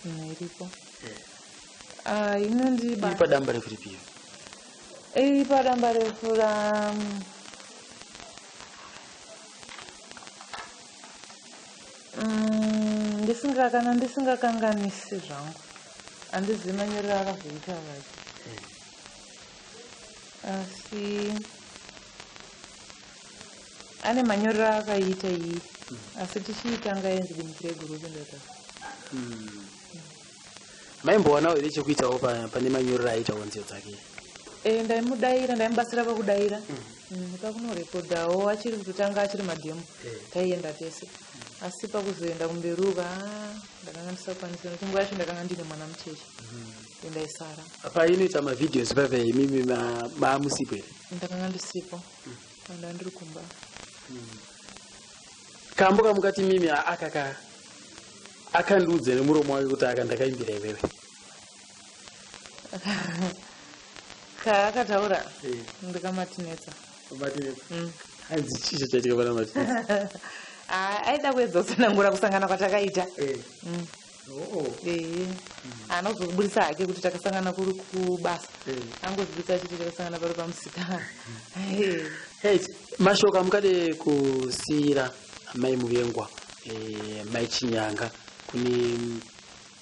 D: Iripo. Ah, inondibata.
H: Iri padamba refu ripiyo?
D: Iri padamba refu ra ndisinga kana ndisingakanganisi zvangu, handizivi manyorero akazoita vacho, asi ane manyorero akaita iyi, asi tichiitanga yenzi "Dimikira iguru kupinda kutaura".
H: Maimbowanawo here chekuitawo pane manyorero aitawo nziyo dzake?
D: Ndaimudaira, ndaimubatsira pakudaira. Pakunorekodhawo achiri kutotanga, achiri mademo, taienda tese, asi pakuzoenda kumberi uko, ah, ndakanga ndisakwanisi, nekuti nguva yacho ndakanga ndine mwana mucheche, endaisara.
H: Painoita mavideos paipa, imimi maamusipo here?
D: Ndakanga ndisipo, ndaa ndiri kumba.
H: Kambo kamukati mimi akaka akandiudze nemuromo wake kuti aka ndakaimbira iwewe?
D: Kaakataura ndikamatinetsa.
H: Hanzi chii chachaitika pana Matinetsa?
D: Ah, aida kuedza kutsanangura kusangana kwatakaita. Ee, haana kuzobudisa hake kuti takasangana kuri kubasa, angozibudisa achiti takasangana pari pamusika.
H: Hey, mashoko amungade kusiyira mai Muvengwa, mai Chinyanga, kune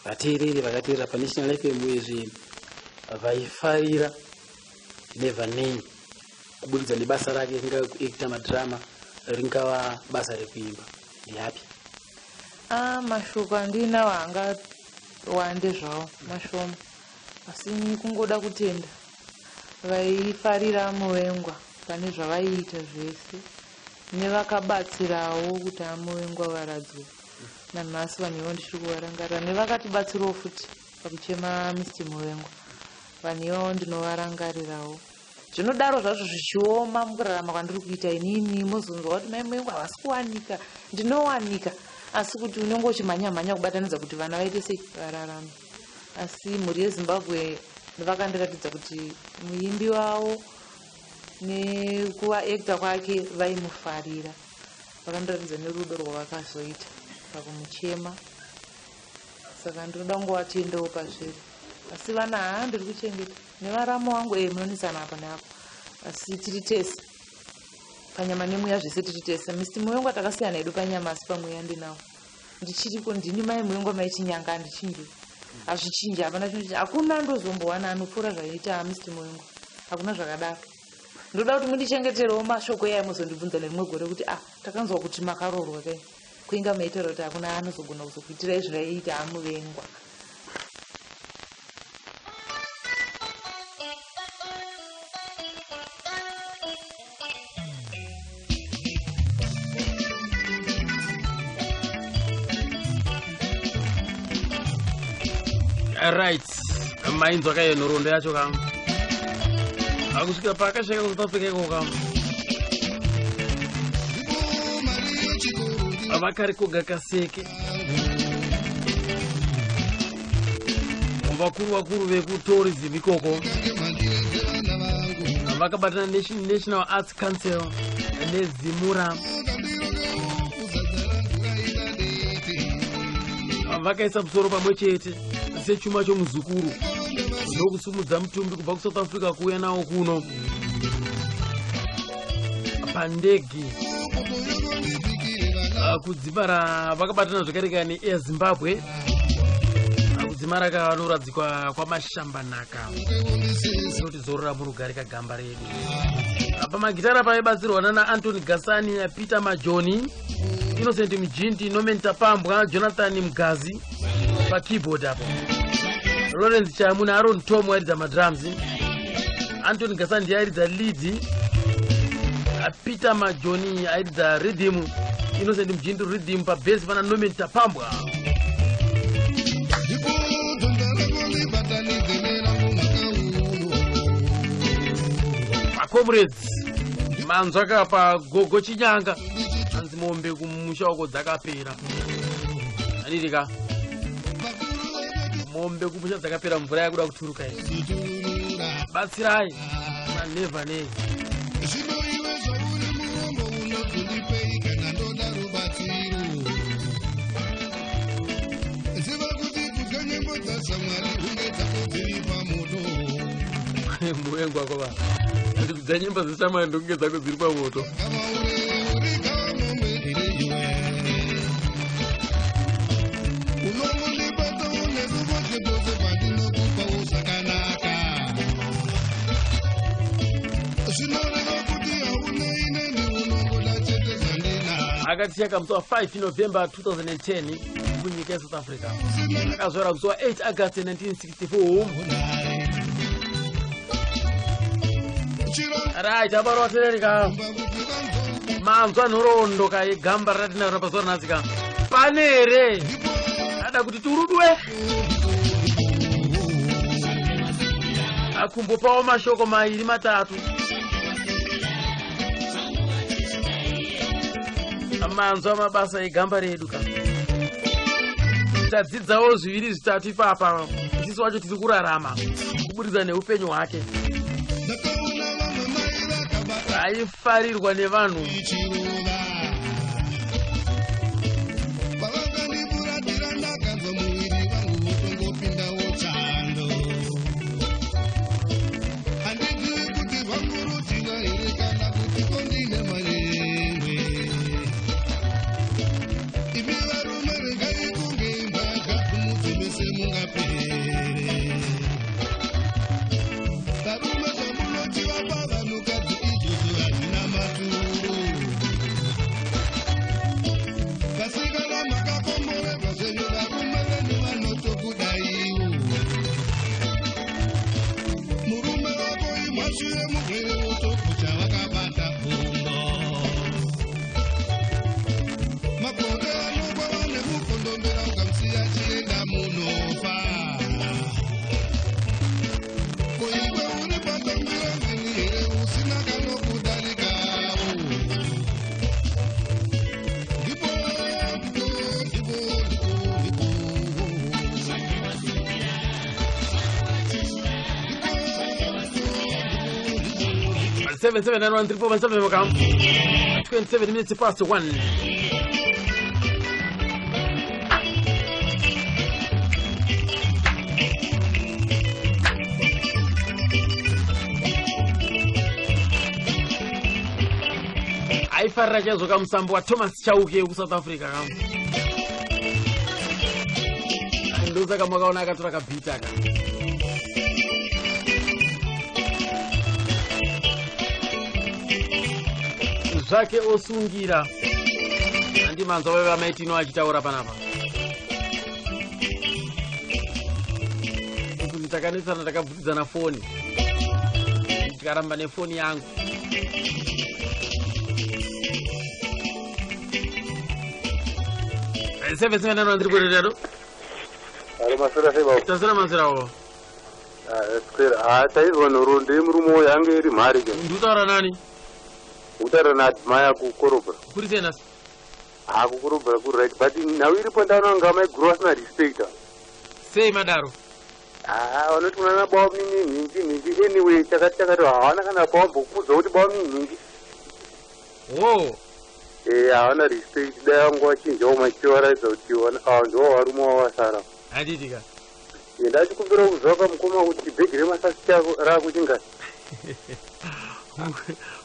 H: vateereri vakateerera paNational FM, uyezve vaifarira Never Nei kubudikidza nebasa rake, ringava kuacta madrama, ringava basa rekuimba, ndeapi?
D: Ah, mashoko andinawo angawande zvawo, mashoma, asi kungoda kutenda vaifarira Muvengwa pane zvavaiita zvese, nevakabatsirawo kuti aMuvengwa varadzwe. Nanhasi vanhu ivo ndichiri kuvarangarira, nevakatibatsirawo futi pakuchema Mr Muvengwa. Vanhu ivavo ndinovarangarirawo. Zvinodaro zvazvo zvichioma mukurarama kwandiri kuita inini, mozonzwa kuti mai Muyengwa havasi kuwanika. Ndinowanika, asi kuti unenge uchimhanya-mhanya kubatanidza kuti vana vaite sei, vararame. Asi mhuri yeZimbabwe vakandiratidza kuti muimbi wavo nekuvaekta kwake vaimufarira. Vakandiratidza nerudo rwavakazoita pakumuchema. Saka ndinoda kungovatendawo pazviri. Asi vana haa ndiri kuchengeta nevaramu vangu, munonisana apa neapo, asi tiri tese panyama nemweya, zvese tiri tese. Mr Muyengwa takasiyana hedu panyama, asi pamweya ndinawo, ndichiriko. Ndini mai Muyengwa, mai Chinyanga, handichinji, hazvichinji, hapana chinochinja. Hakuna ndozombowana anopfuura zvaiita Mr Muyengwa, hakuna zvakadaro. Ndoda kuti mundichengeterewo mashoko iyaya, muzondibvunza nerimwe gore kuti ah, takanzwa kuti makaroorwa kai, kuinga maitaura kuti hakuna anozogona kuzokuitirai zvaiita amuvengwa.
A: Right, mainzwa kaiyo nhoroondo yacho ka, akusvika paakasvika kuSouth Africa ikoka, vakari koga kaseke. Vakuru vakuru vekutourism ikoko vakabatana National Arts Council neZimura, vakaisa musoro pamwe chete sechuma chomuzukuru nokusumudza mutumbi kubva kuSouth Africa kuuya nawo kuno pandege kudzimara vakabatana zvakare neAir Zimbabwe kudzimara kanoradzikwa kwaMashambanaka. Inoti zorora murugare kagamba redu. Pamagitara paibatsirwa nana Antony Gasani, Peter Majoni, Innocent Mujindi, Norman Tapambwa, Jonathan Mugazi pakeyboard apo, Lawrence Chamu naAron Tom airidza madrums, Antony Gasani ndiye airidza lead, Peter Majoni airidza rhythm, Innocent Mujindi rhythm, pabass pana Norman Tapambwa. Macomrades, manzwaka pagogo Chinyanga, hanzi mombe kumusha uko dzakapera, handitika? Mombe kumusha dzakapera, mvura yakuda kuturuka izvi. Batsirai manevha nei.
B: Zvino iwe zvauri murombo, unozondipei kana ndoda rubatsiro? Ziva kuti kudya nyembo dzaSamwari hunge dzako dziri pamoto.
A: Muwengu wako va ati kudya nyemba dzeshamwari ndokunge dzako dziri pamoto.
B: Kava uri kamombe here iwe? Unongondibatawo neruboche pose pandinokupawo zvakanaka, zvinoreva kuti haunei neni, unongoda chete zvandina.
A: Akatisiya musi wa5 November 2010 kunyika yeSouth Africa. Akazvarwa musi wa8 August 1964. Right, abarwa tererika, manzwa nhoroondo ka yegamba ratinaro pazuva ranhasi ka. Pane here ada kuti turudwe akumbopawo mashoko mairi matatu? Manzwa mabasa egamba redu ka, tadzidzawo zviviri zvitatu ipapa. Isisu wacho tiri kurarama kuburidza neupenyu hwake.
B: Ndakaona vamwe mai vakabata
A: aifarirwa nevanhu.
B: Chiruva pavakandifuratira, ndakanzwa muviri wangu wotongopindawo chando. Handizivi kuti rwangu ruchiva here kana kuti kondine manyemwe. Imi varume, regai kunge imbwa, kumudzimese mungapere. Varume, zvamunochiva pavanhukadzi izvozvo hazvina maturo. Vasikana, makakomborerwa zvenyu, varume venyu vanotokudaiwo. Murume wako imhashure murwere, wotokucha wakabata bvumbo. Makore anokwava nemukondombera, ukamusiya chienda munofa.
A: 77913417 maka 27 minutes past 1. Aifarira chaizvo kamusambo waThomas Chauke wekuSouth Africa kam. Ndosaka makaona akatora kabhita ka. Zvake osungira. Handimanzwa vaiva maitino achitaura panapa kuti takanetsana, takabvutidzana foni, ndikaramba nefoni yangu. 779134.
K: Alo, maswera sei baba?
A: Taswera, maswerawo.
K: Square. Ah, taizwa nhoroondo yemurume uyu, yange iri mhari ke.
A: Ndikutaura nani?
K: Kutaura naAdmire kukorobra.
A: Kuri sei nhasi?
K: Ah, kukorobra kuri right, but nhau iripo ndaona kunga maiguru vasina respect.
A: Sei madaro?
K: Ah, vanoti munana baba munini nhingi nhingi, anyway chakati chakati, hawana kana pawambokuudza kuti baba munini nhingi.
A: Wo.
K: Eh, hawana respect, dai vangu vachinjawo machivaratidza kuti ava ndivo varume wavasara.
A: Handiti ka?
K: Eh, ndachikumbira kuziva kamukoma kuti bhegi remasasi chako raakuchingani.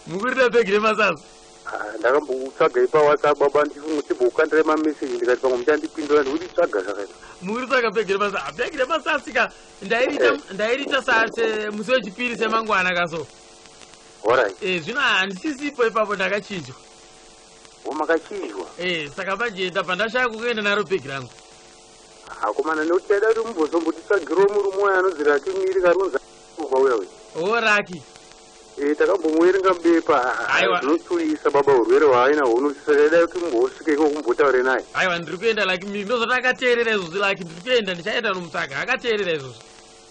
A: Mukurida bhegi remasasi?
K: Ah, ndakambokutsvagai paWhatsApp baba, ndichimbokukandirai mameseji, ndikati pamwe muchandipindura, ndikuti tsvaga zvakaita.
A: Mukuritsvaga bhegi remasasi? Bhegi remasasi ka, ndairita musi wechipiri semangwana kaso.
K: Alright.
A: Eh, zvino handisisipo ipapo, ndakachinjwa.
K: Wo, makachinjwa?
A: Eh, saka manje ndabva ndashaya kukuenda naro bhegi rangu.
K: Akomana, nekuti taida kuti mumbozombotitsvagirawo murume uyo anonzi Raki Miri Karunza uya uyu.
A: O, Raki.
K: Eh, takambomuverenga mubepa.
A: Aiwa.
K: Zvinotsuwisa baba, urwere hwaainahwo unotyisa, taida kuti mumbosvika iko kumbotaure naye.
A: Aiwa, ndiri kuenda. Laki Miri, ndozoti akateerera izvozvi. Laki, ndiri kuenda, ndichaenda nomutsvaga, akateerera izvozvi.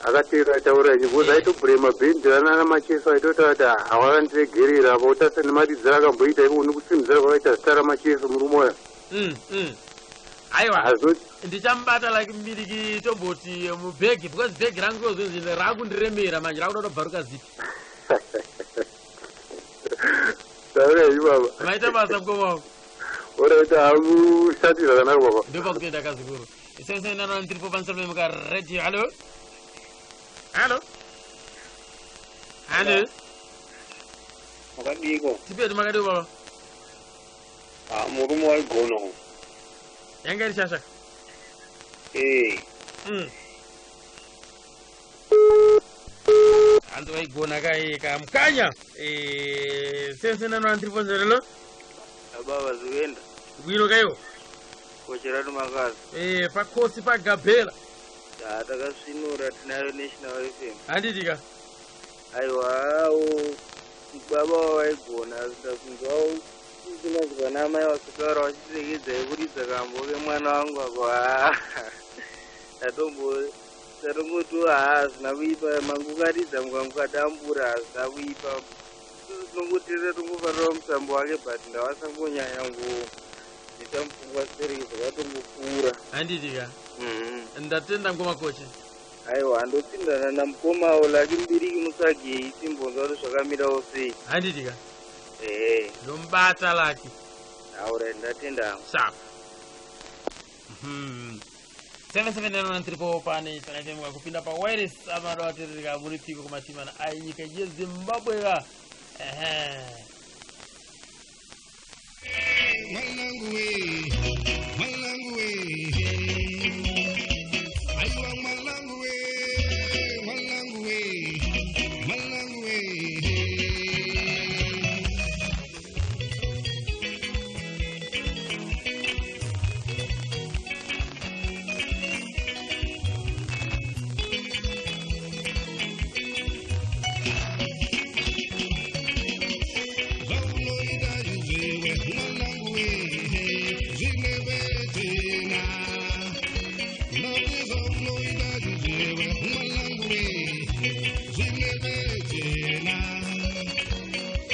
K: Akateerera, taura henyu, because aitobhurema bhendi ranana Macheso, aitotaura kuti hawakandiregerera apa utarisa nemaridziro akamboita iko nekusimudzira kwakaita zita raMacheso murume uya.
A: Aiwa.
K: Hazvinoti
A: Ndichamubata Laki Mbiriki, tomboti mubhegi, because bhegi rangu kozonzi rakundiremera manje, rakuda kutobvaruka zipi.
K: Taura henyu baba.
A: Maita basa, mukoma wangu.
K: Alright, hamushati zvakanaka baba.
A: Ndopakutoenda kazikuru. 779134 radio. Hallo, hallo, hallo.
L: Makadiko?
A: Tipeti, makadiwo baba?
L: Ah, murume waigona.
A: Yanga iri shasha.
L: Eh.
A: Hanzi vaigona kaika mukanya. 779134.
L: Baba, zikuenda.
A: Bwino kaiwo.
L: Kocheratu makazi.
A: Pakosi pagabhela.
L: Ah, takasvinura, tinayo National FM.
A: Handiti ka?
L: Aiwawo, baba waigona, ndakunzwawo kunazwa namai vasitaura vachitiregedza yekuridza kambo kemwana wangu ako. Haa, ndatombo tatongoti haa, hazvina kuipa, mangukaridza mukangukadambura, hazvina kuipa. Isusu tinongoteerera, tongofarira musambo wake, but ndavasangonyanya ngoita mupfungwa stereki, zvakatongopfuura.
A: Handiti ka? Ndatenda, ngoma koche.
L: Aiwa, ndopindana namukomawo Laki Mbiriki, mutsvagei timbonzwa kuti zvakamirawo sei.
A: Handiti ka?
L: Ehe.
A: Ndomubata Laki.
L: Alright, ndatenda.
A: Sharp. 779134 pane chanaitemuka kupinda pawireless. Amado aterereka muri piko kumatimana ainyika yeZimbabwe ka. Ehe.
B: Mwanangu we, mwanangu we, aiwa mwanangu we, mwanangu we, mwanangu we. Zvaunoita izvewe mwanangu we, zvinevedzena ndati, zvaunoita izvewe mwanangu we, zvinevedzena.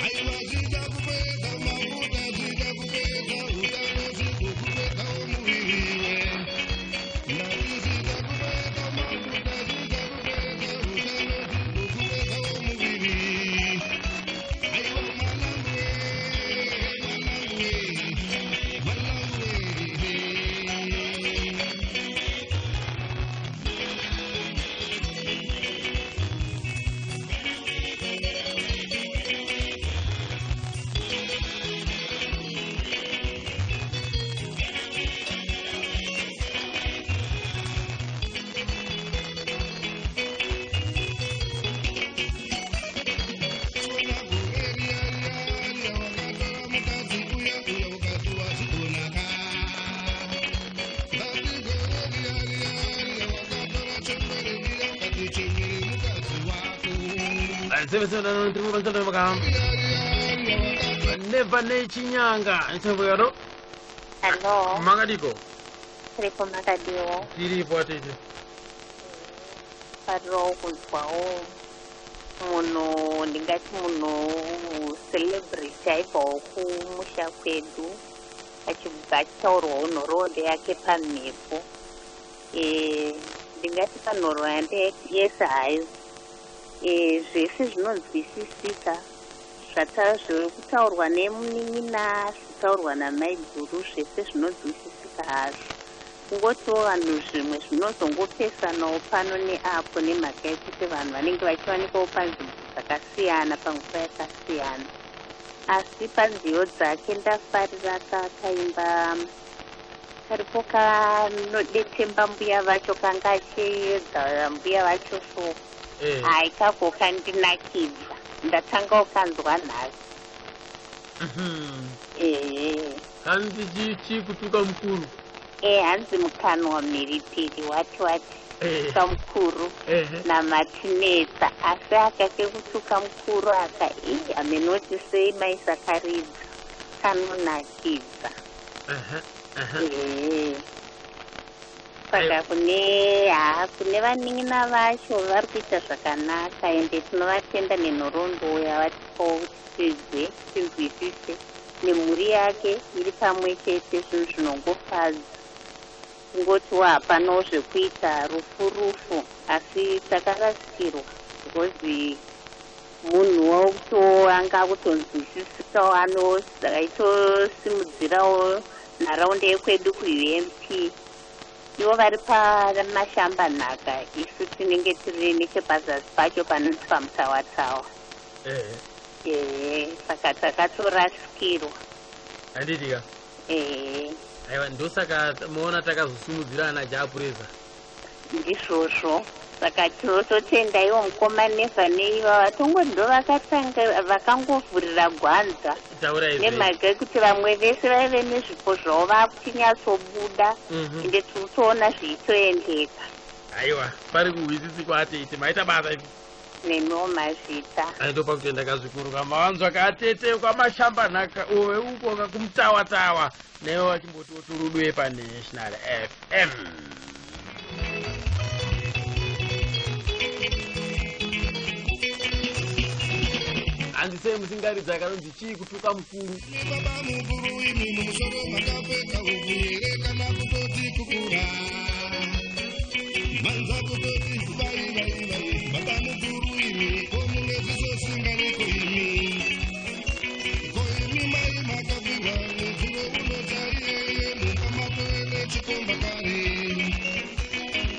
B: Aiwa, zvichakupedza mafuta, zvichakupedza utano, zvikukupedzawo muviriwe. Ndati zvichakupedza mafuta, zvichakupedza.
A: Neva nechinyanga nchemboyaro.
M: Hello.
A: Makadiko.
M: Tiripo makadiwo.
A: Tiripo atete.
M: Farirawo kunzwawo munhu ndingati munhu celebrity aibvawo kumusha kwedu achibva achitaurwawo nhoroondo yake pamhepo. Ndingati panhoroondo yese hayo zvese zvinonzwisisika zvekutaurwa nemunin'ina zvitaurwa namaiguru zvese zvinonzwisisika hazvo. Kungotiwo vanhu zvimwe zvinozongopesanawo pano neapo nemhaka yekuti vanhu vanenge vachiwanikawo panzvimbo dzakasiyana panguva yakasiyana. Asi panziyo dzake ndafarira kakaimba karipo kanodetemba mbuya vacho kanga achiedza mbuya vacho so hai kako kandinakidza ndatanga ukanzwa nhasi.
A: Hanzi chikutuka mukuru.
M: Hanzi mukanwa mhiripiri wati wati tuka mukuru namatinetsa asi aka kekutuka mukuru aka amenoti sei maisakaridza kanonakidza. Saka kune vanin'ina vacho vari kuita zvakanaka ende tinovatenda nenhoroondo yavatipawo kuti tidzwe tinzwisise nemhuri yake iri pamwe chete zvinhu zvinongofadza. Kungotiwo hapanawo zvekuita rufu rufu asi takarasikirwa because munhu wakuto anga akutonzwisisikawo aitosimudzirawo nharaunda yekwedu kuUMP. Ivo vari pamashamba nhaka isu tinenge tiri nechepazasi pacho panonzi pamutawatawa. Saka takatorasikirwa.
A: Handitika? Aiwa ndosaka muona takazosimudzira ana Japureza.
M: Ndizvozvo. Saka tinototenda iwo mukoma Neva neiva vatongoti ndo vakatanga vakangovhurira gwanza nemhaka yekuti vamwe vese vaive nezvipo zvavo vakuchinyatsobuda ende tiri kutoona zviitoendeka.
A: Aiwa pari kuhwisisi atete maita basa ivi.
M: Nemiwo mazvita.
A: Aitopa kutenda kazvikuru kamavanzwa kaatete kwamashamba nhaka uve uko kumutawatawa newe vachimboti oturudwe paNational FM. Hanzi sei musingaridza kanonzi chii kutuka mukuru.
B: Baba mukuru imi mumusoro makapfeka uvhire kana kutoti kukura. Manza kutoti vai vai vai. Baba mukuru imi ko mune ziso singaniko imi. Ko imi mai makabviwa muzuro unotaiyeye mumba matove nechikomba kare.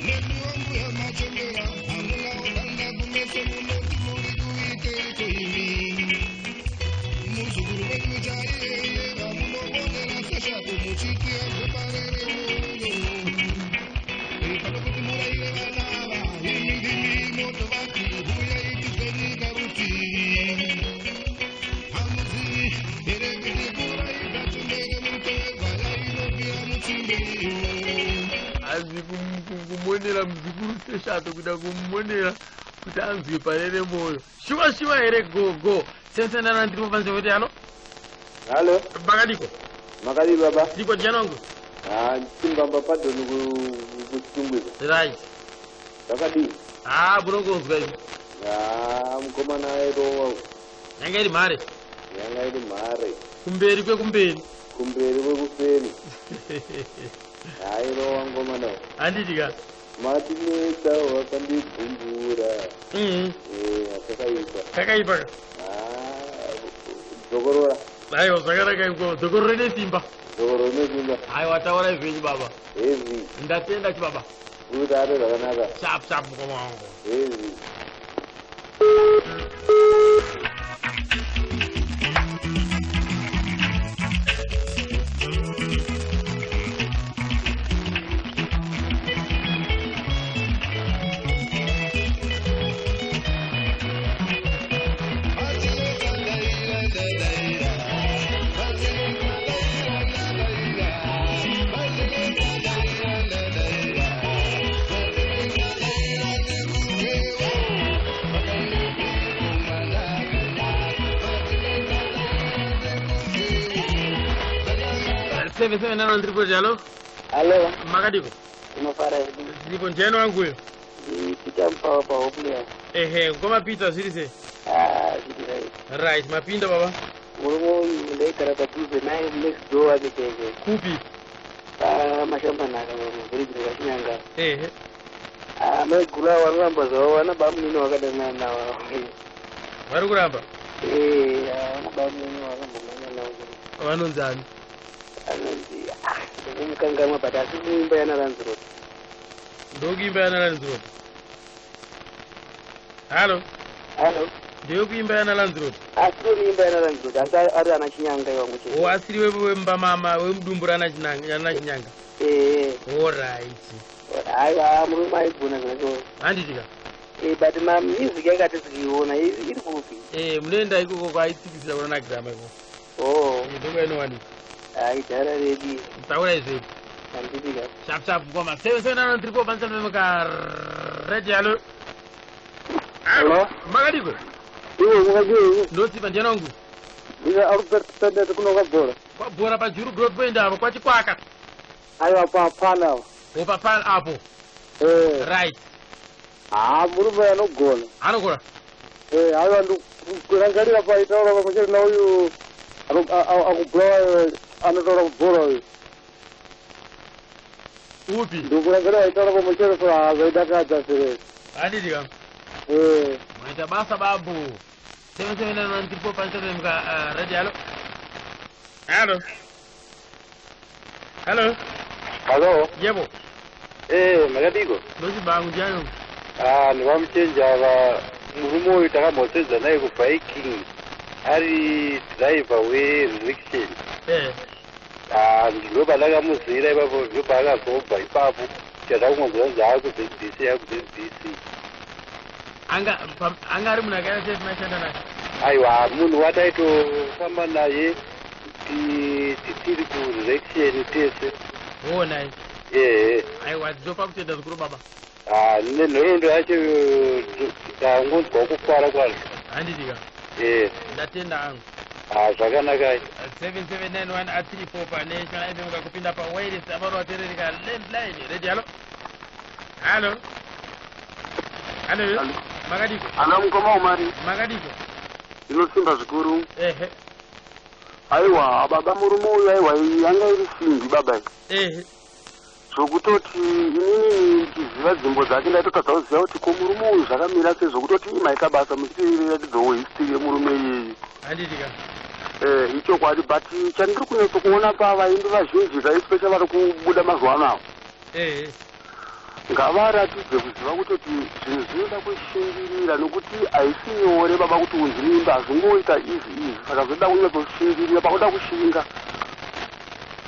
B: Nemi wambuya machembera hamuna oganda kumeso munoti muri kuiteiko imi. Muzukuru wedu chaiyeye vamunovonera seshato muchiti azveparere moyo. Pano kuti muraire vana ava imi ndimi motovati huyai tidye rutivi. Hamuzivi here kuti kuraidza chembere mutevegwa yainobvira mutsime iyo.
A: Hanzi kumonera muzukuru seshato kuda kumumonera kuti anzwe parere moyo. Shuwa shuwa here gogo. Sensenana ndiri mufanise kuti halo.
L: Halo.
A: Makadiko.
L: Makadi baba.
A: Ndiko ndiyanongo.
L: Chimbamba padoni kuchitungwiza.
A: Right.
L: Zvakadii?
A: Munongonzwa izvi.
L: Mukomana airowa.
A: Yanga iri mhare.
L: Yanga iri mhare.
A: Kumberi kwekumberi.
L: Kumberi kwekuseri. Airowa ngomana.
A: Handiti ka.
L: Matinetsa wakandibvumbura. Kakaipa.
A: Kakaipa ka.
L: Dzokorora.
A: Aiwa zvakanaka iko dzokorore nesimba.
L: Dzokorore nesimba.
A: Aiwa taura zvenyu baba.
L: Heavy.
A: Ndatenda chibaba.
L: Utare zvakanaka.
A: Sharp sharp mukoma wangu.
L: Heavy.
B: Thank you.
A: 779 halo.
L: Halo.
A: Makadiko?
L: Tinofara hedu.
A: Tiripo, ndiani wangu uyo?
L: Peter Mupawa paHopley.
A: Ehe, mukoma Peter, zviri sei?
L: Ah, zviri right.
A: Right, mapinda baba.
L: Murume uyu ndaigara padhuze naye, next door wake chaiko.
A: Kupi?
L: PaMashambanhaka, muvillage rekwaChinyanga.
A: Ehe.
L: Ah, maiguru avo vanoramba zvavo, vana bamunini vakadanana navo.
A: Vari kuramba?
L: Eh, vana bamunini vakambomhanya navo.
A: Vanonzi ani?
L: Anonzi, ah, ndikumukangamwa, but asi kuimba yana Lanzirot.
A: Ndokuimba yana Lanzirot. Halo.
L: Halo.
A: Ndeyekuimba yana Lanzirot.
L: Asi kuimba yana Lanzirot, asi ari ana Chinyanga iwangu chete.
A: O, asiri wemba mama wemudumbu rana Chinyanga.
L: Eh.
A: Alright.
L: Aiwa, murume aigona zvacho.
A: Handitika.
L: Eh, but ma music yanga tisikiona iri kupi?
A: Eh, munoenda ikoko kwaitsikisira kuna Grama ikoko.
L: Oh.
A: Eh, ndokwainowanikwa.
L: Hai, dhara redu.
A: Taura izvi.
L: Handitika.
A: Sharp sharp ngoma. 77934 pansana pemuka radio. Halo.
K: Halo.
A: Makadiko?
K: Iwe makadii?
A: Ndotsipa, ndiani wangu?
K: Ndina Albert Sanders kuno kwabhora.
A: Kwabhora pajuru growth point apo kwachikwaka.
K: Aiwa, papana apo.
A: O, papana apo.
K: Eh.
A: Right.
K: Ah, murume anogona.
A: Anogona.
K: Eh, aiwa, ndikurangarira paitaura pamwe chete nauyu akubhura, anotaura kubhora uyu.
A: Upi?
K: Ndikurangarira vaitaura pamwe chete, so zvaidakadza serezi.
A: Handitika.
K: Eh.
A: Maita basa babu. 77934 pansana pemuka radio. Halo. Halo. Halo.
K: Halo.
A: Yebo.
K: Eh, makadiko?
A: Ndochibangu, ndiani?
K: Ah, ndivamuchenji ava. Murume uyu takambosedza naye kuViking ari driver werection. Ah, ndopandakamuzira ipapo, ndopaakazobva ipapo chatakungonzwa kunzi akuZBC, akuZBC.
A: Anga anga ari munhu akaita sei mashanda naye?
K: Aiwa, munhu wataitofamba naye tiri kurection tese.
A: Honai.
K: Ehe.
A: Aiwa, ndinopa kutenda zvikuru baba.
K: Ah, nenhoroondo yacho tangonzwa kufara kwazvo.
A: Handitika.
K: Eh.
A: Ndatenda angu.
K: Ah, zvakanaka.
A: 7791 34 paNational FM, kakupinda pawireless apano waterereka landline radio. Halo. Halo. Halo. Makadiko?
K: Halo, mukoma Umari.
A: Makadiko?
K: Ndinosimba zvikuru.
A: Ehe.
K: Aiwa baba, murume uyu, aiwa, yanga iri simbi baba.
A: Ehe.
K: Zvokutoti inini ndichiziva dzimbo dzake, ndaitotadza kuziva kuti ko murume uyu zvakamira sei, zvokutoti imaita basa muchitiratidzawo history yemurume iyeyi.
A: Handitika.
K: Eh, ichokwadi, but chandiri kunyatso kuona pavaimbi vazhinji kaespecially vari kubuda mazuva anao, ngavaratidze kuziva kutoti zvinhu zvinoda kushingirira, nokuti haisi nyore baba kuti unzi muimbi, hazvingoita easy easy, saka zvoda kunyatsoshingirira, pakuda kushinga.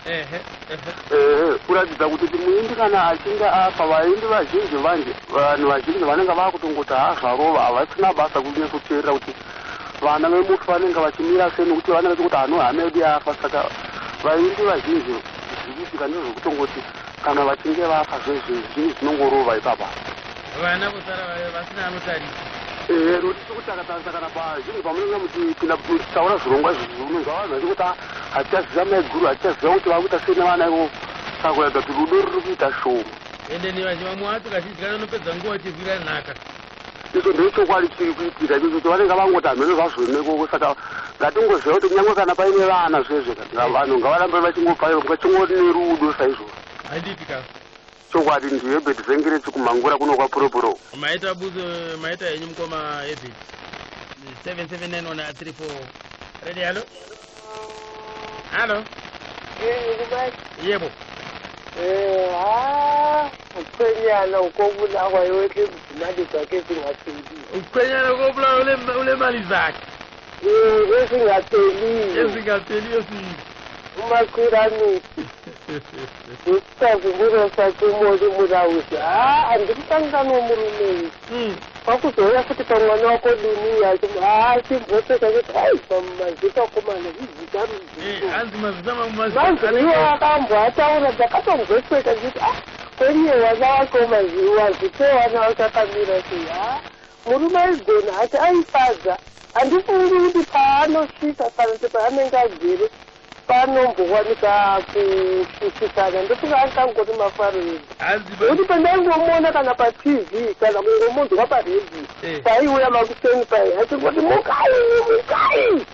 A: Ehe ehe.
K: Ehe, kuratidza kuti muimbi kana achinge afa, vaimbi vazhinji vanje, vanhu vazhinji vanenge vaakutongoti ha, zvarova, havasina basa kunyatsoteerera kuti vana vemufi vanenge vachimira sei, nokuti vanenge vachikuti hano hama yedu yafa. Saka vaimbi vazhinji zvichiitika ndezvekutongoti kana vachinge vafa, zvezve zvinhu zvinongorova ipapa.
A: Vana kusara vasina anotarisa.
K: Ehe, nokuti tikutarisa kana pazvinhu pamunenge muchipinda muchitaura zvirongwa izvi, unonzwa vanhu vachikuti hatichaziva maiguru, hatichaziva kuti vakuita sei nevana ivo, saka kuratidza kuti rudo ruri kuita shoma.
A: Ende vamwe vacho kazhinji kacho anopedza nguva achirwira nhaka.
K: Izvo ndechokwadi chiri kuitika ichocho, kuti vanenge vangoti hameno zvazvonekoko. Saka ngatingoziva kuti kunyange kana paine vana zvezve, vanhu ngavarambe vachingopa vachingori nerudo saizvozvo.
A: Handiti ka?
K: Chokwadi, ndiHebert Zengeretsi kuMhangura kuno kwaPuropuro.
A: Maita buzo, maita henyu mukoma Hebert. 779134 radio. Halo, halo. Yebo.
I: Eh, ha, mkhwenyana ukobulawa yohle izimali zakhe ezingapheliyo.
A: Umkhwenyana ukobulawa ule mali zakhe.
I: Eh, ezingapheliyo.
A: Ezingapheliyo sisi.
I: Umakhwirani ndisikazimburo sakhe umoli mulauzi, ha, andimutangani womurume uyu. Kwakuzouya futi pamwana wako duniya, ha, chimboseka kuti ai, pamazita komana izita.
A: Hanzi mazita.
I: Manzi iwo akambwa ataura, ndakatomboseka nditi, ah, kwenye vana wako wazite vana wake akamira sei? Ha, murume aigona ati aifadza. Handifungi kuti paanosvika kana kuti paanenge agere. Panombowanika kushushikana, ndofunga angangori mafaro edu, nekuti pandaingomuona kana paTV kana kungomunzwa paredhiyo, paiuya makuseni pai achingoti mukai, mukai,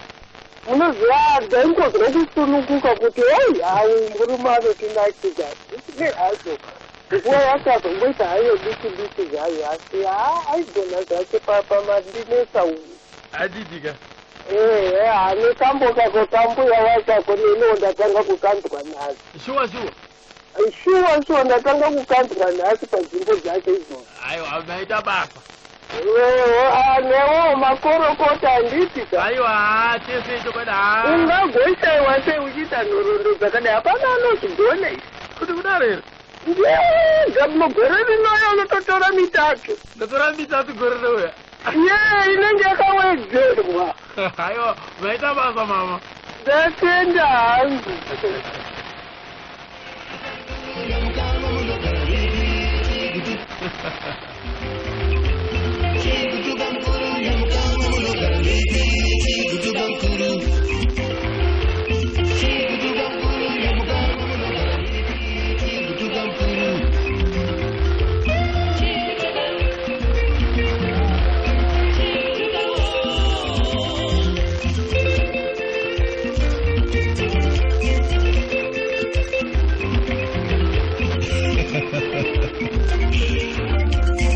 I: munoziva, ndaingozwa kusununguka kuti ei, hawu, murume anotinakidza. Zvisinei hazvo, nguva yacho azongoita hayo diki diki zvayo, asi ha, aigona zvake pamandinetsa uyu.
A: Handidika.
I: Ehe, hane kambo kako kambuya wachako, neniwo ndatanga kukanzwa nhasi.
A: Shuwa shuwa.
I: Shuwa shuwa, ndatanga kukanzwa nhasi padzimbo dzake idzodzo.
A: Aiwa, maita basa.
I: Ewo, newo makorokota, handiti ka?
A: Aiwa, tese chokwadi, ha.
I: Ungagoshaiwa sei uchiita nhoroondo dzakadai? Hapana anozvigona izvi.
A: Kuti kudaro here?
I: Ndega mugore rinoya unototora mitatu.
A: Ndatora mitatu gore rinouya.
I: Ye, inenge yakawedzerwa.
A: Aiwa, maita basa, mama.
I: Ndatenda hangu.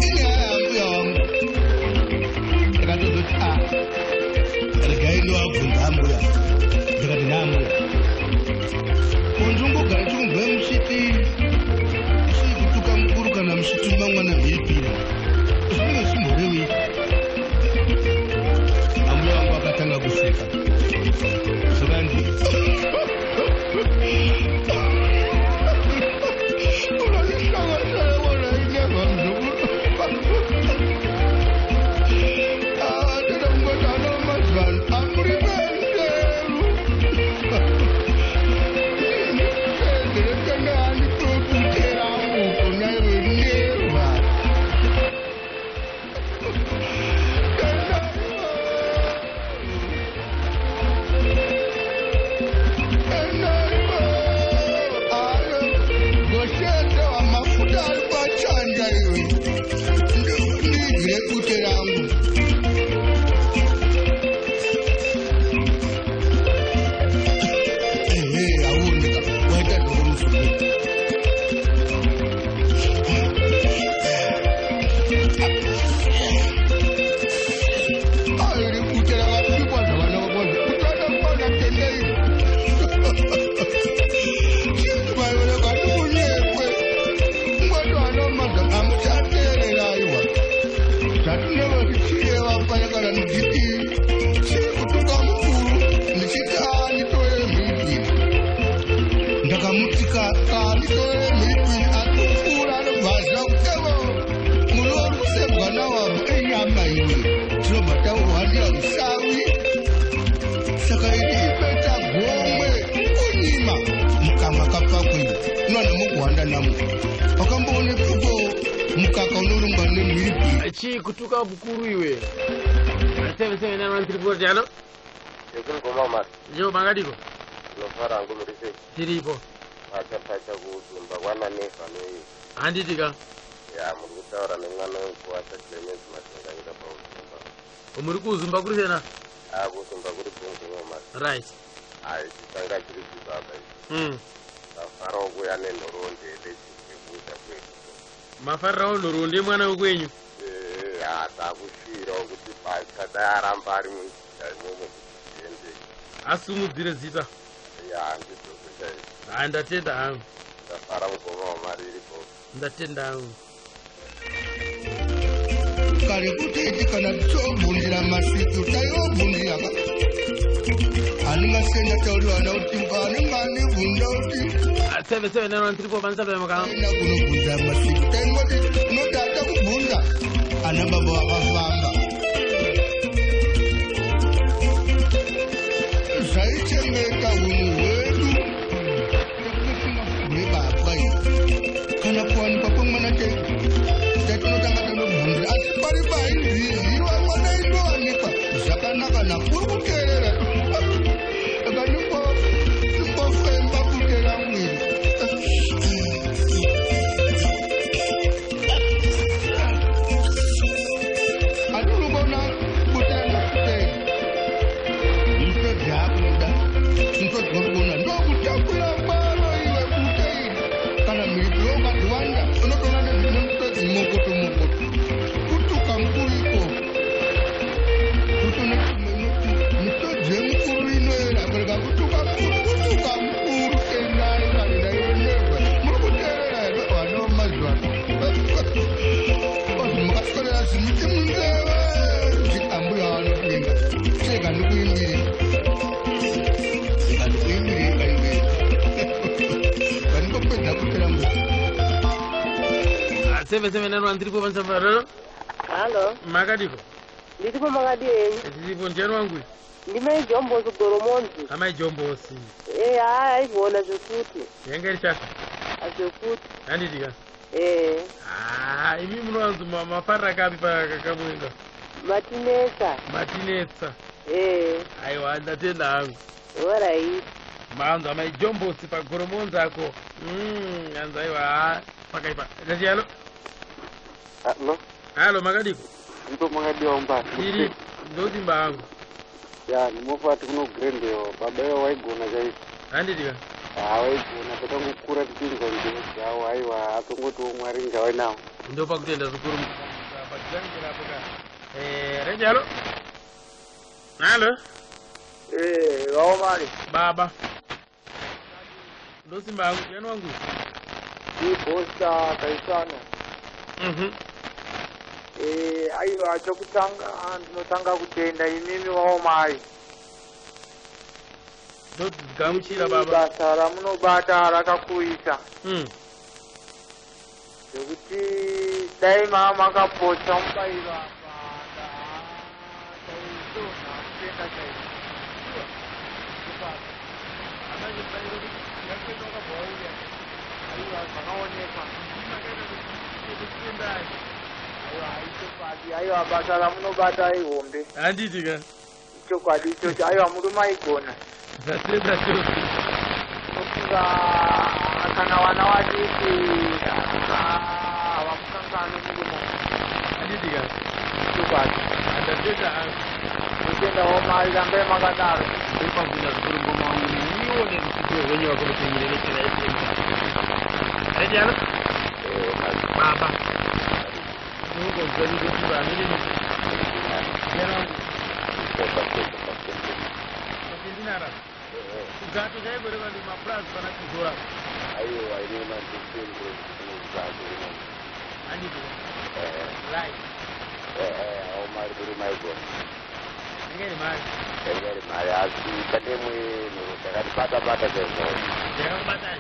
B: Inyaya yambuya wangu, ndakatozoti a, regai ndovabvunza ambuya. Ndikati, "Naambuya, kundingogara chikunzwa muchiti chii kutuka mukuru kana muchituma mwana mhiripiri, zvinenge zvimborevei?" Ambuya wangu akatanga kuseka, zvakanzi, "Unondishangashaya ineva muzukuru." Toda kungoti ana mazuvano amuri venderu ndinotenda handitokutera uko naiwe neva. Goshete wamafuta ari pachanda iwe, ndibvire bute rangu. Ehe, auoneka waita zvako, muzukuru. Airi bute rakabikwa zvakanaka kwazvo, kuti anakwana tendei chivaioneka ndikunyekwe ngoti ana maza amuchateerera. Aiwa, zvatinenge tichireva paya, kana ndichiti chiri kutuka mukuru, ndichiti anditorere mhiripiri, ndakamuti kaanditorere mhiripiri, atopfuura anobva aziva kuti evo muriwo uri kusebwa nawabo enyama iwe, tinobva tauhwandira usavi. Saka ini ipeta gomwe kunyima mukamwa kapakwe unwana mukuhwanda namo wakamboone pfuko mukaka unorungwa nemhiripiri.
A: Chii kutuka mukuru iwe? 7791340, hello.
N: Ekumgoma mari.
A: Jo, makadiko?
N: Ndinofara hangu, muri sei?
A: Tiripo.
N: Pacha pacha kuzumba kwananevha nei.
A: Handiti ka?
N: Ya, muri kutaura nemwana wekuwasha Clemens Matenganyika pauzumba.
A: Muri kuzumba kuri sena?
N: A, kuzumba kuri bhunguma mari. Hai, chitanga chiri chibaba ichi. Tafarawo kuya nenhoroondo yedechikuita kwedu.
A: Mafarirawo nhoroondo yemwana wekwenyu?
N: Ha, takushuvirawo kuti pacha dai aramba ari munzira imomo kuti tiende.
A: Asumudzire zita.
N: Ya, ndizvozvo chaizvo.
A: Ha, ndatenda hangu.
N: Ndafara, mugoma wamari iripo.
A: Ndatenda hangu.
B: Kare kuteti kana tichobvunzira masiku, taiobvunzira ka handingasenda tauriwana kuti anenge anibvunza kuti
A: 77913 panisabemaka.
B: Enda kunobvunza masiku, taingoti unoti kubvunza ana baba vakafamba zvaichengeta unhu hwedu hwebaba iyi. Kana kuwanikwa kwemwana chaiko, taitonotanga tanobvunzira, asi pari painziziwa mwana indowanikwa zvakanaka nakuri kuteerera. Muti munzeve nditi ambuya anokuvenga chega ndikuimbire ndikuimbire kaiwe vandingopedza kupera nguva.
A: 779134.
I: Halo.
A: Makadiko?
I: Ndiripo, makadi henyu?
A: Tiripo, ndiani wangu?
I: Ndimai Jombosi, Goromonzi.
A: Amai Jombosi.
I: E, haa, aigona zvekuti.
A: Yanga iri chaka.
I: Zvekuti.
A: Handitika?
I: E.
A: Ah, imi munowanzo mafarira kapi pakamuenga?
I: Matinetsa.
A: Matinetsa.
I: E.
A: Aiwa, ndatenda hangu.
I: Orit.
A: Manzo amai Jombosi paGoromonzi ako. Anzi aiwa, ha, pakaipa. Tati halo.
K: Halo.
A: Halo, makadiko?
K: Ndipo, makadiwa mba?
A: Tiri, ndotimba hangu.
K: Ya, ndimofati kuno Grendale. Baba ivo waigona chaizvo.
A: Handitika?
K: Ha, waigona, takangokura tichinzwa nzeve dzavo. Aiwa, atongotiwo Mwari ngave nawo.
A: Ndopakutenda zvikuru paGrendale apo ka. Rendi, halo. Halo.
L: Eh, vaomari.
A: Baba. Ndosimba hangu, ndiani wangu?
L: Ibosta Kaisano. Eh, aiwa, chokutanga ndinotanga kutenda imimi vaomari.
A: Ndogamuchira, baba.
L: Basa ramunobata rakakuita zvekuti dai maa makapotsa mubayiro apa taizona kutenda chaizvo.
A: Amanje mubayiro yakuenda wakabva wauya.
L: Aiwa, zvakaonekwa.
A: Kutendai.
L: Aiwa, ichokwadi, aiwa, basa ramunobata ihombe.
A: Handiti ka?
L: Ichokwadi ichocho, aiwa, murume aigona.
A: Ndatenda chose.
L: Nofunga kana vana vadiki havamukanganwi murume.
A: Handiti ka?
L: Chokwadi.
A: Ndatenda hangu.
L: Ndotendawo mari, rambai makadaro.
A: Ndopakutenda zvikuru, ngoma wangu, nemiwo nerutsigiro rwenyu vakurutingire nechera FM. Rendi, halo. Baba. Unongonzwa ndotimba amene. Ndiani wangu? Pasendinara. Kugato chaiko rekandi mapurazi pana Chizora.
N: Aiwa, ine mandisendro.
A: Handiti ka? Right.
N: Aumari kuri maigona.
A: Inge iri mari.
N: Inge iri mari, asi pane imwe nhoro takatibata bata chaizvo.
A: Yakakubatai?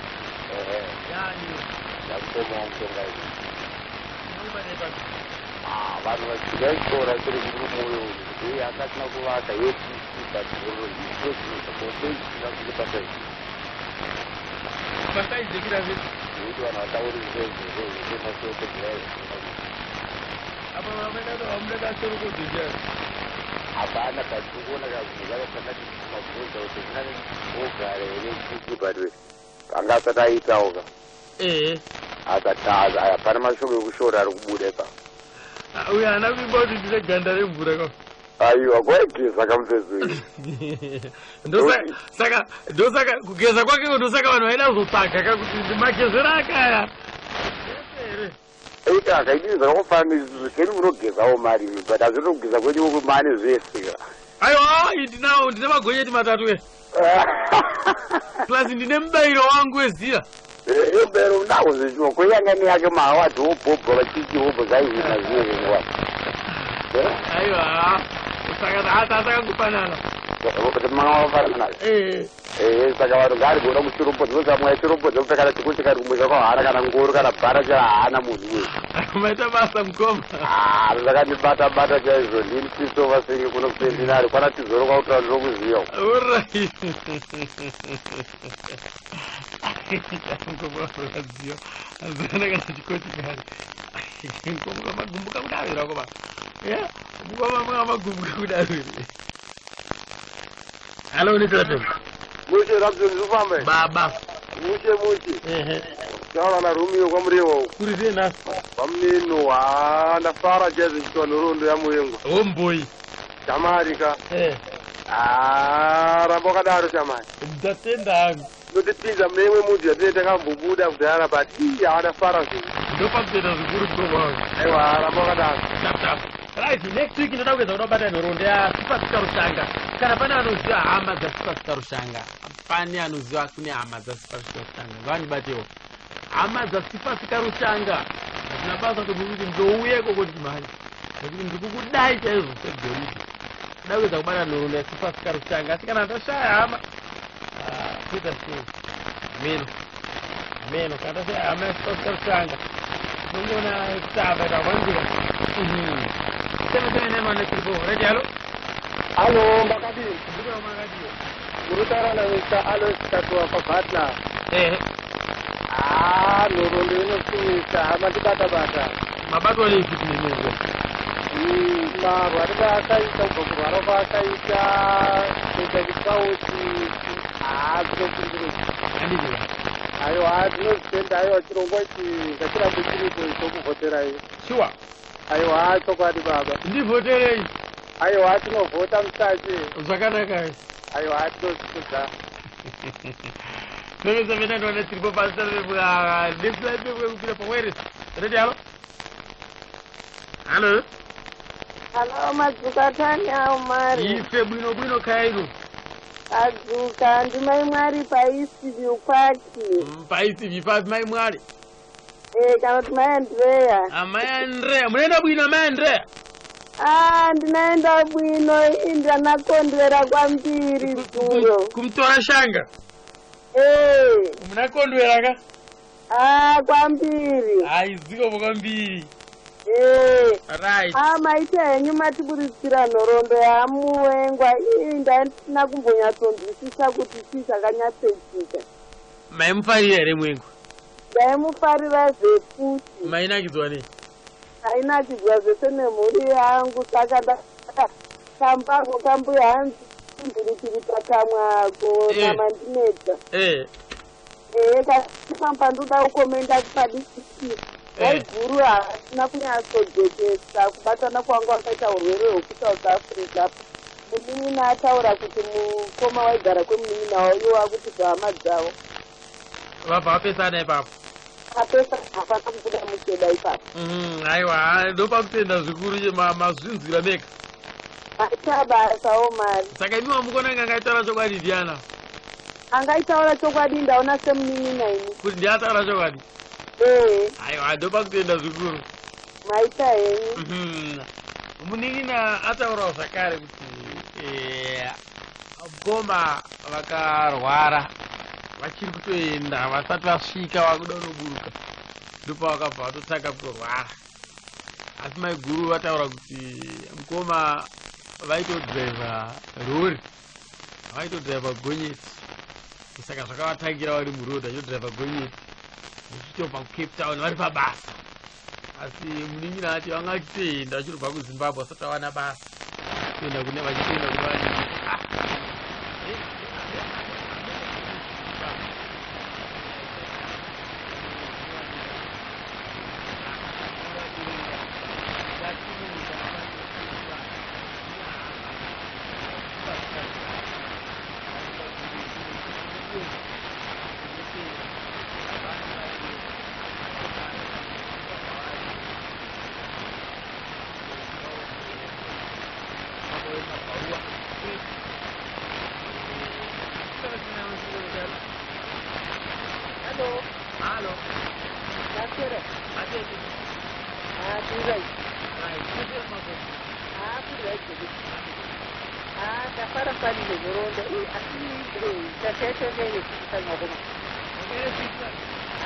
A: Yani?
N: Yakutoma wamutonga izvi.
A: Yakakubatai papi?
N: Ah, vanhu vachikaishora chiri kuri mwoyo kuti iye akasina kuvaka yetisi, but iro pasaizi.
A: Pasaizi kuita sei?
N: Nekuti vanhu vatauri zvezvo.
A: Apa vamaida kuti vamuda kasorokodzo chiyani.
N: Hapana, but ukuona kazvinhu zvaka takati mabvunza kuti zvinani ogara here chiki, but anga asati aitawo ka. Asati, hapana mashoko ekushora ari kubuda ipapo.
A: Uyo haana kuimba kuti ndine ganda remvura ka?
N: Aiwa, kwaigeza kamufezo uyu.
A: Saka ndosaka kugeza kwake, ndosaka vanhu vaida kuzotsvaga ka kuti magezero akaya here.
N: Ita akaidii, zvakangofanana keni munogezawo mari, but hazvino kugeza kwenyu mane zvese ka.
A: Aiwa, ndinawo, ndine magonyeti matatu e, plus ndine mubayiro wangu weziya.
N: Mubayiro unawo zvichiwa koyanga neyake maawards wobhobho vachichi hobho zaihina zviye.
A: Aiwa, saka tasakangofanana.
N: Makafanana.
A: Eh.
N: Saka vanhu ngaarigona kushiropodza vosamwa shiropodza kupfeka chikuti kari kumusha kwahana kana ngoro kana bhara chara haana munhu uyu.
A: Maita basa, mukoma.
N: Ah, zvakandibata bata chaizvo. Ndini Christopher Senge kuno kuSentinary kwana Tizoro kwakutora ndinokuziva.
A: Alright, mukoma vaziva azana kana chikoti kare. Mukoma magumbuka kudaro here akoma? Ya, mukoma manga magumbuka kudaro here? Halo, nitiratem.
K: Mushe, Rabson, zvikufamba?
A: Baba.
K: Mushe, mushe. Taura naRumio kwaMurewa uko.
A: Kuri sei nhasi?
K: Pamuneno, ha, ndafara chaizvo chitwa nhoroondo yaMuyengwa.
A: Homboi.
K: Shamari ka. Ha, ramba wakadaro, shamari.
A: Ndatenda hangu.
K: Notipinza mune imwe mudzi yatinee takambobuda kudhara, but ii, hawanafara zvinhu.
A: Ndopakutenda zvikuru, mukoma wangu.
K: Aiwa, ramba wakadaro.
A: Tap tap. Right, next week ndoda kuedza kuda kubata nhoroondo yaSipasika Rushanga. Kana pane anoziva hama dzaSipasika Rushanga, pane anoziva kune hama dzaSipasika Rushanga, ngavandibatewo. Hama dzaSipasika Rushanga, hazvina basa kuti kuti ndouya ikoko kuti mhani. Nekuti ndiri kukudai chaizvo segoridhe. Kuda kuedza kubata nhoroondo yaSipasika Rushanga, asi kana tashaya hama, kuita sei? Meno meno, kana tashaya hama yaSipasika Rushanga, tinongoona kutamba ita kwanzika. 779 right. Hello.
K: Halo, makadii?
A: Ndiko, makadii?
K: Muri kutaura naMr Alois Katuwa paButler.
A: Ehe.
K: Ah, nhoroondo inosuwisa, hama ndibata bata.
A: Mabatwa nei futi nemwengo?
K: Marwariro akaita, kubva kurwara kwaakaita, kuita chipauti, haa, zvinopindiridza.
A: Handiti?
K: Aiwa, tinozvitenda. Aiwa, chirongwa ichi ngachirambe chiripo, chokuvhoterai.
A: Sure.
K: Aiwa, chokwadi baba.
A: Ndivhoterei.
K: Aiwa, tinovhota musache.
A: Zvakanaka.
K: Aiwa, tinozvikudza.
A: 779 pasina nesilaipekwekupira pawairis. Ready? Hello, hello.
I: Halo, madzuka tani awo mari.
A: Ife bwino bwino kairo.
I: Adzuka, ndimai Mwari paEastview Park.
A: PaEastview papi, mai Mwari?
I: Eh, kana kuti mai Andrea.
A: Amai Andrea, munoenda bwino, amai Andrea?
I: Ah, ndinaenda bwino, ndanakondwera kwambiri dzulo.
A: Kumutora shanga?
I: Eh.
A: Munakondwera ka?
I: Ah, kwambiri.
A: Haizikopo kwambiri.
I: Eh.
A: Right.
I: Ah, maita henyu matiburitsira nhoroondo yamuwengwa iyi. Ndandisina kumbonyatsonzwisisa kuti chii chakanyatsoitika.
A: Maimufarira here mwengu?
I: Ndaimufarira zvekuti.
A: Mainakidzwa nei?
I: Ainakidzwa zvese nemhuri yangu. Saka kambako kambuya hanzi mhiripiri pakamwako namandinetsa. Ehe, kafamba ndoda kukomenda padikiti. Maiguru haasina kunyatsojekesa kubatana kwangu akaita urwere hwekuSouth Africa. Munin'ina ataura kuti mukoma waigara kwemunin'ina wavo, iwo akuti hama dzavo.
A: Vabva vapesana ipapo.
I: Apesa, hapana kubuda mucheda ipapo.
A: Aiwa, ndopa kutenda zvikuru, mazvinzwira mega.
I: Aita basawo mari.
A: Saka imi wamukona nga angaitaura chokwadi ndiana?
I: Angaitaura chokwadi ndaona semunin'ina ini.
A: Kuti ndiataura chokwadi?
I: Ee.
A: Aiwa, ndopa kutenda zvikuru.
I: Maita henyu.
A: Munin'ina ataurawo zvakare kuti mukoma vakarwara vachiri kutoenda, vasati vasvika vakuda kunoburuka, ndopavakabva vatotanga kutorwara. Asi maiguru vataura kuti mukoma vaitodhiraivha rori, vaitodhiraivha gonyeti. Saka zvakavatangira vari muroad vachitodhiraivha gonyeti vachitobva kuCape Town vari pabasa. Asi munin'ina ati vanga vachitoenda vachitobva kuZimbabwe vasati vawana basa, kuenda kune vachitoenda kune vanini. Ah.
D: Hello.
A: Hello.
D: Maswera.
A: Atete.
D: Ah, tiri right.
A: Right.
D: Ah, tiri right. Ah, tafara fani nenhoroondo. Asi tataita nekuisanywa.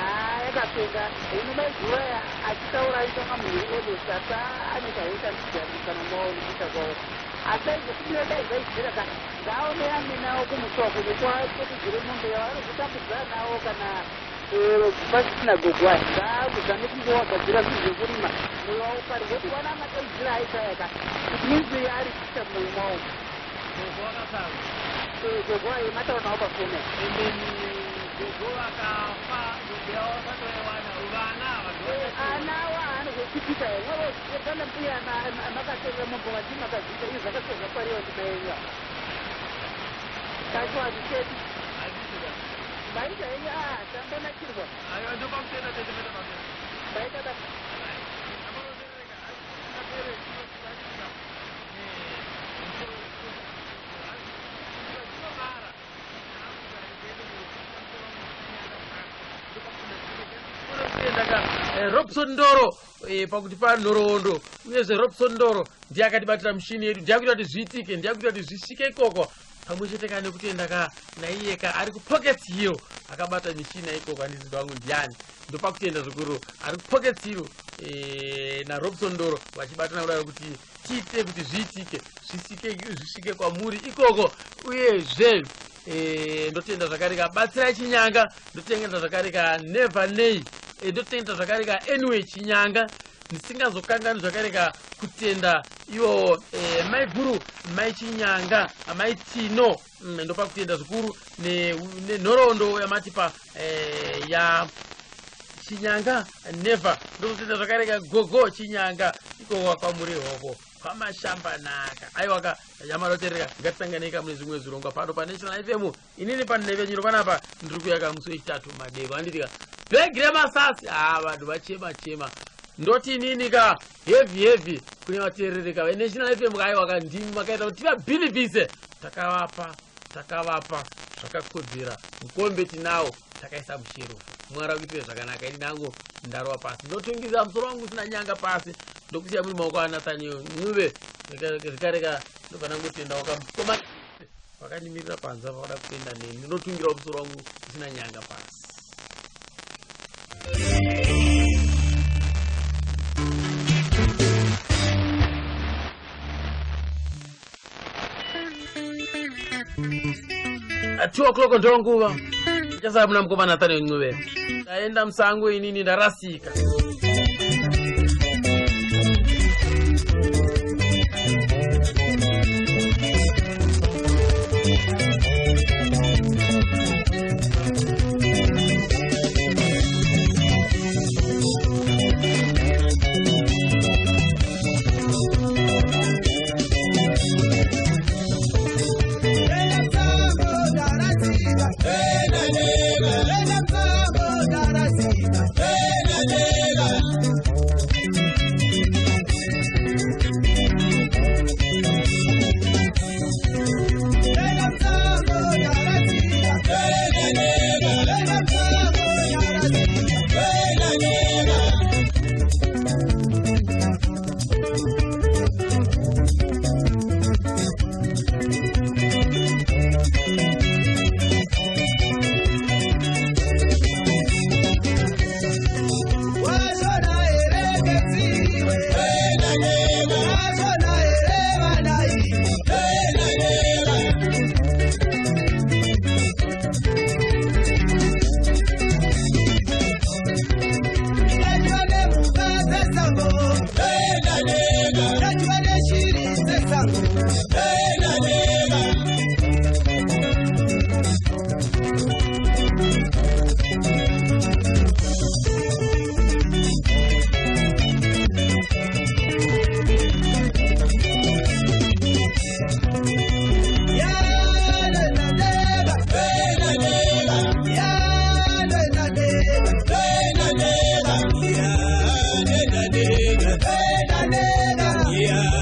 D: Ah, yakapenga. Hino mazuva achitaura aitonga munhu edosa asa ane kaita kana maoni kuita kwavo. Asi aizokumbira dai zvaibvira ka ngaone aminawo kumusha kuno kwekugire mombe yavo anozotambudza nawo kana pasina gogwai, ngaakuzame kungowagadzira zvinhu zvekurima mwoyo wavo pari ngoti wana mataidzira aitayaka. It means ari kuita mwoyo mwawo.
A: Gogo vakasara.
D: Gogo mataura nawo pafoni.
A: And then gogo vakafa, mombe yavo vasati vaiwana, vana.
D: Anawo haanozochipika pana mbuya makatorera mombe vachii makazviita izvo zvakasika zvapariwa ndimaenyu kacho hazvicheti maita henyu. A, tambonakirwa.
A: Aiwa, ndopamutenda tete meta pamene.
D: Maita basa.
A: Kutenda ka. Robson Ndoro pakuti panhoroondo. Uyezve Robson Ndoro ndiye akatibatira mushini yedu, ndiye akuita kuti zviitike, ndiye akuita kuti zvisvike ikoko. Pamwe chete ka nekutenda ka naiye ka ari kuPockets Hill akabata mishina ikoko, handizivi wangu ndiani. Ndopakutenda zvikuru ari kuPockets Hill naRobson Ndoro vachibatana kudaro kuti tiite kuti zviitike, zvisvike kwamuri ikoko. Uyezve ndotenda zvakare ka Batsirai Chinyanga, ndotenda zvakare ka Never Nei, ndotenda zvakare ka Anyway Chinyanga. Ndisingazokangani zvakare ka kutenda ivo mai guru mai Chinyanga, mai Tino. Ndopa kutenda zvikuru nenhoroondo yamatipa ya Chinyanga Never. Ndozotenda zvakare ka gogo Chinyanga ikoko kwaMurehoko kwaMashambanaka. Aiwaka yamalotereka, ngatisanganei mune zvimwe zvirongwa pano paNational FM. Inini panhepfenyuro panapa ndiri kuyaka musi wechitatu madeko, handitika bhegi remasasi. Ha, vanhu vachema chema. Ndoti inini ka heavy heavy kune vateerereka veNational FM. Aiwaka ndimi makaita kuti tivabhilivhise. Takavapa, takavapa zvakakodzera. Mukombe tinawo, takaisa musherufu. Mwari akuitire zvakanaka. Ini nangu ndarova pasi, ndotungisa musoro wangu usina nyanga pasi, ndokusiya muri maoko aNathaniel Ncube. Zvikareka ndobva ndangotendawo kamukoma vakandimirira panze apa vada kuenda neni. Ndinotungirawo musoro wangu usina nyanga pasi. At 2 o'clock ndo nguva ichasara muna mukoma Nathaniel Ncube. Ndaenda musango inini, ndarasika.
J: Yeah.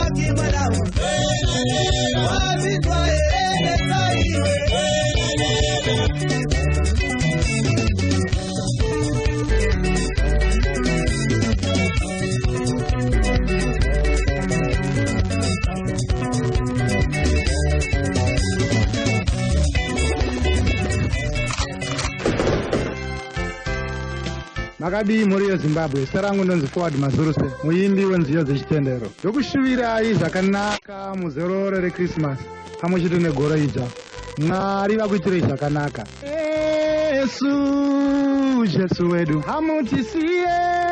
O: Laki mwanangu, wazindwa here saiwe.
P: Makadii mhuri yeZimbabwe? Zita rangu ndonzi Forward Mazuruse, muimbi wenziyo dzechitendero. Ndokushuvirai zvakanaka muzororo reKrisimasi pamwe chete negore idzva. Mwari vakuitirei zvakanaka. Jesu, Jesu wedu, hamutisiye.